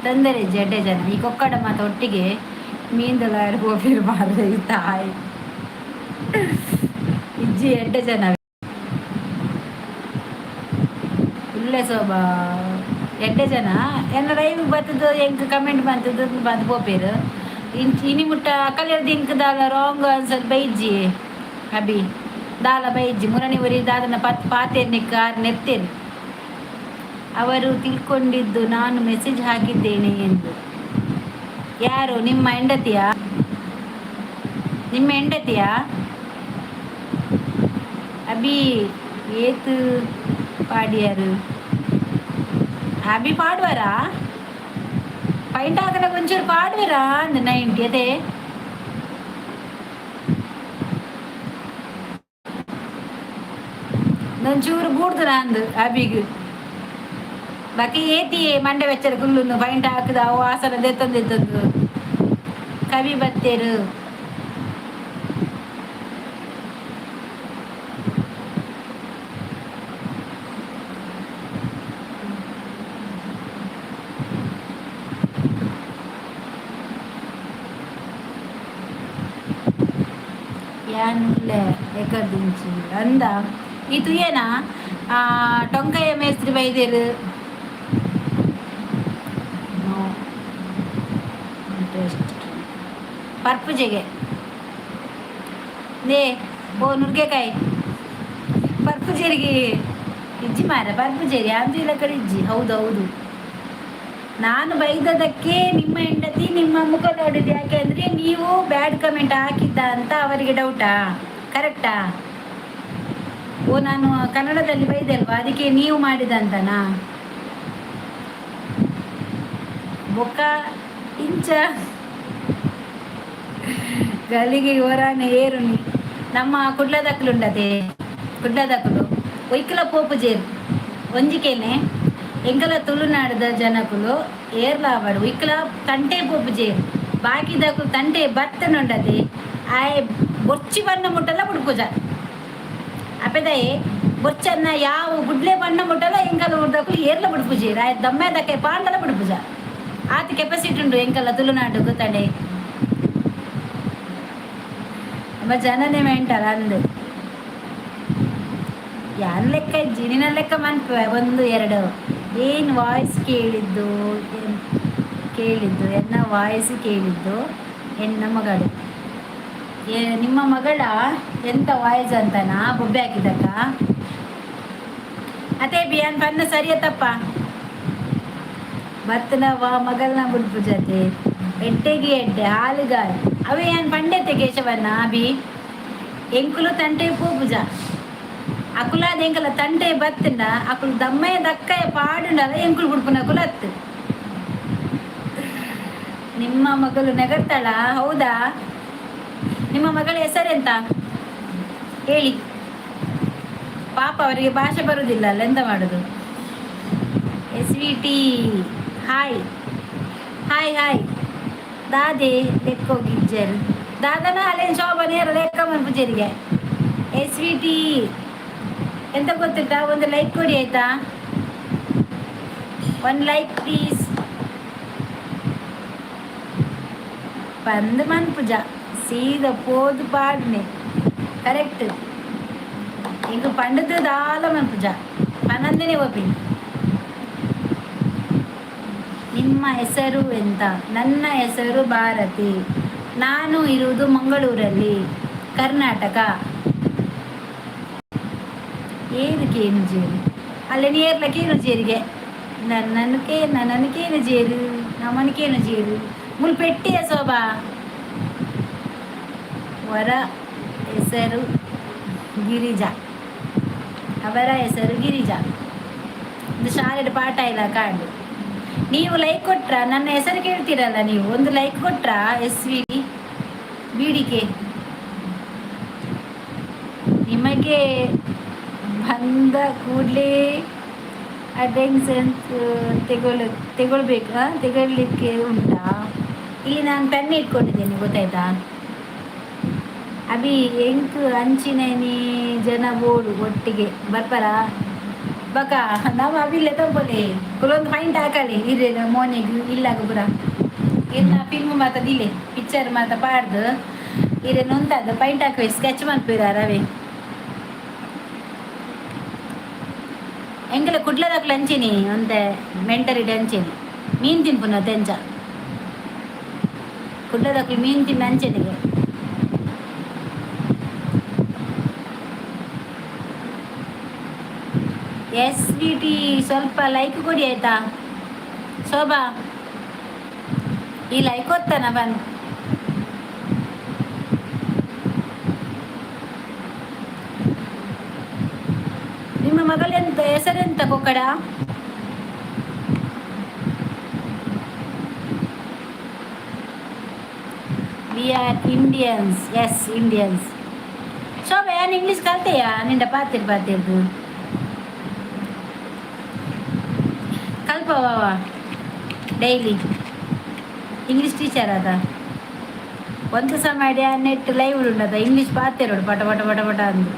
ತೊಂದರೆ ಎಡ್ಡೆ ಜನ. ಈ ಕೊಕ್ಕಡ ಮಾತ ಒಟ್ಟಿಗೆ ಮೀನ್ದಲಾರು ಹೋಗಿರು ಮಾರ್ರೆ ತಾಯಿ. ಇಜ್ಜಿ ಎಡ್ಡೆ ಜನ. ಉಲ್ಲೆ ಶೋಭಾ. ಎಡ್ಡೆ ಜನ ಎನ್ನ ಲೈವ್ ಬತ್ತದು, ಎಂಕ್ ಕಮೆಂಟ್ ಬಂತದ್ದು ಬಂದು ಪೋಪೇರು. ಇಂಚ್ ಇನಿ ಮುಟ್ಟ ಕಲಿಯರ್ದು ಇಂಕ್ ದಾಲ ರಾಂಗ್ ಆನ್ಸರ್ ಬೈಜಿ ಅಭಿ, ದಾಲ ಬೈಜಿ. ಮುರಣಿ ಉರಿ ದಾದನ ಪತ್ ಪಾತೇರ್ ನಿಕ್ಕ ಆರ್ ನೆತ್ತೇರು. ಅವರು ತಿಳ್ಕೊಂಡಿದ್ದು ನಾನು ಮೆಸೇಜ್ ಹಾಕಿದ್ದೇನೆ ಎಂದು. ಯಾರು? ನಿಮ್ಮ ಹೆಂಡತಿಯಾ? ನಿಮ್ಮ ಹೆಂಡತಿಯಾ? ಅಭಿ, ಏತು ಪಾಡಿಯಾರು? ಅಭಿ ಪಾಡುವರಾ? ಪೈಂಟ್ ಹಾಕನ ಒಂಚೂರು ಪಾಡುವಿರಾ ಅಂದ್ 90 ಅದೇ. ಒಂಚೂರು ಬೂಡ್ದು ಅಂದು ಅಭಿಗ್. ಬಾಕಿ ಏತಿ ಮಂಡೆ ಬೆಚ್ಚರ ಕುಲ್ಲುನು ಪೈಂಟ್ ಹಾಕುದ, ಅವು ಆಸನ ದೆತ್ತೊಂದು ದೆತ್ತೊಂದು. ಕವಿ ಬತ್ತೇರು. ಯಾನುಲ್ಲೆ ಎಕರ್ದಿಂಚಿ ಅಂದ ಈ ತುಯ್ಯನ ಟೊಂಕಯ್ಯ ಮೇಸ್ತ್ರಿ ಬೈದೇರು. No interest. ಪರ್ಪುಜೆಗೆ ನೇ ಓ ನುರ್ಗೆಕಾಯಿ ಪರ್ಪುಜೇರಿಗೆ ಇಜ್ಜಿ ಮಾರ. ಪರ್ಪುಜೇರಿ ಅಂದು ಇಲ್ಲ ಕಡೆ ಇಜ್ಜಿ. ಹೌದು ಹೌದು, ನಾನು ಬೈದದಕ್ಕೆ ನಿಮ್ಮ ಹೆಂಡತಿ ನಿಮ್ಮ ಮುಖ ನೋಡಿದ್ದು. ಯಾಕೆಂದ್ರೆ ನೀವು ಬ್ಯಾಡ್ ಕಮೆಂಟ್ ಹಾಕಿದ್ದ ಅಂತ ಅವರಿಗೆ ಡೌಟಾ? ಕರೆಕ್ಟಾ? ಓ, ನಾನು ಕನ್ನಡದಲ್ಲಿ ಬೈದೆ ಅಲ್ವಾ, ಅದಕ್ಕೆ ನೀವು ಮಾಡಿದಂತನಾ? ಬೊಕ್ಕ ಇಂಚ ಗಲಿಗೆ ಹೊರಾನೆ ಏರುನಿ. ನಮ್ಮ ಕುಡ್ಲದಕ್ಕಲು ಉಂಡತೆ, ಕುಡ್ಲದಕ್ಕಲು ಒಯ್ಕಲ ಪೋಪು ಜೇರು ಒಂಜಿಕೆನೆ. ಎಂಕಲ ತುಳುನಾಡದ ಜನಕುಲು ಏರ್ಲಾವಡು ಒಯ್ಕಲ ತಂಟೆ ಪೋಪು ಜೇರು. ಬಾಕಿದಕು ತಂಟೆ ಬತ್ತನುಂಡತೆ. ಆಯೆ ಬೊರ್ಚಿ ಬಣ್ಣ ಮುಟ್ಟಲ್ಲ ಬುಡ್ಪುಜ ಅಪೆದಯೆ. ಬೊರ್ಚನ್ನ ಯಾವ ಗುಡ್ಲೆ ಬಣ್ಣ ಮುಟ್ಟಲ್ಲ. ಎಂಕಲ ಊರ್ದಕುಲು ಏರ್ಲ ಬುಡ್ಪುಜೇರು. ಆಯ್ ದಮ್ಮೆ ದಕ್ಕೆ ಪಾಂಡಲ ಬುಡ್ಪುಜ. ಆತ ಕೆಪಾಸಿಟಿ ಉಂಡು ಎಂಕಲ ತುಳುನಾಡು ಗೊತ್ತಂಡೆ. ನಮ್ಮ ಜನನೇ ಮೆಂಟಲ್ ಅಂದು. ಯಾನ್ ಲೆಕ್ಕ ಇಜ್ಜಿ, ನಿನ್ನ ಲೆಕ್ಕ ಮನ್ಪುವೆ. ಒಂದು ಎರಡು ಏನು ವಾಯ್ಸ್ ಕೇಳಿದ್ದು? ಕೇಳಿದ್ದು ಎನ್ನ ವಾಯ್ಸ್ ಕೇಳಿದ್ದು ಎನ್ನ ಮಗಳು. ನಿಮ್ಮ ಮಗಳ ಎಂತ ವಾಯ್ಸ್ ಅಂತನಾ ಬೊಬ್ಬೆ ಹಾಕಿದಕ್ಕ? ಅದೇ ಬಿಯಾನ್ ಪನ್ನ ಸರಿಯ ತಪ್ಪ? ಬತ್ತನ ವಾ ಮಗಳನ್ನ ಬುಡ್ಪು ಜೊತೆ ಎಡ್ಡೆಗೆ ಎಡ್ಡೆ ಹಾಲುಗಾಲ್ ಅವೇ. ಏನ್ ಪಂಡೆತೆ ಕೇಶವನ್ನ ಅಭಿ, ಎಂಕುಲು ತಂಟೆ ಪೂಪುಜ. ಅಕುಲಾದ ಎಂಕಲ ತಂಟೆ ಬತ್ತಂಡ ಅಕುಲು ದಮ್ಮಯ್ಯ ದಕ್ಕಯ್ಯ ಪಾಡುಂಡಲ್ಲ, ಎಂಕುಲು ಬುಡ್ಪುನ ಅಕುಲು ಅತ್ತು. ನಿಮ್ಮ ಮಗಳು ನೆಗರ್ತಾಳ? ಹೌದಾ? ನಿಮ್ಮ ಮಗಳ ಹೆಸರೆಂತ ಹೇಳಿ. ಪಾಪ, ಅವರಿಗೆ ಭಾಷೆ ಬರುವುದಿಲ್ಲ ಅಲ್ಲ, ಎಂತ ಮಾಡುದು? S V T, hi hi hi. ದಾದೆ ಲೆಕ್ಕೋಗಿಜ್ಜರ್ ದಾದನ ಅಲ್ಲೇನು ಶೋಭಾ ನೇರ ಲೆಕ್ಕ ಮನ್ಪುಜರಿಗೆ. ಎಸ್ ವಿ ಟಿ, ಎಂತ ಗೊತ್ತುಂಟಾ? ಒಂದು ಲೈಕ್ ಕೊಡಿ ಆಯ್ತಾ? One like please. ಪಂದ್ ಮನ್ಪುಜ, ಸೀದ ಪೋದು ಪಾಡ್ನೆ. ಕರೆಕ್ಟ್. ಇಂಕ್ ಪಂಡದು ದಾಲ ಮನ್ಪುಜ, ಪನಂದನೆ ಓಪಿನಿ. ನಿಮ್ಮ ಹೆಸರು ಎಂತ? ನನ್ನ ಹೆಸರು ಭಾರತಿ. ನಾನು ಇರುವುದು ಮಂಗಳೂರಲ್ಲಿ, ಕರ್ನಾಟಕ. ಏದು ಕೇನು ಜೇರು ಅಲ್ಲ, ನೇರ್ಲ ಕೇನು ಜೇರಿಗೆ ನನ್ನನ್ನು ಕೇ ನನ್ನನ್ನು ಕೇನು ಜೇರು ನಮ್ಮನ್ನು ಕೇನು ಜೇರು ಮುಲ್ ಪೆಟ್ಟಿಯ ಶೋಭಾ. ವರ ಹೆಸರು ಗಿರಿಜಾ. ಅವರ ಹೆಸರು ಗಿರಿಜಾ. ಇದು ಶಾಲೆಡ್ ಪಾಠ ಇಲ್ಲ ಕಾಂಡು. ನೀವು ಲೈಕ್ ಕೊಟ್ರ? ನನ್ನ ಹೆಸರು ಕೇಳ್ತೀರಲ್ಲ ನೀವು, ಒಂದು ಲೈಕ್ ಕೊಟ್ರಾ? S V D K. ನಿಮಗೆ ಬಂದ ಕೂಡಲೇ ಅಟೆನ್ಷನ್ ತಗೊಳ್ಬೇಕಾ? ತಗೊಳ್ಲಿಕ್ಕೆ ಉಂಟಾ? ಇಲ್ಲಿ ನಾನು ಪೆನ್ ಇಟ್ಕೊಂಡಿದ್ದೇನೆ, ಗೊತ್ತಾಯ್ತಾ? ಅಭಿ, ಎಂಕ್ ಅಂಚಿನನಿ ಜನ ಬೋಡು ಒಟ್ಟಿಗೆ ಬರ್ಪರ ಬಕ. ನಮ್ಮ ಅಭಿಲೆ ತಂಪೊಲೆ ಕುಲೊಂದು ಪೈಂಟ್ ಹಾಕಲಿ ಇರೇನು ಮೋನೆಗ್ ಇಲ್ಲಾಗ ಪುರ ಇರ್ನ ಫಿಲ್ಮ್ ಮಾತ ದಿಲೆ ಪಿಕ್ಚರ್ ಮಾತ ಪಾಡ್ದು ಇರೆ ನೊಂದದು ಪೈಂಟ್ ಹಾಕುವೆ. ಸ್ಕೆಚ್ ಮನ್ಪಿರ ರವಿ. ಎಂಕಲೆ ಕುಡ್ಲದಕ್ಲು ಅಂಚೆನಿ ಒಂತೆ ಮೆಂಟಲಿಟಿ ಅಂಚೆನಿ. ಮೀನು ತಿನ್ಪುನ ತೆಂಚ ಕುಡ್ಲದಕ್ಲು ಮೀನು ತಿನ್ನ ಅಂಚೆನಿಗೆ. ಎಸ್ ವಿ ಟಿ ಸ್ವಲ್ಪ ಲೈಕ್ ಕೊಡಿ ಆಯ್ತಾ? ಶೋಭಾ, ಈ ಲೈಕ್ ಓದ್ತಾನ ಬನ್. ನಿಮ್ಮ ಮಗಳೆಂತ ಹೆಸರೆಂತ Kokkada? We are Indians. Yes, Indians. Shobha, ಏನು ಇಂಗ್ಲೀಷ್ ಕಲ್ತೆಯಾ? ನಿಂಡ ಪಾತಿರ್ ಪಾತಿರ್ದು ಕಲ್ಪವಾ? ಡೈಲಿ ಇಂಗ್ಲೀಷ್ ಟೀಚರ್ ಅದ. ಒಂದು ಸಮಯ ನೆಟ್ ಲೈವ್ ಉಂಡದ ಇಂಗ್ಲೀಷ್ ಪಾತಿರೋಡು ಪಟ ಪಟ ಪಟ ಪಟ ಅಂದು.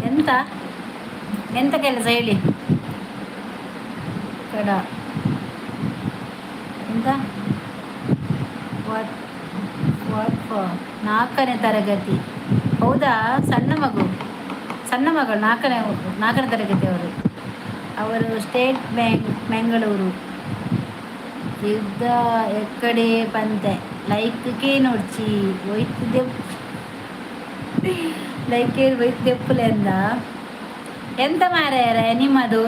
ಎಂತ ಎಂತ ಕೆಲಸ ಹೇಳಿ ಕಡ? ಎಂತ? What what for? 4ನೇ ತರಗತಿ? ಹೌದಾ? ಸಣ್ಣ ಮಗು, ಸಣ್ಣ ಮಗಳು. ನಾಲ್ಕನೇ ತರಗತಿಯವರು ಅವರು. ಸ್ಟೇಟ್ ಬ್ಯಾಂಕ್ ಬೆಂಗಳೂರು ಯುದ್ಧ ಎಕ್ಕಡೆ ಪಂತೆ. ಲೈಕ್ಗೆ ನೋಡ್ಚಿ ಒಯ್ತಿದ್ದೆ, ಲೈಕ್ ಒಯ್ತಿದ್ದೆಪ್ಪುಲೆಂದ. ಎಂತ ಮಾರಾಯರೆ, ನಿಮ್ಮದು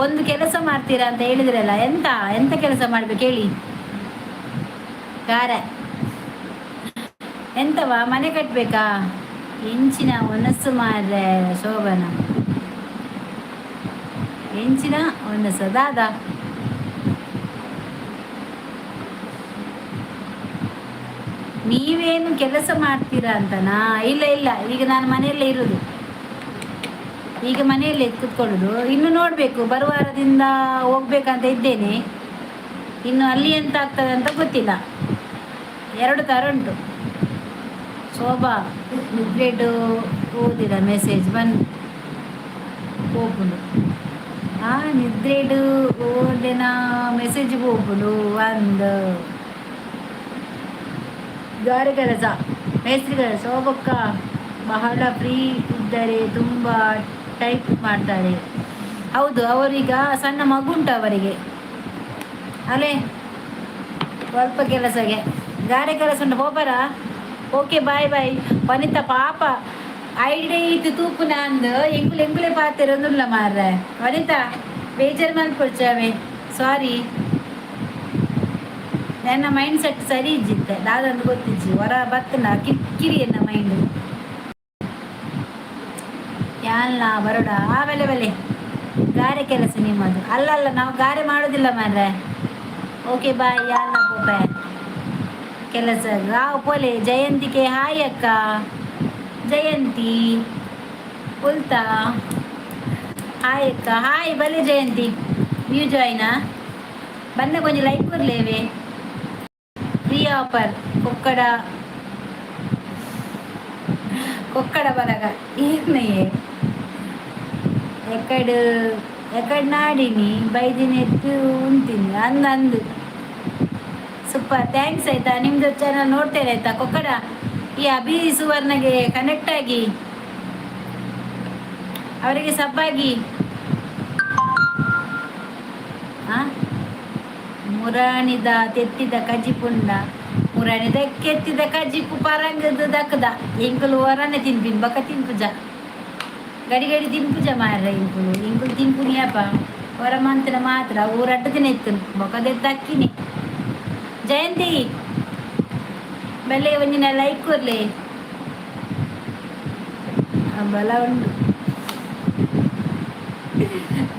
ಒಂದು ಕೆಲಸ ಮಾಡ್ತೀರಾ ಅಂತ ಹೇಳಿದ್ರಲ್ಲ, ಎಂತ ಎಂತ ಕೆಲಸ ಮಾಡ್ಬೇಕು ಹೇಳಿ? ಗಾರೆ ಎಂತವಾ? ಮನೆ ಕಟ್ಟಬೇಕಾ? ಎಂಚಿನ ಒನಸ್ಸು ಮಾರ್ರೆ ಶೋಭನ, ಎಂಚಿನ ಒನಸು ದಾದಾ? ನೀವೇನು ಕೆಲಸ ಮಾಡ್ತೀರಾ ಅಂತನಾ? ಇಲ್ಲ ಇಲ್ಲ, ಈಗ ನಾನು ಮನೆಯಲ್ಲೇ ಇರೋದು. ಈಗ ಮನೆಯಲ್ಲೇ ಕೂತ್ಕೊಳ್ಳೋದು. ಇನ್ನು ನೋಡಬೇಕು, ಬರುವಾರದಿಂದ ಹೋಗ್ಬೇಕಂತ ಇದ್ದೇನೆ. ಇನ್ನು ಅಲ್ಲಿ ಎಂತ ಆಗ್ತದೆ ಅಂತ ಗೊತ್ತಿಲ್ಲ. ಎರಡು ಥರ ಉಂಟು. ಶೋಭಾ, ನಿದ್ರೆಡು ಓದಿದ ಮೆಸೇಜ್ ಬಂದು ಪೋಪುಂಡು. ಆ ನಿದ್ರೆಡು ಓದಿನ ಮೆಸೇಜ್ ಪೋಪುಂಡು. ಒಂದು ಗಾರೆ ಕೆಲಸ, ಮೇಸ್ತ್ರಿಗಳ. ಶೋಭಕ್ಕ ಬಹಳ ಫ್ರೀ ಇದ್ದರೆ ತುಂಬ ಟೈಪ್ ಮಾಡ್ತಾರೆ. ಹೌದು, ಅವರೀಗ ಸಣ್ಣ ಮಗುಂಟು ಅವರಿಗೆ ಅಲ್ಲೇ. ಸ್ವಲ್ಪ ಕೆಲಸಗೆ ಗಾರೆ ಕೆಲಸ ಉಂಟು. ಹೋಬರ? ಓಕೆ, ಬಾಯ್ ಬಾಯ್ ವನಿತಾ. ಪಾಪ, ಐಡಿ ಇತ್ತು ತೂಪುನ ಅಂದು ಎಂಕುಲು ಎಂಕುಲೆ ಪಾತಿರೊಂದುಲ್ಲ ಮಾರ್ರೆ. ವನಿತಾ, ಬೇಜಾರು ಮಲ್ಪೊಡ್ಚಾವೆ, ಸಾರಿ. ನನ್ನ ಮೈಂಡ್ ಸೆಟ್ ಸರಿ ಇಜ್ಜಿತ್ತೆ ದಾದಂದು ಗೊತ್ತಿಜ್ಜಿ. ಹೊರ ಬತ್ತನ ಕಿರಿಕಿರಿ ಎನ್ನ ಮೈಂಡ್. ಯಾನ್ಲ ಬರೋಡ. ಆ ಬೆಲೆ ಬೆಲೆ ಗಾರೆ ಕೆಲಸ ನಿಮ್ಮದು. ಅಲ್ಲ ಅಲ್ಲ, ನಾವು ಗಾರೆ ಮಾಡೋದಿಲ್ಲ ಮಾರ್ರೆ. Okay bye. ಯಾನ್ಲ ಪೋಪೆ ಕೆಲಸ. ರಾವ್ ಪೋಲೆ. ಜಯಂತಿಗೆ ಹಾಯ್ ಅಕ್ಕ. ಜಯಂತಿ ಉಲ್ತಾ, ಹಾಯ್ ಅಕ್ಕ. ಹಾಯ್ ಬಲೆ ಜಯಂತಿ, ನ್ಯೂ ಜಾಯ್ನಾ? ಬನ್ನ ಕೊಂಚ ಲೈಕ್ ಕೊರ್ಲೇವೆ. ಫ್ರೀ ಆಫರ್ ಕೊಕ್ಕಡ, ಕೊಕ್ಕಡ ಬಲಗ ಏನೆಯೇ? ಎಕ್ಕಡ್ ಎಕ್ಕಡ್ ನಾಡಿನಿ ಬೈದಿನ ಎತ್ತು ಉಂತೀನಿ ಅಂದ ಅಂದು. ಸೂಪರ್, thanks ಆಯ್ತಾ. ನಿಮ್ಮದು ಚಾನಲ್ ನೋಡ್ತೇನೆ ಆಯ್ತಾ. ಕೊಕ್ಕಡ, ಈ ಅಭಿ ಸುವರ್ಣಗೆ ಕನೆಕ್ಟ್ ಆಗಿ, ಅವರಿಗೆ ಸಬ್ಬಾಗಿ. ಆ ಮುರಾಣಿದ ತೆತ್ತಿದ ಕಜಿಪುಂಡ, ಮುರಾಣಿದ ಕೆತ್ತಿದ ಕಜಿಪು ಪರಂಗದ ದಕ್ಕದ. ಎಂಕುಲು ಹೊರನೆ ತಿನ್ಪಿನ್ ಬಕ ತಿನ್ಪುಜ. ಗಡಿ ಗಡಿ ತಿನ್ಪುಜ ಮಾರ್ರೆ. ಇಂಕುಲು ಇಂಕುಲು ತಿನ್ಪುನಿಯಪ್ಪ ಹೊರ ಮಂತಿನ ಮಾತ್ರ. ಊರಡ್ಡ ದಿನ ಇತ್ತು ಬೊಕದೆತ್ತಕ್ಕಿನಿ. ಜಯಂತಿ ಬೆಲೆ ಒಂಜಿನ ಲೈಕ್ ಕೊರ್ಲೆ. ಬಲ ಉಂಡು,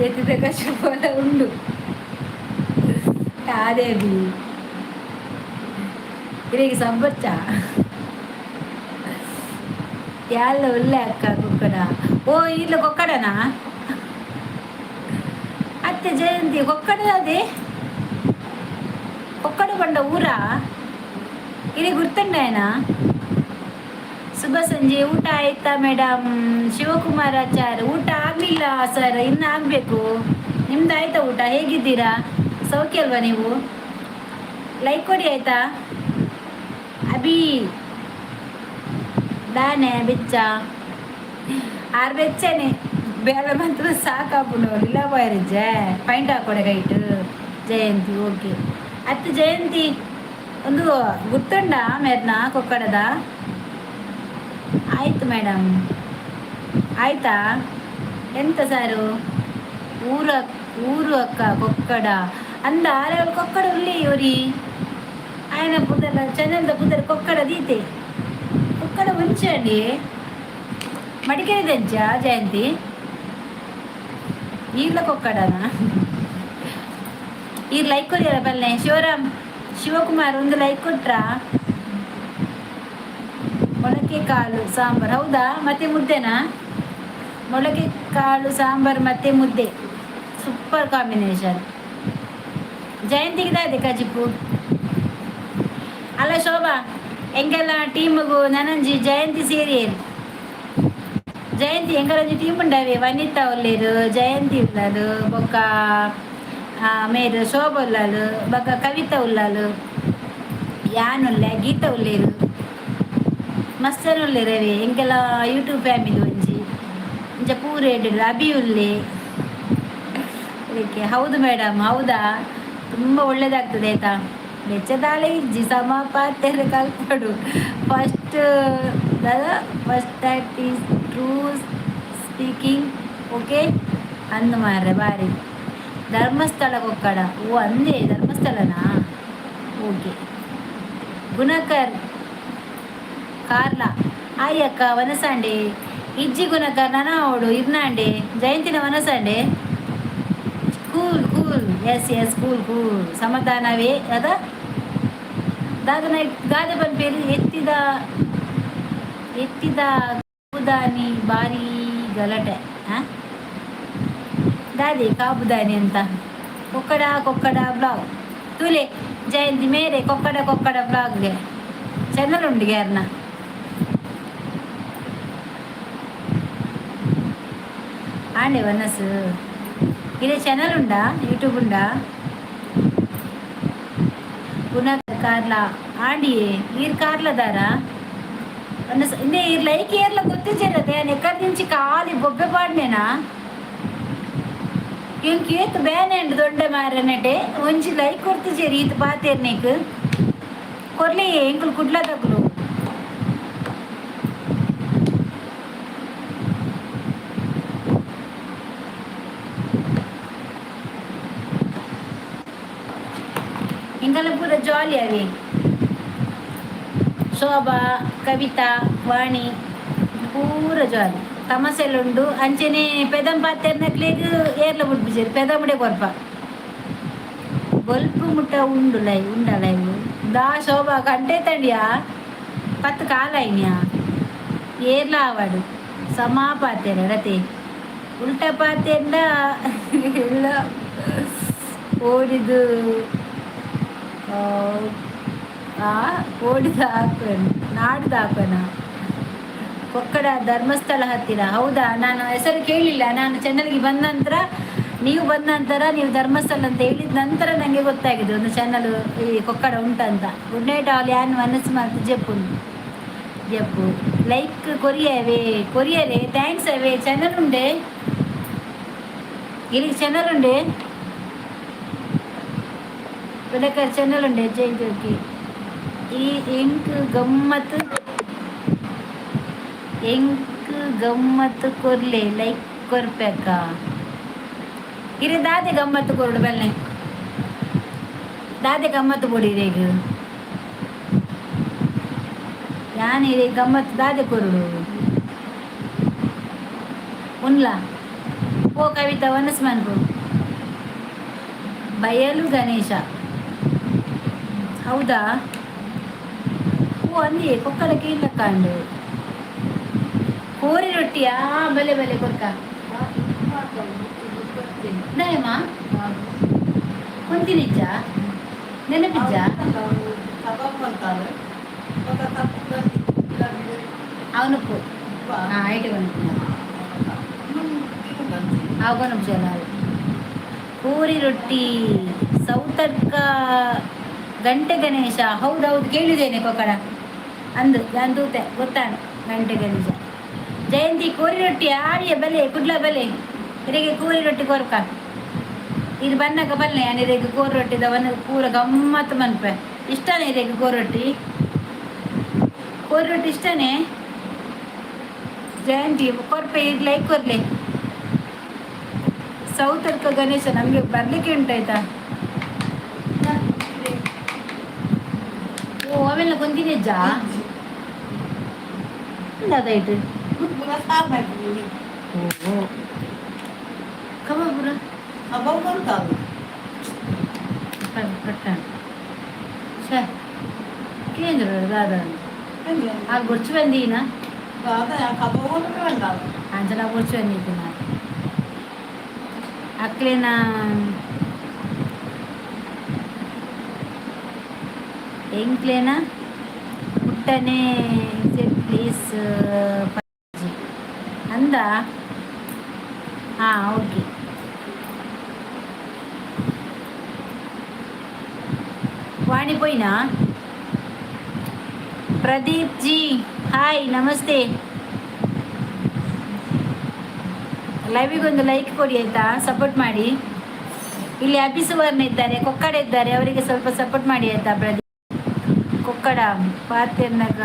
ಎತ್ತಿದ ಕಶು ಬಲ ಉಂಡು. ಕಾದೇವಿ ಇರಿಗೆ ಸಂಬಚ್ಚ ಯಾಲ್ಲ ಒಳ್ಳೆ ಅಕ್ಕ. ಕೊಕ್ಕಡ, ಓ ಇಲ್ಲ, ಕೊಕ್ಕಡನಾ? ಅತ್ತೆ ಜಯಂತಿ, ಕೊಕ್ಕಡ ಅದೇ ಕೊಕ್ಕಡ ಬಂಡ ಊರ ಇಲ್ಲಿ ಗುರ್ತುಂಡಾಯನ? ಶುಭ ಸಂಜೆ, ಊಟ ಆಯ್ತಾ ಮೇಡಮ್? ಶಿವಕುಮಾರ್ ಆಚಾರ್, ಊಟ ಆಗಲಿಲ್ಲ ಸರ್, ಇನ್ನು ಆಗಬೇಕು. ನಿಮ್ದು ಆಯ್ತಾ ಊಟ? ಹೇಗಿದ್ದೀರಾ? ಸೌಖ್ಯ ಅಲ್ವಾ ನೀವು? ಲೈಕ್ ಕೊಡಿ ಆಯ್ತಾ. ಅಭಿ ದಾನೆ ಬೆಚ್ಚ ಆರ್ ಬೆಚ್ಚನೆ. ಬೇಲೆ ಮಾತ್ರ ಸಾಕಾಪುಂಡು. ಇಲ್ಲ ಬಾಯರಿಜ್ಜೆ ಪೈಂಟ್ ಹಾಕೊಡೆ ಕೈಟ್. ಜಯಂತಿ ಓಕೆ ಅತ್ತು. ಜಯಂತಿ ಒಂದು ಗುತ್ತುಂಡ ಮೇರ್ನ ಕೊಕ್ಕಡದ. ಆಯ್ತು ಮೇಡಮ್, ಆಯ್ತಾ? ಎಂತ ಸಾರು? ಊರು ಊರು ಅಕ್ಕ ಕೊಕ್ಕಡ ಅಂದ ಆರೆ. ಕೊಕ್ಕಡ ಉಲ್ಲಿ ಒರಿ ఆయన ಪುದರ್ ಚಾನೆಲ್ದ ಪುದರ್ ಕೊಕ್ಕಡ ದೀತೆ. ಕೊಕ್ಕಡ ಮುಂಚಂಡಿ ಮಡಿಕೇರಿ ದಂಚ ಜಯಂತಿ. ಈರ್ಲ ಕೊಕ್ಕಡನ ಈರ್ ಲೈಕ್ ಕೊರಿಯರ ಬಲ್ಲೆ. ಶಿವರಾಮ್ ಶಿವಕುಮಾರ್ ಒಂದು ಲೈಕ್ ಕೊಟ್ರಾ? ಮೊಳಕೆ ಕಾಳು ಸಾಂಬಾರ್, ಹೌದಾ? ಮತ್ತೆ ಮುದ್ದೆನಾ? ಮೊಳಕೆ ಕಾಳು ಸಾಂಬಾರ್ ಮತ್ತೆ ಮುದ್ದೆ, ಸೂಪರ್ ಕಾಂಬಿನೇಷನ್. ಜಯಂತಿಗೆ ದಾದೆ ಕಜಿಪು ಅಲ್ಲ ಶೋಭಾ? ಎಂಗೆಲ್ಲ ಟೀಮಿಗೂ ನನಂಜಿ ಜಯಂತಿ ಸೇರಿಯೇನು? ಜಯಂತಿ ಎಂಗಲೊಂಜಿ ಟೀಮ್ ಉಂಡವೆ. ವನಿತಾ ಉಲ್ಲೇರು, ಜಯಂತಿ ಉಳ್ಳಾಲು, ಬೊಕ್ಕ ಮೇರು ಶೋಭಾ ಉಲ್ಲಾಲು, ಬೊಕ್ಕ ಕವಿತಾ ಉಲ್ಲಾಲು, ಯಾನ್ ಉಲ್ಲೆ, ಗೀತಾ ಉಲ್ಲೇರು, ಮಸ್ತರ್ ಉಲ್ಲೇರವೆ. ಎಂಕೆಲ್ಲ ಯೂಟ್ಯೂಬ್ ಫ್ಯಾಮಿಲಿ ಒಂಜಿ ಇಂಚ ಪೂರ ಎಡ್ಡೆ. ಅಭಿ ಉಲ್ಲೆ ಅದಕ್ಕೆ. ಹೌದು ಮೇಡಮ್, ಹೌದಾ? ತುಂಬ ಒಳ್ಳೇದಾಗ್ತದೆ ಆಯ್ತಾ? ಬೆಚ್ಚದಾಳೆ ಇಜ್ಜಿ ಸಮ ಪಾತೆರೆ ಕಲ್ಪಡು. First first, that is true speaking. Okay ಅಂದು ಮಾರ್ರೆ ಬಾರಿ. ಧರ್ಮಸ್ಥಳ ಕೊಕ್ಕಡ. ಓ ಅಂದೇ, ಧರ್ಮಸ್ಥಳನಾ? ಓಕೆ. ಗುಣಕರ್ ಕಾರ್ಲ. ಆಯಕ್ಕ ವನಸಾಂಡೆ ಇಜ್ಜಿ ಗುಣಕರ್ ನನ ಅವಳು ಇರ್ನಾಂಡೆ ಜಯಂತಿನ ವನಸಾಂಡೆ. Cool cool, yes yes, cool cool. ಸಮಾಧಾನವೇ ಅದ ದಾದನ ಗಾದೆ ಪನ್ಪೇರು. ಎತ್ತಿದ ಎತ್ತಿದ ಕಾಬುದಾನಿ ಬಾರಿ ಗಲಾಟೆ. ಆ ದಾದಿ ಕಾಬುದಾನಿ ಅಂತ. ಕೊಕ್ಕಡ ಕೊಕ್ಕಡ ಬ್ಲಾಗ್ ತೂಲೆ ಜಯಂತಿ ಮೇರೆ. ಕೊಕ್ಕಡ ಕೊಕ್ಕಡ ಬ್ಲಾಗ್ಗೆ ಚಾನಲ್ ಉಂಡು ಯಾರನ್ನ ಆಂಡೆ ವನಸು. ಇದೇ ಚಾನಲ್ ಉಂಡಾ? ಯೂಟ್ಯೂಬ್ ಉಂಡಾ? ಪುನಃ ಕಾರ್ಲ ಆಂಡಿಯೇ ಈರ್ ಕಾರ್ಲದಾರ ಇನ್ನೇ ಈರ್ ಲೈಕ್ ಏರ್ಲ ಗೊತ್ತಿಜ್ಜರತೆ. ಎಕ್ಕಡ್ నుంచి ಖಾಲಿ ಬೊಬ್ಬೆ ಪಾಡ್ನೇನಾ? ಇಂಕೇತ್ ಬೇನೆ ದೊಡ್ಡ ಮಾರನೆಟೆ. ಒಂಜಿ ಲೈಕ್ ಕೊಡ್ತಿಜೇರಿ ಈತ್ ಪಾತೇರ್ ನೀಕ್ ಕೊರ್ಲಿ. ಎಂಕುಲು ಕುಡ್ಲ ತಗುಲು. ಎಂಕಲ್ಲ ಪೂರ ಜಾಲಿ ಅವೆ. ಶೋಭಾ, ಕವಿತಾ, ವಾಣಿ ಪೂರ ಜಾಲಿ ತಮಸೆಲ್ಲುಂಡು. ಅಂಚೆನೆ ಪೆದಂ ಪಾತೆರ್ನಕ್ಲೆಗ್ ಏರ್ಲ ಬುಡ್ಪಿಜೆರ್ ಪೆದಮುಡೆ ಕೊರ್ಪ. ಬೊಲ್ಪು ಮುಟ್ಟ ಉಂಡು ಲೈವ್ ಉಂಡ ಲೈವ್ ದಾ ಶೋಭಾ ಗಂಟೆ ತಂಡಿಯಾ ಪತ್ತು ಕಾಲ ಐನ್ಯಾ. ಏರ್ಲ ಆವಡು ಸಮಾ ಪಾತೆರ ರತೆ ಉಲ್ಟ ಪಾತೆಂಡ ಎಲ್ಲ ಓಡಿದು ಓಡಿದ ಹಾಕೋಣ ನಾಡ್ದು ಹಾಕೋಣ. ಕೊಕ್ಕಡ ಧರ್ಮಸ್ಥಳ ಹತ್ತಿರ, ಹೌದಾ? ನಾನು ಹೆಸರು ಕೇಳಿಲ್ಲ. ನಾನು ಚಾನಲ್ಗೆ ಬಂದ ನಂತರ, ನೀವು ಬಂದ ನಂತರ, ನೀವು ಧರ್ಮಸ್ಥಳ ಅಂತ ಹೇಳಿದ ನಂತರ ನನಗೆ ಗೊತ್ತಾಗಿದೆ ಒಂದು ಚಾನಲ್ ಈ ಕೊಕ್ಕಡ ಉಂಟಂತ. ಗುಡ್ ನೈಟ್ ಆಲ್. ಯಾನ್ ಮನಸ್ಸು ಮಾತು ಜಪ್ಪು ಜಪ್ಪು. ಲೈಕ್ ಕೊರಿಯವೇ ಕೊರಿಯರೇ thanks ಅವೇ. ಚಾನಲ್ ಉಂಡೆ ಇಲ್ಲಿ? ಚಾನಲ್ ಉಂಡೆ ಬೆಳಕರ್ ಚಾನಲ್ ಉಂಡೆ ಜಯಂತಿ. ಈ ಎಂಕ್ ಗಮ್ಮತ್ ಎಂಕ್ ಗಮ್ಮತ್ ಕೊರ್ಲೆ ಲೈಕ್ ಕೊರ್ಪೆಕ್ಕ. ಇರೆ ದಾದೆ ಗಮ್ಮತ್ತು ಕೊರಡು ಬೆಲ್ನೆ? ದಾದೆ ಗಮ್ಮತ್ತು ಕೊಡಿ ಇರೆಗ್? ಯಾನ್ ಇರೆ ಗಮ್ಮತ್ತು ದಾದೆ ಕೊರಡು? ಉನ್ಲ ಓ ಕವಿತಾ ವನಸ್ ಮನ್ಪು. ಬಯಲು ಗಣೇಶ, ಹೌದಾ? ಓ ಅಂದಿ ಕೊಕ್ಕಡ ಕೀಲ ಕಾಂಡು ಕೋರಿ ರೊಟ್ಟಿಯಾ? ಬಲೆ ಬಲೆ ಕೊರ್ಕ ದಾಯಮ್ಮ ಕೊಂತಿನಿಜ್ಜ ನೆನಪಿಜ್ಜ. ಅವನಕ್ಕು ಹಾಂ ಐಟು ಕೊನಪ್ಪು ಅವು ಕೊನಪ್ಪು. ಕೋರಿ ರೊಟ್ಟಿ ಸೌತಡ್ಕ ಗಂಟೆ ಗಣೇಶ, ಹೌದೌದು, ಕೇಳಿದ್ದೇನೆ. ಕೊಕ್ಕಡ ಅಂದು ನಾನು ತೂತೆ ಗೊತ್ತಾನು ಗಂಟೆ ಗಣೇಶ. ಜಯಂತಿ ಕೋರಿ ರೊಟ್ಟಿ ಆವಿಯ ಬಲೆ ಕುಡ್ಲ ಬಲೆ ಇರೆಗೆ ಕೋರಿ ರೊಟ್ಟಿ ಕೊರ್ಕ. ಇದು ಬನ್ನಕ ಬಲ್ಲೆ ಇರೆಗೆ ಕೋರಿ ರೊಟ್ಟಿ ದವನ ಪೂರ ಗಮ್ಮತ್ತು ಮನ್ಪೆ. ಇಷ್ಟನೇ ಇರೆಗೆ ಕೋರಿ ರೊಟ್ಟಿ? ಕೋರಿ ರೊಟ್ಟಿ ಇಷ್ಟನೇ ಜಯಂತಿ? ಕೊರ್ಪೆ ಈಗ ಲೈಕ್ ಕೊರ್ಲೆ. ಸೌತಡ್ಕ ಗಣೇಶ ನಮಗೆ ಬರ್ಲಿಕ್ಕೆ ಉಂಟಾಯ್ತಾ? ಓ, ಅವೆಲ್ಲ ಕೊಂತಿನೆಜ್ಜಾ ಅದಾಯ್ತು. ಓ, ಕಬಾಬುರ ಪಟ್ಟ ಛೇ ಕೇಂದ್ರ ದಾದ ಆ ಗುರ್ಚು ಬಂದೀನ ಅಂಚನ ಗುರ್ಚು ಬಂದಿದ್ದೀನ ಅಕ್ಲೇನ. ಎಂಕ್ಲೇನ ಪುಟ್ಟನೆ ಪ್ಲೀಸ್ ಅಂದ. ಹಾಂ, ಓಕೆ. ವಾಣಿ ಪೋಯಿನಾ? ಪ್ರದೀಪ್ ಜಿ, ಹಾಯ್, ನಮಸ್ತೆ. ಲೈವಿಗೊಂದು ಲೈಕ್ ಕೊಡಿ ಆಯ್ತಾ? ಸಪೋರ್ಟ್ ಮಾಡಿ. ಇಲ್ಲಿ ಅಭಿಸುವರ್ಣ ಇದ್ದಾರೆ, ಕೊಕ್ಕಡ ಇದ್ದಾರೆ. ಅವರಿಗೆ ಸ್ವಲ್ಪ ಸಪೋರ್ಟ್ ಮಾಡಿ ಆಯ್ತಾ? ಪ್ರದೀಪ್ ಕೊಕ್ಕಡ ಪಾತೆರ್ನಗ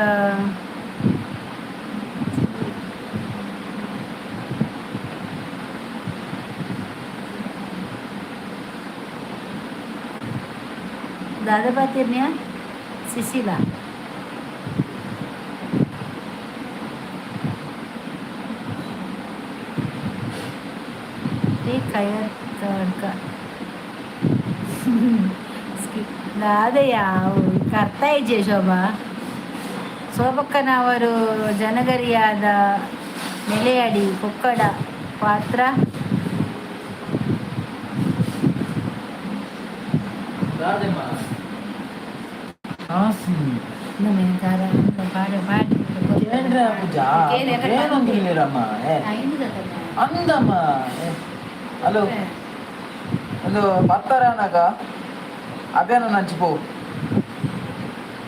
ದಾದ ಪಾತೆರ್ನ್ಯಾ ಸುಶೀಲಾ. ಕಯರ್ಕ ದಾದಯ್ಯ ಅರ್ಥ ಇಜ್ಜೆ ಶೋಭಾ. ಶೋಭಕ್ಕನವರು ಜನಗರಿಯಾದ ನೆಲೆಯಡಿ ಕೊಕ್ಕಡ ಪಾತ್ರ. ದಾದೆಮ್ಮ ಕಾಸಿ. ಕೇಂದ್ರ ಪೂಜಾ ಏನೊಂದಿಲ್ಲರಮ್ಮ. ಅಂದಮ್ಮ. ಹಲೋ ಒಂದು ಪತ್ತರ ಅನ್ನಾಗ ಅಭಿಯಾನ ನಂಚಿ ಪೋ.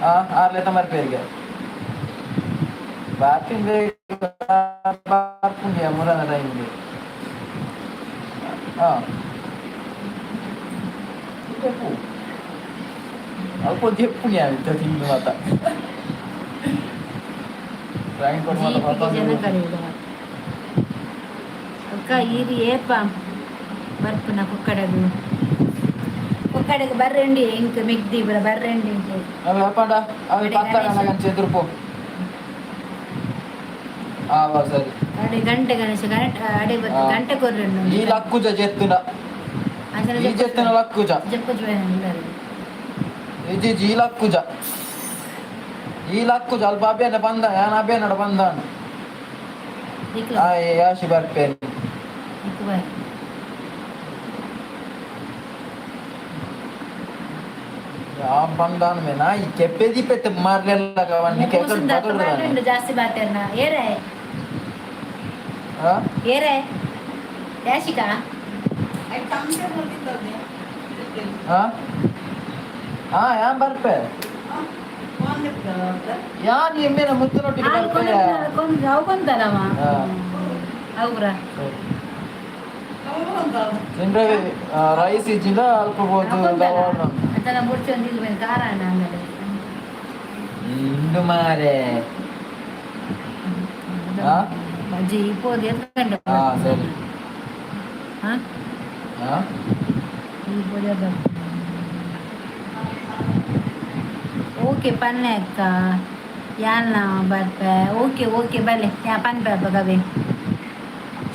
ಆ ಆರ್ಲೆ ತಮರ್ ಪೇರಿಗೆ ಬಾರ್ಪಿಂದೆ ಬಾರ್ಪುಂಡಿಯ ಮುರನ ಟೈಮ್ಗೆ. ಹಾ, చెప్పు. ಅಲ್ಪ చెప్పು ಅಂತ ತಿಂದು ಮಾತ ಡ್ರಾಯಿಂಗ್ ಕೊಟ್ಟು ಮಾತ. ಜನಗರಿದ ಅಕ್ಕ ಇರಿ ಏಪ ಬರ್ಪುನ ಕೊಕ್ಕಡಗು? ಕೊಕ್ಕಡಗು ಬರ್ರಂಡಿ ಇಂಕ್ ಮೆಗ್ದಿ ಬರ ಬರ್ರಂಡಿ ಇಂಕ್. ಅవి ಅಪ್ಪಂಡ ಅವಿ ಪತ್ತಾರ ಕಂಚೆ ಎದುರು ಆ ಸರಿ. ಅಡೆ ಗಂಟೆ ಗಣೇಶ ಗಂಟೆ ಅಡೆ ಬತ್ತು. ಆ. ಗಂಟೆ ಕೊರ್ರಂಡು. ಈ ಲಕ್ಕುಜ ಜೆತ್ತುನ ಈ ಜೆತ್ತುನ ಲಕ್ಕುಜ. ಜಪ್ಪು. ಇಜಿ ಈ ಲಕ್ಕುಜ, ಈ ಲಕ್ಕುಜ. ಅಲ್ಪ ಅಭಿಯಾನ ಬಂದ ಯಾನ್ ಅಭಿಯಾನಡ ಬಂದಾನು. ಆ ಯಾಶಿ ಬರ್ಪೇನೆ. ಬಾಯ್. ಆ ಬಂದಾನು ಮೇನಾ ಈ ಕೆಪ್ಪೆದಿ ಪೆತ್ತ ಮಾರ್ಲೆಲ್ಲ ಅವನ್ನ ಕೆಕಲ್ ಬದಲು. ಜಾಸ್ತಿ ಬಾತೇರ್ನ ಏರೇ? ಹಾ. ಏರೇ ಯಾಶಿಕಾ? ಹಾ ಹಾ, ಯಾನ್ ಬರ್ಪೆ. ಯಾನ್ ಎಮ್ಮೆನ ಮುತ್ತನೊಟ್ಟಿಗೆ ಬರ್ಪೆ. ಅವು ಕೊಂತಾರಮ್ಮ. ಹಾ. ಅವ್ರ ತಿಂದ್ರೆ ರೈಸ್ ಇಜ್ಜಿಂದ ಅಲ್ಪ ಬೋದು. ಅದನ್ನ ಮುಡ್ಚಿ ಒಂದು ಇದು ಬಂದು ಖಾರ ಆಮೇಲೆ. ಇಂದು ಮಾರೆ. ಹಾ? ಬಜ್ಜಿ ಇಪ್ಪೋದು ಎಷ್ಟು ಗಂಟೆ? ಹಾ, ಸರಿ. ಹಾ. ಹಾ. ಈ ಪೊದೆ ಓಕೆ ಪನ್ನೆ ಅಕ್ಕ. ಯಾನ್ನ ಬರ್ಪೆ. ಓಕೆ ಓಕೆ, ಬಲೆ ಯಾ ಪನ್ಪೆ ಅಪ್ಪಗವೆ.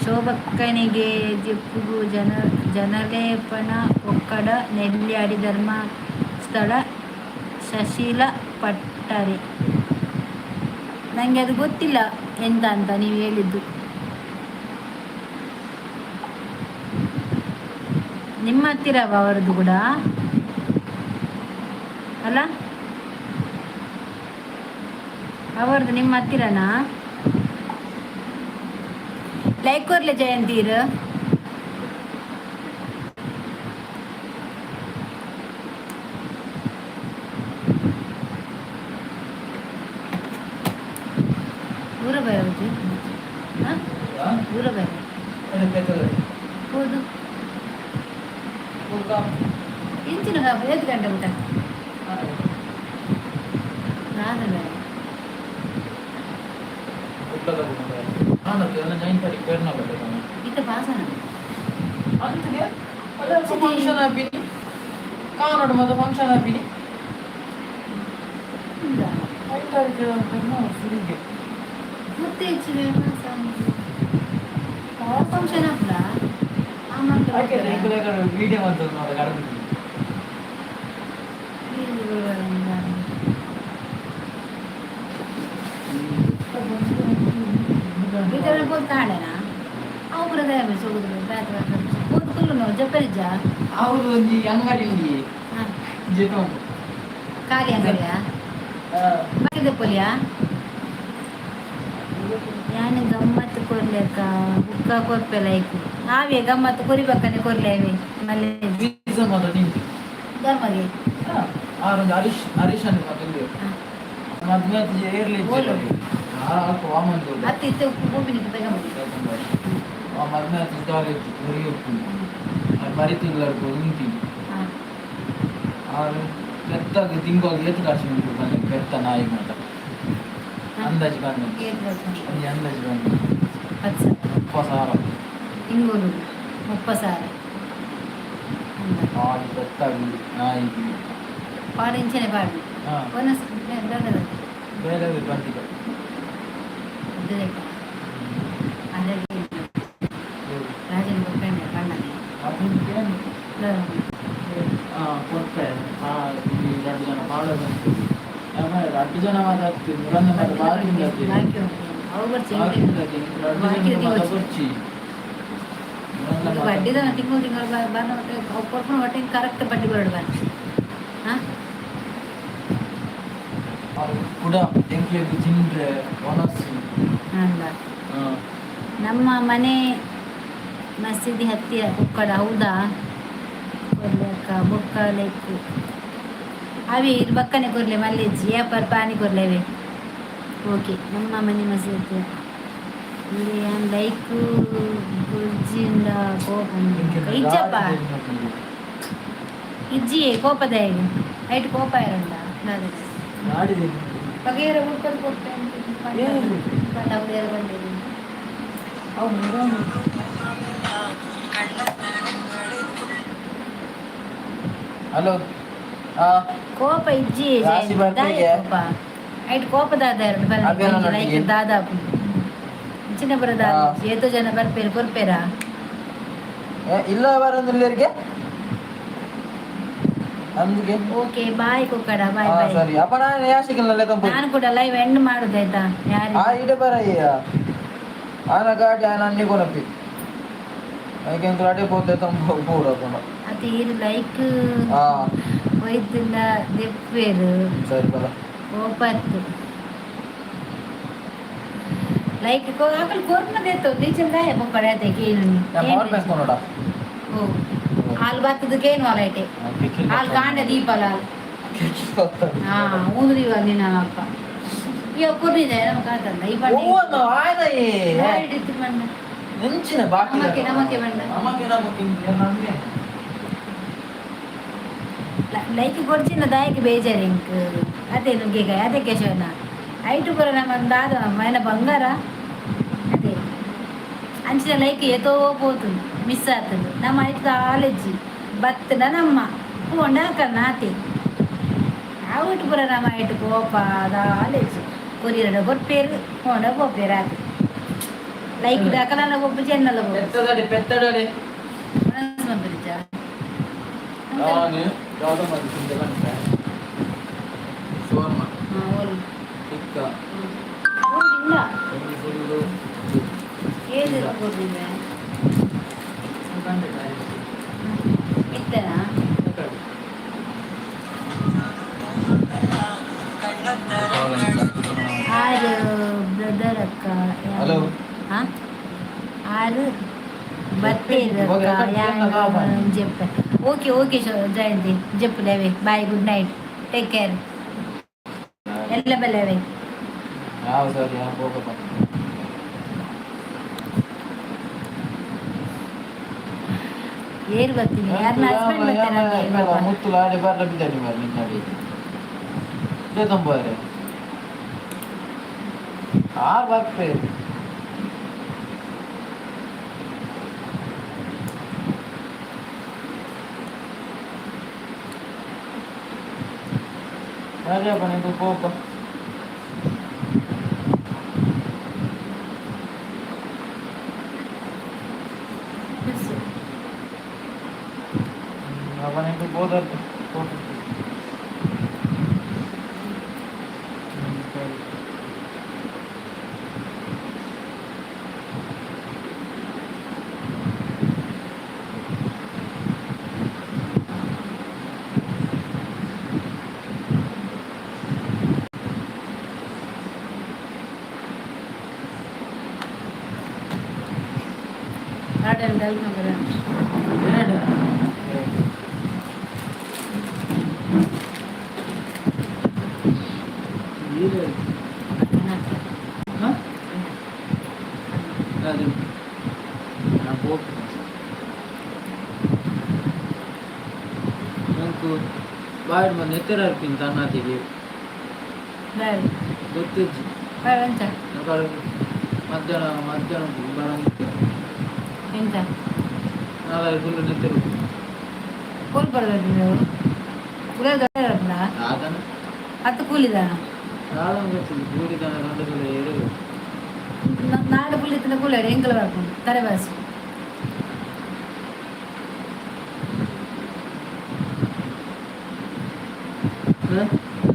ಶೋಭಕ್ಕನಿಗೆ ಜೆಪ್ಪುಗು ಜನ ಜನಲೇಪನ ಕೊಕ್ಕಡ ನೆಲ್ಯಾಡಿ ಧರ್ಮಸ್ಥಳ ಶಶೀಲ ಪಟ್ಟರೆ. ನನಗೆ ಅದು ಗೊತ್ತಿಲ್ಲ ಎಂತ ಅಂತ ನೀವು ಹೇಳಿದ್ದು. ನಿಮ್ಮ ಹತ್ತಿರವ ಅವರದ್ದು ಕೂಡ ಅಲ್ಲ? ಅವರದ್ದು ನಿಮ್ಮ ಹತ್ತಿರನಾ? ಲೈಕ್ ಕೊರ್ಲೆ ಜಯಂತೀರ್. ಊರ ಬರೋದು. ದೂರ ಬೇರೆ. ಹೌದು. ಇಂಚಿನ ಕಾಪು ಏತ್ ಗಂಟೆ ಊಟ? ದಾದ ಬೇರೆ. ಇತ್ತ ಪಾಸನ. ಫಂಕ್ಷನ್ ಆಪಿನಿ ಕಾನೋಡು ಮತ್ತೆ ಫಂಕ್ಷನ್ ಆಪಿನಿ. ಇಲ್ಲ. 5 ತಾರೀಕು ಫ್ರೀಗೆ. ಮತ್ತೆ ಹೆಚ್ಚಿನ ಫಂಕ್ಷನ್ ಆಪುಂಡ ಆ. ವಿಡಿಯೋ ಮಾಡ್ತದೆ ಮಾತ್ರ ಕಡಪು. ಇದರ ಪೋದು ಕಾಣೆನಾ ಅವು ಪೂರ ದಯ ಸೋಗುದು ಬ್ಯಾತ್ ಪೋದು ಕುಲ್ಲು ಜಪ್ಪರಿಜ್ಜ. ಅವರು ಒಂಜಿ ಅಂಗಡಿ ಉಂಡಿ ಜೆತೋ. ಖಾಲಿ ಅಂಗಡಿಯಾ? ಬಾಕಿ ಪೊಲಿಯಾ ಯಾನ್ ಗಮ್ಮತ್ತು ಕೊರ್ಲೆಕ್ಕ ಬುಕ್ಕ ಕೊರ್ಪೆ ಲೈಕ್ ಆವೆ ಗಮ್ಮತ್ತು ಕೊರಿಬಕ್ಕನೆ ಕೊರ್ಲೆ ಅವೆ ಮಲ್ಲೆ. ಪಿಜ್ಜಾ ಮಾತ್ರ ತಿಂತಿ. ಧರ್ಮಗೆ. ಆರೊಂದು ಹರೀಶ್ ಹರೀಶ್ ಅಂತ ಮಾತ್ರ ಮದ್ಮೆ ಏರ್ಲಿ. ಓಲು. ಅಲ್ಪ ವಾಮಂದು. ಅತ್ತೆ ಇತ್ತೆ ಭೂಮಿನಿಗೆ ಬೇಗ ಮುಗಿ. ಆ ಮದ್ಮೆ ದಾರಿ ಉರಿ ಉಪ್ಪು ಮರಿ ತಿಂಗಳು ಉಂತಿ. ಆರು ಪೆತ್ತಾಗ ತಿಂಗಳು ಏತು ಕಾಸು ಉಂಟು ಬಂದ ಪೆತ್ತ ನಾಯಿ ಮಾತ್ರ ಅಂದಾಜು ಬಂದ. ಒಂದು ಅಂದಾಜು ಬಂದ. 10,000. 30,000. ತಿಂಗಳು 30,000. ಆರು ಪೆತ್ತಾಗ ನಾಯಿಗೆ. ಪಾಡು ಇಂಚನೆ ಪಾಡು. ಹಾಂ. ಒನಸ್ ದೊಡ್ಡದು. ಬೇರೆ ಬಂದಿಲ್ಲ. ಅದೇ ರಾಜನ ಕೊಪ್ಪೆ ಬಣ್ಣನೆ. ಕೊಟ್ಟೆ ಈ ಎರಡು ಜನ ಭಾಳ ರಡ್ಡು ಜನ ಮಾತಾಡ್ತೀವಿ ಮುರಂದ ಮಾತ್ರ ಬಾರಿ ಉಂಡತಿ. ಬಾಕಿ ಉಂಟು ಅವು ಬರ್ಚಿ. ಬಾರಿ ಉಂಡತಿ ರಡ್ಡು ಬಾಕಿ ಜನ ಮಾತ ಉಂಟು. ಕೊರ್ಚಿ ಮುರಂದ ಮಾತ. ಬಡ್ಡಿದ ತಿಂಗಳು ತಿಂಗಳು ಬರ್ನ ಕೊರ್ಪುನ ಹೊಟ್ಟೆ ಕರೆಕ್ಟ್ ಬಡ್ಡಿ ಬರಡು ಬಾ ಹಾಂ. ಅವ್ರು ಕುಡ ಎಂಕ್ಲೆಗ್ ತಿಂಡ್ರೆ ಒಣಸು. ಅಂದ. ನಮ್ಮ ಮನೆ ಮಸೀದಿ ಹತ್ತಿರ ಕುಕ್ಕಡ ಹೌದಾ? ಕೊರ್ಲೆಕ್ಕ ಬೊಕ್ಕ ಲೈಕ್ ಅವಿ ಇದು ಬಕ್ಕನೆ ಕೊರ್ಲೆ ಮಲ್ಲಿಜ್ಜಿ ಏಪರ್ ಪಾನಿ ಕೊರ್ಲೆವೆ. ಓಕೆ, ನಮ್ಮ ಮನೆ ಮಸೀದಿ ಹತ್ತಿರ ಇಲ್ಲಿ ಏನ್ ಲೈಕ್ ಗುರ್ಜಿಂದ ಕೋಪ ಇಜ್ಜಪ್ಪ ಇಜ್ಜಿ ಕೋಪದ ಹೇಗೆ ಐಟ್ ಕೋಪ ಇರಂಡ. ನಾಡಿದೆ. ಬಗೆಹರ ಉಳ್ಕೊಂಡು ಕೊಟ್ಟೆ. ಏನು? ಬಂದಿದ್ದೀನಿ. ಅವು ಮುರಂದು. ಹಲೋ ಹಾ. ಕೋಪ ಇಜ್ಜಿ. ರಾಶಿ ಬರ್ತಿಗೆ. ಕೋಪ ಐಟ್ ಕೋಪ ದಾದ ಎರಡು ಅಭ್ಯಾನ ಲೈಕ್ ನೊಟ್ಟಿಗೆ. ದಾದ ಚಿನ್ನ ಬರದ. ಹಾ. ಏತೋ ಜನ ಬರ್ಪೇರು ಕೊರ್ಪೇರಾ? ಏ, ಇಲ್ಲ ಬರಂದಿಲ್ಲರಿಗೆ ಅಂದಿಗೆ. Okay bye Kokkada bye. ಹಾ. ಬಾಯ್. ಸರಿ ಅಪ್ಪ ನಾನು ಯಾಸಿಕಲ್ಲ ಲೆಕ್ಕ. ನಾನು ಕೂಡ ಲೈವ್ ಎಂಡ್ ಮಾಡುದಾಯ್ತಾ ಯಾರು? ಆ ಇಡೆ ಬರಯ್ಯ ಆನ ಗಾಡಿ ಆನ ಅನ್ನಿ ಕೊನಪಿ ಐಕೆಂತ ಅಡೆ ಪೋತೆ ತಂಬ ಪೂರ ಅದು ಇರು ಲೈಕ್ ಹಾ. ಒಯ್ತಿಲ್ಲ ದೆಪ್ಪೇರು. ಸರಿ ಬಲ. ಕೋಪತ್ತು ಲೈಕ್ ಆಕಲ್ ಕೋರ್ಪನದೇತು ನೀಚಲ್ ದಾಯ ಬೊಕ್ಕಡ ಆಯ್ತೆ ಕೇನು. ನಾನು ಪವರ್ ಬ್ಯಾಂಕ್ ಕೊನೋಡ. ಓ ಹಾಲು ಬತ್ತದಕ್ಕೆ ಏನು ಅಲೈಟೆ ಹಾಲು ಕಾಂಡ ದೀಪಲ ಹಾ ಊದುದಿವ ನಿನ್ನ ಅಪ್ಪ ಇವ ಕೊರ್ನಿದೆ ನಮ್ಮ ಕಾತಲ್ಲ ಈ ಬಣ್ಣ. ಹೂವನ್ನು ಆಯ್ನ. ಇತ್ತು ಬಣ್ಣ. ನೆಂಚಿನ ಬಾಕಿ. ನಮಕ್ಕೆ ನಮಕ್ಕೆ ಬಣ್ಣ. ನಮಕ್ಕೆ ನಮಕ್ಕೆ ನಮಗೆ. ಲೈಕ್ ಕೊಡ್ಚಿನ ದಾಯಕ ಬೇಜಾರು ಇಂಕ್ ಅದೇ ನುಗ್ಗೆಕಾಯಿ ಅದೇ ಕೇಶವನ ಐಟು ಪೂರ ನಮ್ಮ ದಾದ ಮೈನ ಬಂಗಾರ ಅದೇ ಅಂಚಿನ ಲೈಕ್ ಏತೋ ಪೋತು ಮಿಸ್ ಆಗ್ತದೆ ನಮ್ಮ ಐಟು ಕಾಲೇಜಿ ಬತ್ತನ ನಮ್ಮ ಪೋಂಡ ಹಾಕಲ್ಲ ಆತೆ ಆವಿಟ್ಟು ಪೂರ ನಮ್ಮ ಐಟು ಕೋಪ ಕಾಲೇಜ್ ಕೊರಿಯರ ಕೊರ್ಪೇರು ಪೋಂಡ ಪೋಪೇರು ಆತೆ ಲೈಕ್ ದಾಖಲ ಒಬ್ಬ ಚೆನ್ನಲ್ಲ. ಪೆತ್ತದಡೆ ಪೆತ್ತದಡೆ. ಮನಸ್ಸು ಬಂದಿಜ್ಜ. ನಾನು ಯಾವ್ದೋ ಮಾಡಿ ತಿಂದೆ ಬಂತೆ ಶೋರ್ಮ. ಹಾಂ ಓಲ್. ಟಿಕ್ಕ. ಇಲ್ಲ. ಒಂದು ಫುಲ್ಲು. ಏದು ಕೊಡ್ಲಿಲ್ಲ ಇತ್ತನಾ? ಆರು ಬ್ರದರ್ ಅಕ್ಕ. ಹಲೋ. ಹಾ ಆರು ಬತ್ತೇರು ಅಕ್ಕ ಜೆಪ್ಪ ಓಕೆ ಓಕೆ ಜಯಂತಿ ಜೆಪ್ಪುಲೇವೆ bye, good night, take care ಎಲ್ಲ ಬಲ್ಲೇವೆ. ಯಾವ ಸರಿ ಯಾವ ಹೋಗಪ್ಪ. ಏರ್ ಬರ್ತೀನಿ, ಯಾರನ್ನ ಹಸ್ಬೆಂಡ್ ಬರ್ತಾರೆ. ಮುತ್ತುಲ ಆಡೆ ಬರ್ಲ ಬಿದ್ದಾನೆ ಮಾರ್ರೆ ನಿನ್ನ ತಂಬಾರೆ ಆರ್ ಬರ್ಪೇರು. ಸರಿಯಪ್ಪ, ನಿಂಗೆ ಕೋಪ. ಅಪ್ಪ, ನಿಂಗೆ ಬೋದರ್ತು ಕೋಪ. ಸರಿ. ಎರಡು. ಇದು. ಹ? ಅದು. ನಾ ಪೋಪುನ. ನಂಕು ಬಾಯ್ಡ್ ಬಂದು ಎತ್ತರ ಅರ್ಪಿನ ತನ್ನಾತಿಗೆ ಗೊತ್ತಿಜ್ಜಿ. ಎಂತ? ಮಧ್ಯಾಹ್ನ ಮಧ್ಯಾಹ್ನ ಬರಂಗಿತ್ತು. ಎಂತ? ನಾಳೆ ಫುಲ್ ನೆತ್ತೆರು. ಕೂಲಿ ಬರ್ತದೆ ನೀವು ಕೂಲಿ. ಆದನ. ಹತ್ತು ಕೂಲಿದ. ದಾದನ ಗೊತ್ತಿಲ್ಲ, ಕೂಲಿ ದನ ಗಂಡಸಲ ಎರಡು. ನಾಡು ಕೂಲಿ ಇತ್ತಿನ ಕೂಲಿ ಎಂಕಲ್ ಬರ್ಕೊಂಡು ತರಬಾಸು.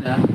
ಹ?